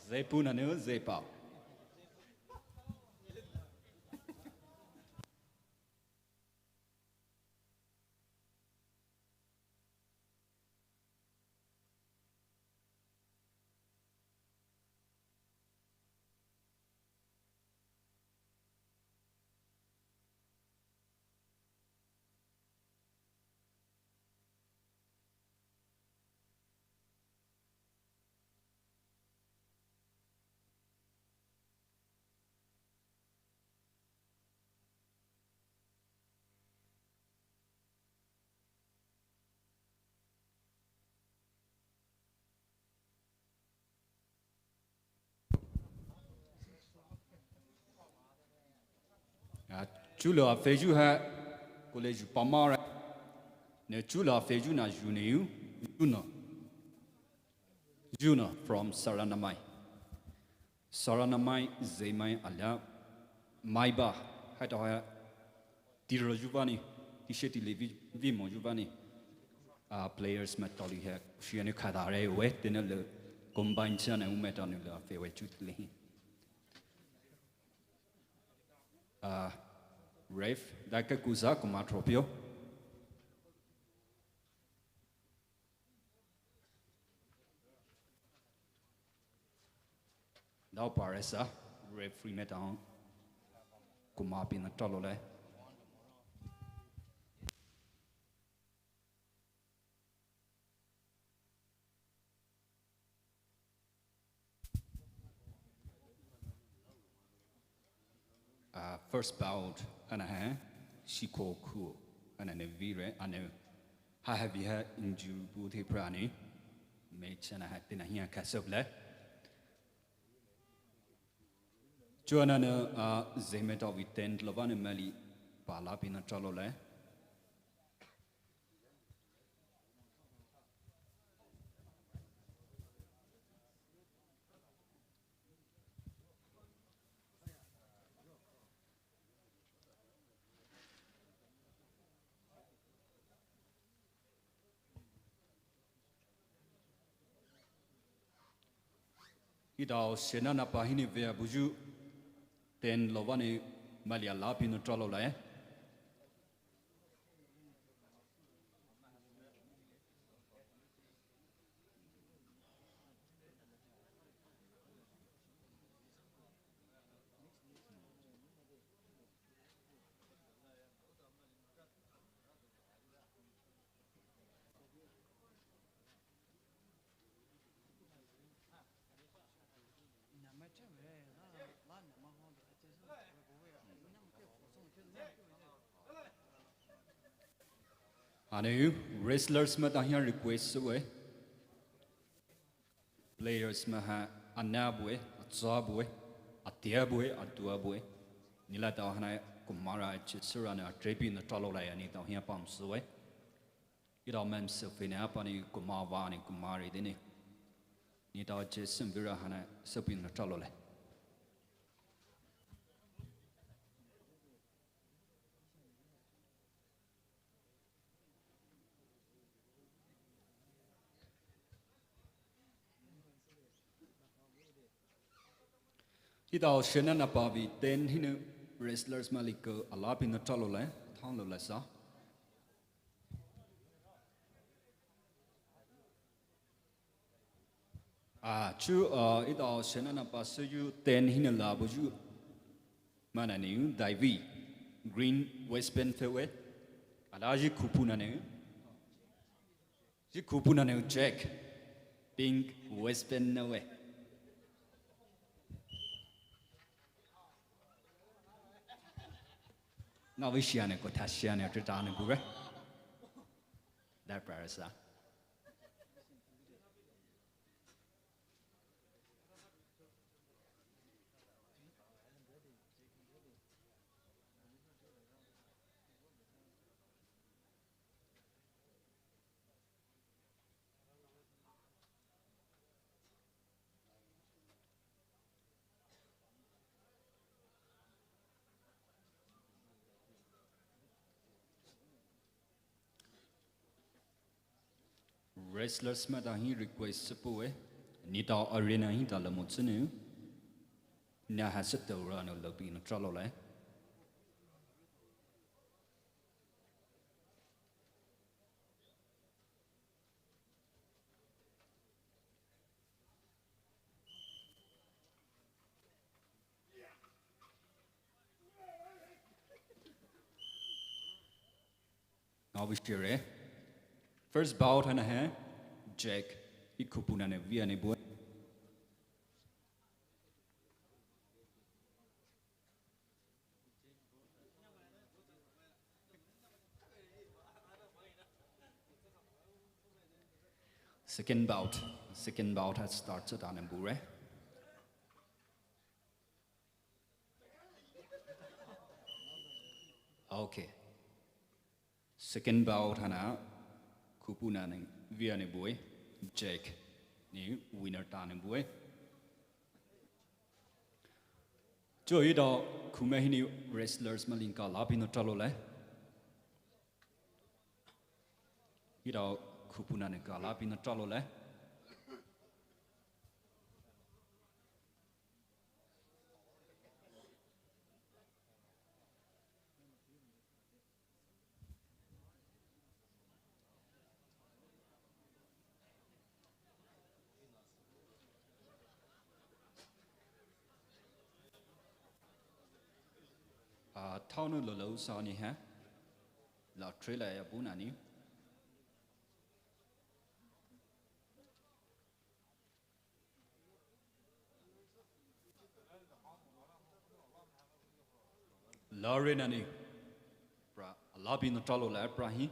Zepu nanou, Zepao. Ah, chulo afeyu ha, college pamara. Ne chulo afeyu na Juno, Juno. Juno from Saranamai. Saranamai, Zemai alia, Maiba, haitao ha, tiro yuvani, tishe tili vi, vimo yuvani. Ah, players mai taoli ha, shiani khadare we, tena le combine chana ume tani le afewe chutlehi. Ah, ref, daka kuza kuma tropio. Dao paresa, referee mai tao, kuma pina talo le. Ah, first bout, ana ha, shiko kuo, ana ne vire, ana ha ha viha injure bu te prani, match ana ha tena hia kasop le. Chuana ne, ah, Zemai tao vi ten lovane mali, pala pina talo le. Itao shenana pa hini vea buyu ten lovane mali ala pina talo le. Ane wrestlers mai tao hia request we. Players mai ha ana bue, atsa bue, atia bue, atua bue. Nila tao hana kumara che surana trepi na talo lai ani tao hia pam sue. Itao mem sefina pani kumava ni kumari dini. Ni tao che semvira hana sepi na talo lai. Itao shenana pa vi ten hini wrestlers maliko ala pina talo lai, thang lo lai sa. Ah, chu, ah, itao shenana pa seyu ten hini la buyu. Mana niu Daivi, green waistband fewe. Ala ji kupuna niu. Ji kupuna niu Jack, pink waistband nawe. Nga wishiane ko tashane tritane bure. Dai parasa. Wrestlers maitao hi request sü puwe. Neletao arena hi talamo tsünou. Nahai sütao rünou loupei nou tralo lai. Ngaobu shire. First bout haina hai Jack hi khupu nane via ne bue. Second bout. Second bout has started on Mbure. Okay. Second bout haina khupu nane via ne bue. Jack ni winner ta ne bue. Cho etao khumai hinou wrestlers maling ka lapei nou tralo lai. Etao khupu nane ka lapei nou tralo lai. Ah, thaonou lolo sa ni hai. La trailer ya bu nani. Lare nani. Pra, lapei nou tralo lai pra hi.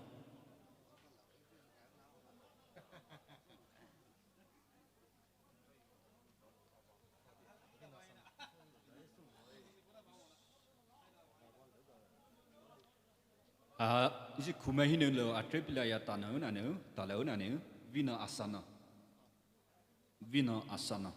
Ah, isi khumai hinou lo atrepila ya tanou nanou, talou nanou, vina asana. Vina asana.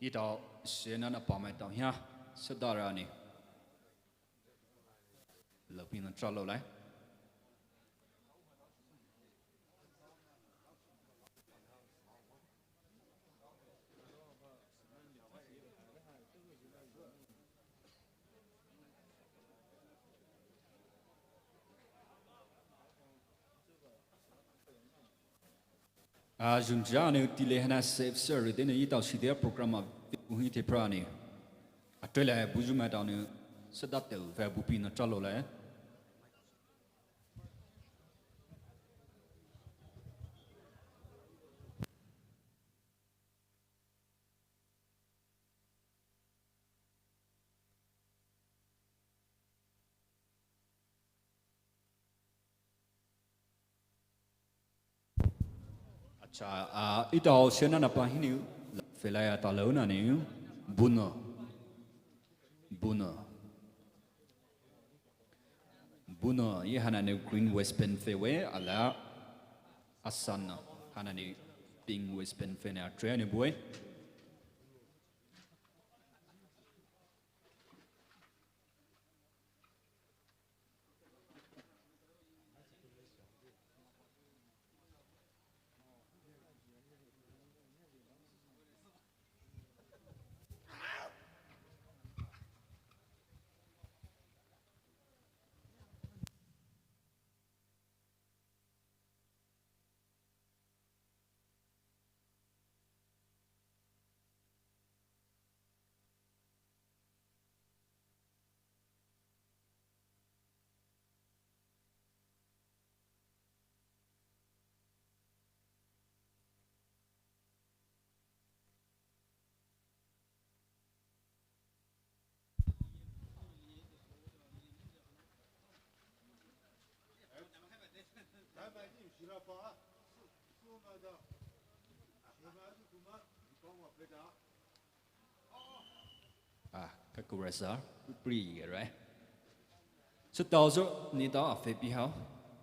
Etao sena na pamaitao hia, sedara ni. Loupei nou tralo lai. Ah, zunja nou tile haina safe sir, then etao sidia program a buhi te pra ni. Atrela buzu maitao nou sedateu va bupei nou tralo lai. Acha, ah, etao sena na pa hinou, felaya talou nanou, bunou. Bunou. Bunou, ye haina nou green waistband pfü we, ala, asana, haina nou pink waistband pfü ne atre ne bue. Ah, kakurasa, pri, right? Sütao zo, neletao a pfü pi hao,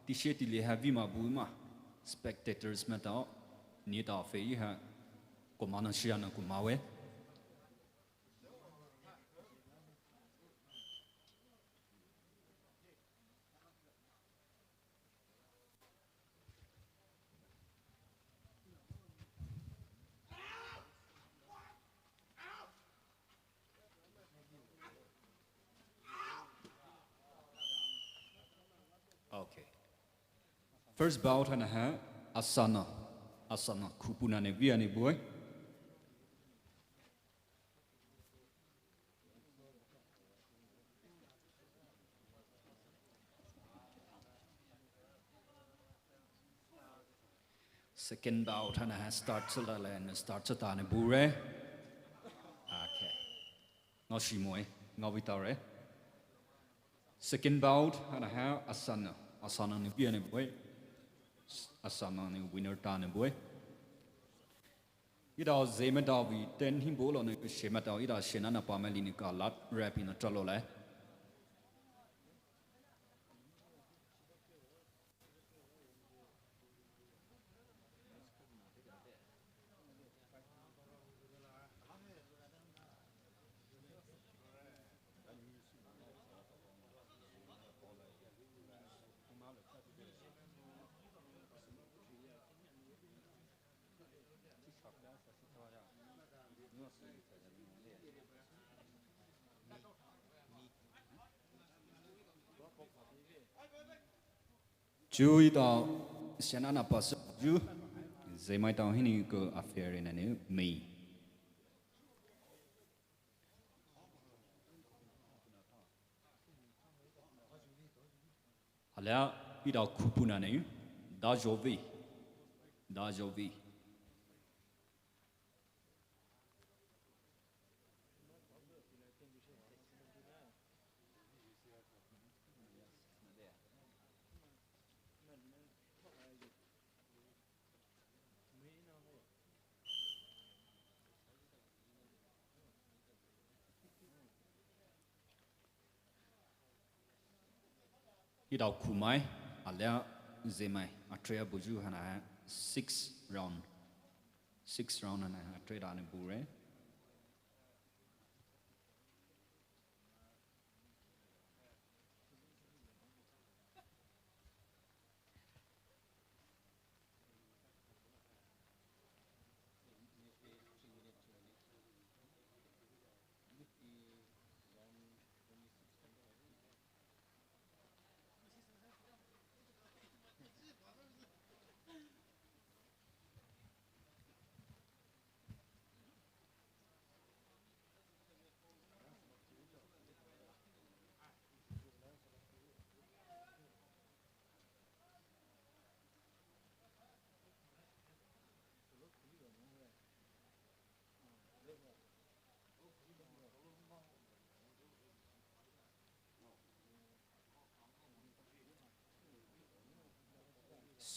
tishe tile ha vima bu ma. spectators maitao, neletao pei ha, kouma nou shiyu nou kouma we. Okay. First bout haina ha Asana. Asana khupuna ne via ne boy. Second bout haina ha start sala le start sata ne bure. Okay. Ngao shi moe, ngao vei taore. Second bout haina ha Asana. Asana ne via ne boy. Asana ne winner ta ne boy. Etao zeme tao vei ten himbo lo ne sheme tao etao shena na pa me li ne ka lat rep ina talo le. Chu etao shena na pa se chu. Zeme tao hinou ko affair na ne mei. Alia etao khupuna ne. Da jovi. Da jovi. Etao khumai, alia zemai, atrea buyu haina ha six round. Six round haina ha atrea da ne bure.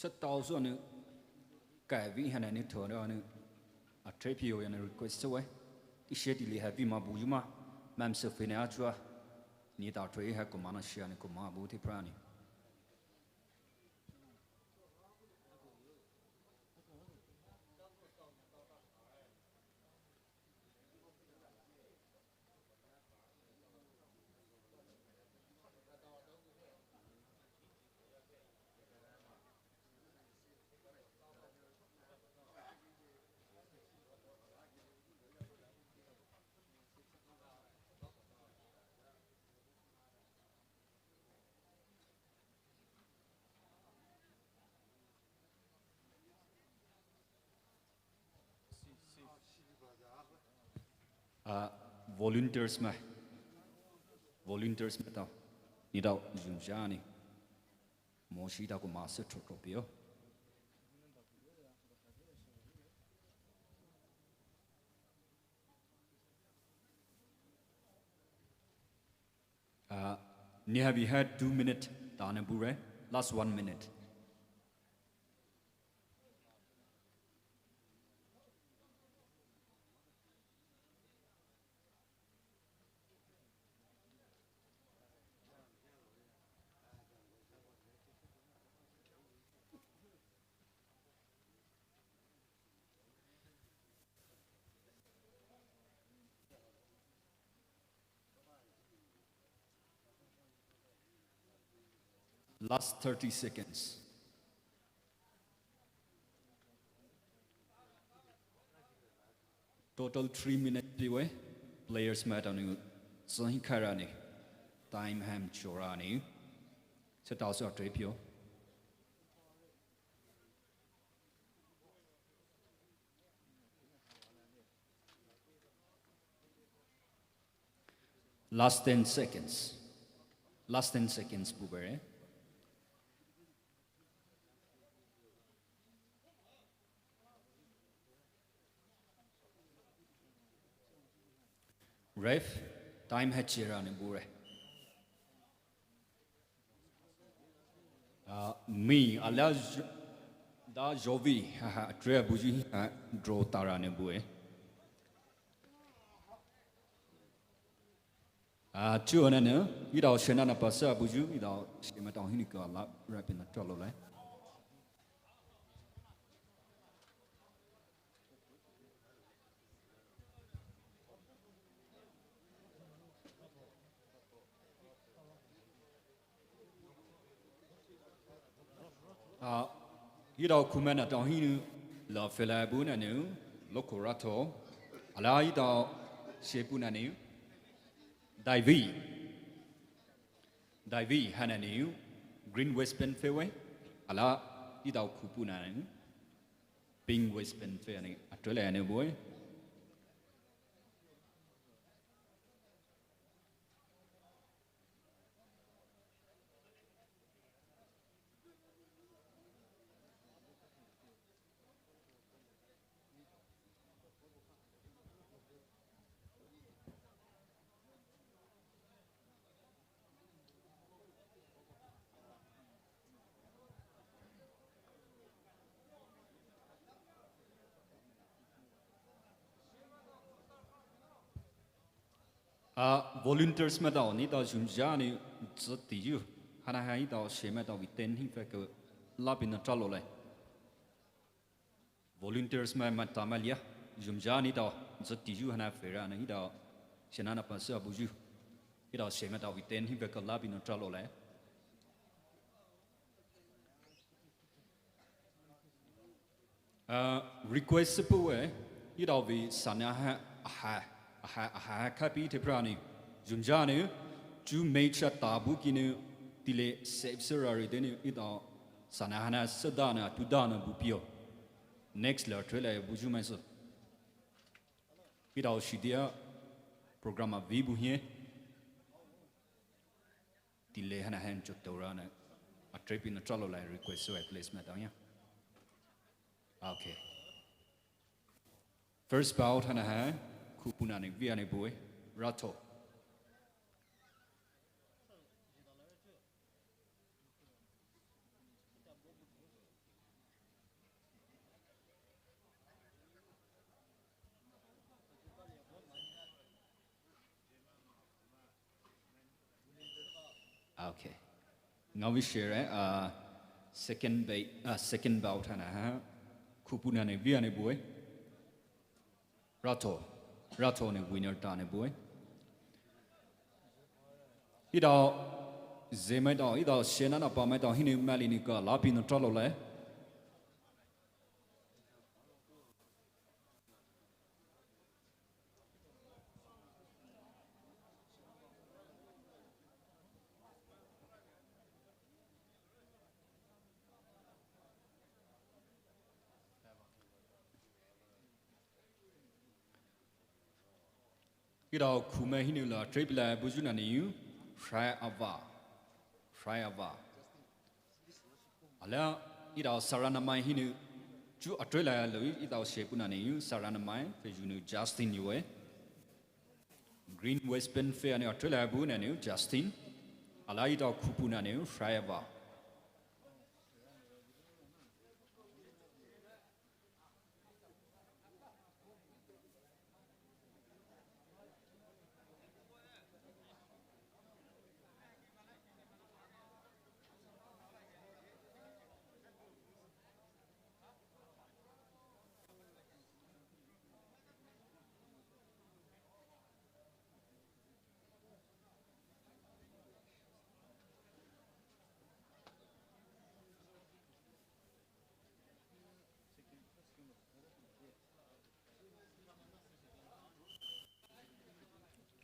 Setao sou nou, kaivi haina ne thou nou, atrea pio ya ne request sou we. Tishe tili havi ma buyu ma, mam se fene achua, neletao three ha kouma nou shiyu ne kouma bu te prani. Ah, volunteers mai. Volunteers maitao. Neletao zhuzha ne. Moshi tao kouma se throthro pio. Ah, neletao vei ha two minute, tane bure, last one minute. Last thirty seconds. Total three minutes piwe. Players maitao nou zühi khairani. Time ham chorani. Setao sa trepio. Last ten seconds. Last ten seconds bubere. Ref, time ha chirani bure. Ah, mi ala jo-, da jovi, ha, ha, trea buji, ha, draw tarani bue. Ah, chuo nane, idao shena na pasa buju, idao shema tao hini ka la, rapin na tralo lai. Ah, idao kumena tao hinu la fela bu nanu, loko rato, ala idao shepu nanu, daivi, daivi hananu, green waistband fewe, ala idao kupu nanu, pink waistband fe ani, atrele anu bue. Ah, volunteers maitao, nitao jumja ni zütiju. Hana ha itao she maitao viten hing feke lapin na tralo lai. Volunteers mai maitao malia. Jumja nitao zütiju hana fera na itao. Shena na pasa buju. Itao she maitao viten hing feke lapin na tralo lai. Ah, request pue, idao vi sana ha, aha, aha, aha, kapi te prani. Jumjani, ju mecha tabu kinu, tile save serari deni, idao sana hana sedana, tudana bupio. Next la trela buju maiso. Idao shidia, programa vi buhie. Tile hana hen chok taurana. Atrepi na tralo lai request so place maitao ya. Okay. First bout hana ha. Kupuna ni via ni bue. Rato. Okay. Ngawi share, uh, second ba-, uh, second bout hana ha. Kupuna ni via ni bue. Rato. Rato ni winner ta ni bue. Idao, ze maitao, idao shena na pa maitao hini mali ni ka lapi no tralo lai. Idao kume hinu la trepila buju naniu, fry ava, fry ava. Ala idao saranamai hinu, ju atrela lo idao shepu naniu, saranamai, fe junu Justin yue. Green waistband fe aniu atrela bu naniu, Justin. Ala idao kupu naniu, fry ava.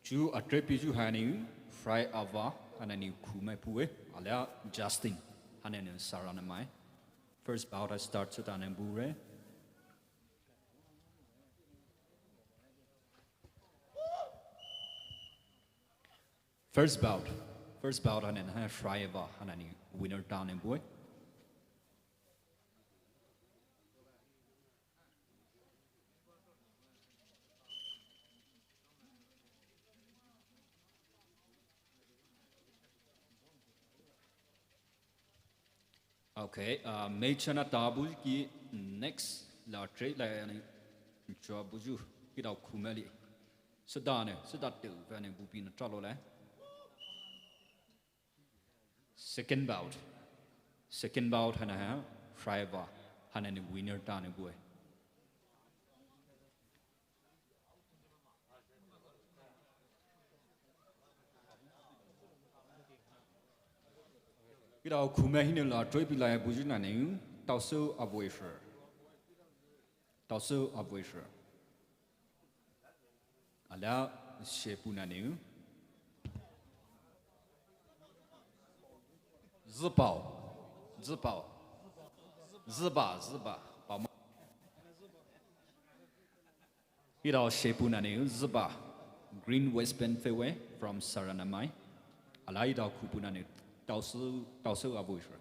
Chu atrei peiyu haina fry ava haina ni khumai pue, alia Justin haina ni sara namai. First bout ha start sütana bure. First bout, first bout haina ha fry ava haina ni winner tana bue. Okay, uh, mei chana tabu ki next la trei la yani chua buju kidao khumeli. Sedane, sedate vane bupi na tralo le. Second bout. Second bout haina ha fry ava haina ni winner tana bue. Kidao khumai hinou la trei pei la buju naniu, Taosou Avoisher. Taosou Avoisher. Alia shepu naniu. Zipao. Zipao. Ziba, ziba. Pama. Kidao shepu naniu, ziba. Green waistband fairway from Saranamai. Alia kidao khupu naniu, Taosou, Taosou Avoisher.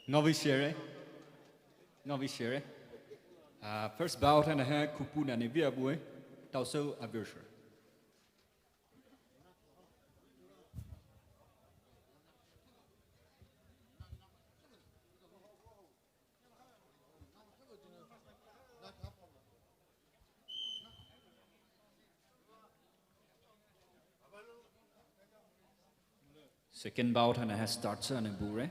Ngaovi share. Ngaovi share. Ah, first bout haina ha khupu nani via bue. Taosou Avoisher. Second bout haina ha start süna bure.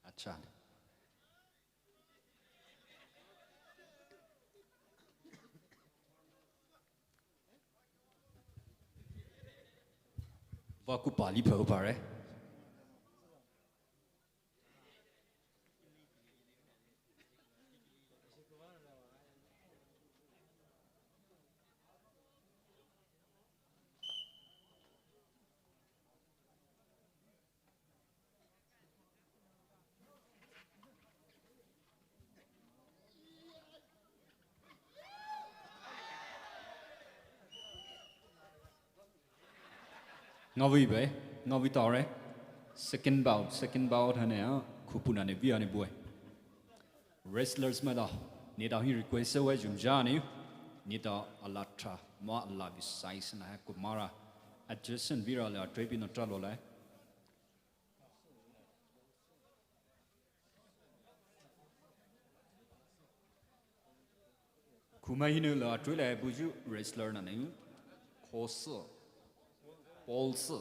Acha. Vaku pali phao pare. Ngaovi be, ngaovi taore. Second bout, second bout haina, khupuna ne via ne bue. Wrestlers maida, nida hi request we jumja ne, nida alatra, ma alavi size na ha kumara. Adjacent vira le atrebi no tralo le. Khumai hinu la atrui la buju wrestler na neu. Kosu. Polsu.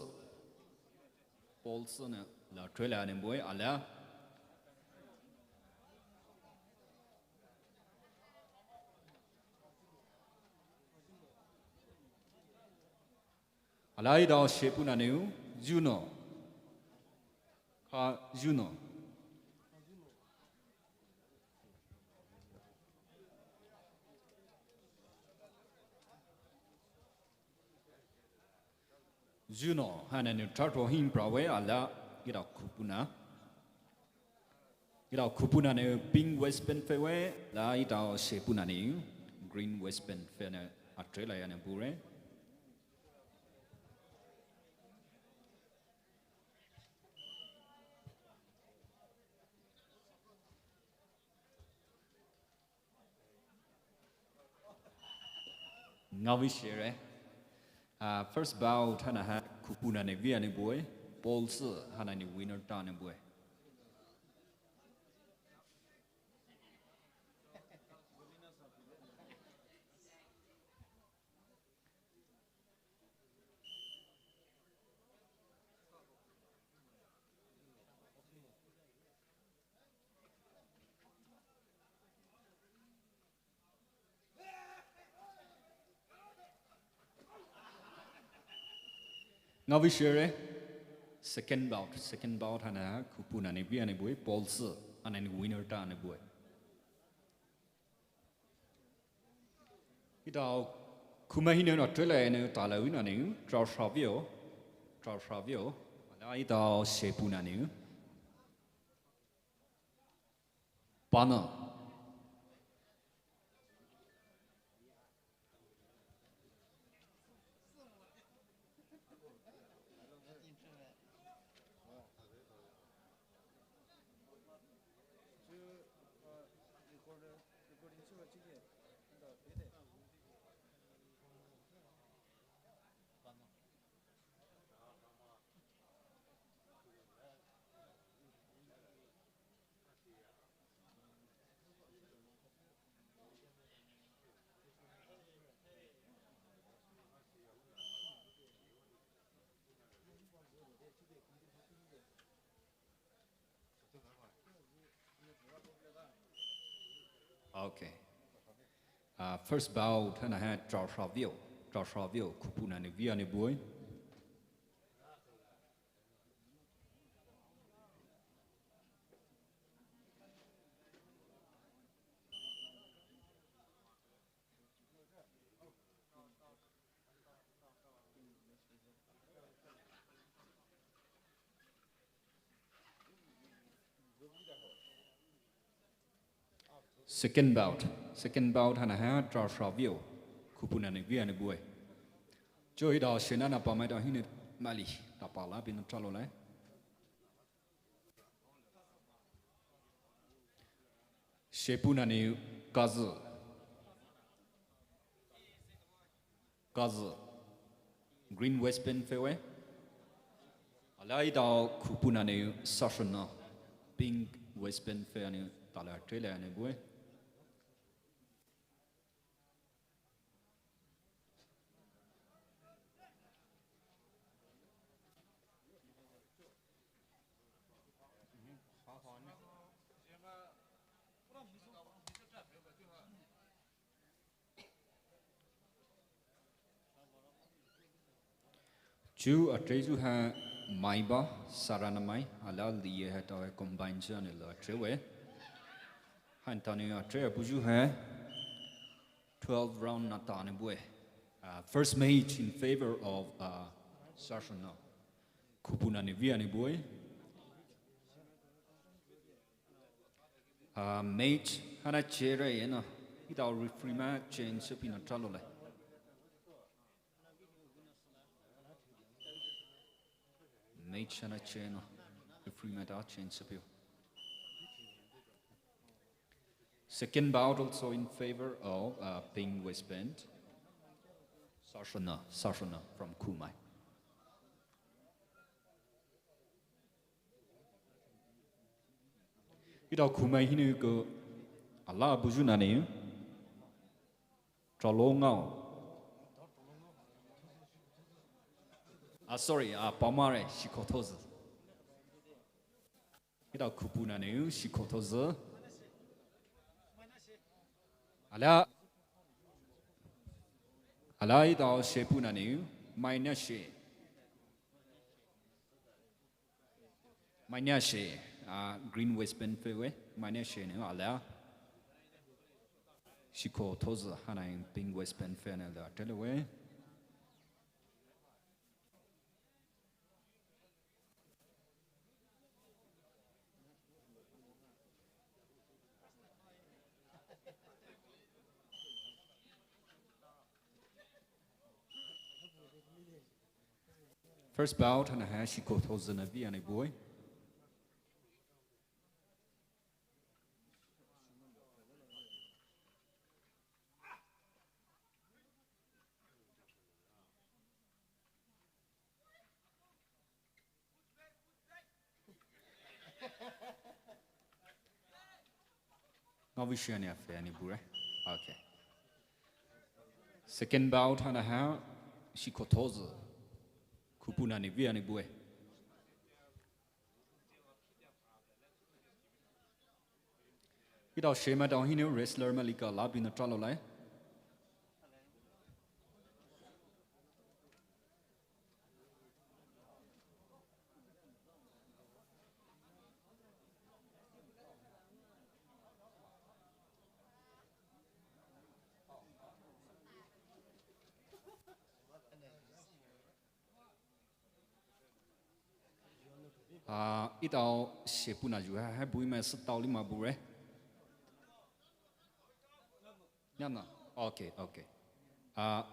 Polsu na la atrui la nemboi ala. Alai dao shepu na neu, Juno. Ka Juno. Juno, haina nou third row hi prawe ala, etao khupuna. Etao khupuna nou pink waistband pfü we, la etao shepuna nou green waistband pfü nou atrela ya nou bure. Ngaovi shere. Ah, first bout haina ha khupuna nou via nou bue, pole sü haina nou winner ta nou bue. Ngaovi shere. Second bout, second bout haina ha khupuna nou via nou bue, pole sü haina nou winner ta nou bue. Etao khumai hinou nou atrela nou tala wina nou, trao shavio, trao shavio, ala etao shepuna nou. Pana. Okay. Ah, first bout haina ha trao shavio, trao shavio, khupuna nou via nou bue. Second bout. Second bout haina ha trao shavio. Khupuna nou via nou bue. Cho etao shena na pamai etao hinou mali. Tapala pina tralo lai. Shepuna nou kazü. Kazü. Green waistband pfü we. Ala etao khupuna nou sashona. Pink waistband pfü nou tala atrela nou bue. Chu atre zhu ha mai ba, Saranamai, ala liye ha tawe combine zhu nou la atre we. Haina tao nou atre abu zhu ha twelve round na ta nou bue. Uh, first mate in favor of, uh, Sashona. Khupuna nou via nou bue. Uh, mate haina chere ena. Etao referee ma change pina tralo lai. Mate haina chere ena. Referee ma etao change pio. Second bout also in favor of, uh, pink waistband. Sashona, Sashona from Khumai. Etao Khumai hinou ko ala abu zhu na nou. Tralo ngao. Ah, sorry, ah, pamare, shikotozü. Etao khupuna nou shikotozü. Ala. Ala etao shepuna nou, maina she. Maina she, ah, green waistband pfü we, maina she nou ala. Shikotozü haina pink waistband pfü nou la tele we. First bout, hana ha Shikothoza na via ni bue. Nga vishia ni afe ni bure. Okay. Second bout hana ha Shikothoza. Kupuna ni via ni bue. Itao shema tao hine wrestler malika labi na tralo lai. Ah, itao shepuna ju ha, ha bui mai satao lima bure. Nyana. Okay, okay. Ah,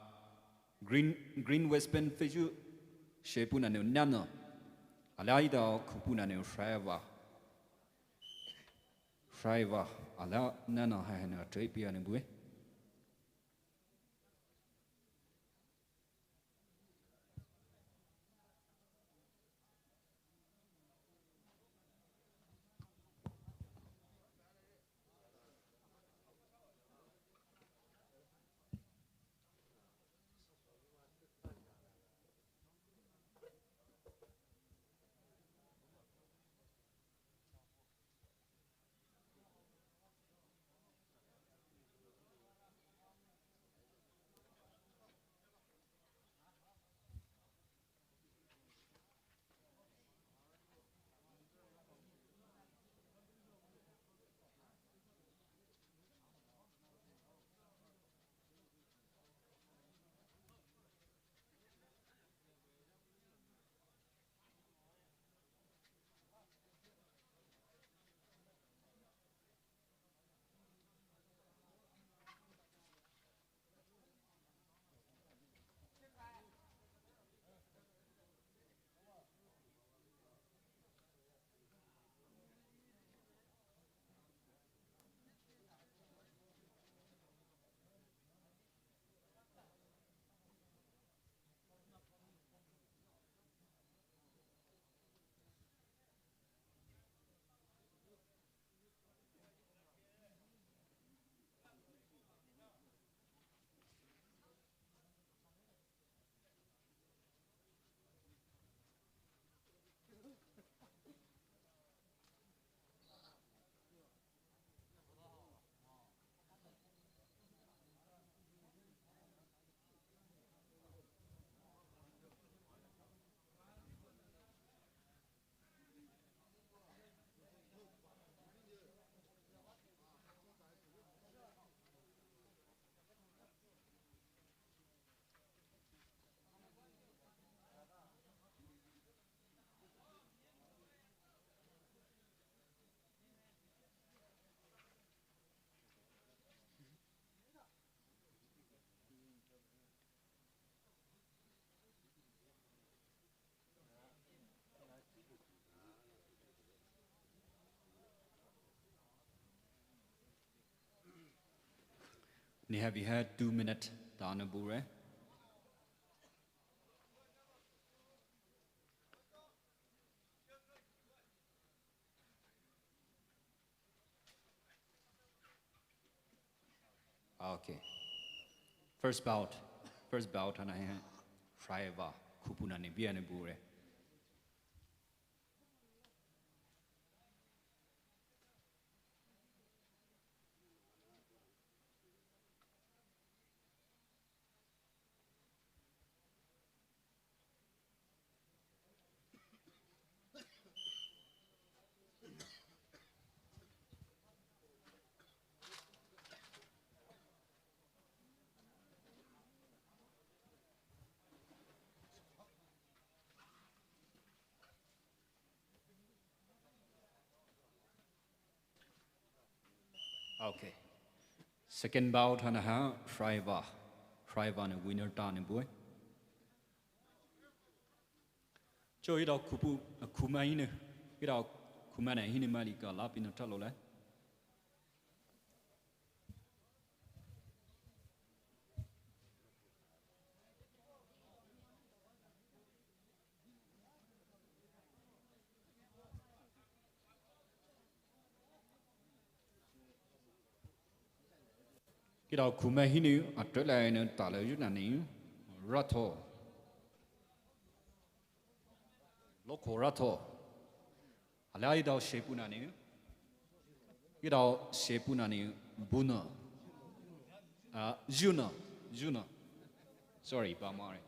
green, green waistband feju shepuna ne nyana. Ala itao kupuna ne shaiva. Shaiva. Ala nyana ha ha ne trepia ne bue. Ni ha vei ha two minute tana bure. Okay. First bout. First bout hana ha Shaiva kupuna ni via ni bure. Okay. Second bout hana ha Shaiva. Shaiva ne winner tana bue. Cho etao khupu, ah, khuma hinou, etao khuma hinou maili ka la pino talo le. Etao khuma hinou, atrela hinou talo yu nani, ratho. Loko ratho. Alia etao shepu nani. Etao shepu nani, buno. Ah, juno, juno. Sorry, ba mare.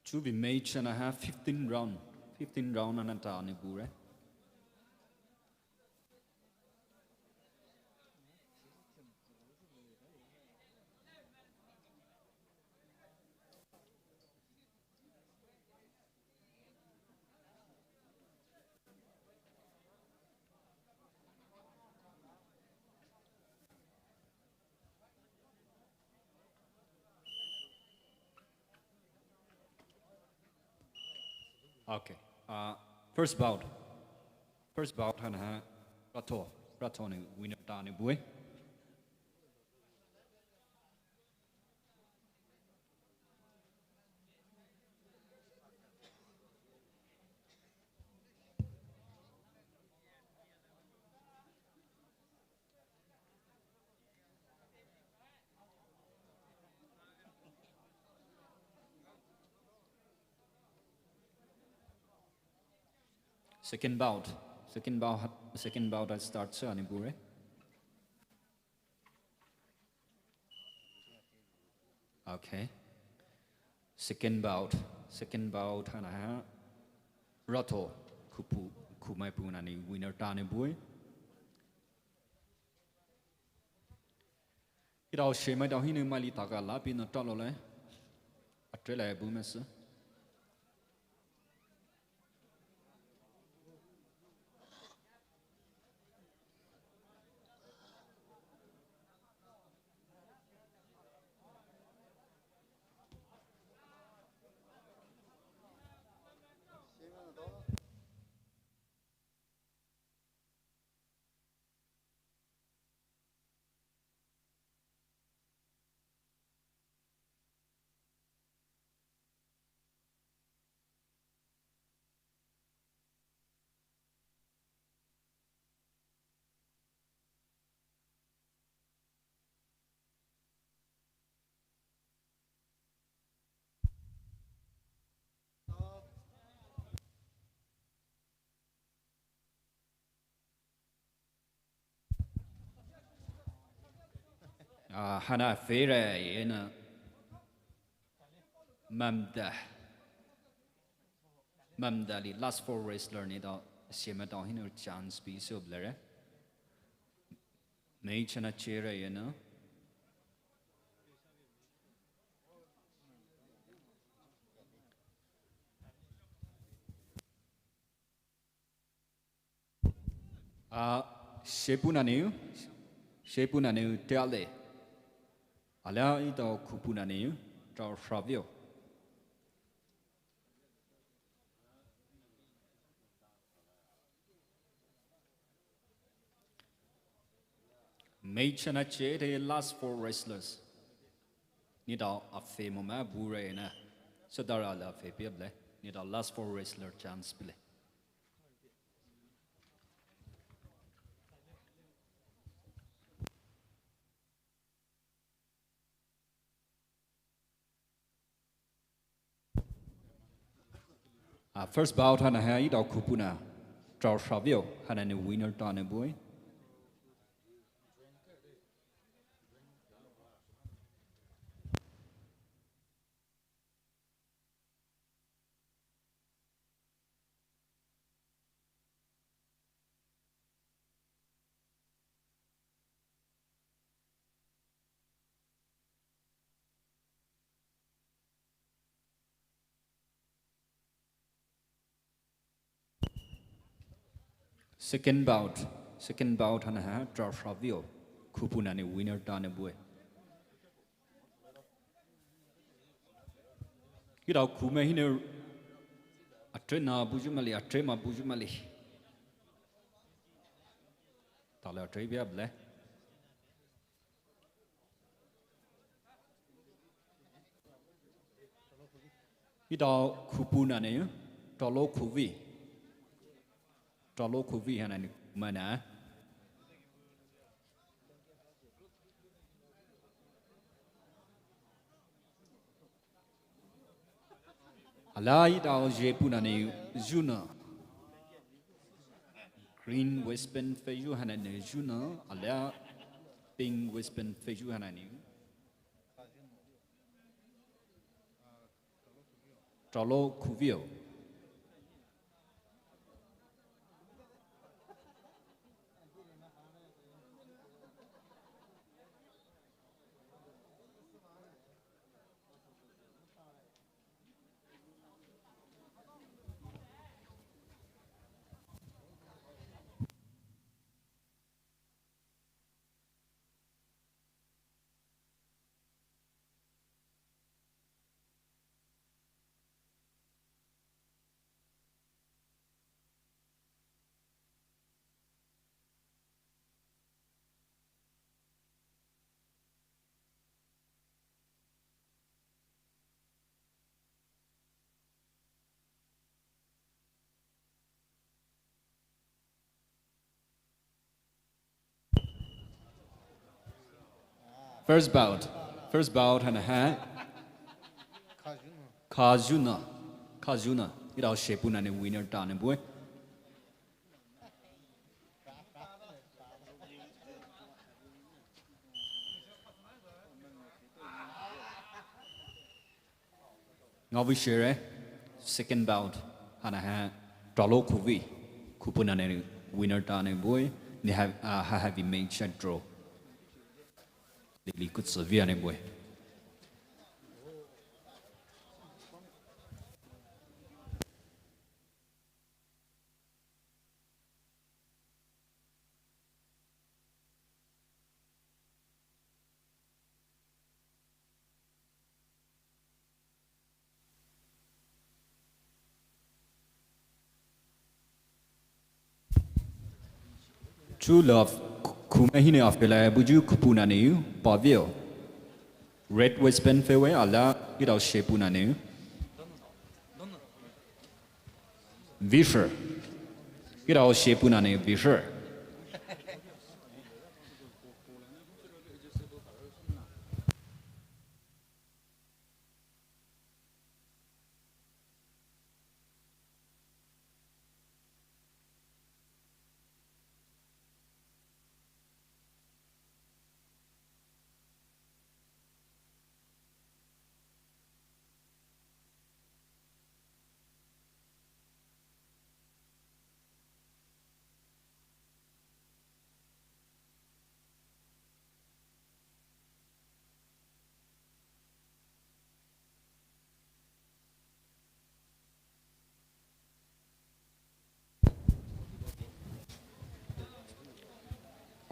Chubi mei chana ha fifteen round. Fifteen round ana ta ni bure. Okay. Uh, first bout. First bout hana ha Ratho. Ratho ni winner ta ni bue. Second bout. Second bout, second bout ha start sa ni bure. Okay. Second bout. Second bout hana ha Ratho khupu, khumai pu nani winner ta ni bue. Etao shemai tao hinou maili taka la pino talo le. Atrela bu mese. Ah, hana fere ena Mamda. Mamda li last four wrestler ni tao shemai tao hinou chance pi so blere. Mei chana chere ena. Ah, shepu naniu, shepu naniu teale. Alia etao khupu naniu, tao hravio. Mei chana che the last four wrestlers. Ni tao afe mo ma bure na. Sadara la afe piable. Ni tao last four wrestler chance pile. Ah, first bout haina hai etao khupuna Trao Shavio haina ne winner tane bue. Second bout, second bout haina hai Trao Shavio khupuna ne winner tane bue. Etao khume hinou atre na buyu mali, atre ma buyu mali. Tale atre bia ble. Etao khupuna ne, Tralo Khuvi. Tralo Khuvi haina ne mana. Alia etao jepuna ne Juna. Green waistband pfeyu haina ne Juna. Alia pink waistband pfeyu haina ne Tralo Khuvio. First bout. First bout haina hai Kajuna. Kajuna. Etao shepuna ne winner tane bue. Ngaovi shere, second bout haina hai Tralo Khuvi khupuna ne winner tane bue. Ni ha, ah, ha havi main chat draw. Lili kutsu via ne bue. True Love, khume hinou afela buyu khupuna ne Pavio. Red waistband pfewe alia etao shepuna ne Visher. Etao shepuna ne Visher.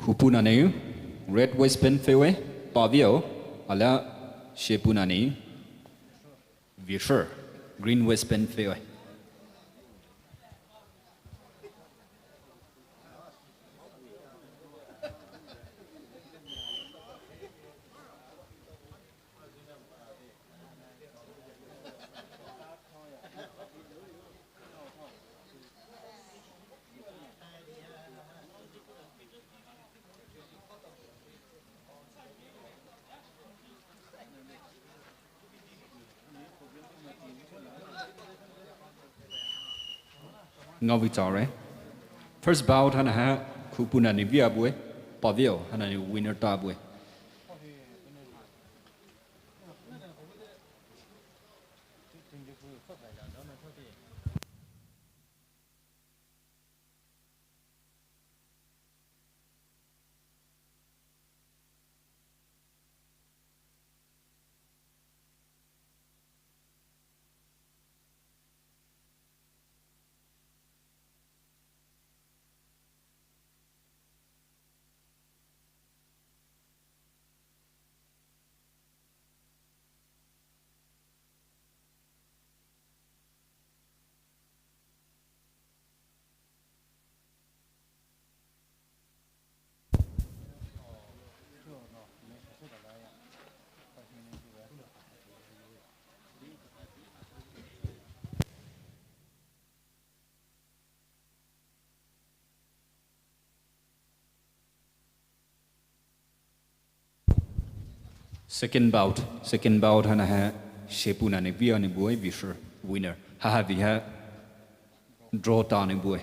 Khupuna ne, red waistband pfewe, Pavio, alia shepuna ne, Visher, green waistband pfewe. Ngaovi taore. First bout haina hai Khupuna ni via bue. Paveo haina ni winner ta bue. Second bout, second bout haina hai Shepuna ni via ni bue, visher winner. Haha via draw ta ni bue.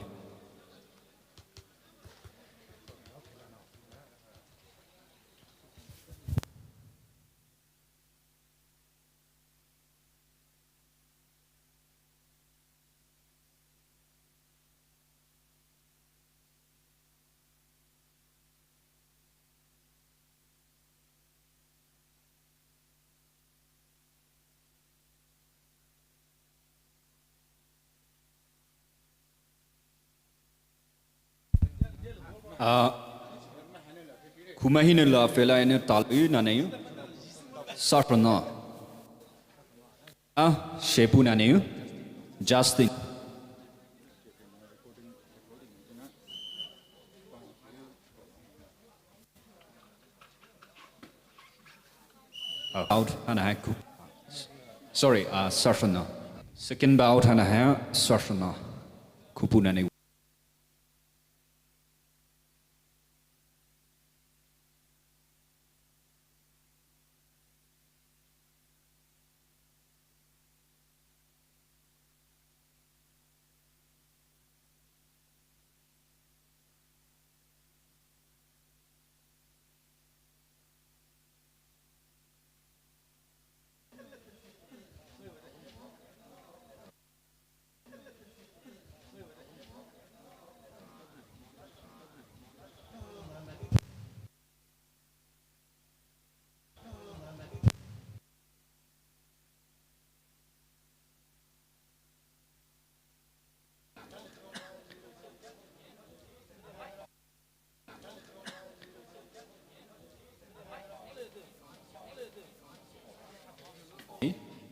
Ah, khuma hina la fela ene talu na ne yu. Sarfana. Ah, Shepuna ne yu. Justin. Ah, out haina hai Khup-, sorry, ah, Sarfana. Second bout haina hai Sarfana. Khupuna ne.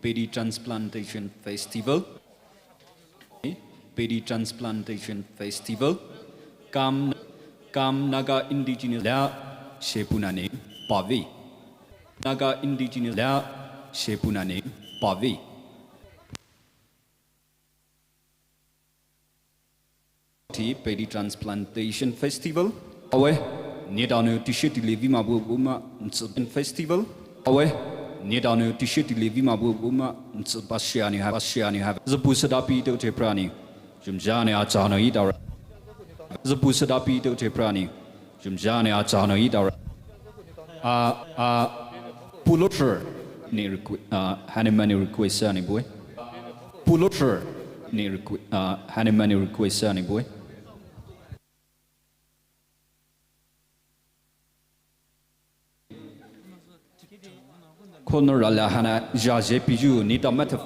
Paddy Transplantation Festival. Paddy Transplantation Festival. Kam, Kam Naga Indigenous la Shepuna ne pavi. Naga Indigenous la Shepuna ne pavi. Ti Paddy Transplantation Festival. Awe, nedanu tishe ti levi mabu buma festival. Awe, nedanu tishe ti levi mabu buma bashiani ha, bashiani ha. Zapu sadapi to te prani. Jumjane achano idara. Zapu sadapi to te prani. Jumjane achano idara. Ah, ah, Pulofer ni requ-, ah, Hanimani request ani bue. Pulofer ni requ-, ah, Hanimani request ani bue. Corner ala hana jaje piju ni ta mata